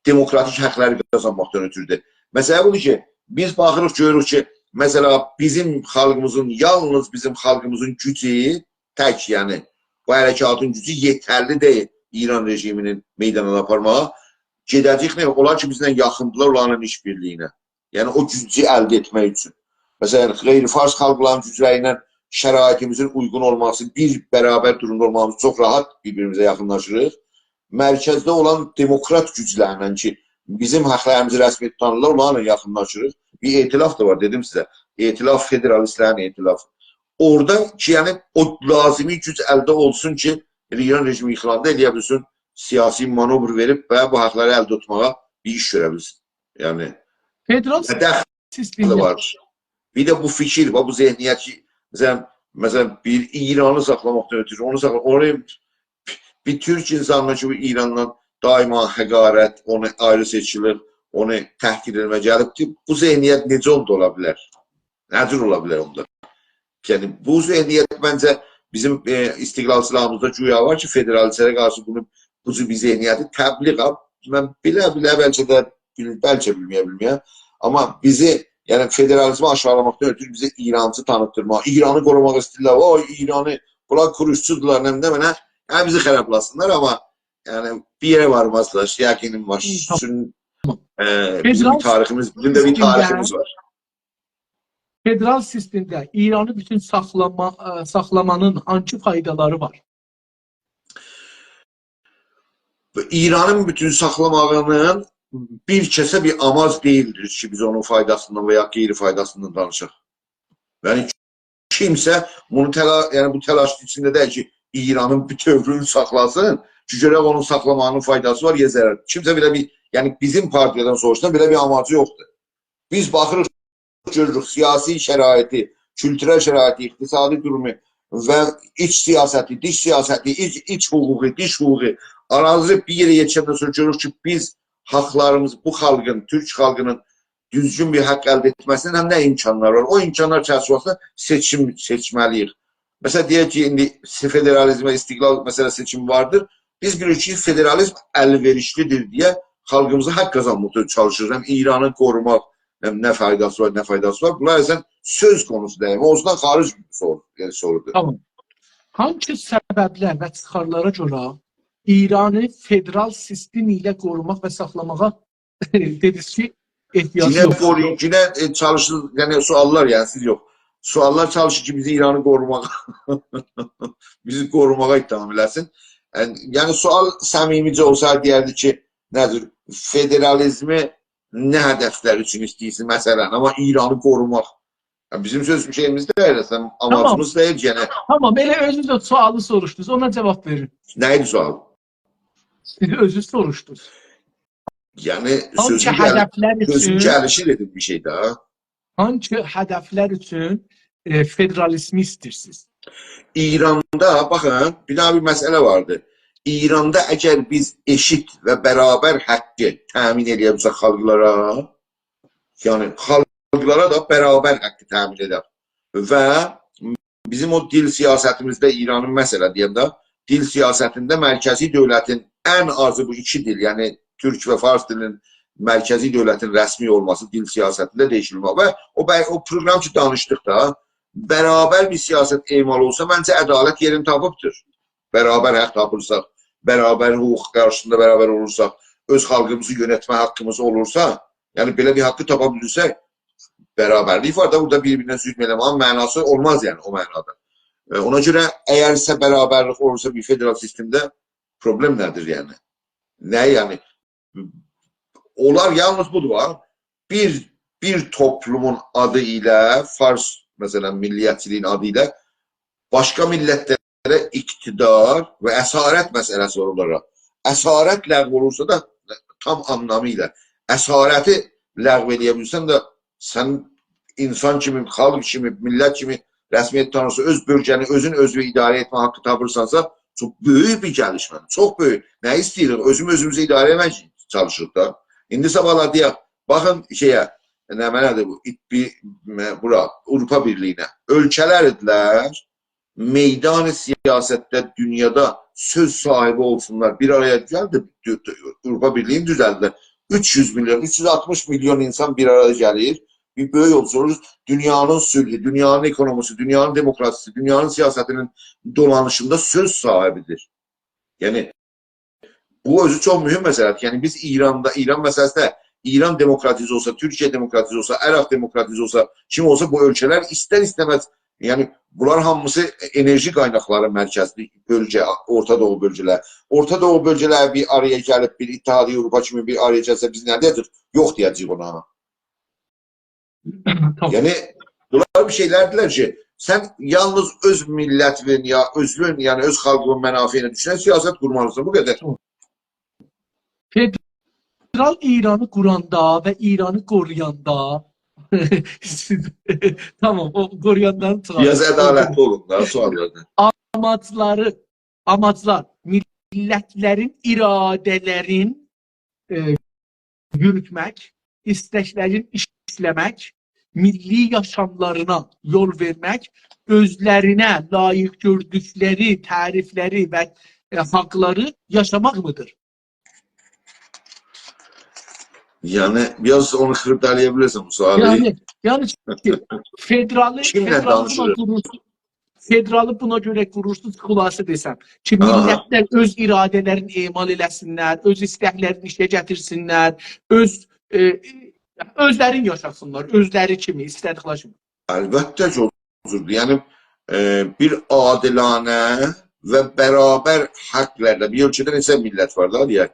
دموکراتیک حاقلاری قازانماقدان اؤترودور. مسئله بودور کی، بیز باخیریق، گؤروروک کی، مثلاً، بیزیم خالقیمیزین، یالنیز بیزیم خالقیمیزین گوجو تک، یعنی بو حرکاتین گوجو یئترلی دئییل ایران رژیمینی میدانا آپارماغا. گئده‌جک نه؟ اونلار کی، بیزله یاخیندیلار، اونلارلا ایش بیرلیگینه. یعنی او گوجو الده ائتمک اوچون. مثلاً، غیر فارس خالقلارین گوجلری ایله شرایطیمیزین اویغون اولماسی، بیر برابر دورومدا اولمامیز، چوخ راحت بیر-بیریمیزه یاخینلاشیریق. مرکزده اولان دموکرات گوجلرله کی، بیزیم حاقلاریمیزی رسمی توتانلار، اونلارلا یاخینلاشیریق. بیر ائتلاف دا وار، دئدیم سیزه. ائتلاف، فدرالیستلرین ائتلافی. اورادا کی، یعنی، او لازمی گوج الده اولسون کی، ائله ایران رژیمی ییخیلاندا ائلیه بیلسین، سیاسی مانور وئریب و بو حاقلاری الده توتماغا بیر ایش گؤره بیلسین. یعنی، فدرال و دخلی سیستمده وار. بیر ده بو فیکیر، بو، بو ذهنیت کی، مثلاً، مثلاً، بیر ایرانی ساخلاماقدان اؤترو، اونو ساخلا-، اونو بیر تورک اینسانینا کی، بو ایراندان دائما حقارت، اونو آیری سئچیلیر، اونو تحقیر ائتمه گلیبدیر. بو ذهنیت نئجه اوندا اولا بیلر؟ نه جور اولا بیلر اوندا؟ یعنی، بو ذهنیت منجه بیزیم، ائ، استقلالچیلاریمیزدا گویا وار کی، فدرالیست‌لره قارشی بونو، بو جور بیر ذهنیتی تبلیغ، من بیله-بیله بلکه ده، بیل-، بلکه بیلمه‌یه-بیلمه‌یه، آمما بیزی، یعنی فدرالیزمی آشاغیلاماقدان اؤترو بیزی ایرانچی تانیتدیرما، ایرانی قوروماق ایسته‌ییرلر، او ایرانی، بونلار کوروشچودولار، نه، نه، نه، هه، بیزی خرابلاسینلار، آمما، یعنی، بیر یئره وارمازلار، یقینیم وار. هی، تامام. چون، ائ، بیزیم بیر تاریخیمیز، بیزیم ده بیر تاریخیمیز وار. تامام. فدرال سیستمده، فدرال سیستمده ایرانی بوتون ساخلاما-، ائ، ساخلامانین هانسی فایدالاری وار؟ ایرانین بوتون ساخلاماغینین بیر کسه بیر آماج دئییلدیر کی، بیز اونون فایداسیندان و یا غیر فایداسیندان دانیشاق. یعنی، کیمسه بونو تلا-، یعنی، بو تلاش ایچینده دئییل کی، ایرانین بوتؤولویونو ساخلاسین کی، گؤرک اونون ساخلاماغینین فایداسی وار یا ضرر. کیمسه بئله بیر، یعنی، بیزیم پارتیادان سوروشسان، بئله بیر آماجی یوخدور. بیز باخیریق، گؤروروک سیاسی شرایطی، کولتورل شرایطی، اقتصادی دورومو و ایچ سیاستی، دیش سیاستی، ایچ، ایچ حقوقو، دیش حقوقو، آرالاری بیر یئره یئتیشندن سونرا گؤروروک کی، بیز حاقلاریمیزی، بو خالقین، تورک خالقینین دوزگون بیر حاق الده ائتمه‌سینین هم نه امکانلاری وار؟ او امکانلار چرچیوه‌سینده سئچیم سئچمه‌لی‌ییک. مثلا، دئیک کی، ایندی فدرالیزم و استقلال، مثلا، سئچیمی واردیر. بیز بیلیریک کی، فدرالیزم ال‌وئریشلی‌دیر دئیه خالقیمیزا حاق قازانماقدا چالیشیریق. هم ایرانی قوروماق، هم نه فایداسی وار، نه فایداسی وار. بونلار اصلا سؤز قونوسو دئییل. اونوندان خارج بیر سورو، یعنی سورودور. تامام. هانسی سببلر و چیخارلارا گؤره ایرانی فدرال سیستم ایله قوروماق و ساخلاماغا دئدینیز کی، احتیاجی یئنه یوخدور؟ قورویون، یئنه، ائ، چالیشیر، یعنی سؤاللار، یعنی سیز یوخ. سؤاللار چالیشیر کی، بیزی ایرانی قوروماغا، بیزی قوروماغا اتهام ائله‌سین. یعنی، یعنی سؤال صمیمیجه اولسایدی، دئیردی کی، نه جور فدرالیزمی نه هدفلر اوچون ایسته‌ییرسین، مثلا، آمما ایرانی قوروماق. یعنی، بیزیم سؤز شئییمیز دئییل، اصلا، تامام. آماجیمیز دئییل کی، یعنی. تامام، ائله اؤزونوز ده سؤالی سوروشدونوز، اونا جاواب وئرین. نه ایدی سؤال؟ سیز اؤزونوز سوروشدونوز. یعنی، هانسی سؤزون گل-، هدفلر سؤزون اوچون، گلیشی دئدیم بیر شئی ده. هانسی هدفلر اوچون، ائ، فدرالیزمی ایسته‌ییرسینیز؟ ایراندا، باخین، بیر داها بیر مسئله واردی. ایراندا اگر بیز ائشیت و برابر حاقی تأمین ائله‌یه بیلسک خالقلارا، یعنی خالقلارا دا برابر حاقی تأمین ائدک و بیزیم او دیل سیاستیمیزده ایرانین، مثلا، دئینده، دیل سیاستینده مرکزی دؤولتین ان آزی بو ایکی دیل، یعنی تورک و فارس دیلینین مرکزی دؤولتین رسمی اولماسی دیل سیاستینده دییشیلمک و او بی-، او پروگرام کی، دانیشدیق دا، برابر بیر سیاست اعمال اولسا، منجه عدالت یئرینی تاپیبدیر. برابر حاق تاپیرساق، برابر حقوق قارشیسیندا برابر اولورساق، اؤز خالقیمیزی یؤنتمه حاقیمیز اولورسا، یعنی بئله بیر حاقی تاپا بیلیرسک، برابرلیک وار دا، بورادا بیر-بیرینه ظلم ائله‌مه‌یین معناسی اولماز، یعنی او معنادا. ائ، اونا گؤره اگرسه برابرلیک اولورسا بیر فدرال سیستمده، پروبلئم نه‌دیر، یعنی؟ نه، یعنی؟ اولار یالنیز بودور، باخ، بیر، بیر توپلومون آدی ایله، فارس، مثلا، میللیتچیلیگین آدی ایله باشقا میللتلره اقتدار و اسارت مسئله‌سی وار اونلارا. اسارت لغو اولورسا دا، تام آنلامی ایله، اسارتی لغو ائله‌یه بیلیرسن ده، سن اینسان کیمی، خالق کیمی، میللت کیمی رسمیت تانیرسان، اؤز بؤلگه‌نی اؤزون اؤزووه اداره ائتمه حاقی تاپیرسانسا، چوخ بؤیوک بیر گلیشمه‌دیر. چوخ بؤیوک. نه ایسته‌ییریک؟ اؤزوموز اؤزوموزو اداره ائتمک اوچون چالیشیریق دا. ایندی صاباحلار دئیک، باخین شئیه، نه، نه‌دیر بو؟ ایت-، بیر، م-، بورا، آوروپا بیرلیگینه. اؤلکه‌لر ایدیلر، میدان سیاستده دونیادا سؤز صاحیبی اولسونلار، بیر آرایا گلدی، دو-، دو-، آوروپا بیرلیگینی دوزلدیلر. اوچ یوز میلیون، اوچ یوز آلتمیش میلیون اینسان بیر آرایا گلیر، بیر بؤیوک اولسون، دونیانین صلحی، دونیانین اکونومیسی، دونیانین دموکراسیسی، دونیانین سیاستینین دولانیشیندا سؤز صاحیبیدیر. یعنی، بو اؤزو چوخ مهم مسئله‌دیر. یعنی، بیز ایراندا، ایران مسئله‌سینده، ایران دموکراتیزه اولسا، تورکیه دموکراتیزه اولسا، عراق دموکراتیزه اولسا، کیم اولسا، بو اؤلکه‌لر ایستر-ایسته‌مز، یعنی، بونلار هامیسی انرژی قایناقلاری مرکزلی بؤلگه، اورتا دوغو بؤلگه‌لر. اورتا دوغو بؤلگه‌لر بیر آرایا گلیب، بیر اتحادیه آوروپا کیمی بیر آرایا گلسه، بیز نه دئیه‌جه‌ییک؟ یوخ دئیه‌جه‌ییک اونا. تامام. یعنی، بونلار بیر شئیلردیرلر کی، سن یالنیز اؤز میللتینین یا اؤزون، یعنی اؤز خالقینین منافعینه دوشونن سیاست قورمالیسان، بو قدر. تامام. فدرال ایرانی قوراندا و ایرانی قورویاندا، تامام، او قورویاندان چیخار. بیر آز عدالتلی اولون دا سؤاللاردا. آماجلاری، آماجلار، میللتلرین اراده‌لرین، ائ، یوروتمک، ایستکلرین ایشله‌مک، میللی یاشاملارینا یول وئرمک، اؤزلرینه لایق گؤردوکلری تعریفلری و، ائ، حاقلاری یاشاماق میدیر؟ یعنی، بیر آز اونو خیرپده‌له‌یه بیلرسن بو سؤالی؟ یعنی، یعنی کی، فدرالی، کیمله فدرالی بونا دانیشیریق؟ قورورسوز، فدرالی بونا گؤره قوروسوز، خلاصه دئسم کی، آها. میللتلر اؤز اراده‌لرینی اعمال ائله‌سینلر، اؤز ایستکلرینی ایشه گتیرسینلر، اؤز، ائ، اؤزلرینی یاشاسینلار، اؤزلری کیمی، ایسته‌دیکلری کیمی. البته کی، اولسوندور. یعنی، ائ، بیر عادلانه و برابر حاقلاردا بیر اؤلکه‌ده نئچه میللت وار دا، دئیک.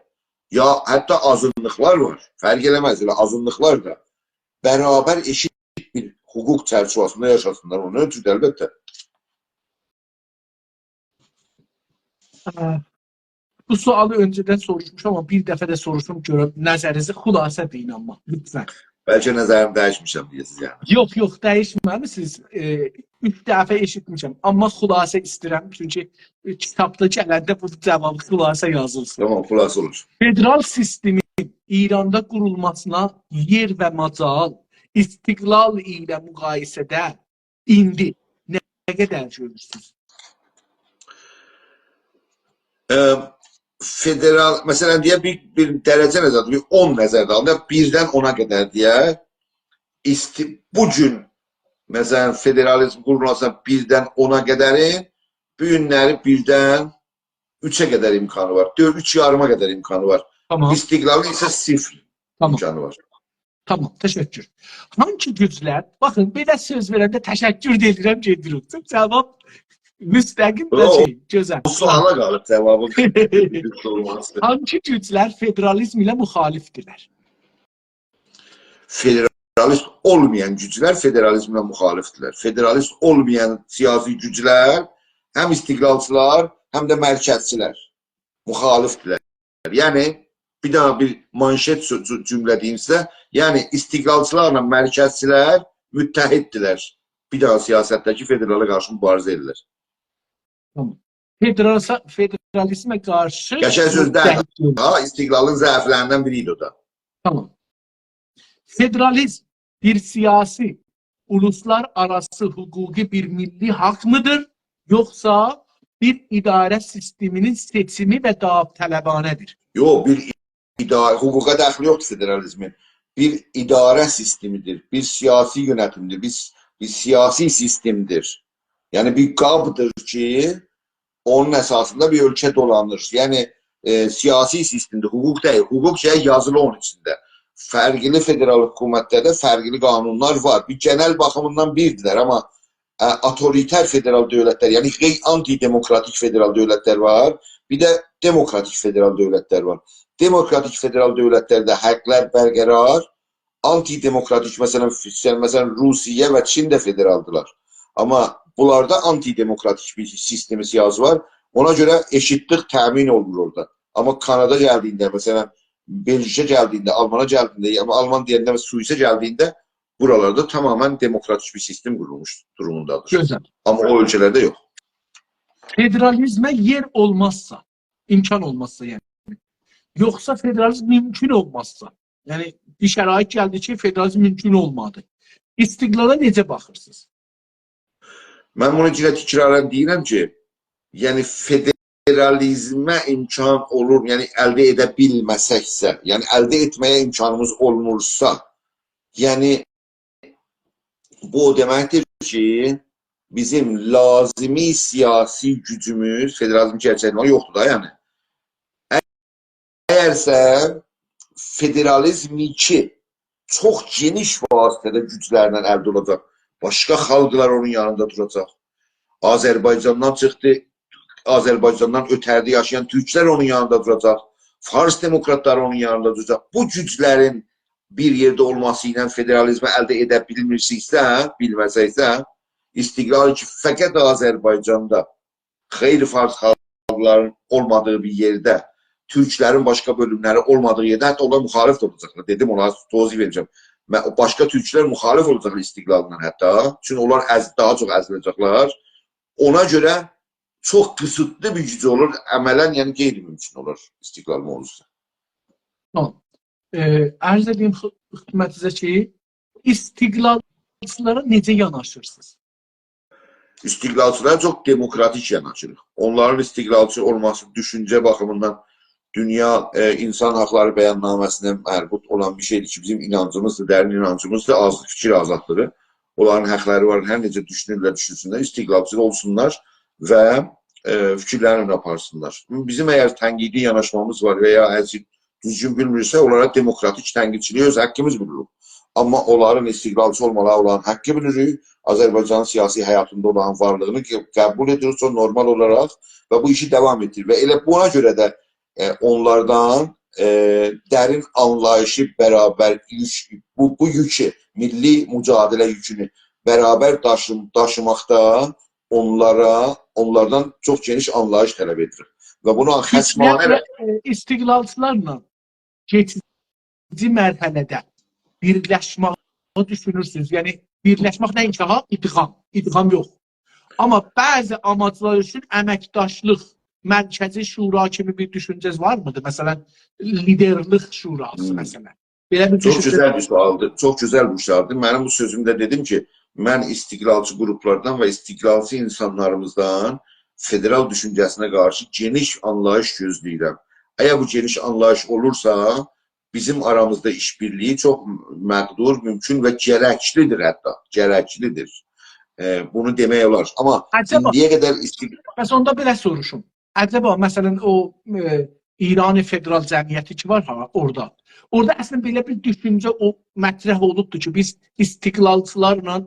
یا حتی آزینلیقلار وار. فرق ائله‌مز، ائله آزینلیقلار دا برابر، ائشیت بیر حقوق چرچیوه‌سینده یاشاسینلار. اونون اوچون ده البته. اه، بو سؤالی اؤنجه‌دن سوروشموشام، آمما بیر دفعه ده سوروشوم، گؤرم نظرینیزی، خلاصه دئیین آمما، لطفاً. بلکه نظریمی دییشمیشم دئیه‌سیز، یعنی. یوخ، یوخ، دییشمه‌میسینیز. ائ، اوچ دفعه ائشیتمیشم، آمما خلاصه ایسته‌ییرم، چونکی، ائ، کیتابدا گلنده بو جاواب خلاصه یازیلسین. تامام، خلاصه اولور. فدرال سیستمین ایراندا قورولماسینا یئر و مجال، استقلال ایله مقایسه‌ده ایندی نه قدر گؤرورسونوز؟ ائ، فدرال، مثلا، دئیک، بیر، بیر درجه نظرده، بیر اون نظرده آلیندا، بیردن اونا قدر دئیک. ایستی-، بو گون، مثلا، فدرالیزم قورولماسینا بیردن اونا قدری، بو گونلری بیردن اوچه قدر امکانی وار. دؤرد، اوچ یاریما قدر امکانی وار. تامام. استقلالین ایسه صفر تامام. امکانی وار. تامام، تشکر. هانسی گوجلر، باخین، بئله سؤز وئرنده تشکر ده ائدیرم، گئدیرم. جاواب مستقیم ده او، شئی، گؤزل. او سؤالا قالیب جاوابین. دوز اولماز. هانسی گوجلر فدرالیزم ایله مخالفدیرلر؟ فدرالیست اولمایان گوجلر فدرالیزمله مخالفدیرلر. فدرالیست اولمایان سیاسی گوجلر هم استقلالچیلار، هم ده مرکزچیلر مخالفدیرلر. یعنی، بیر دانا بیر مانشئت سؤ-، جومله دئییم سیزه. یعنی، استقلالچیلارلا مرکزچیلر متحددیرلر. بیر دانا سیاستده کی، فدرالا قارشی موباریزه ائدیرلر. تامام. فدرالسا-، فدرالیزمه قارشی قشنگ سؤز دئییل. متحد اولور. ها، استقلالین ضعفلریندن بیری ایدی او دا. تامام. فدرالیزم بیر سیاسی، اولوسلارآراسی حقوقی بیر میللی حاق میدیر، یوخسا بیر اداره سیستمینین سئچیمی و داوطلبانه‌دیر؟ یوخ، بیر اداره، حقوقا دخلی یوخدور فدرالیزمین. بیر اداره سیستمیدیر، بیر سیاسی یؤنتیمدیر، بیر، بیر سیاسی سیستمدیر. یعنی بیر قابدیر کی، اونون اساسیندا بیر اؤلکه دولانیر. یعنی، ائ، سیاسی سیستمدیر، حقوق دئییل. حقوق شئی یازیلی اونون ایچینده. فرقلی فدرال حکومتلرده فرقلی قانونلار وار. بیر گئنل باخیمیندان بیردیلر، آمما، ائ، اوتوریتر فدرال دؤولتلر، یعنی غیر آنتی دموکراتیک فدرال دؤولتلر وار، بیر ده دموکراتیک فدرال دؤولتلر وار. دموکراتیک فدرال دؤولتلرده حقلر برقرار، آنتی دموکراتیک، مثلا، مثلا، روسیه و چین ده فدرالدیلار. آمما بونلاردا آنتی دموکراتیک بیر سیستم سیاسی وار. اونا گؤره ائشیتلیک تأمین اولونور اورادا. آمما کانادا گلدیگینده، مثلا، بلژیکه گلدیگینده، آلمانا گلدیگینده، آمما آلمان دئینده و سوئیسه گلدیگینده بورالاردا تماما دموکراتیک بیر سیستم قورولموش دوروموندادیر. گؤزل. آمما او اؤلکه‌لرده یوخ. فدرالیزمه یئر اولمازسا، امکان اولمازسا، یعنی. یوخسا فدرالیزم مومکون اولمازسا. یعنی، بیر شرایط گلدی کی، فدرالیزم مومکون اولمادی. استقلالا نئجه باخیرسینیز؟ من بونو یئنه تکرارا دئییرم کی، یعنی فدرالیزمه امکان اولور، یعنی الده ائده بیلمه‌سکسه، یعنی الده ائتمه‌یه امکانیمیز اولمورسا، یعنی بو او دئمکدیر کی، بیزیم لازمی سیاسی گوجوموز فدرالیزم گئرچکلنمه‌یه یوخدور دا، یعنی. اگرسه فدرالیزم کی، چوخ گئنیش وسعتده گوجلرله الده اولاجاق، باشقا خالقلار اونون یانیندا دوراجاق. آذربایجاندان چیخدی، آذربایجاندان اؤته‌ریده یاشایان تورکلر اونون یانیندا دوراجاق، فارس دموکراتلاری اونون یانیندا دوراجاق. بو گوجلرین بیر یئرده اولماسی ایله فدرالیزمی الده ائده بیلمیرسینیزسه، بیلمه‌سکسه، استقلال کی، فقط آذربایجاندا، غیر فارس خالقلارین اولمادیغی بیر یئرده، تورکلرین باشقا بؤلوملری اولمادیغی یئرده، حتی اونلار مخالف ده اولاجاقلار. دئدیم، اونلارا توضیح وئره‌جم. من، او باشقا تورکلر مخالف اولاجاقلار استقلالیندان حتی. چونکی اونلار از، داها چوخ ازیله‌جکلر. اونا گؤره چوخ قیسیتلی بیر گوج اولور، عملا، یعنی، غیرممکن اولور استقلال موضوعسو. تامام. ائ، عرض ائدیم خ-، خدمتینیزه کی، استقلالچیلارا نئجه یاناشیرسینیز؟ استقلالچیلارا چوخ دموکراتیک یاناشیریق. اونلارین استقلالچی اولماسی دوشونجه باخیمیندان دونیا، ائ، اینسان حاقلاری بیاننامه‌سینه مربوط اولان بیر شئیدیر کی، بیزیم اینانجیمیزدیر، درین اینانجیمیزدیر، آز، فیکیر آزادلیغی. اونلارین حاقلاری وار، هر نئجه دوشونورلر، دوشونسونلر، استقلالچی اولسونلار و، ائ، فیکیرلرینی آپارسینلار. بیزیم اگر تنقیدی یاناشمامیز وار و یا اگر دوزگون بیلمیرسه، اونلارا دموکراتیک تنقیدچیلیک اؤز حاققیمیز بیلیریک. آمما اونلارین استقلالچی اولمالارینا اولان حاققی بیلیریک. آذربایجانین سیاسی حیاتیندا اولارین وارلیغینی ق-، قبول ائدیریک، چوخ نورمال اولاراق و بو ایشی داوام ائدیریک. و ائله بونا گؤره ده، ائ، اونلاردان، ائ، درین آنلاییشی برابر یوک، بو، بو یوکو، میللی مجادله یوکونو برابر داشیم-، داشیماقدا اونلارا، اونلاردان چوخ گئنیش آنلاییش طلب ائدیریک. و بونو خصمانه سیز، ائ، استقلالچیلارلا کئچیجی مرحله‌ده بیرلشمه‌یی دوشونورسونوز؟ یعنی، بیرلشمک نه اینکی، ها؟ ادغام. ادغام یوخ. آمما بعضی آماجلار اوچون امکداشلیق مرکزی شورا کیمی بیر دوشونجه‌ز وارمیدیر؟ مثلا، لیدرلیک شوراسی، هوم. مثلا. بئله بیر چوخ دوشونجه گؤزل بیر سؤالدیر. چوخ گؤزل بیر سؤالدیر. منیم بو سؤزومده دئدیم کی، من استقلالچی گروپلاردان و استقلالچی اینسانلاریمیزدان فدرال دوشونجه‌سینه قارشی گئنیش آنلاییش گؤزله‌ییرم. اگر بو گئنیش آنلاییش اولورسا، بیزیم آرامیزدا ایش‌بیرلیگی چوخ مقدور، مومکون و گرکلیدیر حتی. گرکلیدیر. ائ، بونو دئمک اولار. آمما عجبا. ایندییه قدر ایستی- پس اوندا بئله سوروشوم. عجبا، مثلا، او، ائ، ایران فدرال جمعیتی کی وار ها، اورادا. اورادا اصلینده بئله بیر دوشونجه او مطرح اولوبدور کی، بیز استقلالچیلارلا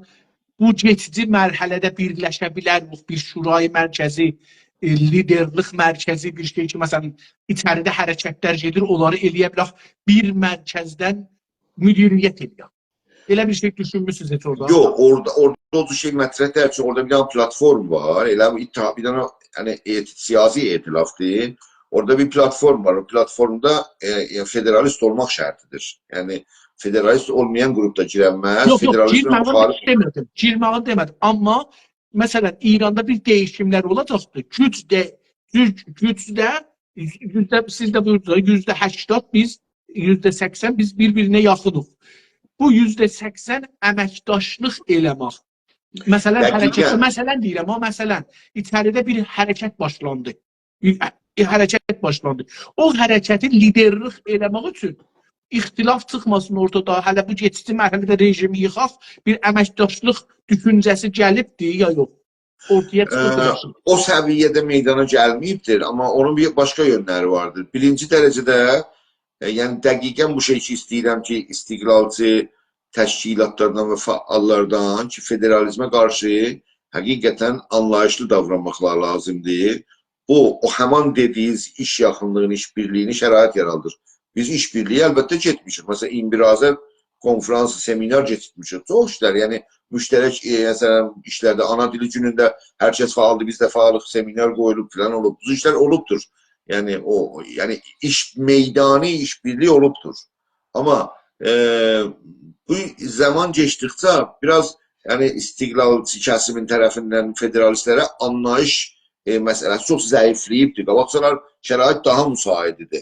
بو کئچیجی مرحله‌ده بیرلشه بیلریک، بیر شورای مرکزی، ائ، لیدرلیک مرکزی بیر شئی کی، مثلا، ایچریده حرکتلر گئدیر، اونلاری ائلیه بیلک بیر مرکزدن مدیریت ائلیک. ائله بیر شئی دوشونموسونوز هئچ اورادا؟ یوخ، اورادا، اورادا او جور شئی مطرح دئییل کی، اورادا بیر دنه پلاتفورم وار. ائله بو اتحاد، بیر دنه، یعنی، ائ، سیاسی ائتلافدیر. اورادا بیر پلاتفورم وار. او پلاتفورمدا، ائ، یعنی، فدرالیست اولماق شرطیدیر. یعنی، فدرالیست اولمایان گروپ دا گیرنمز. یوخ، یوخ، فدرالیزمه گیرمه‌یین مخالف دئمه‌دیم. گیرمه‌یین دئمه‌دیم. آمما، مثلا، ایراندا بیر دییشیملر اولاجاقدیر. گوج ده، گوج، گوج ده، یوزده، سیز ده بویوردونوز، یوزده هشتاد بیز، یوزده سکسن بیز بیر-بیرینه یاخینیق. بو یوزده سکسن امکداشلیق ائله‌مک. مثلا، دقیقاً. حرکت، مثلا دئییرم، آمما مثلا، ایچریده بیر حرکت باشلاندی. بیر، بیر حرکت باشلاندی. او حرکتی لیدرلیک ائله‌مک اوچون اختلاف چیخماسین اورتادا، هله بو کئچیجی مرحله‌ده رژیمی ییخاق، بیر امکداشلیق دوشونجه‌سی گلیبدی یا یوخ؟ اورتایا چیخیب، ائ، داشین. او سویه‌ده میدانا گلمه‌ییبدیر، آمما اونون بیر باشقا یؤنلری واردیر. بیرینجی درجه‌ده، ائ، یعنی دقیقاً بو شئی کی، ایسته‌ییرم کی، استقلالچی تشکیلاتلاردان و فعاللاردان کی، فدرالیزمه قارشی حقیقتاً آنلاییشلی داورانماقلاری لازیمدیر. بو، او همان دئدیگینیز ایش یاخینلیغینی، ایش‌بیرلیگینی شرایط یارادیر. بیز ایش‌بیرلیگی البته کی ائتمیشیک. مثلا، ایگیرمی بیر آذر کنفرانس، سمینار کئچیرتمیشیک. چوخ ایشلر، یعنی مشترک، ائ، مثلا، ایشلرده، آنا دیلی گونونده هر کس فعالدیر، بیز ده فعالیق، سمینار قویولوب، فلان اولوب. بو ایشلر اولوبدور. یعنی او، یعنی ایش میدانی، ایش‌بیرلیگی اولوبدور. آمما، ائ، بو زامان کئچدیکجه بیر آز، یعنی، استقلالچی کسیمین طرفیندن فدرالیستلره آنلاییش، ائ، مسئله‌سی چوخ ضعیفله‌ییبدیر. قاباقجالار شرایط داها مساعد ایدی.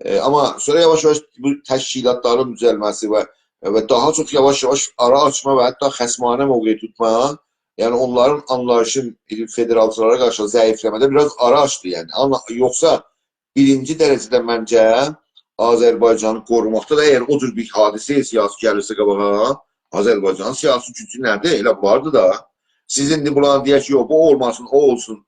ائ، آمما سونرا یاواش-یاواش بو تشکیلاتلارین دوزلمه‌سی و، و داها چوخ یاواش-یاواش آرا آچما و حتی خصمانه موقع توتما، یعنی اونلارین آنلاییشین فدرالچیلارا قارشی ضعیفله‌مه‌ده بیر آز آرا آچدی، یعنی. آمما یوخسا بیرینجی درجه‌ده منجه آذربایجانی قوروماقدا دا، اگر او جور بیر حادثه سیاسی گلیرسه قاباغا، آذربایجانین سیاسی گوجو نه‌دیر؟ ائله واردی دا. سیز ایندی بونلارا دئیک کی، یوخ، بو اولماسین، او اولسون،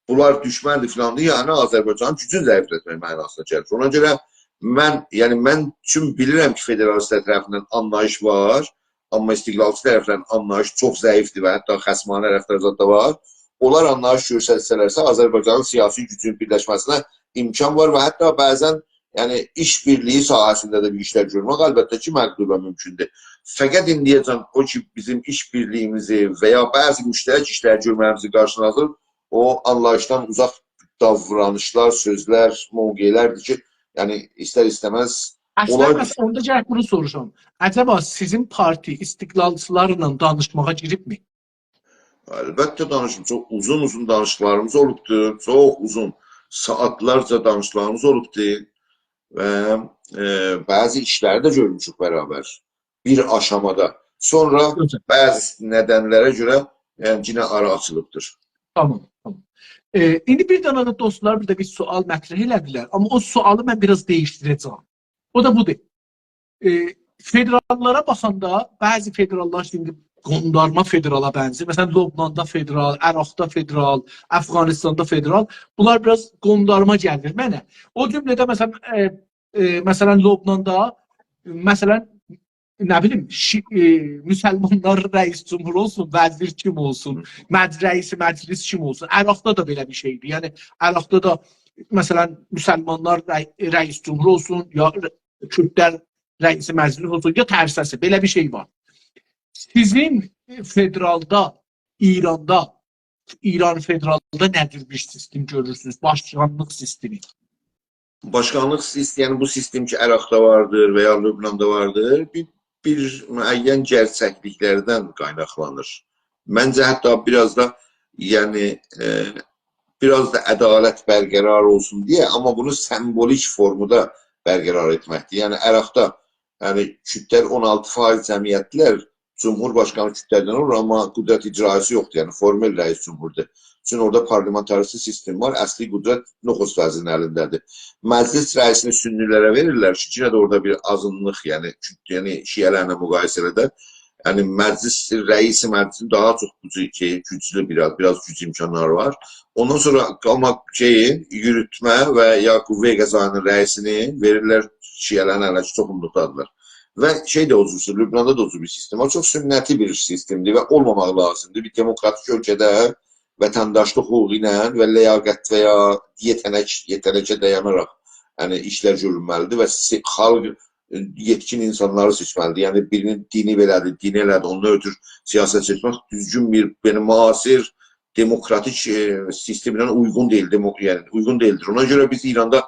بونلار دوشمندیر فلان دئیه، یعنی آذربایجانین گوجونو ضعیفلتمک معناسینا گلیر. اونا گؤره من، یعنی من چون بیلیرم کی، فدرالیستلر طرفیندن آنلاییش وار، آمما استقلالچی طرفدن آنلاییش چوخ ضعیفدیر و حتی خصمانه رفتار زاد دا وار. اونلار آنلاییش گؤسترسه‌لرسه، آذربایجانین سیاسی گوجونون بیرلشمه‌سینه امکان وار و حتی بعضا، یعنی، ایش‌بیرلیگی ساحه‌سینده ده بیر ایشلر گؤرمک البته کی، مقدور و مومکوندور. فقط ایندیه‌جن او کی، بیزیم ایش‌بیرلیگیمیزی و یا بعضی مشترک ایشلر گؤرمه‌ییمیزی قارشیسینا آلیر، او آنلاییشدان اوزاق داورانیشلار، سؤزلر، موقعلردیر کی، یعنی، ایستر-ایسته‌مز اصلا، اولار. پس اوندا گرک بونو سوروشام. عجبا سیزین پارتی استقلالچیلارلا دانیشماغا گیریبمی؟ البته دانیشیب، چوخ اوزون-اوزون دانیشیقلاریمیز اولوبدور، چوخ اوزون، ساعاتلارجا دانیشیقلاریمیز اولوبدور و، ائ، بعضی ایشلری ده گؤرموشوک برابر بیر آشامادا. سونرا گؤزل. بعضی ندنلره گؤره، یعنی، یئنه آرا آچیلیبدیر. تامام، تامام. ائ، ایندی بیر دنه ده دوستلار، بیر ده بیر سؤال مطرح ائله‌دیلر، آمما او سؤالی من بیر آز دییشدیره‌جم. او دا بودور. ائ، فدراللارا باخاندا، بعضی فدراللار ایندی قوندارما فدرالا بنزیر. مثلا، لبناندا فدرال، عراقدا فدرال، افغانستاندا فدرال. بونلار بیر آز قوندارما گلیر منه. او جمله‌ده، مثلا، ائ، ائ، مثلا، لبناندا، مثلا، نه بیلیم، شی-، ائ، مسلمانلار رئیس جمهور اولسون، وزیر کیم اولسون، مج-، رئیس مجلس کیم اولسون. عراقدا دا بئله بیر شئیدیر. یعنی، عراقدا دا، مثلا، مسلمانلار رئی-، رئیس جمهور اولسون، یا ر-، کوردلر رئیس مجلس اولسون، یا ترسه‌سی، بئله بیر شئی وار. سیزین فدرالدا، ایراندا، ایران فدرالدا نه جور بیر سیستم گؤرورسونوز؟ باشقانلیق سیستمی. باشقانلیق سیستمی، یعنی بو سیستم کی، عراقدا واردیر و یا لبناندا واردیر، بیر، بیر معین گئرچکلیکلردن قایناقلانیر. منجه، حتی بیر آز دا، یعنی، ائ، بیر آز دا عدالت برقرار اولسون دئیه، آمما بونو سمبولیک فورمادا برقرار ائتمکدیر. یعنی، عراقدا، یعنی، کوردلر اون آلتی فایز جمعیتدیلر، جمهور باشقانی کوردلردن اولور، آمما قدرت اجرایی‌سی یوخدور، یعنی فورمال رئیس جمهوردور. چونکی اورادا پارلامنتاریست سیستم وار، اصلی قدرت نخست وزیرین الینده‌دیر. مجلس رئیسینی سنی‌لره وئریرلر کی، یئنه ده اورادا بیر آزینلیق، یعنی، کوت-، یعنی شیعه‌لرله مقایسه‌ده، یعنی مجلس رئیسی مجلسین داها چوخ گوجو کی، گوجلو بیر آز، بیر آز گوج امکانلاری وار. اوندان سونرا، آمما شئیین، یوروتمه و یا قوه قضایی‌نین رئیسینی وئریرلر شیعه‌لرین الینه کی، چوخونلوقدادیرلار. و شئی ده او جور، لبناندا دا او جور بیر سیستم وار. چوخ سنتی بیر سیستمدیر و اولماماق لازیمدیر. بیر دموکراتیک اؤلکه‌ده وطنداشلیق حقوقو ایله و لیاقت و یا یئتنک، یئتنکه دایاناراق، یعنی، ایشلر گؤرولمه‌لیدیر و سی-، خالق، ائ، یئتکین اینسانلاری سئچمه‌لیدیر. یعنی، بیرینین دینی بئله‌دیر، دینی ائله‌دیر، اوندان اؤترو سیاست سئچمک دوزگون بیر، یعنی، معاصر دموکراتیک، ائ، سیستمینن اویغون دئییل، دمو-، یعنی، اویغون دئییلدیر. اونا گؤره بیز ایراندا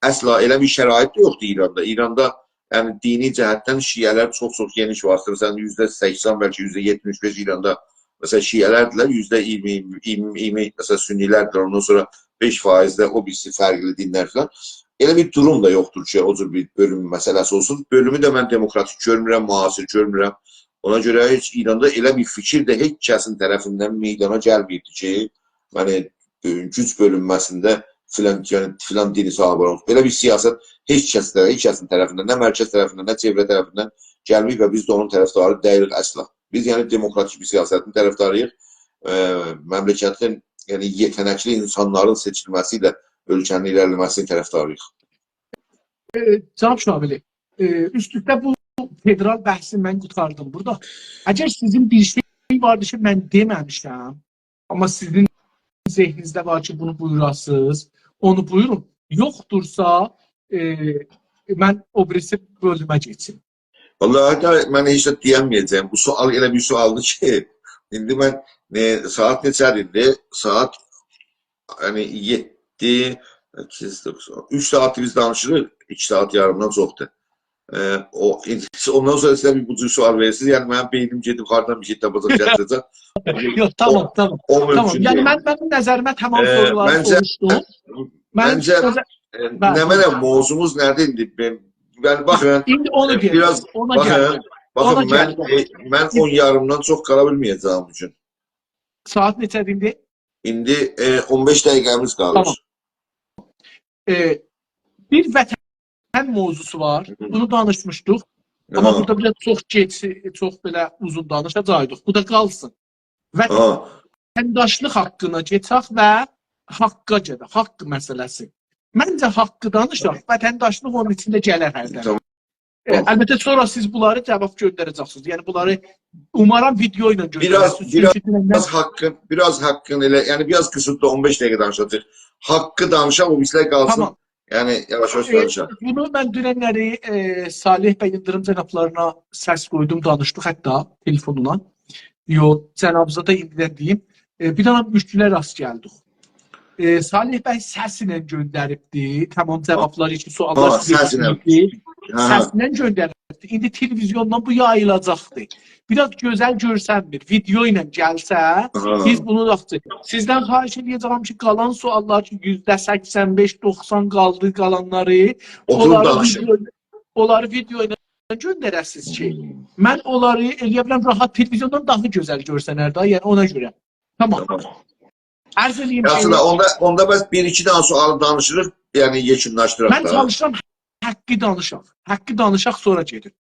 اصلا ائله بیر شرایط ده یوخدور ایراندا. ایراندا، یعنی، دینی جهتدن شیعه‌لر چوخ-چوخ گئنیش وار. مثلا، یوزده سکسن، بلکه یوزده یئتمیش بئش ایراندا، مثلا، شیعه‌لردیرلر، یوزده اییرمی، اییرمی، اییرمی، مثلا، سنی‌لردیر، اوندان سونرا بئش فایز ده او بیریسی فرقلی دینلر فلان. ائله بیر دوروم دا یوخدور کی، او جور بیر بؤلوم مسئله‌سی اولسون. بؤلومو ده من دموکراتیک گؤرمورم، معاصر گؤرمورم. اونا گؤره هئچ ایراندا ائله بیر فیکیر ده هئچ کسین طرفیندن میدانا گلمه‌ییبدیر کی، یعنی، ائ، گوج بؤلونمه‌سینده فلان، یعنی، فلان دینی صاحیب اولاق. بئله بیر سیاست هئچ کس طرف-، هئچ کسین طرفیندن، نه مرکز طرفیندن، نه چئوره طرفیندن گلمه‌ییب و بیز ده اونون طرفداری دئییلیک اصلا. بیز، یعنی، دموکراتیک بیر سیاستین طرفداری‌ییق. ائ، مملکتین، یعنی، یئتنکلی اینسانلارین سئچیلمه‌سی ایله اؤلکه‌نین ایره‌لیله‌مه‌سینین طرفداری‌ییق. ائ، جناب شاملی، ائ، اوست-اوسته بو فدرال بحثی من قوتاردیم بورادا. اگر سیزین بیر شئی واردی کی، من دئمه‌میشم، آمما سیزین ذهنینیزده وار کی، بونو بویوراسینیز، اونو بویورون. یوخدورسا، ائ، من او بیریسی بؤلومه کئچیم. والله، حتی من هئچ ده دئیه‌مه‌یه‌جم. بو سؤال ائله بیر سؤالدیر کی، ایندی من، ائ، ساعات نئچه‌دیر ایندی؟ ساعات، یعنی، یئددی، سککیز، دوققوز، اون. اوچ ساعاتدیر بیز دانیشیریق، ایکی ساعات یاریمدان چوخدور. ائ، او، اوندان سونرا سیزه بیر بو جور سؤال وئریرسینیز، یعنی، منیم بئینیم گئدیب هاردان بیر شئی تاپاجاق، گتیره‌جک. یوخ، تامام، او، تامام، او تامام. یعنی، ممکن. من، منیم نظریمه تامام، ائ، سورولاریمی، منجه، سوروشدوم. من، منجه، نظر-، ائ، بلی، نمنه، بویورون. موضوعوموز نه‌دیر ایندی؟ من، من، باخین، ایندی اونو ائ، دئیه‌جم، بیر آز، اونا باخین، گلدیم. باخین، اونا من، گلدیم. ائ، من اون یاریمدان چوخ قالا بیلمه‌یه‌جم بو گون. ساعات نئچه‌دیر ایندی؟ ایندی، ائ، اون بئش دقیقه‌میز قالیر. تامام. ائ، بیر وطن موضوعسو وار. هی هی. بونو دانیشمیشدیق. آمما، آها، بورادا بیر آز چوخ گئج، چوخ بئله اوزون دانیشاجاقدیق. بو دا قالسین. آها. وطنداشلیق حاققینا گئچک و حاققا گلک، حاق مسئله‌سی. منجه حاققی دانیشاق، تامام، وطنداشلیق اونون ایچینده گلر هردن. تامام. ائ، البته، سونرا سیز بونلاری جاواب گؤندره‌جکسینیز. یعنی، بونلاری اومارام ویدئو ایله، بیر آز، گؤندره‌جکسینیز. بیر آز، چونکی دونندن، بیر آز حاققین، بیر آز حاققین ائله، یعنی، بیر آز قیسیتلی اون بئش دقیقه دانیشاجاغیق. حاققی دانیشاق، او بیریسیلر قالسین. تامام. یعنی، یاواش-یاواش، ائ، دانیشاق. بونو من دوننلری، ائ، صالح بی ایلدیریم جنابلارینا سس قویدوم، دانیشدیق حتی تلفونلا. یوخ، جنابیزا دا ایندیدن دئییم. ائ، بیر دنه مشکله راست گلدیک. ائ، صالح بی سسله گؤندریبدی. تامام، جاوابلاری کی، سؤاللار، آها، سسله. گؤندریبدی. هه، هه. سسله گؤندریبدی. ایندی تلویزیوندان بو یاییلاجاقدیر. بیر آز گؤزل گؤرسنمیر. ویدئو ایله گلسه، ها، بیز بونو داخچی. سیزدن خواهش ائده‌جه‌یم کی، قالان سؤاللار کی، یوزده سکسن بئش، دوخسان قالدی، قالانلاری، اوتوروب اونلاری دانیشین. ویدئو، اونلاری ویدئو ایله گؤندره‌سینیز کی، هوم، من اونلاری ائلیه بیلم راحت تلویزیوندان داها گؤزل گؤرسنر ده، یعنی اونا گؤره. تامام. تامام. عرض ائله‌ییم یاخشی کی، دا، اوندا، اوندا بس بیر-ایکی دنه سؤال دانیشیریق، یعنی یئکونلاشدیراق من دا. چالیشیرام حاقی دانیشاق. حاقی دانیشاق، سونرا گئدیم.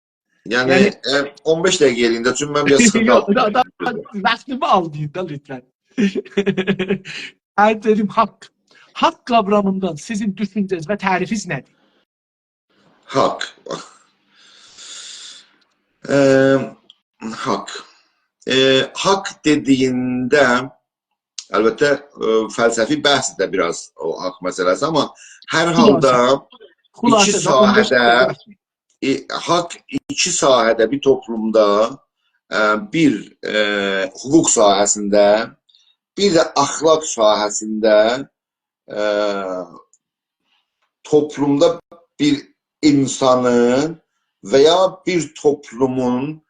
یعنی، یعنی ائ، اون بئش دقیقه ائله‌یین ده، چونکی من بیر آز سیخینتی یوخ، آلدیم. دا، دا، واختیمی آلمایین دا لطفاً. عرض ائدیم حاق. حاق قاورامیندان سیزین دوشونجه‌نیز و تعریفینیز نه‌دیر؟ حاق. ائ، حاق. ائ، حاق دئدیگینده، البته، ائ، فلسفی بحث ده بیر آز او حاق مسئله‌سی، آمما هر بیر آز. حالدا خلاصه ایکی ده، اون بئش ساحه‌ده، دقیقه. ائ، حاق ایکی ساحه‌ده بیر توپلومدا، ائ، بیر، ائ، حقوق ساحه‌سینده، بیر ده اخلاق ساحه‌سینده، ائ، توپلومدا بیر اینسانین و یا بیر توپلومون،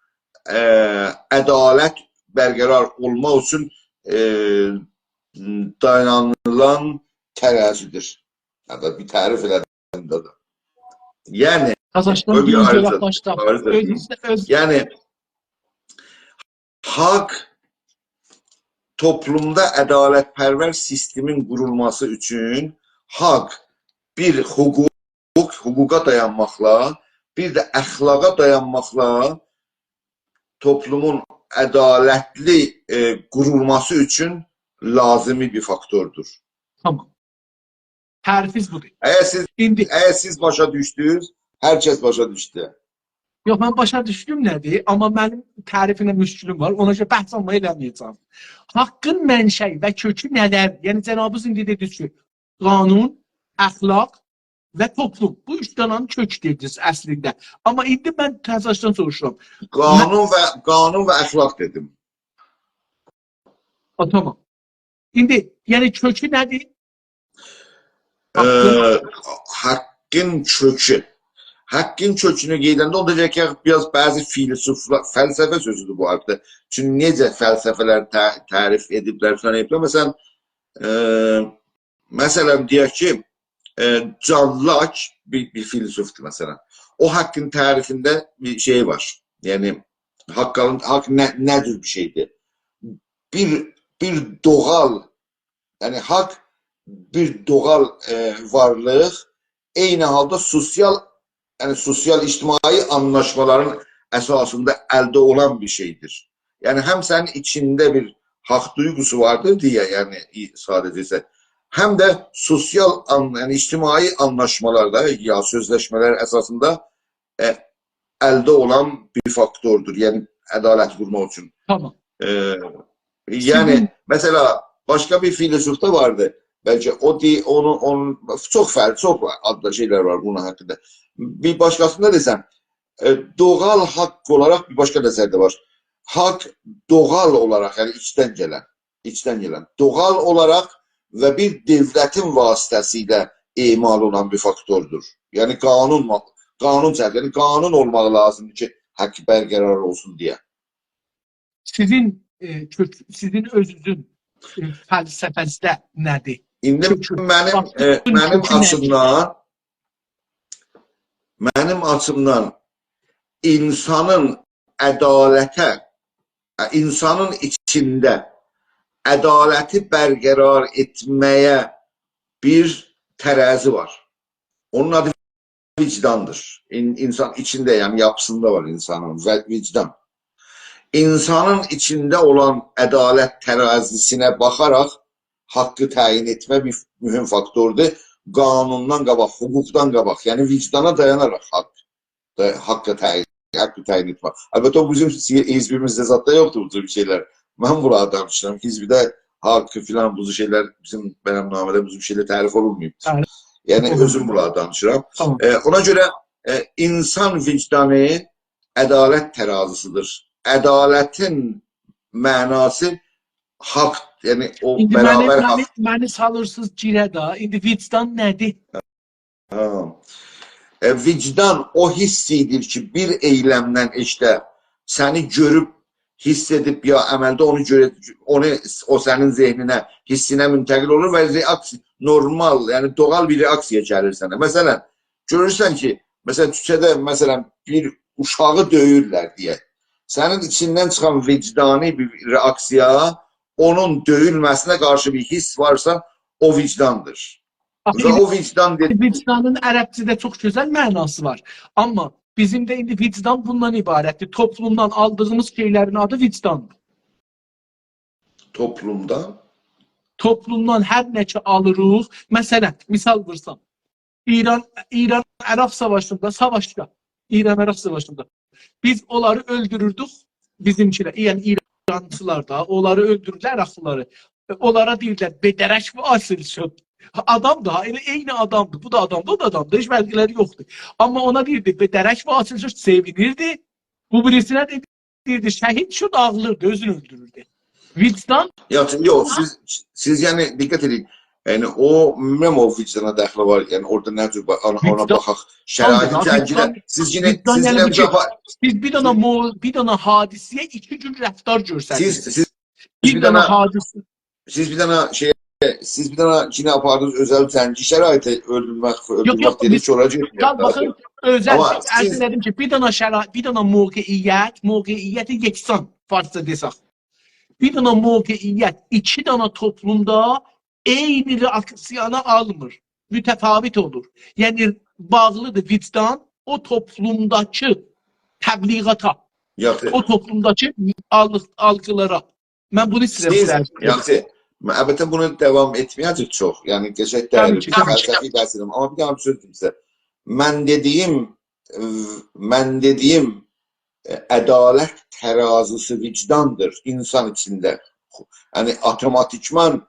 ائ، عدالت برقرار اولماق اوچون، ائ، دایانیلان ترازی‌دیر. یعنی بیر تعریف ائله‌دیم ده. یعنی، قازاخستان قوی بیر دئییم، آیریجا، گؤرک باشدا. آیریجا اؤز دئییم. ایچینده اؤز یعنی، حاق، توپلومدا عدالت‌پرور سیستمین قورولماسی اوچون حاق بیر حقوق، حقوقا دایانماقلا، بیر ده اخلاقا دایانماقلا توپلومون عدالتلی، ائ، قورولماسی اوچون لازیمی بیر فاکتوردور. تامام. تعریفینیز بودور. اگر سیز، ایندی اگر سیز باشا دوشدونوز، هر کس باشا دوشدو. یوخ، من باشا دوشدوم نه‌دیر، آمما منیم تعریفینن مشکلیم وار. اونا گؤره بحث آمما ائله‌مه‌یه‌جم. حاقین منشأیی و کؤکو نه‌دیر؟ یعنی جنابینیز ایندی دئدینیز کی، قانون، اخلاق و توپلوم. بو اوچ دنه‌نین کؤکو دئدینیز اصلینده. آمما ایندی من تزه‌باشدان سوروشورام. قانون و، قانون و اخلاق دئدیم. ها، تامام. ایندی، یعنی کؤکو نه‌دیر؟ حاقین. ائ، حاقین کؤکو. حاقین کؤکونو قئییدنده اوندا دئیک کی، بیر آز بعضی فیلسوفلار، فلسفه سؤزودور بو حاقدا. چونکی نئجه فلسفه‌لر تع-، تعریف ائدیبلر، فلان ائدیبلر. مثلا، ائ، مثلا، دئیک کی، ائ، جان لاک بیر، بیر فیلسوفدور، مثلا. او حاقین تعریفینده بیر شئی وار. یعنی، حاق، حاق نه، نه جور بیر شئیدیر؟ بیر، بیر دوغال، یعنی، حاق بیر دوغال، ائ، وارلیق، عینی حالدا سوسیال، یعنی، سوسیال، اجتماعی آنلاشمالارین اساسیندا الده اولان بیر شئیدیر. یعنی، هم سنین ایچینده بیر حاق دویغوسو واردیر دئیه، یعنی، ای-، ساده‌جه ایسه، هم ده سوسیال آن-، یعنی، اجتماعی آنلاشمالاردا یا سؤزلشمه‌لر اساسیندا، ائ، الده اولان بیر فاکتوردور. یعنی، عدالت قورماق اوچون. تامام. ائ، یعنی، سیزین مثلا، باشقا بیر فیلسوف دا واردی. بلکه او دئ-، اونو، اونون چوخ فرق، چوخ آددا شئیلر وار بونون حاقیندا. بیر باشقاسیندا دئسم، ائ، دوغال حاق اولاراق بیر باشقا نظر ده وار. حاق دوغال اولاراق، یعنی ایچدن گلن، ایچدن گلن، دوغال اولاراق و بیر دؤولتین واسطه‌سیله اعمال اولان بیر فاکتوردور. یعنی قانون، قانون چرچ-، یعنی قانون اولماق لازیمدیر کی، حاق برقرار اولسون دئیه. سیزین، ائ، کؤک-، سیزین اؤزونوزون، ائ، فلسفه‌نیزده نه‌دیر؟ ایندی کؤکو. منیم، ائ، منیم آچیمدان، منیم آچیمدان اینسانین عدالته، ائ، اینسانین ایچینده عدالتی برقرار ائتمه‌یه بیر ترازی وار. اونون آدی وجداندیر. این-، اینسان ایچینده، یعنی یاپیسیندا وار اینسانین و-، وجدان. اینسانین ایچینده اولان عدالت ترازی‌سینه باخاراق حاقی تعیین ائتمه بیر مهم فاکتوردور. قانوندان قاباق، حقوقدان قاباق، یعنی وجدانا دایاناراق حاق، دا-، حاقی تعیین، حاقی تعیین ائتمک. البته، او بیزیم سی-، حزبیمیزده زاددا یوخدور بو جور شئیلر. من بونلاری دانیشیرام. حزبده حاق فلان، بو جور شئیلر بیزیم بیاننامه‌ده بو جور شئیلر تعریف اولونماییبدیر. بلی. یعنی، اولونماییب. اؤزوم بونلاری دانیشیرام. تامام. ائ، اونا گؤره، ائ، اینسان وجدانی عدالت ترازی‌سیدیر. عدالتین معناسی حاق، یعنی او ایندی منی، برابر حاق. منی، منی سالیرسینیز گیره ده. ایندی وجدان نه‌دیر؟ ها. ائ، وجدان او حس ایدیر کی، بیر ائیلمدن ائشیکده سنی گؤروب، حس ائدیب یا عملده اونو گؤره، اونو، او سنین ذهنینه، حسینه منتقل اولور و رئاکسیا، نورمال، یعنی دوغال بیر رئاکسیا گلیر سنه. مثلا، گؤرورسن کی، مثلا، کوچه‌ده، مثلا، بیر اوشاغی دؤیورلر دئیک. سنین ایچیندن چیخان وجدانی بیر رئاکسیا، اونون دؤیولمه‌سینه قارشی بیر حس وارسا، او وجداندیر. آخی، و او وجدان دئدی، وجدانین عربجه‌ده چوخ گؤزل معناسی وار. آمما بیزیم ده ایندی وجدان بوندان عبارتدیر. توپلومدان آلدیغیمیز شئیلرین آدی وجداندیر. توپلومدان؟ توپلومدان هر نه کی آلیریق، مثلا، مثال وورسام، ایران، ایران-عراق ساواشیندا، ساواشدا، ایران-عراق ساواشیندا بیز اونلاری اؤلدوروردوک، بیزیمکیلر، یعنی ایرانچیلار دا، اونلاری اؤلدوروردولر، عراقلیلاری. اونلارا دئییرلر، «به درک واصل شد.» آدام دا، ائله عینی آدامدیر. بو دا آدامدیر، او دا آدامدیر. هئچ فرقلری یوخدور. آمما اونا دئییردی، «به درک واصل شد»، سئوینیردی. بو بیریسینه ده دئییردی، «شهید شد»، آغلیردی، اؤزونو اؤلدوروردو. وجدان... یوخ، یوخ، سیز، سیز، یعنی، دقت ائدین. یعنی، او، بیلمیرم، او وجدانا دخلی وار. یعنی، اورادا نه جور با-، اونا، اونا وجدان باخاق. شرایطین... تامدیر، جنگینه، وجدان، سیز یئنه، وجدان، سیز یعنی یئنه بیر بیر شئی، آپار-، سیز بیر دنه سیز مو-، بیر دنه حادثه‌یه ایکی جور رفتار گؤستریرسینیز. سیز، سیز بیر بیر دنه دنه حادثه. سیز بیر دنه شئی، سیز بیر دنه یئنه آپاردینیز اؤزل جنگی شرایطه اؤلدورمک، یوخ، اؤلدورمک یوخ، دئدینیز بیز کی، اوراجا گئتمه‌یک. باخین، اؤزل، آمما عرض سیز ائله‌دیم کی، بیر دنه شرا-، بیر دنه موقعیت، موقعیت یکسان، فارسجا دئسک. بیر دنه موقعیت ایکی دنه توپلومدا عینی رئاکسیانی آلمیر. متفاوت اولور. یعنی، باغلیدیر وجدان او توپلومداکی تبلیغاتا، یاخشی، او توپلومداکی آل-، آلگیلارا. من بونو سیزه... سیز، سؤیله‌ییم. یاخشی، البته بونو داوام ائتمه‌یه‌جک چوخ. یعنی، قشنگ... طبیعی کی، دئییل، طبیعی کی. فلسفی بحث ائدیرم. آمما بیر دنه بیر سؤز دئییم سیزه. من دئدیگیم، من دئدیگیم، ائ، عدالت ترازوسو وجداندیر اینسان ایچینده. یعنی، اتوماتیکمان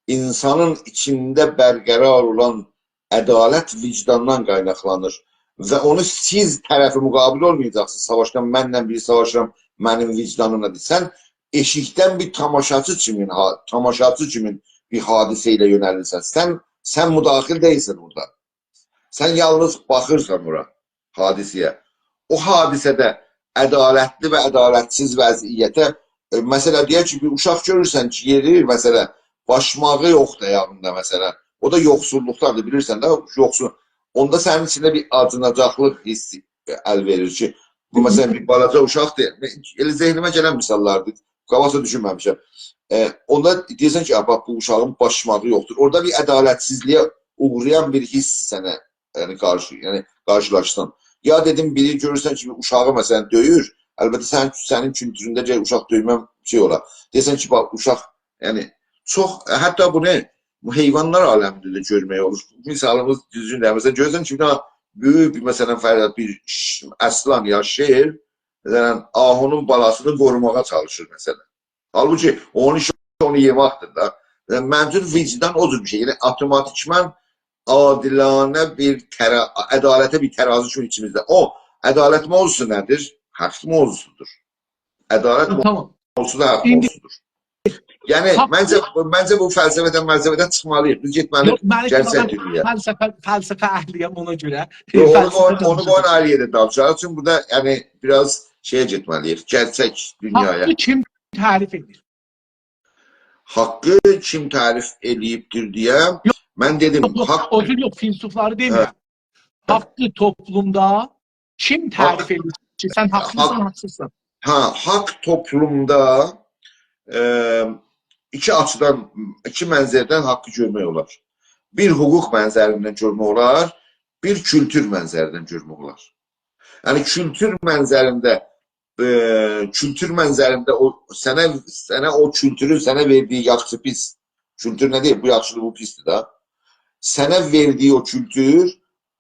اینسانین ایچینده برقرار اولان عدالت وجداندان قایناقلانیر. و اونو سیز طرف مقابل اولمایاجاقسینیز. ساواشدا منله بیری ساواشیرام، منیم وجدانیم نه‌دیر؟ سن ائشیکدن بیر تاماشاچی کیمین، ها-، تاماشاچی کیمین بیر حادثه ایله یؤنه‌لیرسن. سن، سن مداخل دئییلسن اورادا. سن یالنیز باخیرسان اورا، حادثه‌یه. او حادثه‌ده عدالتلی و عدالتسیز وضعیته، ائ، مثلا، دئیک کی، بیر اوشاق گؤرورسن کی، یئریر، مثلا، باشماغی یوخدور آیاغیندا، مثلا. او دا یوخسوللوقداندیر، بیلیرسن ده، یوخسول. اوندا سنین ایچینده بیر آجیناجاقلیق حیسی، ائ، ال وئریر کی، بو، مثلا، بیر بالاجا اوشاقدیر. ائله ذهنیمه گلن مثاللاردیر. قاباقجا دوشونمه‌میشم. ائ، اوندا دئییرسن کی، «آ، باخ، بو اوشاغین باشماغی یوخدور.» اورادا بیر عدالتسیزلیگه اوغرایان بیر حیس سنه، یعنی، قارشی، یعنی، قارشیلاشسین. یا دئدیم، بیری گؤرورسن کی، بیر اوشاغی، مثلا، دؤیور. البته، سن، سنین کولتورونده گرک اوشاق دؤیمه شئی اولا. دئییرسن کی، باخ، اوشاق، یعنی، چوخ، حتی بونو حیوانلار عالمینده ده گؤرمک اولور. مثالیمیز دوزگون دئییل. مثلا، گؤرورسن کی، بیر دنه بؤیوک بیر، مثلا، فرض ائت، بیر ش-، اصلان یا شیر، مثلا، آهونون بالاسینی قوروماغا چالیشیر، مثلا. حالبوکی اونون ایشی اونو یئمکدیر ده. یعنی، منظور وجدان او جور بیر شئی. یعنی، اتوماتیکمان عادلانه بیر ترا-، عدالته بیر ترازو کیمی ایچیمیزده. او، عدالت موضوعسو نه‌دیر؟ حق موضوعسودور. عدالت... تامام. موضوعسو دا حق... ایندی موضوعسودور. یعنی، حق... منجه، منجه بو فلسفه‌دن، ملسفه‌دن چیخمالیییق. بیز گئتمه‌لیییک... یوخ، من گرچک دونیایا. فلسفه، فلسفه اهلی‌یم، اونا گؤره. یوخ، اونو فلسفه قوی، اونو دانیشیریق. قویون آیری یئرده دانیشاریق. چونکی بورادا، یعنی، بیر آز شئیه گئتمه‌لیییک. گرچک دونیایا. حقی کیم تعریف ائدیر؟ حقی کیم تعریف ائله‌ییبدیر دئیه... یوخ، من دئدیم، یوخ، یوخ، حق... او جور یوخ، فیلسوفلاری دئمیرم. هه. حقی توپلومدا کیم تعریف... حق... ائدیر کی، سن حقلیسان، حق... حقسیزسان؟ هه، حق توپلومدا، ائ، ایکی آچیدان، ایکی منظردن حقی گؤرمک اولار. بیر حقوق منظریندن گؤرمک اولار، بیر کولتور منظریندن گؤرمک اولار. یعنی، کولتور منظرینده، ائ، کولتور منظرینده او سنه، سنه او کولتورون سنه وئردیگی یاخشی پیس. کولتور نه دئییر؟ بو یاخشیدیر، بو پیسدیر ده. سنه وئردیگی او کولتور،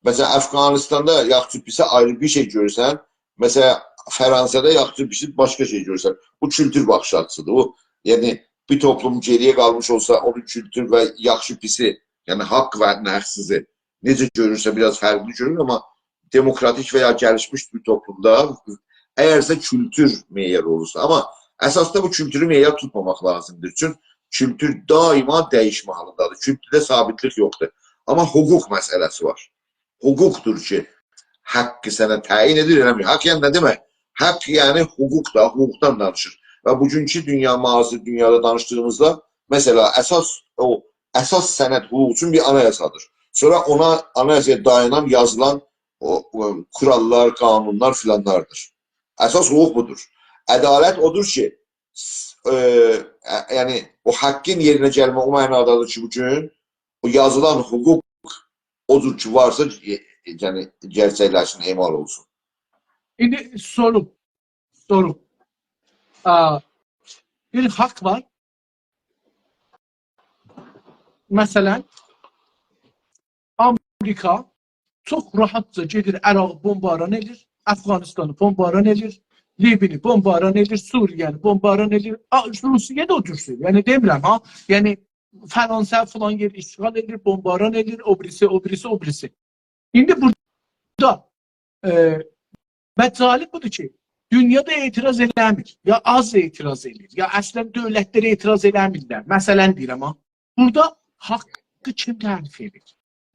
مثلا، افغانستاندا یاخشی پیسی آیری بیر شئی گؤرورسن، مثلا، فرانسادا یاخشی پیسی باشقا شئی گؤرورسن. بو کولتور باخیش آچیسیدیر. بو، یعنی، بیر توپلوم گئری‌یه قالمیش اولسا، اونون کولتور و یاخشی پیسی، یعنی، حق و ناحقسیزی نئجه گؤرورسه، بیر آز فرقلی گؤرور، آمما دموکراتیک و یا گلیشمیش بیر توپلومدا، اگرسه کولتور معیار اولورسا. آمما اساسدا بو کولتورو معیار توتماماق لازیمدیر. چون کولتور دائما دییشمه حالیندادیر. کولتورده ثابتلیک یوخدور. آمما حقوق مسئله‌سی وار. حقوقدور کی، حقی سنه تعیین ائدیر، ائله‌میر. حق یعنی نه دئمک؟ حق یعنی حقوق دا، حقوقدان دانیشیر. و بوگونکو دونیا، معاصر دونیادا دانیشدیغیمیزدا، مثلا، اساس، او اساس سند حقوق اوچون بیر آنایاسادیر. سونرا اونا، آنایاسایا دایانان، یازیلان او، او کوراللار، قانونلار فیلانلاردیر. اساس حقوق بودور. عدالت اودور کی، س-، ائ، ائ، یعنی او حقین یئرینه گلمه او معنادادیر کی، بوگون او یازیلان حقوق او جور کی وارسا، ائ، ائ، یعنی گئرچکلشسین، اعمال اولسون. ایندی سورو، سورو. آ، بیر حق وار. مثلا، آمریکا چوخ راحتجا گئدیر، عراقی بمباران ائدیر، افغانستانی بمباران ائدیر، لیبینی بمباران ائدیر، سوریه‌نی بمباران ائدیر. آ، روسیه ده او جور شئی. یعنی دئمیرم ها، یعنی فرانسه فلان یئری اشغال ائدیر، بمباران ائدیر، او بیریسی، او بیریسی، او بیریسی. ایندی بورادا، ائ، و جالب بودور کی، دونیا دا اعتراض ائله‌میر، یا آز اعتراض ائله‌ییر، یا اصلا دؤولتلر اعتراض ائله‌میرلر. مثلا دئییرم ها، بورادا حقی کیم تعریف ائدیر؟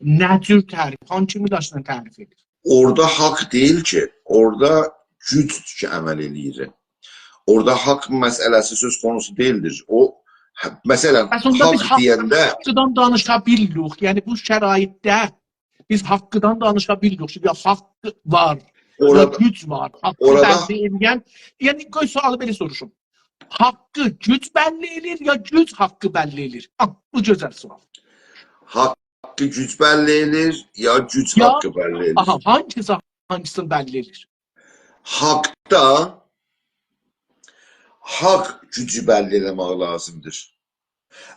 نه جور تعریف، هانسی میداشلا تعریف ائدیر؟ اورادا حق دئییل کی، اورادا گوج کی عمل ائله‌ییر. اورادا حق مسئله‌سی سؤز قونوسو دئییلدیر. او، هه، مثلا، پس اوندا بیز حق حق، دئینده حقدان دانیشا بیلیریک. یعنی بو شرایطده بیز حقدان دانیشا بیلیریک. یا حق وار، یا اورادا، گوج وار. حقی اورادا بللی ائله‌ین، یعنی قوی سؤالی بئله سوروشوم. حقی گوج بللی ائله‌ییر، یا گوج حقی بللی ائله‌ییر؟ آه، بو گؤزل سؤال. حقی گوج بللی ائله‌ییر، یا گوج یا، حقی بللی ائله‌ییر؟ آها، هانگیسی هانگیسینی بللی ائله‌ییر؟ حقدا، حق گوجو بللی ائله‌مک لازیمدیر.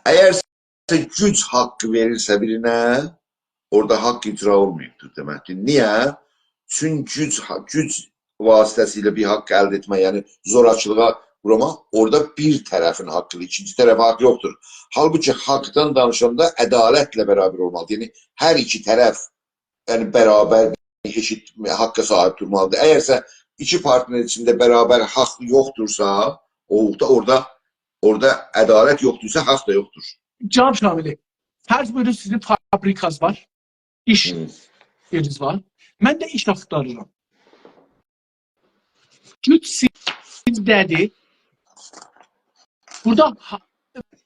اگر گوج حقی وئریرسه بیرینه، اورادا حق اجرا اولماییبدیر دئمکدیر. نییه؟ چونکی گوج، گوج واسطه‌سیله بیر حق الده ائتمک، یعنی زوراکیلیغا وورماق، اورادا بیر طرفین حقیدیر، ایکینجی طرفه حق یوخدور. حالبوکی حقدان دانیشاندا عدالتله برابر اولمالیدیر. یعنی هر ایکی طرف، یعنی برابر، ائشیت حقه صاحیب دورمالیدیر. اگرسه ایکی پارتنر ایچینده برابر حق یوخدورسا، اورادا، اورادا، اورادا عدالت یوخدورسا، حق دا یوخدور. جناب شاملی، فرض بویورون سیزین فابریکاز وار، ایش هی. یئرینیز وار. من ده ایش آختاریرام. گوج سیزده‌دیر. بورادا ها-،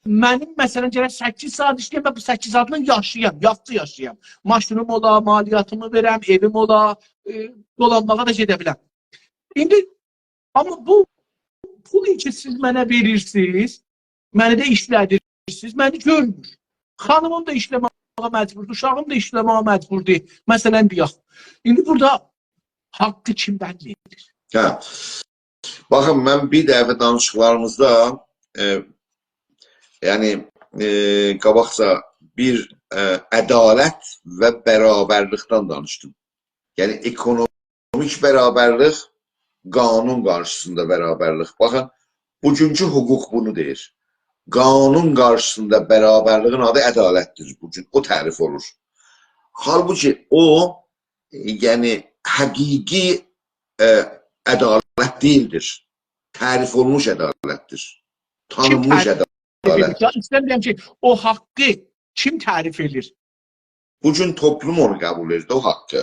منیم، مثلا، گرک سککیز ساعات ایشله‌یم و بو سککیز ساعاتلا یاشایام، یاخشی یاشایام. ماشینیم اولا، مالیاتیمی وئرم، ائویم اولا، ائ، دولانماغا دا گئده بیلم. ایندی، آمما بو پولو کی سیز منه وئریرسینیز، منی ده ایشله‌دیرسینیز، منی گؤرمور. خانیمیم دا ایشله‌مه‌یه مجبوردور، اوشاغیم دا ایشله‌مه‌یه مجبوردور. مثلا دئیک. ایندی بورادا حقی کیم بللی ائدیر؟ هه. باخین، من بیر دفعه دانیشیقلاریمیزدا، ائ، یعنی، ائ، قاباقجا بیر، ائ، عدالت و برابرلیکدن دانیشدیم. یعنی اکونومیک برابرلیک، قانون قارشیسیندا برابرلیک. باخین، بوگونکو حقوق بونو دئییر. قانون قارشیسیندا برابرلیگین آدی عدالتدیر بوگون. او تعریف اولور. حالبوکی او، یعنی حقیقی، ائ، عدالت دئییلدیر. تعریف اولونموش عدالتدیر. کیم تانینمیش تعریف عدالت. ائدیر؟ یا ایسته‌میرم کی، او حقی کیم تعریف ائدیر؟ بوگون توپلوم اونو قبول ائدیر، او حقی.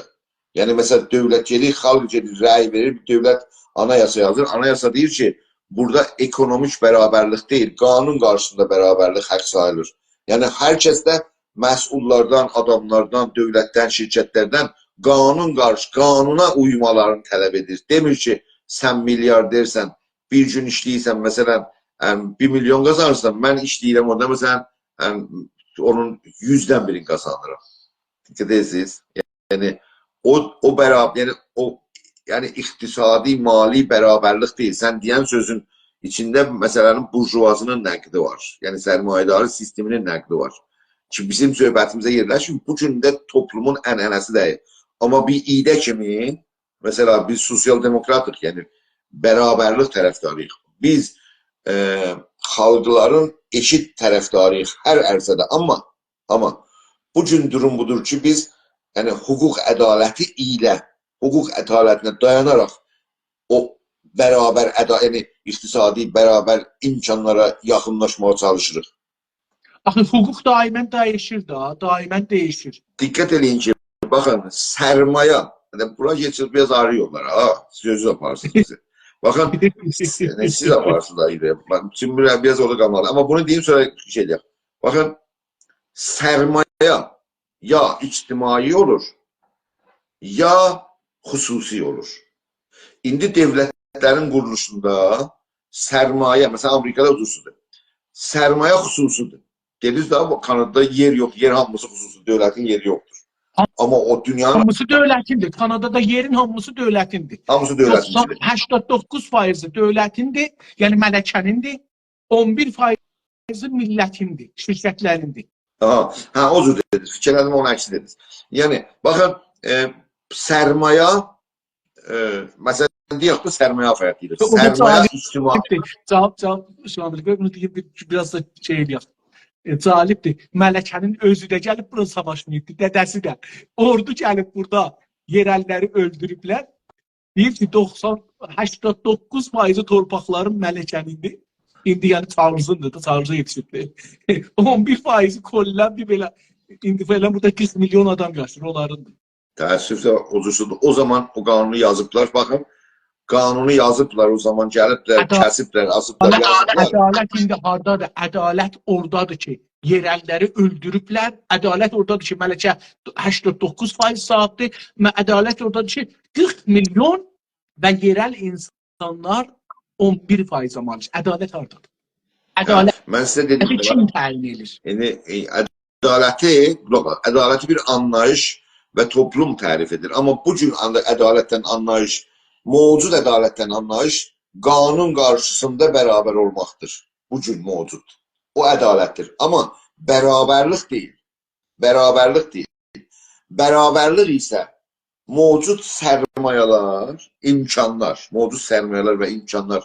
یعنی، مثلا، دؤولت گئدیر، خالق گئدیر، رأی وئریر، دؤولت آنایاسا یازیر. آنایاسا دئییر کی، بورادا اکونومیک برابرلیک دئییل، قانون قارشیسیندا برابرلیک حق ساییلیر. یعنی، هر کس ده مسئوللاردان، آداملاردان، دؤولتدن، شرکتلردن قانون قارشی، قانونا اویمالارینی طلب ائدیر. دئمیر کی، سن میلیاردرسن، بیر گون ایشله‌ییرسن، مثلا، ام، بیر میلیون قازانیرسان، من ایشله‌ییرم اورادا، مثلا، ام، اونون یوزدن بیرینی قازانیرام. دقت ائدیرسینیز؟ یعنی، او، او برابر، یعنی، او، یعنی، اقتصادی، مالی برابرلیک دئییل. سن دئین سؤزون ایچینده مسئله‌نین بورژوازی‌نین نقدی وار. یعنی، سرمایه‌داری سیستمینین نقدی وار. کی، بیزیم صحبتیمیزه یئرلشمیر. بو گون ده توپلومون عنعنه‌سی دئییل. آمما بیر ایده کیمی، مثلا، بیز سوسیال دموکراتیق، یعنی برابرلیک طرفداری‌ییق. بیز، ائ، خالقلارین ائشیت طرفداری‌ییق هر عرصه‌ده. آمما، آمما بو گون دوروم بودور کی، بیز، یعنی، حقوق عدالتی ایله، حقوق عدالتینه دایاناراق او برابر عدا-، یعنی اقتصادی برابر امکانلارا یاخینلاشماغا چالیشیریق. آخی حقوق دائما دییشیر ده، دائما دییشیر. دقت ائله‌یین کی، باخین، سرمایه، یعنی، بورا کئچیر، بیر آز آیری یوللارا، ها، سیز اؤزونوز آپاریرسینیز بیزی. باخین، یعنی، سیز آپاریرسینیز آیری. من، چونکی بیر، بیر آز اورادا قالمالی. آمما بونو دئییم، سونرا شئی ائله‌یک. باخین، سرمایه یا اجتماعی اولور، یا خصوصی اولور. ایندی دؤولتلرین قورولوشوندا سرمایه، مثلا، آمریکادا خصوصی‌دیر. سرمایه خصوصی‌دیر. دئدینیز ده، بو کانادادا یئر یوخ، یئر هامیسی خصوصی، دؤولتین یئری یوخدور. آمما او دونیانین هامیسی دؤولتیندیر. کانادادا یئرین هامیسی دؤولتیندیر. هامیسی دؤولتیندیر. دوخسان، هشتاد دوققوز فایضی دؤولتیندیر، یعنی ملکه‌نیندیر. اون بیر فایضی میللتیندیر، شرکتلریندیر. آها، هه، او جور دئدینیز. فیکیر ائله‌دیم، اونون عکسینی دئدینیز. یعنی، باخین، ائ، سرمایه، ائ، مثلا، دئیک کی، سرمایه فقط دئییریک. او دا سرمایه جالب. اجتماع. جالب، جالب، شامل بی، بونو دئییم، بیر، بیر آز دا شئی ائله‌یک. ائ، جالبدیر. ملکه‌نین اؤزو ده گلیب بورا ساواشماییبدی، دده‌سی ده. اوردو گلیب بورادا یئرلی‌لری اؤلدوروبلر. دئییر کی، دوخسان، هشتاد دوققوز فایضی تورپاقلارین ملکه‌نیندیر. ایندی، یعنی، چارلزیندیر دا، چارلزا یئتیشیبدیر. اون بیر فایضی کلاً بیر بئله، ایندی فعلاً بورادا قیرخ میلیون آدام یاشاییر، اونلاریندیر. تأسفله، او جورسودور. او زامان او قانونو یازیبلار، باخین، قانونو یازیبلار، او زامان گلیبلر، عدالت، کسیبلر، آسیبلار، عدالت، یازیبلار. عدالت ایندی هاردادیر؟ عدالت اورادادیر کی، یئرلی‌لری اؤلدوروبلر. عدالت اورادادیر کی، ملکه هشتاد دوققوز فایض صاحیبدیر. م-، عدالت اورادادیر کی، قیرخ میلیون و یئرل اینسانلار اون بیر فایض مالیک. عدالت هاردادیر؟ هه، عدالت من سیزه دئدیم کی، کیم تعیین ائدیر؟ یعنی، ائ، عدالتی، یوخ، عدالتی بیر آنلاییش و توپلوم تعریف ائدیر. آمما بو گون آن-، عدالتدن آنلاییش، موجود عدالتدن آنلاییش قانون قارشیسیندا برابر اولماقدیر. بو گون موجود. او عدالتدیر. آمما برابرلیک دئییل. برابرلیک دئییل. برابرلیک ایسه موجود سرمایه‌لر، امکانلار، موجود سرمایه‌لر و امکانلار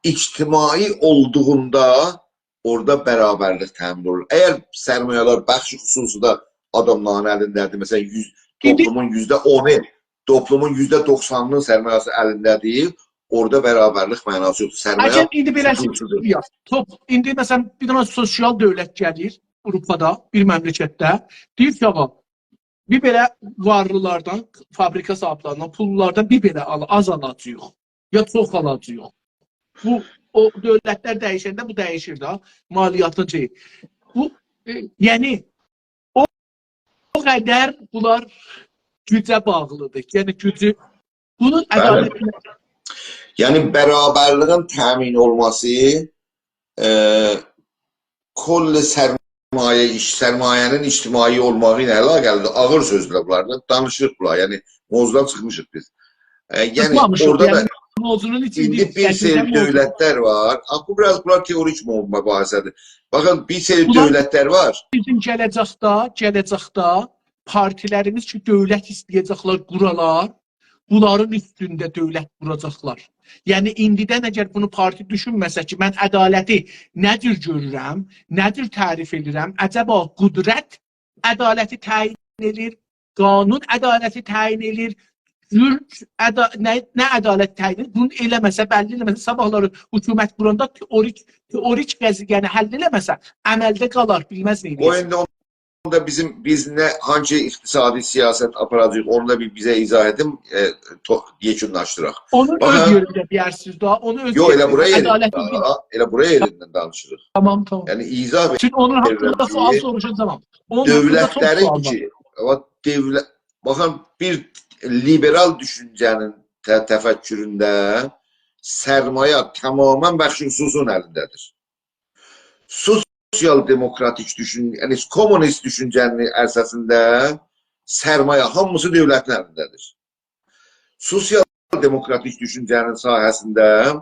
اجتماعی اولدوغوندا اورادا برابرلیک تأمین اولور. اگر سرمایه‌لر بخش خصوصی‌ده آداملارین الینده‌دیر، مثلا، یوز، ایندی توپلومون یوزده اونو، توپلومون یوزده دوخسانینین سرمایه‌سی الینده‌دیر، اورادا برابرلیک معناسی یوخدور. سرمایه اگر ایندی بئله خصوصی‌دیر. یا، توپ-، ایندی، مثلا، بیر دنه سوسیال دؤولت گلیر آوروپادا، بیر مملکتده. دئییر کی، آغا، بیر بئله وارلیلاردان، فابریکا صاحیبلریندن، پوللاردان بیر بئله آل-، آز آلاجاغیق، یا چوخ آلاجاغیق. بو، او دؤولتلر دییشنده بو دییشیر ده، مالیاتین شئیی. بو، ائ، یعنی، او، او قدر بونلار گوجه باغلیدیر. یعنی، گوجو، بونون، بلی، عدالتینه. یعنی، برابرلیگین تأمین اولماسی، ائ، کل سرمایه، ایش، سرمایه‌نین اجتماعی اولماغی ایله علاقه‌لیدیر. آغیر سؤزلر بونلار دا، دانیشیریق بونلار. یعنی، موضوعدان چیخمیشیق بیز. ائ، یعنی، چیخمامیشیق، اورادا دا یعنی، موضوعون ایچینده ایندی بیر سری دؤولتلر وار. آخی، بو بیر آز بونلار تئوریک مو-، مباحثه‌دیر. باخین، بیر سری دؤولتلر وار. بیزیم گله‌جکده، گله‌جکده پارتیلریمیز کی، دؤولت ایسته‌یه‌جکلر قورالار، بونلارین اوستونده دؤولت قوراجاقلار. یعنی، ایندیدن اگر بونو پارتی دوشونمه‌سه کی، من عدالتی نه جور گؤرورم، نه جور تعریف ائدیرم، عجبا قدرت عدالتی تعیین ائدیر، قانون عدالتی تعیین ائدیر، جور عدا-، نه، نه عدالت تعیین ائدیر، بونو ائله‌مه‌سه، بللی ائله‌مه‌سه، صاباحلاری حکومت قوراندا تئوریک، تئوریک قضیه‌نی حل ائله‌مه‌سه، عملده قالار، بیلمز نه او ائده‌جک. ایندی دا بیزیم، بیز نه، هانسی اقتصادی سیاست آپاراجاغیق، اونو دا بیر بیزه ایضاح ائدین، ائ، تو-، یئکونلاشدیراق. اونو، باخین، اؤز یئرینده دئیرسینیز دا، اونو اؤز، یوخ، ائله یئرینده. بورا یئرینده، عدالتین بیر، ها، ائله بورا یئریندن دانیشیریق. تامام، تامام. یعنی، ایضاح چونکی اونون وئریرم حاقیندا سؤال کی، سوروشاجاغام. اونون حاقیندا چوخ دؤولتلرین سؤال وار. کی، آمما دؤولت، باخین، بیر لیبرال دوشونجه‌نین ته-، تفکرونده سرمایه تماما بخش خصوصی‌نین الینده‌دیر. سوسیال دموکراتیک دوشون-، یعنی، کمونیست دوشونجه‌نین عرصه‌سینده سرمایه هامیسی دؤولتین الینده‌دیر. سوسیال دموکراتیک دوشونجه‌نین ساحه‌سینده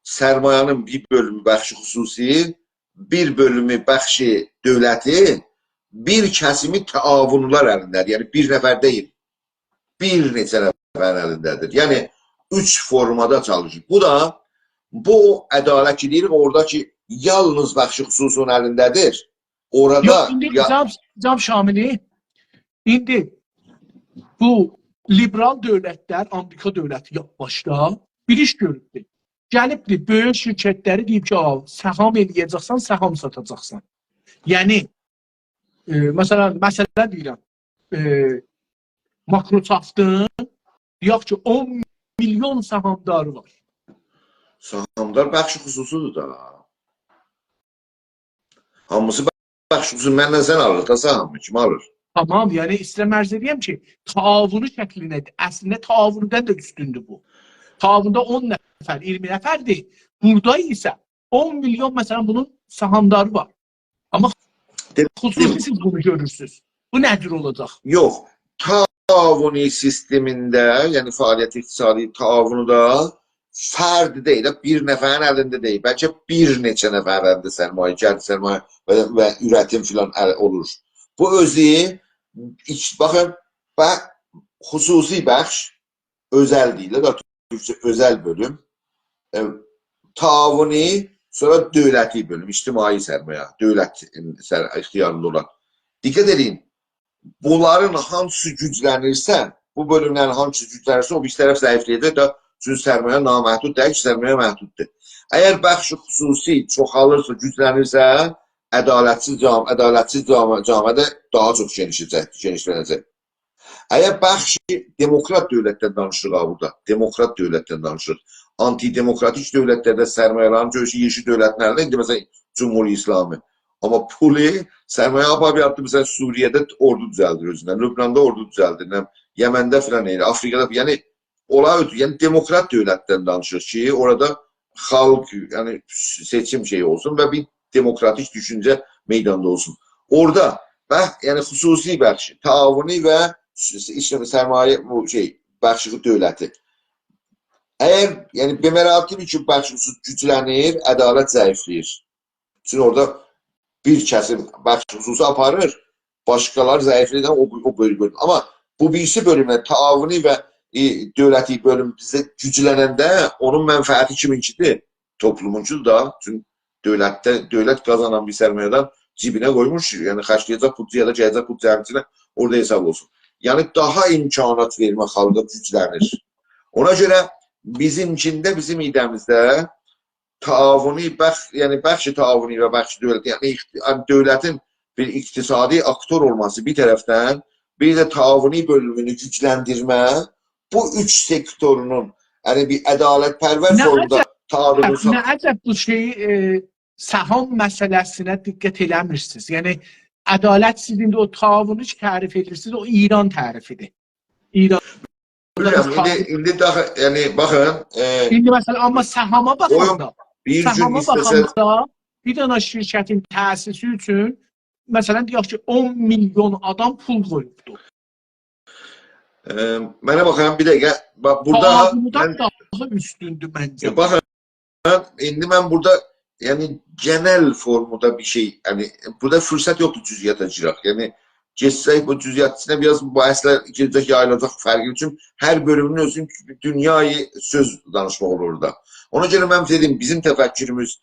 سرمایه‌نین بیر بؤلومو بخش خصوصی، بیر بؤلومو بخش دؤولتی، بیر کسیمی تعاونلار الینده‌دیر. یعنی، بیر نفر دئییل، بیر نئچه نفرین الینده‌دیر. یعنی، اوچ فورمادا چالیشیر. بو دا، بو عدالت کی دئییریک، اورادا کی، یالنیز بخش خصوصی‌نین الینده‌دیر. اورادا یوخ، ایندی یا- جناب، جناب شاملی، ایندی بو لیبرال دؤولتلر، آمریکا دؤولتی یا باشدا بیر ایش گؤروبدور. گلیبدیر، بؤیوک شرکتلری دئییب کی، «آ، سهام ائله‌یه‌جکسن، سهام ساتاجاقسان.» یعنی، ائ، مثلا، مثلا دئییرم، ائ، Microsoft-ین دئیک کی، اون میلیون سهامداری وار. سهامدار بخش خصوصی‌دیر دا. هامیسی بخش خصوصی، منله سن آلیریق دا سهامی، کیم آلیر؟ تامام، یعنی ایسته‌ییرم عرض ائدیم کی، تعاونی شکلینه، اصلینده تعاونیدان دا اوستوندور بو. تعاوندا اون نفر، اییرمی نفردیر. بورادا ایسه اون میلیون، مثلا، بونون سهامداری وار. آمما دئ- خصوصی سیز بونو گؤرورسونوز. بو نه جور اولاجاق؟ یوخ، تعاونی سیستمینده، یعنی فعالیت اقتصادی تعاونو دا فرد دئییل، بیر نفرین الینده دئییل، بلکه بیر نئچه نفرین الینده سرمایه، گرد سرمایه و، و اورتیم فلان ال-، اولور. بو اؤزو، ایچ-، باخین، ب-، خصوصی بخش، اؤزل دئییرلر، تورکجه اؤزل بؤلوم، ائ، تعاونی، سونرا دؤولتی بؤلوم، اجتماعی سرمایه، دؤولت، ائ، سر-، اختیاریندا اولان. دقت ائدین، بونلارین هانسی گوجلنیرسه، بو بؤلوملرین هانسی گوجلنیرسه، او بیریسی طرف ضعیفله‌یه‌جک ده، چونکی سرمایه نامحدود دئییل کی، سرمایه محدوددور. اگر بخش خصوصی چوخالیرسا، گوجلنیرسه، عدالتسیز جام-، عدالتسیز جام-، جامعه‌ده داها چوخ گئنیشه‌جک، گئنیشلنه‌جک. اگر بخش دموکرات دؤولتدن دانیشیریق ها بورادا، دموکرات دؤولتدن دانیشیریق. آنتی‌دموکراتیک دؤولتلرده سرمایه‌لرین گؤرورسن، یئشیل دؤولتین الینده، ایندی مثلا جمهوری اسلامی. آمما پولو، سرمایه آپاریب یاتدی، مثلا سوریه‌ده اوردو دوزلدیر اؤزوندن، لبناندا اوردو دوزلدیر، نه بیلیم، یمنده فلان ائله‌ییر، آفریقادا، یعنی اولار اؤتور، یعنی دموکرات دؤولتدن دانیشیریق کی، اورادا خالق، یعنی سئچیم شئیی اولسون و بیر دموکراتیک دوشونجه میداندا اولسون. اورادا، باخ، یعنی خصوصی بخشی، تعاونی و س-، س-، ایشله‌مه سرمایه، بو شئی، بخشی دؤولتی. اگر، یعنی به مراتبی کی، بخش خصوصی گوجلنیر، عدالت ضعیفله‌ییر. چونکی اورادا بیر کسیم بخش خصوصی آپاریر، باشقالاری ضعیفله‌ییر، او، او بؤلوم. آمما بو بیریسی بؤلومده تعاونی و، ائ، دؤولتی بؤلوم بیزه گوجلننده اونون منفعتی کیمینکیدیر؟ توپلومونکودور دا. چونکی دؤولتده، دؤولت قازانان بیر سرمایه‌دن جیبینه قویموش، یعنی خرجله‌یه‌جک بودجه یا دا گله‌جک بودجه‌نین ایچینه اورادا حساب اولسون. یعنی داها امکانات وئرمه خالقا گوجلنیر. اونا گؤره بیزیمکینده، بیزیم ایده‌میزده تعاونی بخش، یعنی بخش تعاونی و بخش دؤولتی، یعنی اقت-، یعنی دؤولتین بیر اقتصادی آکتور اولماسی بیر طرفدن، بیر ده تعاونی بؤلومونو گوجلندیرمه، بو اوچ سکتورونون، یعنی بیر عدالت‌پرور نه فورمدا عجب، تعاونو نه عجب بو شئی، ائ، سهام مسئله‌سینه دقت ائله‌میرسینیز. یعنی عدالت سیز ایندی او تعاونو کی تعریف ائدیرسینیز، او ایران تعریفیدیر. ایران بیلمیرم، ایندی، ایندی داها، یعنی، باخین، ائ، ایندی مثلا، آمما سهاما او باخاندا، بیر گون سهاما ایسته‌سه باخاندا بیر دنه شرکتین تأسیسی اوچون، مثلا، دئیک کی، اون میلیون آدام پول قویوبدور. ائ، منه باخین، بیر دقیقه، باخ، بورادا تعاونودان من داها اوستوندور منجه. یوخ، باخین، ایندی من بورادا، یعنی، گئنل فورمودا بیر شئی، یعنی، بورادا فرصت یوخدور جزئیاتا گیرک. یعنی، گئتسک بو جزئیات ایچینه، بیر آز بو بحثلر گئده‌جک، یاییلاجاق فرقی اوچون هر بؤلومون اؤزونون دونیای سؤز دانیشماق اولور اورادا. اونا گؤره من دئدیم، بیزیم تفکروموز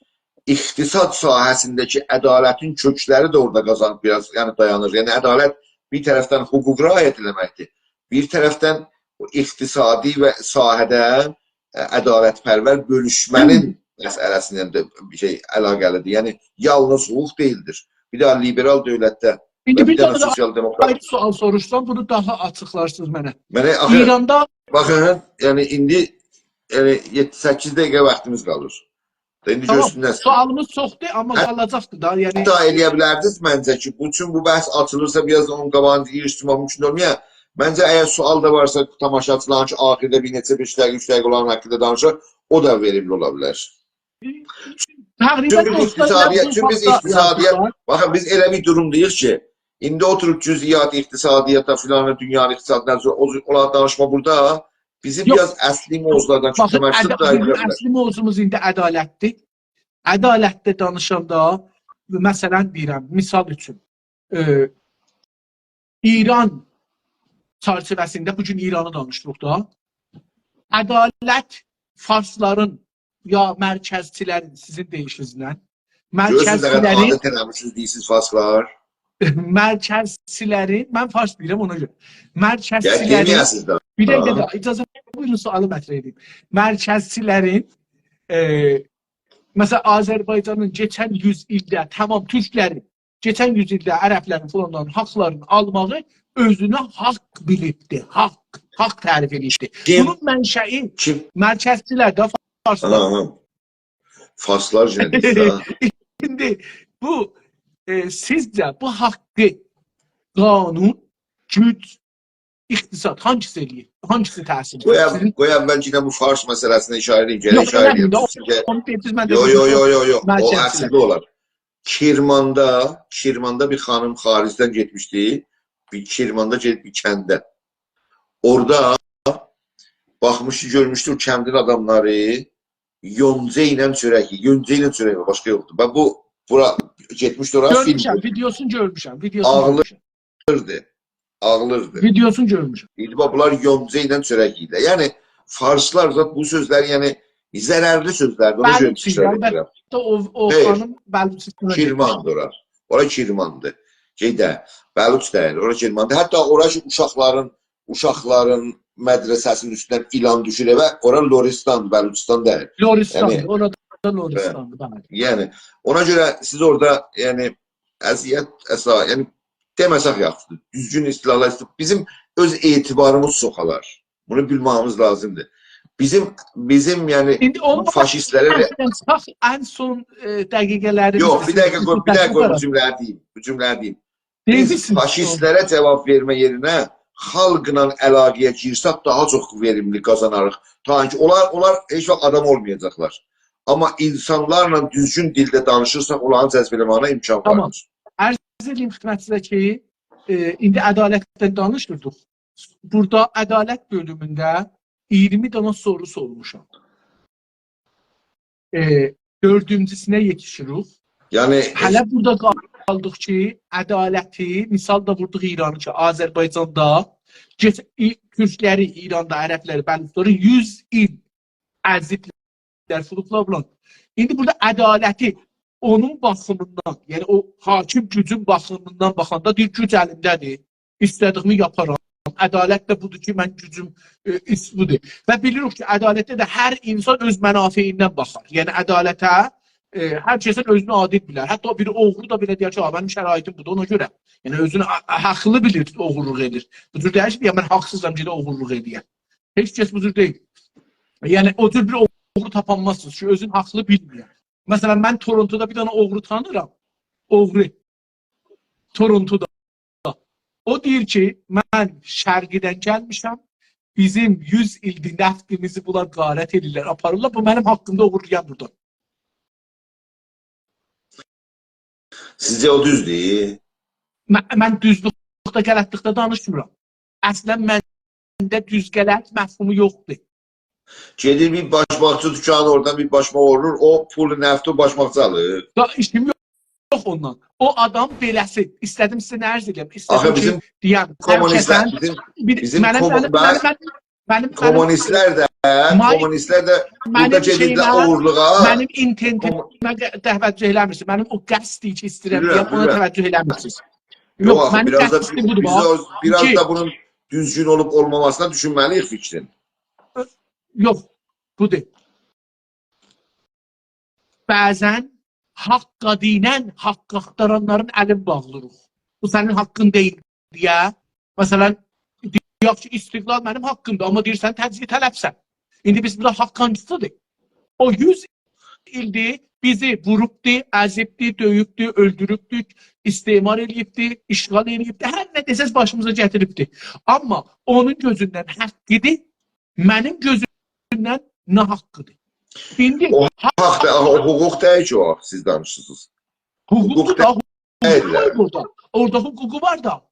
اقتصاد ساحه‌سینده‌کی عدالتین کؤکلری ده اورادا قازانیب بیر آز، یعنی دایانیر. یعنی، عدالت بیر طرفدن حقوق رعایت ائله‌مکدیر، بیر طرفدن او اقتصادی و ساحه‌ده ائ، عدالت‌پرور بؤلوشمه‌نین مسئله‌سینن ده بیر شئی علاقه‌لیدیر. یعنی، یالنیز حقوق دئییلدیر. بیر داها لیبرال دؤولتده ایندی و بیر بیر دنه دنه ده سوسیال دموکرات آیری سؤال سوروشسام، بونو داها آچیقلارسینیز منه. منه آخی، ایراندا باخین، یعنی، ایندی، یعنی، یئددی-سککیز دقیقه واختیمیز قالیر. ایندی تامام، گؤرسونلر. سؤالیمیز چوخدور، آمما هه، قالاجاقدیر دا، یعنی. حتی ائلیه بیلردینیز منجه کی، بو، چون بو بحث آچیلیرسا، بیر آز اونون قاباغیندا ییغیشدیرماق مومکون اولمایا. منجه، اگر سؤال دا وارسا، تاماشاچیلارین کی، آخیردا بیر نئچه بئش دقیقه، اوچ دقیقه اولارین حاقیندا دانیشاق، او دا وئریملی اولا بیلر. تقریبا چونکی بیز دوستلار، اقتصادیات، من چونکی بیز بوردا اقتصادیات، یازیرلار. باخین، بیز ائله بیر دورومدایوق کی، ایندی اوتوروب جزئیات اقتصادیاتا فلان، دونیانین اقتصادینا، او، اونلاری دانیشما بورادا بیزی یوخ. بیر آز اصلی موضوعلاردان باخین، چوخ دماغ عدا-، دایدیرا بیزیم بیلر. اصلی موضوعوموز ایندی عدالتدیر. عدالتده دانیشاندا، مثلا دئییرم، مثال اوچون، ائ، ایران چرچیوه‌سینده، بو گون ایرانی دانیشیریق دا، عدالت فارسلارین یا مرکزچیلرین، سیزین دئییشینیزله، گؤرورسونوز، نه قدر مرکزچیلرین عادت ائله‌میشسینیز، دئییرسینیز فارسلار. مرکزچیلرین، من فارس دئییرم اونا گؤره. یا، مرکزچیلرین، دئمه‌یه‌سینیز ده. بیر دقیقه ها. ده، اجازه بویورون، سؤالی مطرح ائدیم. مرکزچیلرین، ائ، مثلا، آذربایجانین کئچن یوز ایلده، تامام، تورکلرین، کئچن یوز ایلده عربلرین، فلانلارین حاقلارینی آلماغی اؤزونه حاق بیلیبدی. حاق، حاق تعریف ائدیبدی. کیم؟ بونون منشئی کیم؟ مرکزچی‌لر ده، فارسلار. آها. فارسلار جنسی، ها. ایندی بو، ائ، سیزجه بو حاقی قانون، گوج، اقتصاد، هانگیسی ائله‌ییر؟ هانگیسی تأثیر ائدیر؟ قوی، سیزین قوی اول یئنه بو فارس مسئله‌سینه اشاره ائدیم. گرک یوخ، اشاره ائله‌ییم. اؤنمی یوخ. سیزجه اؤنمی یوخ، یوخ، یوخ، یوخ. او اصلده اولار. کرماندا، کرماندا بیر خانیم خارجدن گئتمیشدی. بیر کرماندا گئدیب بیر کنده. اورادا باخمیشدی، گؤرموشدو او کندین آداملاری یونجا ایله چؤرک یئییر. یونجا ایله چؤرک وار، باشقا یوخدور. باخ، بو، بورا گئتمیشدی اورا، فیلم گؤرموشم، ویدئوسونو گؤرموشم، ویدئوسونو گؤرموشم. آغلیردی. آغلیردی. ویدئوسونو گؤرموشم. دئییردی، باخ، بونلار یونجا ایله چؤرک یئییرلر. یعنی، فارسلار زاد بو سؤزلری، یعنی، ضررلی سؤزلردیر، اونا گؤره بلوچ ایشاره ائدیرم. البته، او، او خانیم بلوچستانا گئتمیشدی. خئیر. کرماندیر اورا. اورا کرماندیر. شئی ده، بلوچ دئییل، اورا کرماندیر. حتی اورا کی، اوشاقلارین، اوشاقلارین مدرسه‌سینین اوستوندن ایلان دوشور ائوه، اورا لرستان، بلوچستان دئییل. لرستان، یعنی، اورادا دا لرستاندیر، بلی. یعنی، اونا گؤره سیز اورادا، یعنی، اذیت، اسا، یعنی، دئمه‌سک یاخشیدیر. دوزگون اصطلاحلار ایسته‌ییر. بیزیم اؤز اعتباریمیز چوخالار. بونو بیلمه‌ییمیز لازیمدیر. بیزیم، بیزیم، یعنی، ایندی اونو بو فاشیستلره ده، اصلاً چیخاق ان سون، ائ، دقیقه‌لریمیزه، یوخ، بیر دقیقه قوی، بیر دقیقه قوی، بو جمله‌نی دئییم، بو جمله‌نی دئییم. بیز دئییرسینیز، فاشیستلره جواب وئرمه یئرینه خالقلا علاقه‌یه گیرسک، داها چوخ وئریملی قازاناریق. تا کی، اونلار، اونلار هئچ واخت آدام اولمایاجاقلار. آمما اینسانلارلا دوزگون دیلده دانیشیرساق، اونلارین جذب ائله‌مه‌یینه امکان وار. تامام. عرض ائدییم خدمتینیزه کی، ائ، ایندی عدالتدن دانیشیردیق. بورادا عدالت بؤلومونده اییرمی دنه سورو سورموشام. ائ، دؤردونجوسونه یئتیشیریک. یعنی، هله بورادا قالدیق کی، عدالتی، مثال دا ووردوق ایرانی کی، آذربایجاندا کئچ-، ای-، تورکلری، ایراندا عربلری، بلوچلاری یوز ایل ازیبلر، فوروقلار بولان. ایندی بورادا عدالتی اونون باخیمیندان، یعنی او حاکم گوجون باخیمیندان باخاندا دئییر، گوج الیمده‌دیر، ایسته‌دیییمی یاپارام. عدالت ده بودور کی، من گوجوم، ائ، ایس-، بودور. و بیلیریک کی، عدالتده ده هر اینسان اؤز منافعیندن باخار. یعنی عدالته، ائ، هر کس اؤزونو عادل بیلر. حتی بیر اوغرو دا بئله دئیر کی، «آ، منیم شرایطیم بودور، اونا گؤره.» یعنی اؤزونو ح-، حاقلی بیلیر، اوغورلوق ائدیر. بو جور دئییل کی، دئیه، «من حاقسیزام، گئدم اوغورلوق ائله‌یم.» هئچ کس بو جور دئییل. یعنی او جور بیر اوغرو تاپانمازسینیز کی، اؤزون حاقلی بیلمه‌یه. مثلاً، من تورونتودا بیر دنه اوغرو تانیییرام. اوغرو. تورونتودا. او دئییر کی، «من شرقیدن گلمیشم، بیزیم یوز ایلدیر نفتیمیزی بونلار غارت ائدیرلر، آپاریرلار. بو منیم حاقیمدا اوغورلایان بورادا.» سیزجه او دوزدور؟ من، من دوزلوکده، غلطلیکده دانیشمیرام. اصلاً منده دوز غلط مفهومو یوخدور. گئدیر بیر باشماقچی دوکانی، اورادان بیر باشماق اوغورلور، او پول نفتی او باشماقچی آلیر. دا ایشیم یوخ، یوخ اوندان. او آدام بئله‌سی. ایسته‌دیم سیزه نه عرض ائدیم؟ ایسته‌دیم آخی کی، بیزیم دئیم، هر کمونیستلر، کسن بیزیم، بیر، بیزیم منیم، کومو-، منیم، منیم، منیم، منیم، منیم کومونیستلر ده، منیم، کومونیستلر ده بورادا منیم گئدیرلر شئییمه، اوغورلوغا. منیم اینتنتیویمه کومو-، ده-، توجه ائله‌میرسینیز. منیم او قصد کی، ایسته‌ییرم بیلیرم، دئیم، اونا بیلیرم. توجه ائله‌میرسینیز. یوخ، یوخ، آخی منیم بیرآز دا قصدیم بودور، بیز باخ. بیز، بیرآز کی دا بونون دوزگون اولوب اولماماسینا دوشونمه‌لی‌ییک فیکرین. یوخ، بودور. بعضاً حاق آدی ایله حاقی آختارانلارین الین باغلیریق. بو سنین حاقین دئییل دئیه. مثلاً، دئیک کی، استقلال منیم حاقیمدیر، آمما دئییرسن، تجزیه‌طلبسن. ایندی بیز بورادا حاق هانگیسیدیر؟ او یوز ایلدیر بیزی ووروبدو، ازیبدی، دؤیوبدو، اؤلدوروبدو، استثمار ائله‌ییبدی، اشغال ائله‌ییبدی. هر نه دئسز باشیمیزا گتیریبدی. آمما اونون گؤزوندن حاققیدیر، منیم گؤزومدن ناحاققیدیر. ایندی او حاق دا، او حقوق دئییل کی، او حاق سیز دانیشیرسینیز. حقوق حقوقدور دا، حقوق دئییل. وار بورادا. اورادا حقوقو وار دا.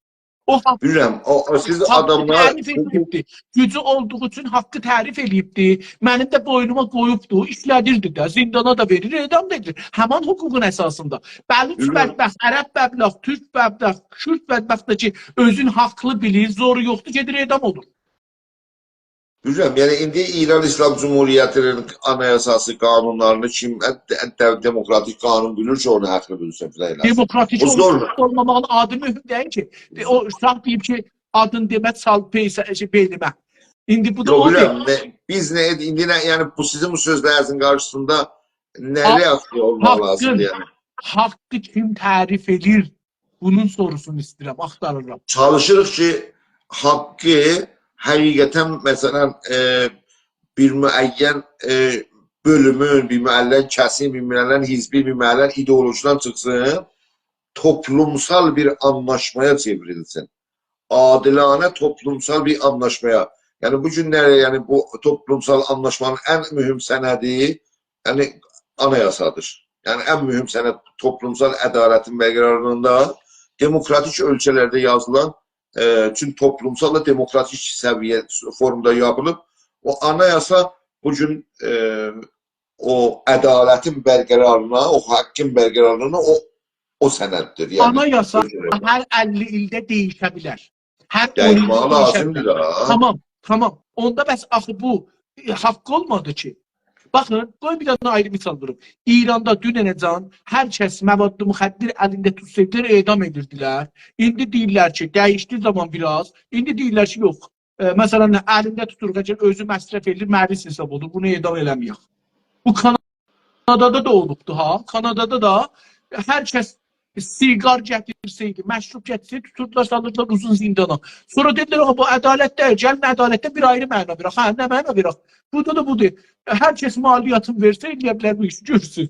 او حاق، بیلیرم، او، او سیز حاققی آداملار تعریف حقوق ائله‌ییبدی. گوجو اولدوغو اوچون حاققی تعریف ائله‌ییبدی. منیم ده بوینوما قویوبدو، ایشله‌دیردی ده، زیندانا دا وئریر، اعدام دا ائدیر. همان حقوقون اساسیندا. بلوچ بیلیرم. بدبخت، عرب بدبخت، تورک بدبخت، کورد بدبخت دا کی، اؤزون حاقلی بیلیر، زورو یوخدور، گئدیر اعدام اولور. بیلیرم، یعنی ایندی ایران ایسلام جمهوریتی‌نین آنایاساسی، قانونلارینی کیم، حتی، حتی دموکراتیک قانون بیلیر کی، اونو حاقلی بیلیرسن، فلان ائله‌سین. دموکراتیک بو زور. اولماماغین آدی مهم دئییل کی. او شاه دئییب کی، آدین دئمه، چال پیسه، شئی، بئینیمه. ایندی بو دا، یوخ، اودور. بیلیرم، نه، بیز نه، ایندی نه، یعنی بو سیزین بو سؤزلرینیزین قارشیسیندا نه آ-، رئاکسیا اولماق حاققین، لازیمدیر، یعنی؟ حاققی کیم تعریف ائدیر؟ بونون سوروسونو ایسته‌ییرم، آختاریرام. چالیشیریق کی، حاققی حقیقتاً، مثلاً، ائ، بیر معین، ائ، بؤلومون، بیر معین کسین، بیر معین حزبین، بیر معین ایدئولوژیدن چیخسین، توپلومسال بیر آنلاشمایا چئوریلسین. عادلانه توپلومسال بیر آنلاشمایا. یعنی بو گونلری، یعنی بو توپلومسال آنلاشمانین ان مهم سندی، یعنی آنایاسادیر. یعنی ان مهم سند توپلومسال عدالتین برقرارلیغیندا دموکراتیک اؤلکه‌لرده یازیلان، ائ، چون توپلومسال دا دموکراتیک سویه، فورمدا یاپیلیب، او آنایاسا بو گون، ائ، او عدالتین برقرارلیغینا، او حاققین برقرارلیغینا او، او سنددیر. یعنی، آنایاسا اؤلکه‌لرده. هر اللی ایلده دییشه بیلر. هر اون دییشمه‌یی ایلده دییشه لازیمدیر بیلر. ها. تامام، تامام. اوندا بس آخی بو، ائ، حاق اولمادی کی. باخین، قوی بیر دنه آیری مثال ووروم. ایراندا دوننه‌جن هر کس مواد مخدر الینده توتسایدیلار، اعدام ائدیردیلر. ایندی دئییرلر کی، دییشدیگی زامان بیر آز، ایندی دئییرلر کی، یوخ. ائ، مثلاً، الینده توتوروق، اگر اؤزو مصرف ائدیر، مریض حساب اولور، بونو اعدام ائله‌مه‌یک. بو کانادادا دا اولوبدو ها. کانادادا دا هر کس سیگار گتیرسه‌یدی، مشروب گتیرسه‌یدی، توتوردولار، سالیردیلار اوزون زیندانا. سونرا دئدیلر: «آغا، بو عدالت دئییل، گلین عدالتدن بیر آیری معنا وئرک.» هه، نه معنا وئرک؟ بورادا دا بودور. هر کس مالیاتینی وئرسه، ائلیه بیلر بو ایشی گؤرسون.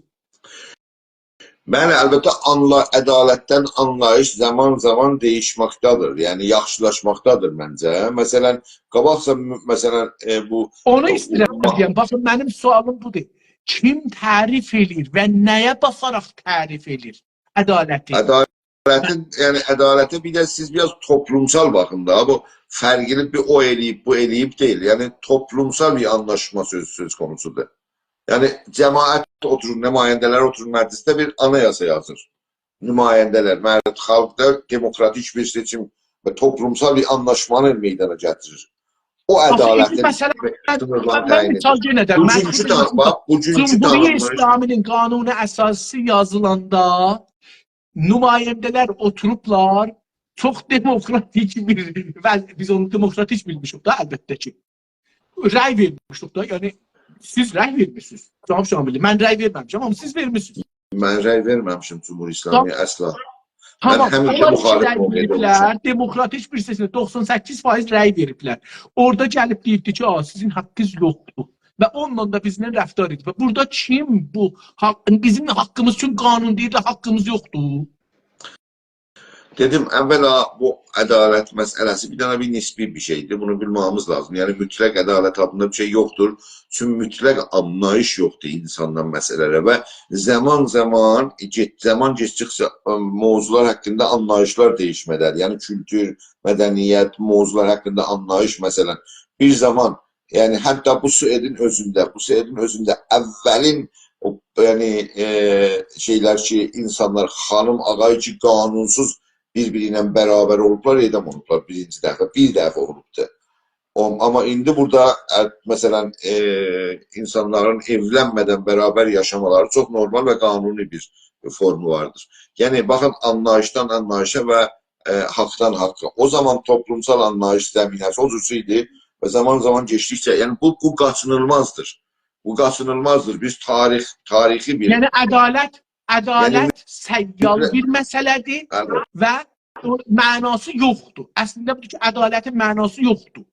بلی، البته، آنلا-، عدالتدن آنلاییش زامان زامان دییشمکده‌دیر، یعنی یاخشیلاشماقدادیر منجه. مثلاً، قاباقسا، م-، مثلاً، ائ، بو، اونو او، ایسته‌ییرم او، دئیم. باخین، منیم سؤالیم بودور. کیم تعریف ائله‌ییر و نه‌یه باخاراق تعریف ائله‌ییر عدالتی؟ عدالتین، یعنی عدالته بیر ده سیز بیر آز توپلومسال باخین دا، بو فرقلی بیر او ائله‌ییب، بو ائله‌ییب دئییل. یعنی توپلومسال بیر آنلاشما سؤز، سؤز قونوسودور. یعنی جماعت اوتورور، نماینده‌لر اوتورور مجلسده، بیر آنایاسا یازیر. نماینده‌لر، مجلس، خالق دا دموکراتیک بیر سئچیم و توپلومسال بیر آنلاشمانی میدانا گتیریر. او آخی، ایندی عدالتین مثلا، سینیرلارینی من تعیین ائدیر. مثال یئنه ده، من بوگونکو تان-، باخ، بوگونکو جمهوری تانینماییش اسلامی‌نین قانون اساسی یازیلاندا نماینده‌لر اوتوروبلار، چوخ دموکراتیک بیر، و بیز اونو دموکراتیک بیلمیشیک ده، البته کی. رأی وئرمیشیک ده، یعنی سیز رأی وئرمیسینیز، جناب شاملی. من رأی وئرمه‌میشم، آمما سیز وئرمیسینیز. من رأی وئرمه‌میشم جمهوری اسلامی، اصلا. من، تامام، همیشه، اونلار کی مخالف رأی موقعده وئریبلر، اولموشام. دموکراتیک بیر سئچیمده دوخسان سککیز فایز رأی وئریبلر. اورادا گلیب دئییبدی کی: «آ، سیزین حاققینیز یوخدور.» و اونونلا دا بیزله رفتار ائدیب. و بورادا کیم بو حاق، بیزیم حاققیمیز اوچون قانون دئییر ده حاققیمیز یوخدور؟ دئدیم، اولا بو عدالت مسئله‌سی بیر دنه بیر نسبی بیر شئیدیر. بونو بیلمه‌ییمیز لازیم. یعنی مطلق عدالت آدیندا بیر شئی یوخدور. چونکی مطلق آنلاییش یوخدور اینساندان مسئله‌لره و زامان زامان، گئت-، زامان گئتدیکجه، ا، موضوعلار حاقیندا آنلاییشلار دییشمه‌ده‌دیر. یعنی کولتور، مدنیت، موضوعلار حاقیندا آنلاییش، مثلا، بیر زامان، یعنی حتی بو سوئدین اؤزونده، بو سوئدین اؤزونده اولین او، یعنی، ائ، شئیلر کی، اینسانلار، خانیم، آقای کی، قانونسوز بیر-بیری ایله برابر اولوبلار، اعدام اولوبلار بیرینجی دفعه، بیر دفعه اولوبدو. او، آمما ایندی بورادا، ا، مثلا، ائ، اینسانلارین ائولنمه‌دن برابر یاشامالاری چوخ نورمال و قانونی بیر فورمو واردیر. یعنی، باخین، آنلاییشدان آنلاییشا و، ائ، حاقدان حاققا. او زامان توپلومسال آنلاییش زمینه‌سی او جور ایدی و زامان زامان کئچدیکجه، یعنی، بو، بو قاچینیلمازدیر. بو قاچینیلمازدیر. بیز تاریخ، تاریخی بیر، یعنی عدالت، عدالت یعنی، سیال بیر مسئله‌دیر بلی. و او معناسی یوخدور. اصلینده بودور کی، عدالتین معناسی یوخدور.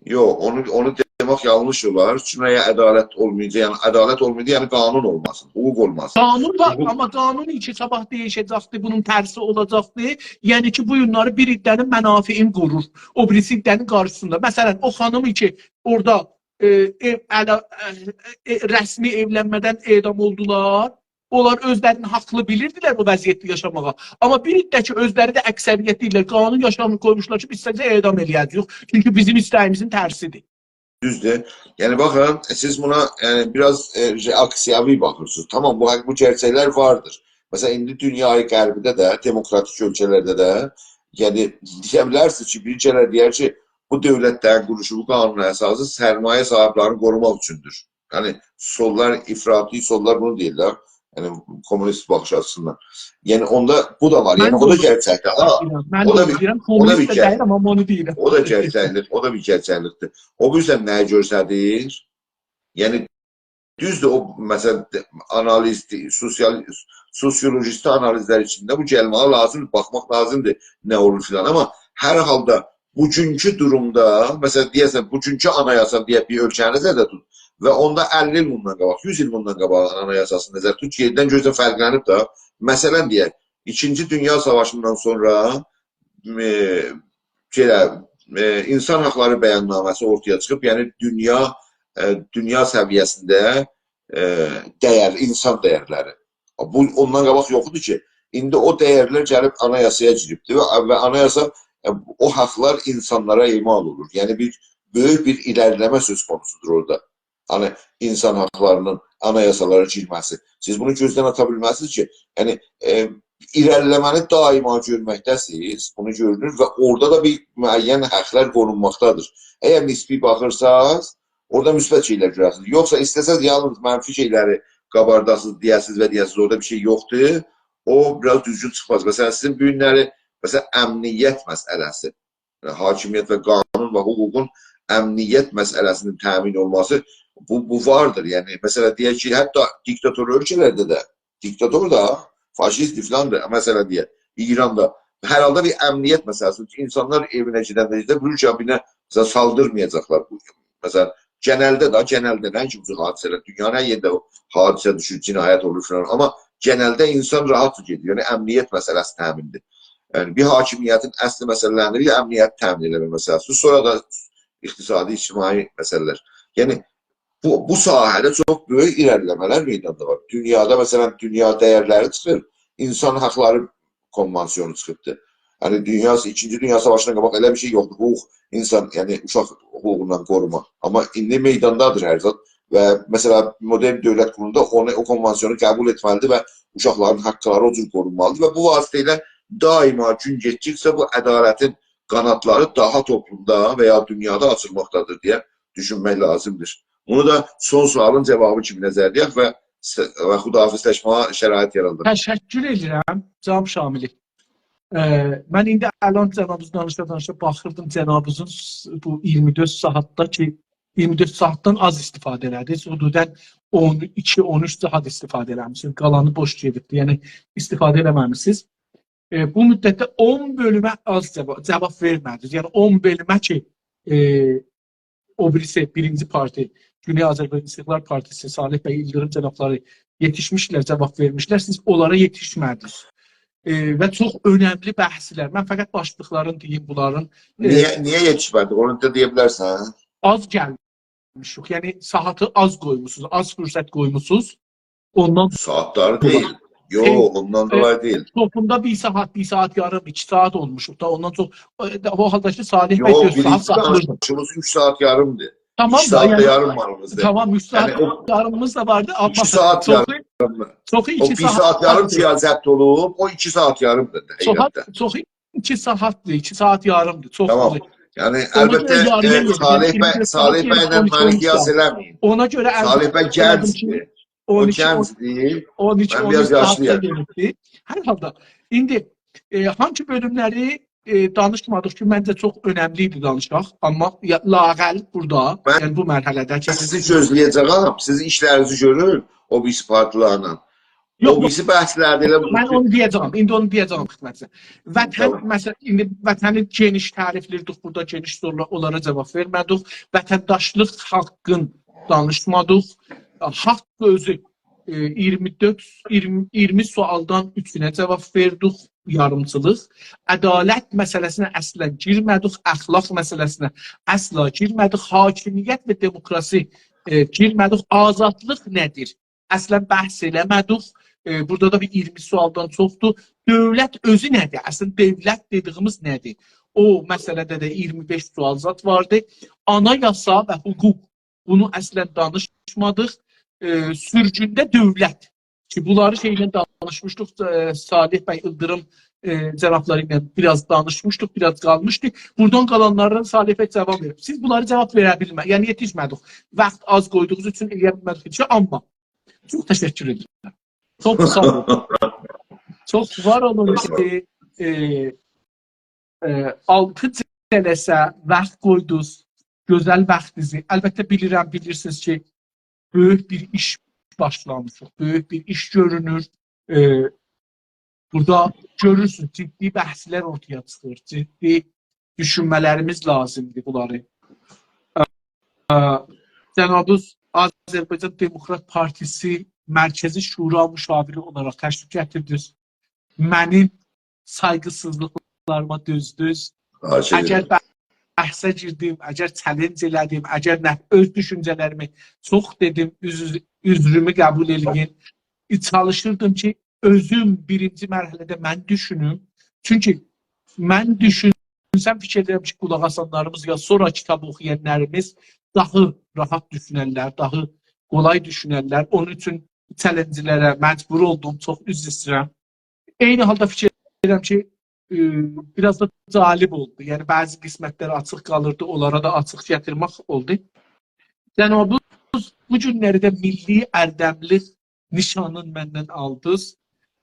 یوخ، اونو، اونو دئمک یانلیش اولار. چونکی اگر عدالت اولمایاجاق، یعنی عدالت اولمایاجاق، یعنی قانون اولماسین، حقوق اولماسین. قانون وار، حقوق آمما قانون کی، صاباح دییشه‌جکدیر، بونون ترسی اولاجاقدیر. یعنی کی، بو گونلری بیر عده‌نین منافعینی قورور او بیریسی عده‌نین قارشیسیندا. مثلا، او خانیم کی، اورادا، ائ، ائو، علا-، ائ، ائ، رسمی ائولنمه‌دن اعدام اولدولار. اونلار اؤزلرینی حاقلی بیلیردیلر بو وضعیتده یاشاماغا. آمما بیر عده کی، اؤزلری ده اکثریت دئییرلر، قانون یاشامی قویموشلار کی، بیز سیزی اعدام ائله‌یه‌جه‌ییک. چونکی بیزیم ایسته‌ییمیزین ترسیدیر. دوزدور. یعنی، باخین، سیز بونا، یعنی، بیر آز، ائ، رئاکسیاوی باخیرسینیز. تامام، بو، بو گئرچکلر واردیر. مثلا، ایندی دونیای غربیده ده، دموکراتیک اؤلکه‌لرده ده، یعنی، دئیه بیلرسینیز کی، بیر کره دئیر کی، بو دؤولتلرین قورولوشو، بو قانون اساسی سرمایه صاحیبلرینی قوروماق اوچوندور. یعنی، سوللار، افراطی سوللار بونو دئییرلر. یعنی، کمونیست باخیش آچیسیندان. یعنی، اوندا بو دا وار. یعنی، او دا گئرچکدیر. ها، من او دا ده بیر، دئییرم، او دا کمونیست بیر ده گئر-، دئییرم، آمما اونو دئییرم. او دا گئرچکلیک، او دا بیر گئرچکلیکدیر. او بیریسی نه‌یی گؤستریر؟ یعنی، دوزدور، او، مثلا، آنالیز، سوسیال، سوسیولوژیستی آنالیزلر ایچینده بو گلمه‌یه لازیمدیر، باخماق لازیمدیر نه اولور فلان. آمما هر حالدا بوگونکو دورومدا، مثلا، دئیه‌سن، بوگونکو آنایاسا، دئیک، بیر اؤلکه‌نی نظرده توت و اوندا اللی ایل بوندان قاباق، یوز ایل بوندان قاباق آنایاساسینی نظرده توت، یئریندن گؤتور فرقلنیب ده. مثلا، دئیک، ایکینجی دونیا ساواشیندان سونرا، ائ، شئیله، ائ، اینسان حاقلاری بیاننامه‌سی اورتایا چیخیب، یعنی دونیا، ائ، دونیا سویه‌سینده، ائ، دَیر، اینسان دَیرلری. بو، اوندان قاباق یوخ ایدی کی. ایندی او دَیرلر گلیب آنایاسایا گیریبدیر و، و آنایاسا، ائ، او حاقلار اینسانلارا اعمال اولور. یعنی بیر بؤیوک بیر ایره‌لیله‌مه سؤز قونوسودور اورادا. هانی اینسان حاقلارینین آنایاسالارا گیرمه‌سی. سیز بونو گؤزدن آتا بیلمزسینیز کی، یعنی، ائ، ایره‌لیله‌مه‌نی دائما گؤرمکده‌سینیز، بونو گؤرونور و اورادا دا بیر معین حاقلار قورونماقدادیر. اگر نسبی باخیرساز، اورادا مثبت شئیلر گؤررسینیز. یوخسا ایسته‌سز یالنیز منفی شئیلری قابارداسینیز، دئیه‌سینیز و دئیه‌سینیز اورادا بیر شئی یوخدور، او بیر آز دوزگون چیخماز. مثلا، سیزین بو گونلری، مثلا، امنیت مسئله‌سی، حاکمیت و قانون و حقوقون امنیت مسئله‌سینین تأمین اولماسی، بو، بو واردیر. یعنی، مثلا، دئیک کی، حتی دیکتاتور اؤلکه‌لرده ده، دیکتاتور دا، فاشیست فلان دا، مثلا، دئیک، ایراندا هر حالدا بیر امنیت مسئله‌سی. چونکی اینسانلار ائوینه گئدنده، بیلیر کی، بیرینه، مثلا، سالدیرمایاجاقلار. بو، مثلا، گئنلده ده، گئنلده، نه کی، بو حادثه‌لر، دونیانین هر یئرینده او حادثه دوشور، جنایت اولور فلان. آمما گئنلده اینسان راحت گئدیر. یعنی، امنیت مسئله‌سی تأمیندیر. یعنی، بیر حاکمیتین اصلی مسئله‌لریندن بیری امنیت تأمین ائله‌مک مسئله‌سی. سونرا دا اقتصادی، اجتماعی مسئله‌لر. یعنی، بو، بو ساحه‌ده چوخ بؤیوک ایره‌لیله‌مه‌لر میداندا وار. دونیادا، مثلا، دونیا دَیرلری چیخیر، اینسان حاقلاری کونوانسیونو چیخیبدی. یعنی، دونیا، ایکینجی دونیا ساواشیندان قاباق ائله بیر شئی یوخدو. حقوق اینسان، یعنی اوشاق حقوقوندان قوروما. آمما ایندی میداندادیر هر زاد. و مثلا، مدرن دؤولت قورولاندا اونو، او کونوانسیونو قبول ائتمه‌لیدیر و اوشاقلارین حاقلاری او جور قورونمالیدیر. و بو واسطه ایله دائما گون گئتدیکجه بو عدالتین قانادلاری داها توپلومدا و یا دونیادا آچیلماقدادیر دئیه دوشونمک لازیمدیر. بونو دا سون سؤالین جاوابی کیمی نظرده توتاق و س-، و خداحافظلشمه‌یه شرایط یارادیر. تشکر ائدیرم، جناب شاملی. ائ، من ایندی الان جنابینیزلا دانیشا-دانیشا باخیردیم، جنابینیزین س-، بو اییرمی دؤرد ساعاتدا کی، اییرمی دؤرد ساعاتدان آز استفاده ائله‌دینیز. حدوداً اون ایکی، اون اوچ ساعات استفاده ائله‌میسینیز. قالانی بوش گئدیبدی. یعنی، استفاده ائله‌مه‌میسینیز. ائ، بو مدتده اون بؤلومه آز جاوا-، جاواب وئرمه‌دینیز. یعنی، اون بؤلومه کی، ائ، او بیریسی، بیرینجی پارتی، گونئی آذربایجان استقلال پارتیسی، صالح بی ایلدیریم جنابلاری یئتیشمیشدیلر، جاواب وئرمیشدیلر، سیز اونلارا یئتیشمه‌دینیز. ائ، و چوخ اؤنملی بحثلر. من فقط باشلیقلارین دئییم، بونلارین، ائ، نییه، نییه یئتیشمه‌دی؟ اونو دا دئیه بیلرسن. آز گلمیشیک. یعنی، ساعاتی آز قویموسونوز، آز فرصت قویموسونوز. اوندان ساعاتلاری دئییل. یوخ، خیر، اوندان ائ، دولایی دئییل. توپلومدا بیر ساعات، بیر ساعات یاریم، ایکی ساعات اولموشوق دا، اوندان چوخ. ائ، ده، او حالدا کی، صالح بی یوخ، دؤرد ساعات بیرینجی ساخلاییر. دانیشیغیمیز اوچ ساعات یاریمدیر. تامام دا، اوچ ساعات یعنی، یاریمیز دا واردی. تامام، اوچ ساعات یاریمیز دا واردی، آمما یعنی، او چوخو، ایکی ساعات یاریمدیر. چوخو او ایکی بیر ساعات ساعات یاریم واردی. کی، آزاد اولوب، او ایکی ساعات یاریمدیر حقیقتده. چوخو، چوخو ایکی ساعاتدیر، ایکی ساعات یاریمدیر، چوخ اوزون. تامام. یعنی، اونا گؤره البته، یاریم ائ، ائله‌دیم. صالح بی، اییرمی دؤرد ساعات، صالح بی‌له اون ایکی، اون اوچ ساعات. معنویت ائله‌مه‌یین. اونا گؤره، صالح بی گنجدیر. اون ایکی، اون اوچ، اون ایکی، اون اوچ ساعات دا گلیبدی. او گنجدیر. من بیر آز یاشلی‌یام. هر حالدا، ایندی، ائ، هانسی بؤلوملری، ائ، دانیشمادیق کی، منجه چوخ اؤنملی ایدی دانیشاق، آمما یا، لااقل بورادا، من یعنی بو مرحله‌ده کی، سیزی گؤزله‌یه‌جه‌یم، سیزین ایشلرینیزی گؤرون، او بیریسی پارتیلارلا. یوخ، او یوخ. بیریسی بحثلرده ائله بودور من کی، اونو دئیه‌جه‌یم، ایندی اونو دئیه‌جه‌یم خدمتینیزه. وطن، تامام. مثلا، ایندی وطنی گئنیش تعریفله‌ییردیک بورادا، گئنیش سورولا-، اونلارا جاواب وئرمه‌دیک. وطنداشلیق حاققین دانیشمادیق. حاق اؤزو، ائ، اییرمی دؤرد، اییرمی، اییرمی سؤالدان اوچونه جاواب وئردیک، یاریمچیلیق. عدالت مسئله‌سینه اصلا گیرمه‌دیک، اخلاق مسئله‌سینه اصلا گیرمه‌دیک. حاکمیت و دموکراسی، ائ، گیرمه‌دیک. آزادلیق نه‌دیر؟ اصلا بحث ائله‌مه‌دیک. ائ، بورادا دا بیر اییرمی سؤالدان چوخدور. دؤولت اؤزو نه‌دیر؟ اصلا دؤولت دئدیگیمیز نه‌دیر؟ او مسئله‌ده ده اییرمی بئش سؤال زاد واردی. آنایاسا و حقوق. بونو اصلا دانیشمادیق. ائ، سورگونده دؤولت. کی، بونلاری شئیله دانیشمیشدیق، ائ، صالح بی ایلدیریم، ائ، جنابلاری ایله بیر آز دانیشمیشدیق، بیر آز قالمیشدی. بورادان قالانلاری صالح بی جاواب وئریب. سیز بونلاری جاواب وئره بیلمه-، یعنی یئتیشمه‌دیک. واخت آز قویدوغونوز اوچون ائلیه بیلمه‌دیک هئچ، آمما چوخ تشکر ائدیرم. چوخ ساغ اولون. چوخ وار اولون کی، ائ، ائ، آلتی جلسه واخت قویدونوز. گؤزل واختینیزی. البته بیلیرم، بیلیرسینیز کی، بؤیوک بیر ایش باشلامیشیق، بؤیوک بیر ایش گؤرونور. ائ، بورادا گؤرورسونوز، جدی بحثلر اورتایا چیخیر، جدی دوشونمه‌لریمیز لازیمدیر بونلاری. ائ، ائ، جنابینیز آذربایجان دموکرات پارتیسی مرکزی شورا مشاوری اولاراق تشریف گتیردینیز. منیم سایغیسیزلیقلاریما دؤزدونوز. خواهش اگر ائدیرم. بح-، بحثه گیردیم، اگر چالنج ائله‌دیم، اگر نه، اؤز دوشونجه‌لریمی چوخ دئدیم، عذر-، عذرومو قبول ائله‌یین. چالیشیردیم کی، اؤزوم بیرینجی مرحله‌ده من دوشونوم. چونکی من دوشونسم، فیکیر ائدیرم کی، قولاق آسانلاریمیز یا سونرا کیتاب اوخویانلاریمیز داها راحت دوشونرلر، داها قولای دوشونرلر. اونون اوچون چالنجلره مجبور اولدوم، چوخ عذر ایسته‌ییرم. عینی حالدا فیکیر ائدیرم کی، ائ، بیر آز دا جالب اولدو. یعنی، بعضی قسمتلر آچیق قالیردی، اونلارا دا آچیق گتیرمک اولدو. جنابینیز بو گونلری ده میللی اردملیک نیشانین مندن آلدینیز.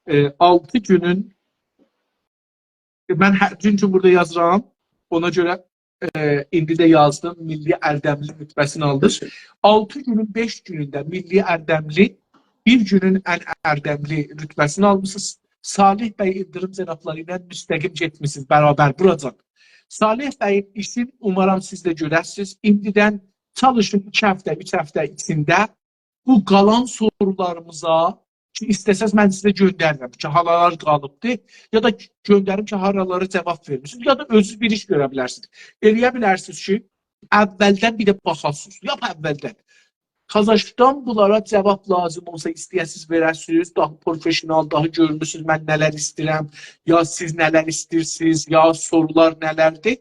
ائ، آلتی گونون، ائ، من هر، چونکی بورادا یازیرام، اونا گؤره، ائ، ایندی ده یازدیم، میللی اردملی رتبه‌سینی آلدینیز. تشکر. آلتی گونون بئش گونونده میللی اردملی، بیر گونون ان اردملی رتبه‌سینی آلمیسینیز. صالح بی ایلدیریم جنابلاری ایله مستقیم گئتمیسینیز، برابر بوراجان. صالح بیین ایشین اومارام سیز ده گؤره‌سینیز. ایندیدن چالیشین ایکی هفته، اوچ هفته ایچینده بو قالان سورولاریمیزا کی، ایسته‌سز من سیزه گؤندریرم کی، هارالار قالیبدی، یا دا گؤندریم کی، هارالارا جاواب وئرمیسینیز، یا دا اؤزونوز بیر ایش گؤره بیلرسینیز. ائله‌یه بیلرسینیز کی، اولدن بیر ده باخاسینیز. لاپ اولدن. تازاشدان بونلارا جاواب لازیم اولسا، ایسته‌یه‌سینیز وئره‌سینیز، داها پروفشنال، داها گؤرموسونوز من نه‌لر ایسته‌ییرم، یا سیز نه‌لر ایسته‌ییرسینیز، یا سورولار نه‌لردیر.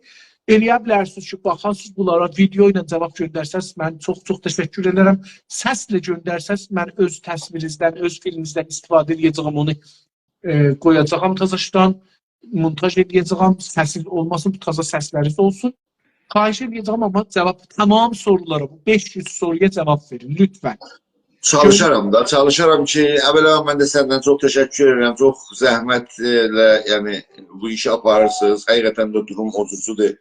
ائله‌یه بیلرسینیز کی، باخاسینیز بونلارا، ویدئو ایله جاواب گؤندرسز، من چوخ-چوخ تشکر ائدرم. سسله گؤندرسز، من اؤز تصویرینیزدن، اؤز فیلمینیزدن استفاده ائله‌یه‌جه‌یم، اونو، ائ، قویاجاغام تازاشدان، مونتاژ ائله‌یه‌جه‌یم، سسینیز اولماسین، بو تازا سسلرینیز اولسون. خواهش ائله‌یه‌جه‌یم، آمما جاواب، تمام سورولارا، بو بئش یوز سورویا جاواب وئرین، لطفاً. چالیشارام دا، چالیشارام کی، اولاً من ده سندن چوخ تشکر ائدیرم. چوخ زحمتله، یعنی، بو ایشی آپاریرسینیز. حقیقتاً ده دوروم اوجوزدور.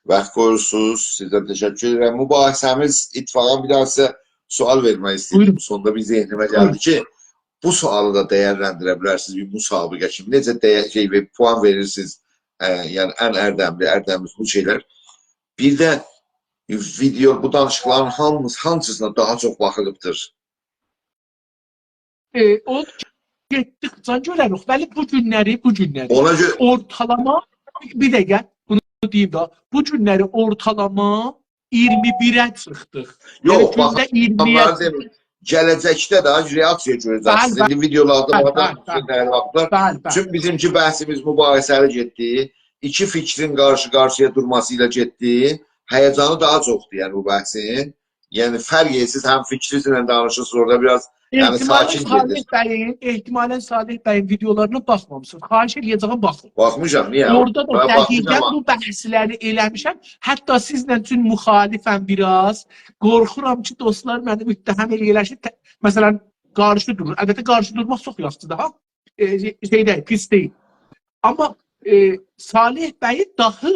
واخت قویورسونوز. سیزدن تشکر ائدیرم. مباحثه‌میز اتفاقاً بیر داها سیزه سؤال وئرمک ایسته‌ییرم. بویورون. سوندا بیر ذهنیمه گلدی، بویورون، کی، بو سؤالی دا دیرلندیره بیلرسینیز بیر مسابقه کیمی. نئجه دیه-، شئی، بیر پوان وئریرسینیز، ائ، یعنی ان اردملی، اردملی بو شئیلر. بیر ده ویدئو، بو دانیشیقلارین هامیسی، هانسیسینا داها چوخ باخیلیبدیر؟ ائ، او گئتدیکجه گؤرریک. بلی، بو گونلری، بو گونلری. اونا گؤره اورتالاما، بیر دقیقه، بونو دئییم ده، بو گونلری اورتالاما اییرمی بیره چیخدیق. یعنی، یوخ، گونده باخین، اییرمی‌یه چیخدیق. گله‌جکده ده رئاکسیا گؤره‌جکسینیز. بلی، بلی. ایندی ویدئولاردا، بلی، بلی، بلی. باخیرلار. بلی، بلی. چونکی بیزیمکی بحثیمیز مباحثه‌لی گئتدی. ایکی فیکرین قارشی-قارشییا دورماسی ایله گئتدی. هیجانی داها چوخدور، یعنی، بو بحثین. یعنی، فرق ائدیر، سیز هم‌فکرینیزله دانیشیرسینیز، اورادا بیر آز، یعنی، احتمالاً ساکین صالح گئدیر. بیین، احتمالاً صالح بیین ویدئولارینا باخمامیسینیز. خواهش ائله‌یه‌جه‌یم، باخین. باخمیشام، نییه؟ اورادا دا باخ-، دقیقاً باخمیشام. بو بحثلری ائله‌میشم. حتی سیزله چون مخالفم بیر آز. قورخورام کی، دوستلار منی متهم ائله‌یه‌لر کی، ت-، مثلاً، قارشی دورور. البته، قارشی دورماق چوخ یاخشیدیر، ها؟ ائ، شئی، شئی دئییل، پیس دئییل. آمما، ائ، صالح بیین داها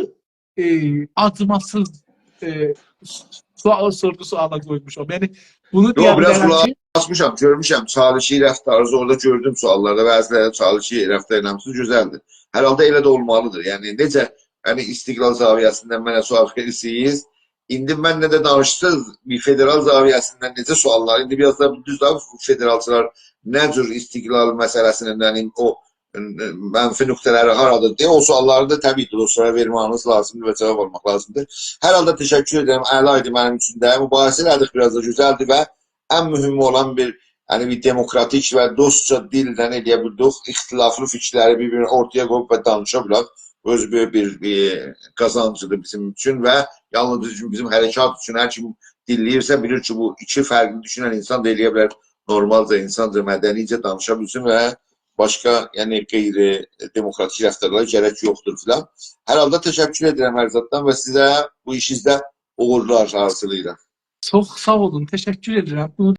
ائ، آجیماسیز، ائ، سؤال، سورغو سؤالا قویموشام. یعنی، بونو یوخ، دئیه بیلرم کی، بیر آز قولاق آسمیشام، گؤرموشم. چالشی رفتارینیزی اورادا گؤردوم سؤاللاردا. بعضی‌لری چالشی رفتار ائله‌میشسینیز، گؤزلدیر. هر حالدا ائله ده اولمالیدیر. یعنی، نئجه، یعنی، استقلال زاویه‌سیندن منه سؤال وئریرسینیز، ایندی منله ده دانیشسانیز، بیر فدرال زاویه‌سیندن نئجه سؤاللار، ایندی بیر آز دا دوز ده فدرالچیلار نه جور استقلال مسئله‌سینین، یعنی، او منفی نقطه‌لری هارادیر دئیه او سؤاللاری دا طبیعی کی، دوستلارا وئرمه‌یینیز لازیمدیر و جاواب آلماق لازیمدیر. هر حالدا تشکر ائدیرم. عالی‌ایدی منیم اوچون ده. مباحثه ائله‌دیک، بیر آز دا گؤزلدیر و ان مهمی اولان بیر، یعنی بیر دموکراتیک و دوستجا دیلدن ائله‌یه بیلدیک. اختلافلی فیکیرلری بیر-بیرینه اورتایا قویوب و دانیشا بیلک. اؤزو بیر، بیر، بیر قازانجدیر بیزیم اوچون و یالنیز بیزیم، بیزیم حرکات اوچون. هر کیم دینله‌ییرسه، بیلیر کی، بو ایکی فرقلی دوشونن اینسان دا ائله‌یه بیلر نورمالجا، اینسانجا، مدنیجه دانیشا بیلسین و باشقا، یعنی، غیر دموکراتیک رفتارلارا گرک یوخدور فلان. هر حالدا تشکر ائدیرم هر زاددان و سیزه بو ایشینیزده اوغورلار آرزولاییرام. چوخ ساغ اولون، تشکر ائدیرم. بونو